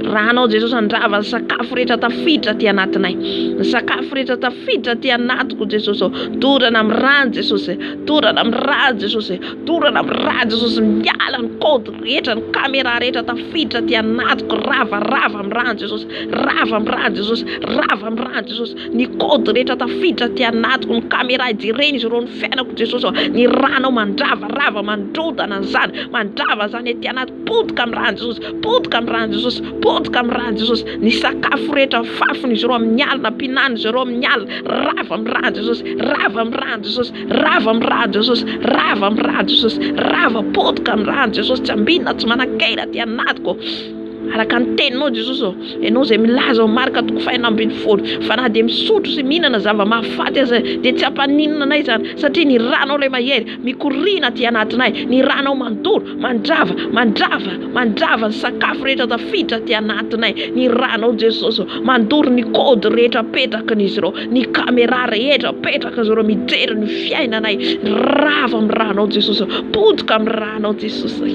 Ranao Jesosy handrava ny sakafo rehetra tafiditra aty anatinay Ny sakafo rehetra tafiditra aty anatiko Jesosy ô Dorana amin'ny rany Jesosy Dorana amin'ny rany Jesosy Dorana amin'ny rany Jesosy Miala ny code rehetra ny caméra rehetra tafiditra aty anatiko Rava rava amin'ny rany Jesosy Rava amin'ny rany Jesosy Rava amin'ny rany Jesosy Ny code rehetra tafiditra aty anatiko ny caméra jerena izy ireo ny fiainako Jesosy ô Ny ranao mandrava rava mandrodana an'izany mandrava an'izany aty anatiko Potika amin'ny rany Jesosy Potika amin'ny rany Jesosy Potika. Potika amin'ny ran'i Jesosy. Ny sakafo rehetra afafin'izy ireo amin'ny alina, ampihinan'izy ireo amin'ny alina, rava amin'ny ran'i Jesosy, rava amin'ny ran'i Jesosy, rava amin'ny ran'i Jesosy, rava amin'ny ran'i Jesosy, rava, potika amin'ny ran'i Jesosy, tsy ambinina, tsy manan-kery aty anatiko. Araka ny teninao Jesosy ô, Ianao izay milaza ao Marka toko fahenina 16 fa na dia misotro sy mihinana zava-mahafaty aza dia tsy hampaninona anay izany satria ny ranao ilay mahery mikoriana aty anatinay, ny ranao mandoro, mandrava, mandrava, mandrava ny sakafo rehetra tafiditra aty anatinay, ny ranao Jesosy ô, mandoro ny code rehetra apetrakin'izy ireo, ny camera rehetra apetrakin'izy ireo mijery ny fiainanay, rava amin'ny ranao Jesosy ô, potika amin'ny ranao Jesosy.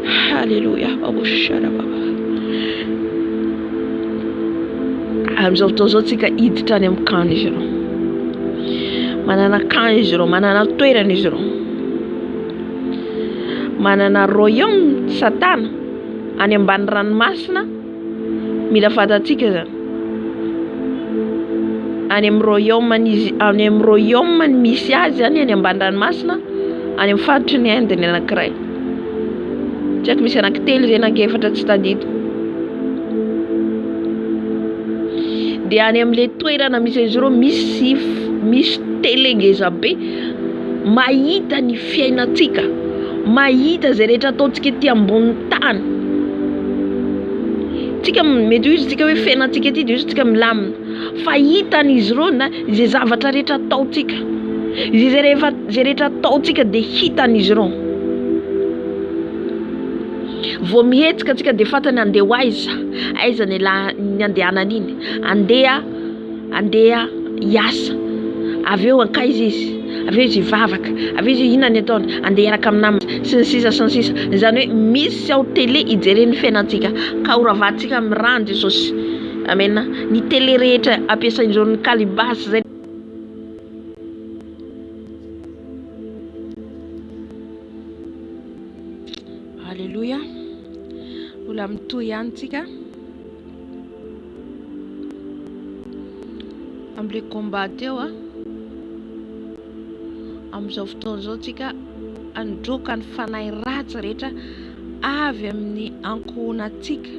Haleloia. Amin'izao fotoana izao tsika hiditra any amin'ny camp izy ireo. Manana camp izy ireo, manana toerana izy ireo. Manana royaume satana any ambany ranomasina, mila fantatsika izany. Any amin'ny royaume n'izy, any amin'ny royaume misy azy zany any ambany ranomasina, any amin'ny faritry ny Inde ny anankiray. Tsy haiko misy anankitelo izay na ankiefatra tsy tadidiko. Dia any amin'ilay toerana misy an'izy ireo misy misy télé ngeza be mahita ny fiainantsika, mahita izay rehetra ataontsika ety ambonin'ny tany. Tsika mety ho izy tsika hoe fiainantsika ety dia izy tsika milamina fa hitan'izy ireo na izay zavatra rehetra ataontsika, izay rehefa izay rehetra ataontsika dia hitan'izy ireo. Vao mihetsika tsika dia fantany andeha ho aiza, aiza ny la- ny andehanany iny, andeha andeha hiasa, avy eo hankaiza izy, avy eo izy hivavaka, avy eo izy inona ny ataony, andeha hiaraka amin'ny namany, sy ny sisa sy ny sisa, izany hoe misy ao télé hijereny ny fiainantsika ka horavantsika amin'ny ràn'i Jesosy, amena, ny télé rehetra ampiasain'izao ny calebasse izay.
Alléluia. Mbola mitohy ihany tsika. Amin'ilay combat teo a. Amin'izao fotoana izao tsika handroaka ny fanahy ratsy rehetra avy amin'ny ankohonantsika.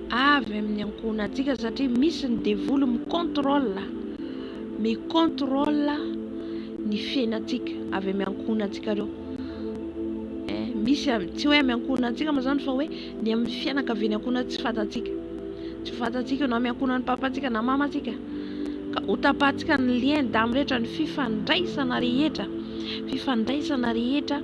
Avy amin'ny ankohonantsika satria misy ny devoly mi-contrôle, mi-contrôle ny fiainantsika avy amin'ny ankohonantsika ireo. Eh, misy tsy hoe amin'ny ankohonantsika moa zany fa hoe ny amin'ny fianakavian'ny ankohonana tsy fantatsika. Tsy fantatsika na amin'ny ankohonan'ny papantsika na mamantsika. Ka ho tapahantsika ny lien d'âme rehetra, ny fifandraisana rehetra, fifandraisana rehetra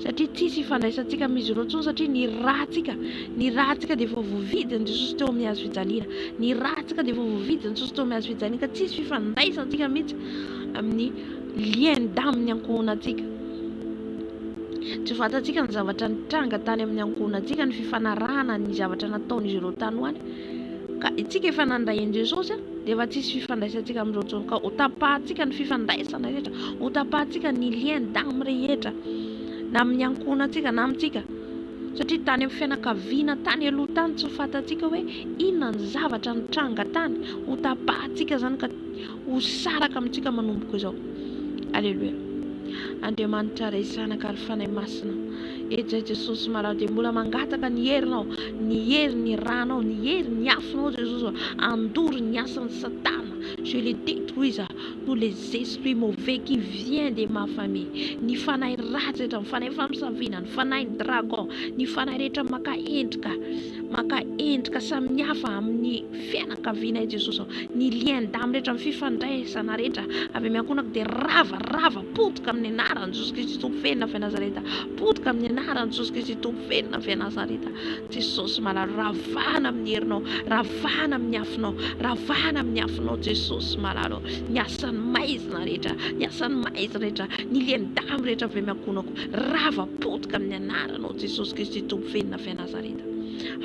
satria tsisy ifandraisantsika amin'izy ireo intsony satria ny ràntsika, ny ràntsika dia efa voavidin'i Jesosy teo amin'ny hazo fijaliana. Ny ràntsika dia efa voavidin'i Jesosy teo amin'ny hazo fijaliana ka tsisy fifandraisantsika mihitsy amin'ny lien d'âme ny ankohonantsika. Tsy fantatsika ny zavatra nitranga tany amin'ny ankohonantsika, ny fifanarahana, ny zavatra nataon'izy ireo tany ho any. Ka isika efa nandray an'i Jesosy dia efa tsisy fifandraisantsika amin'ireo intsony. Ka hotapahantsika ny fifandraisana rehetra, hotapahantsika ny lien d'âme rehetra, na amin'ny ankohonantsika na amintsika. Satria tany amin'ny fianakaviana tany aloha tany tsy fantatsika hoe inona ny zavatra nitranga tany. Hotapahantsika izany ka ho saraka amintsika manomboka izao. Aleloia. Andriamanitra Ray Zanaka ary Fanahy Masina. Eto izay Jesosy malala dia mbola mangataka ny herinao, ny hery ny ranao, ny hery ny afonao Jesosy andoro ny asan'i Satana. Je les détruise tous les esprits mauvais qui vient de ma famille. Ny fanahy ratsy rehetra, ny fanahy famosaviana, ny fanahin'ny dragon, ny fanahy rehetra maka endrika, maka endrika samihafa amin'ny fianakavianay Jesosy ô. Ny lien d'âme rehetra, ny fifandraisana rehetra avy amin'ny ankohonako dia rava, rava, potika amin'ny anaran'i Jesosy Kristy Tompo velona avy Nazareta. Potika amin'ny anaran'i Jesosy Kristy Tompo velona avy Nazareta. Jesosy malala, ravana amin'ny herinao, ravana amin'ny afonao, ravana amin'ny afonao Jesosy malala ô. Ny asan'ny maizina rehetra, ny asan'ny maizina rehetra, ny lien d'âme rehetra avy amin'ny ankohonako, rava, potika amin'ny anaranao Jesosy Kristy Tompo velona avy Nazareta.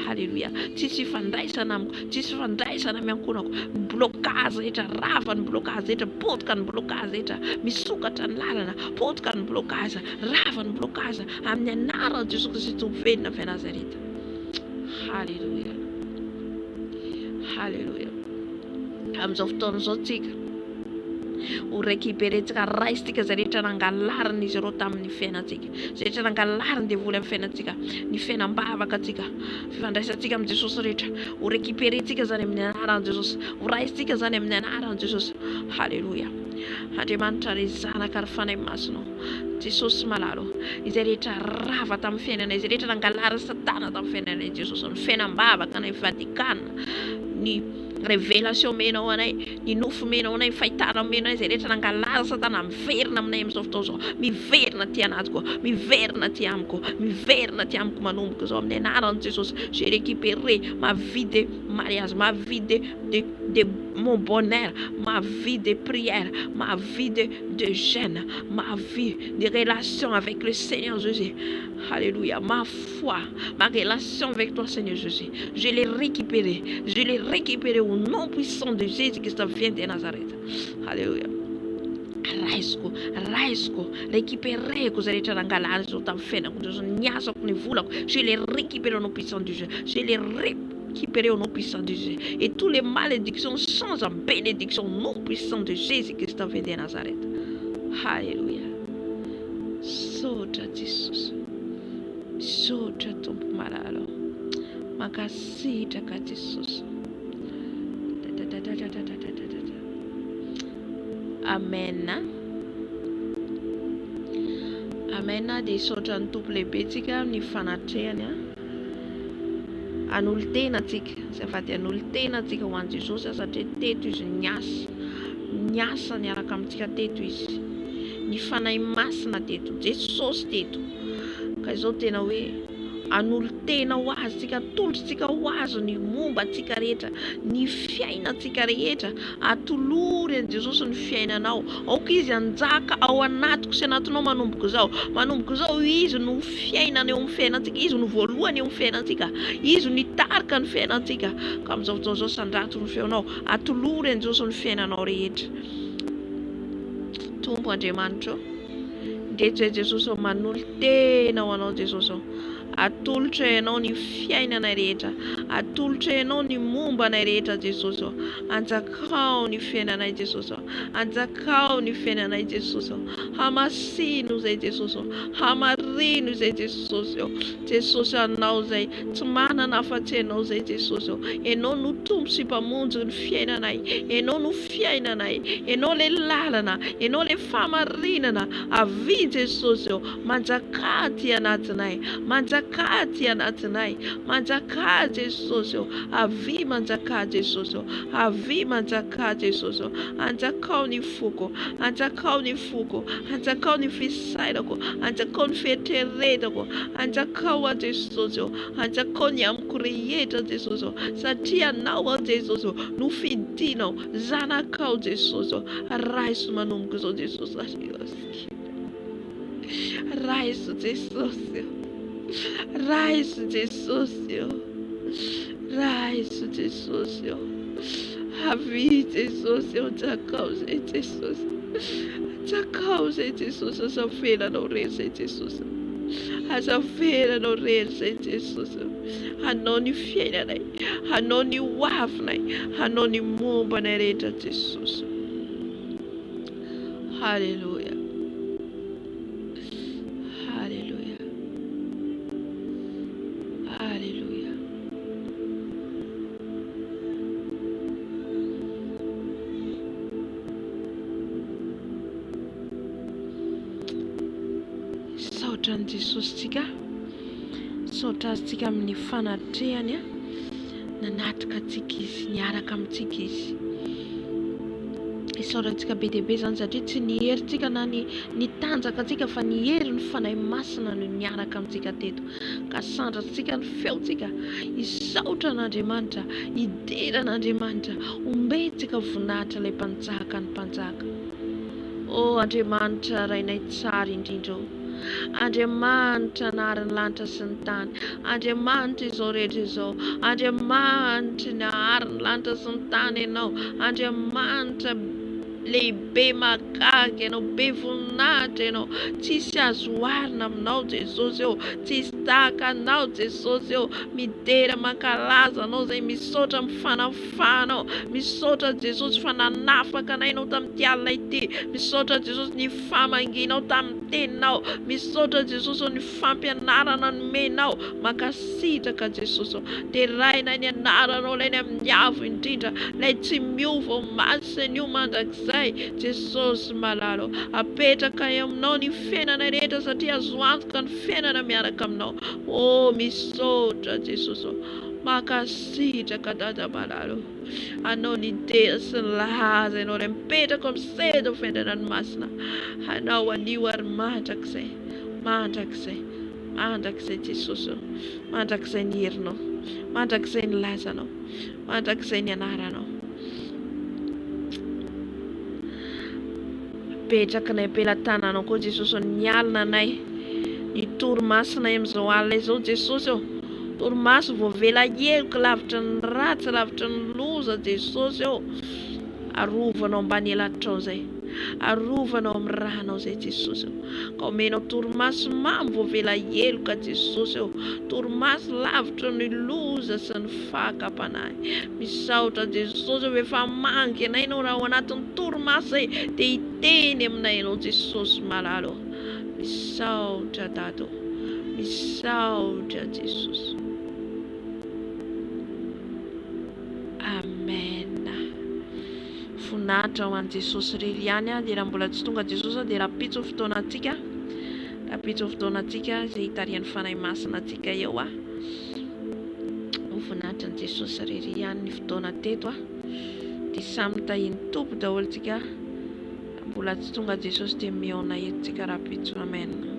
Haleloia. Tsisy ifandraisana amiko, tsisy ifandraisana amin'ny ankohonako. Ny blocage rehetra, rava ny blocage rehetra, potika ny blocage rehetra, misokatra ny lalana, potika ny blocage, rava ny blocage amin'ny anaran'i Jesosy Kristy Tompo velona avy Nazareta. Haleloia. Haleloia. Amin'izao fotoana izao tsika.
Ho récupérer-ntsika, raisintsika izay rehetra nangalarin'izy ireo tamin'ny fiainantsika. Izay rehetra nangalarin'ny devoly amin'ny fiainantsika, ny fiainam-bavaka antsika, fifandraisantsika amin'i Jesosy rehetra. Ho récupérer-ntsika izany amin'ny anaran'i Jesosy. Ho raisintsika izany amin'ny anaran'i Jesosy. Haleloia. Andriamanitra ry Zanaka ary Fanahy Masina ô, Jesosy malala ô, izay rehetra rava tamin'ny fiainanay, izay rehetra nangalarin'i Satana tamin'ny fiainanay Jesosy, ny fiainam-bavaka anay, ny fadikana, ny révélation omenao anay, ny nofy omenao anay, ny fahitana omenao anay, izay rehetra nangalarin'i Satana miverina aminay amin'izao fotoana izao, miverina aty anatiko, miverina aty amiko, miverina aty amiko manomboka izao amin'ny anaran'i Jesosy, j'ai récupéré ma vie de mariage, ma vie de de de mon bonheur, ma vie de prière, ma vie de de jeûne, ma vie de relation avec le Seigneur Jésus. Alléluia. Ma foi, ma relation avec toi, Seigneur Jésus. Je l'ai récupéré. Je l'ai récupéré au nom puissant de Jésus-Christ vient de Nazareth. Alléluia. Raisiko, raisiko, récupéreko izay rehetra nangalana izao tamin'ny fiainako, ny asako, ny volako. Je l'ai récupéré au nom puissant de Jésus. Je l'ai récupéré au nom puissant de Jésus. Et toutes les malédictions changent en bénédiction au nom puissant de Jésus-Christ de Nazareth. Alléluia. Misaotra Jesosy. Misaotra Tompo malala. Mankasitraka Jesosy. Amen. Amen. Dia hisaotra ny Tompo lehibe tsika amin'ny fanatrehany. Hanolo-tena antsika. Azafady, hanolo-tena antsika ho an'i Jesosy satria teto izy niasa. Niasa niaraka amintsika teto izy. Ny Fanahy Masina teto. Jesosy teto. Ka izao tena hoe hanolo-tena ho azy tsika, atolotritsika ho azy ny momba antsika rehetra, ny fiainantsika rehetra. Atolory an'i Jesosy ny fiainanao. Aoka Izy hanjaka ao anatiko sy anatinao manomboka izao. Manomboka izao Izy no fiainana eo amin'ny fiainantsika. Izy no voalohany eo amin'ny fiainantsika. Izy no hitarika ny fiainantsika. Ka amin'izao fotoana izao sandrato ny feonao. Atolory an'i Jesosy ny fiainanao rehetra. Tompo Andriamanitro, ndreto izay Jesosy ô, manolo-tena ho Anao Jesosy ô. Atolotra Ianao ny fiainanay rehetra. Atolotra Ianao ny momba anay rehetra Jesosy ô. Anjakao ny fiainanay Jesosy ô. Anjakao ny fiainanay Jesosy ô. Hamasino izay Jesosy ô. Hamarino izay Jesosy ô. Jesosy Anao izay tsy manana afa-tsy Ianao izay Jesosy ô. Ianao no Tompo sy Mpamonjy ny fiainanay. Ianao no fiainanay. Ianao ilay lalana. Ianao ilay fahamarinana. Avia Jesosy ô. Manjakà aty anatinay, manjakà aty anatinay, manjakà Jesosy ô, avia manjakà Jesosy ô, avia manjakà Jesosy ô, anjakao ny foko, anjakao ny foko, anjakao ny fisainako, anjakao ny fieritreretako, anjakao aho Jesosy ô, anjakao ny amiko rehetra Jesosy ô, satria Anao aho Jesosy ô, no fidinao, zanakao Jesosy ô, raiso manomboka izao Jesosy. Raiso Jesosy ô. Raiso Jesosy ô. Raiso Jesosy ô. Avia Jesosy ô, anjakao izay Jesosy. Anjakao izay Jesosy, aza avelanao rery izay Jesosy. Aza avelanao rery izay Jesosy. Hanao ny fiainanay, hanao ny hoavinay, hanao ny momba anay rehetra Jesosy. Haleloia. Haleloia. Haleloia. Misaotra an'i Jesosy tsika. Misaotra azy tsika amin'ny fanatrehany. Nanatrika antsika izy, niaraka amintsika izy. Isaorantsika be dia be izany satria tsy ny herintsika na ny ny tanjaka antsika fa ny herin'ny Fanahy Masina no niaraka amintsika teto. Ka sandratsika ny feontsika hisaotra an'Andriamanitra, hidera an'Andriamanitra, omentsika voninahitra ilay Mpanjaka ny mpanjaka. Oh Andriamanitra Rainay tsara indrindra ô. Andriamanitra nahary ny lanitra sy ny tany, Andriamanitra izao rehetra izao, Andriamanitry nahary ny lanitra sy ny tany Ianao, Andriamanitra lehibe mahagaga Ianao, be voninahitra Ianao, tsisy azo oharina aminao Jesosy ô, tsisy. tahaka Anao Jesosy ô. Midera mankalaza Anao izay misaotra amin'ny fanafahanao. Misaotra Jesosy fa nanafaka anay Ianao tamin'ity alina ity. Misaotra Jesosy ny famangianao tamin'ny teninao. Misaotra Jesosy ô ny fampianarana nomenao. Mankasitraka Jesosy ô. Deraina ny anaranao ilay any amin'ny avo indrindra, ilay tsy miova ho masina anio mandrakizay. Jesosy malala ô. Apetraka eo aminao ny fiainana rehetra satria azo antoka ny fiainana miaraka aminao. Oh misaotra Jesosy ô. Mankasitraka Dada malala ô. Anao ny dera sy ny laza Ianao ilay mipetraka ao amin'ny seza ho fiandrianan'ny masina. Anao anio ary mandrakizay, mandrakizay, mandrakizay Jesosy ô. Mandrakizay ny herinao, mandrakizay ny lazanao, mandrakizay ny anaranao. Apetraka ny am-pelatananao koa Jesosy ô, ny alina anay, ny torimasonay amin'izao alina izao Jesosy ô. Torimaso voavela heloka lavitry ny ratsy, lavitry ny loza Jesosy ô. Arovanao ambany elatrao izay. Arovanao amin'ny ranao izay Jesosy ô. Ka omenao torimaso mamy voavela heloka Jesosy ô. Torimaso lavitry ny loza sy ny fakam-panahy. Misaotra Jesosy ô efa hamangy anay Ianao raha ao anatin'ny torimaso izay dia hiteny aminay Ianao Jesosy malala ô. Misaotra Dada ô. Misaotra Jesosy. Amen. Voninahitra ho an'i Jesosy irery ihany dia raha mbola tsy tonga Jesosy dia rahampitso ny fotoanantsika. Rahampitso ny fotoanantsika izay hitarihan'ny Fanahy Masina antsika eo a. Ho voninahitra an'i Jesosy irery ihany ny fotoana teto a. Dia samy tahian'ny Tompo daholo tsika. Mbola tsy tonga Jesosy dia mihaona eto tsika rahampitso. Amen.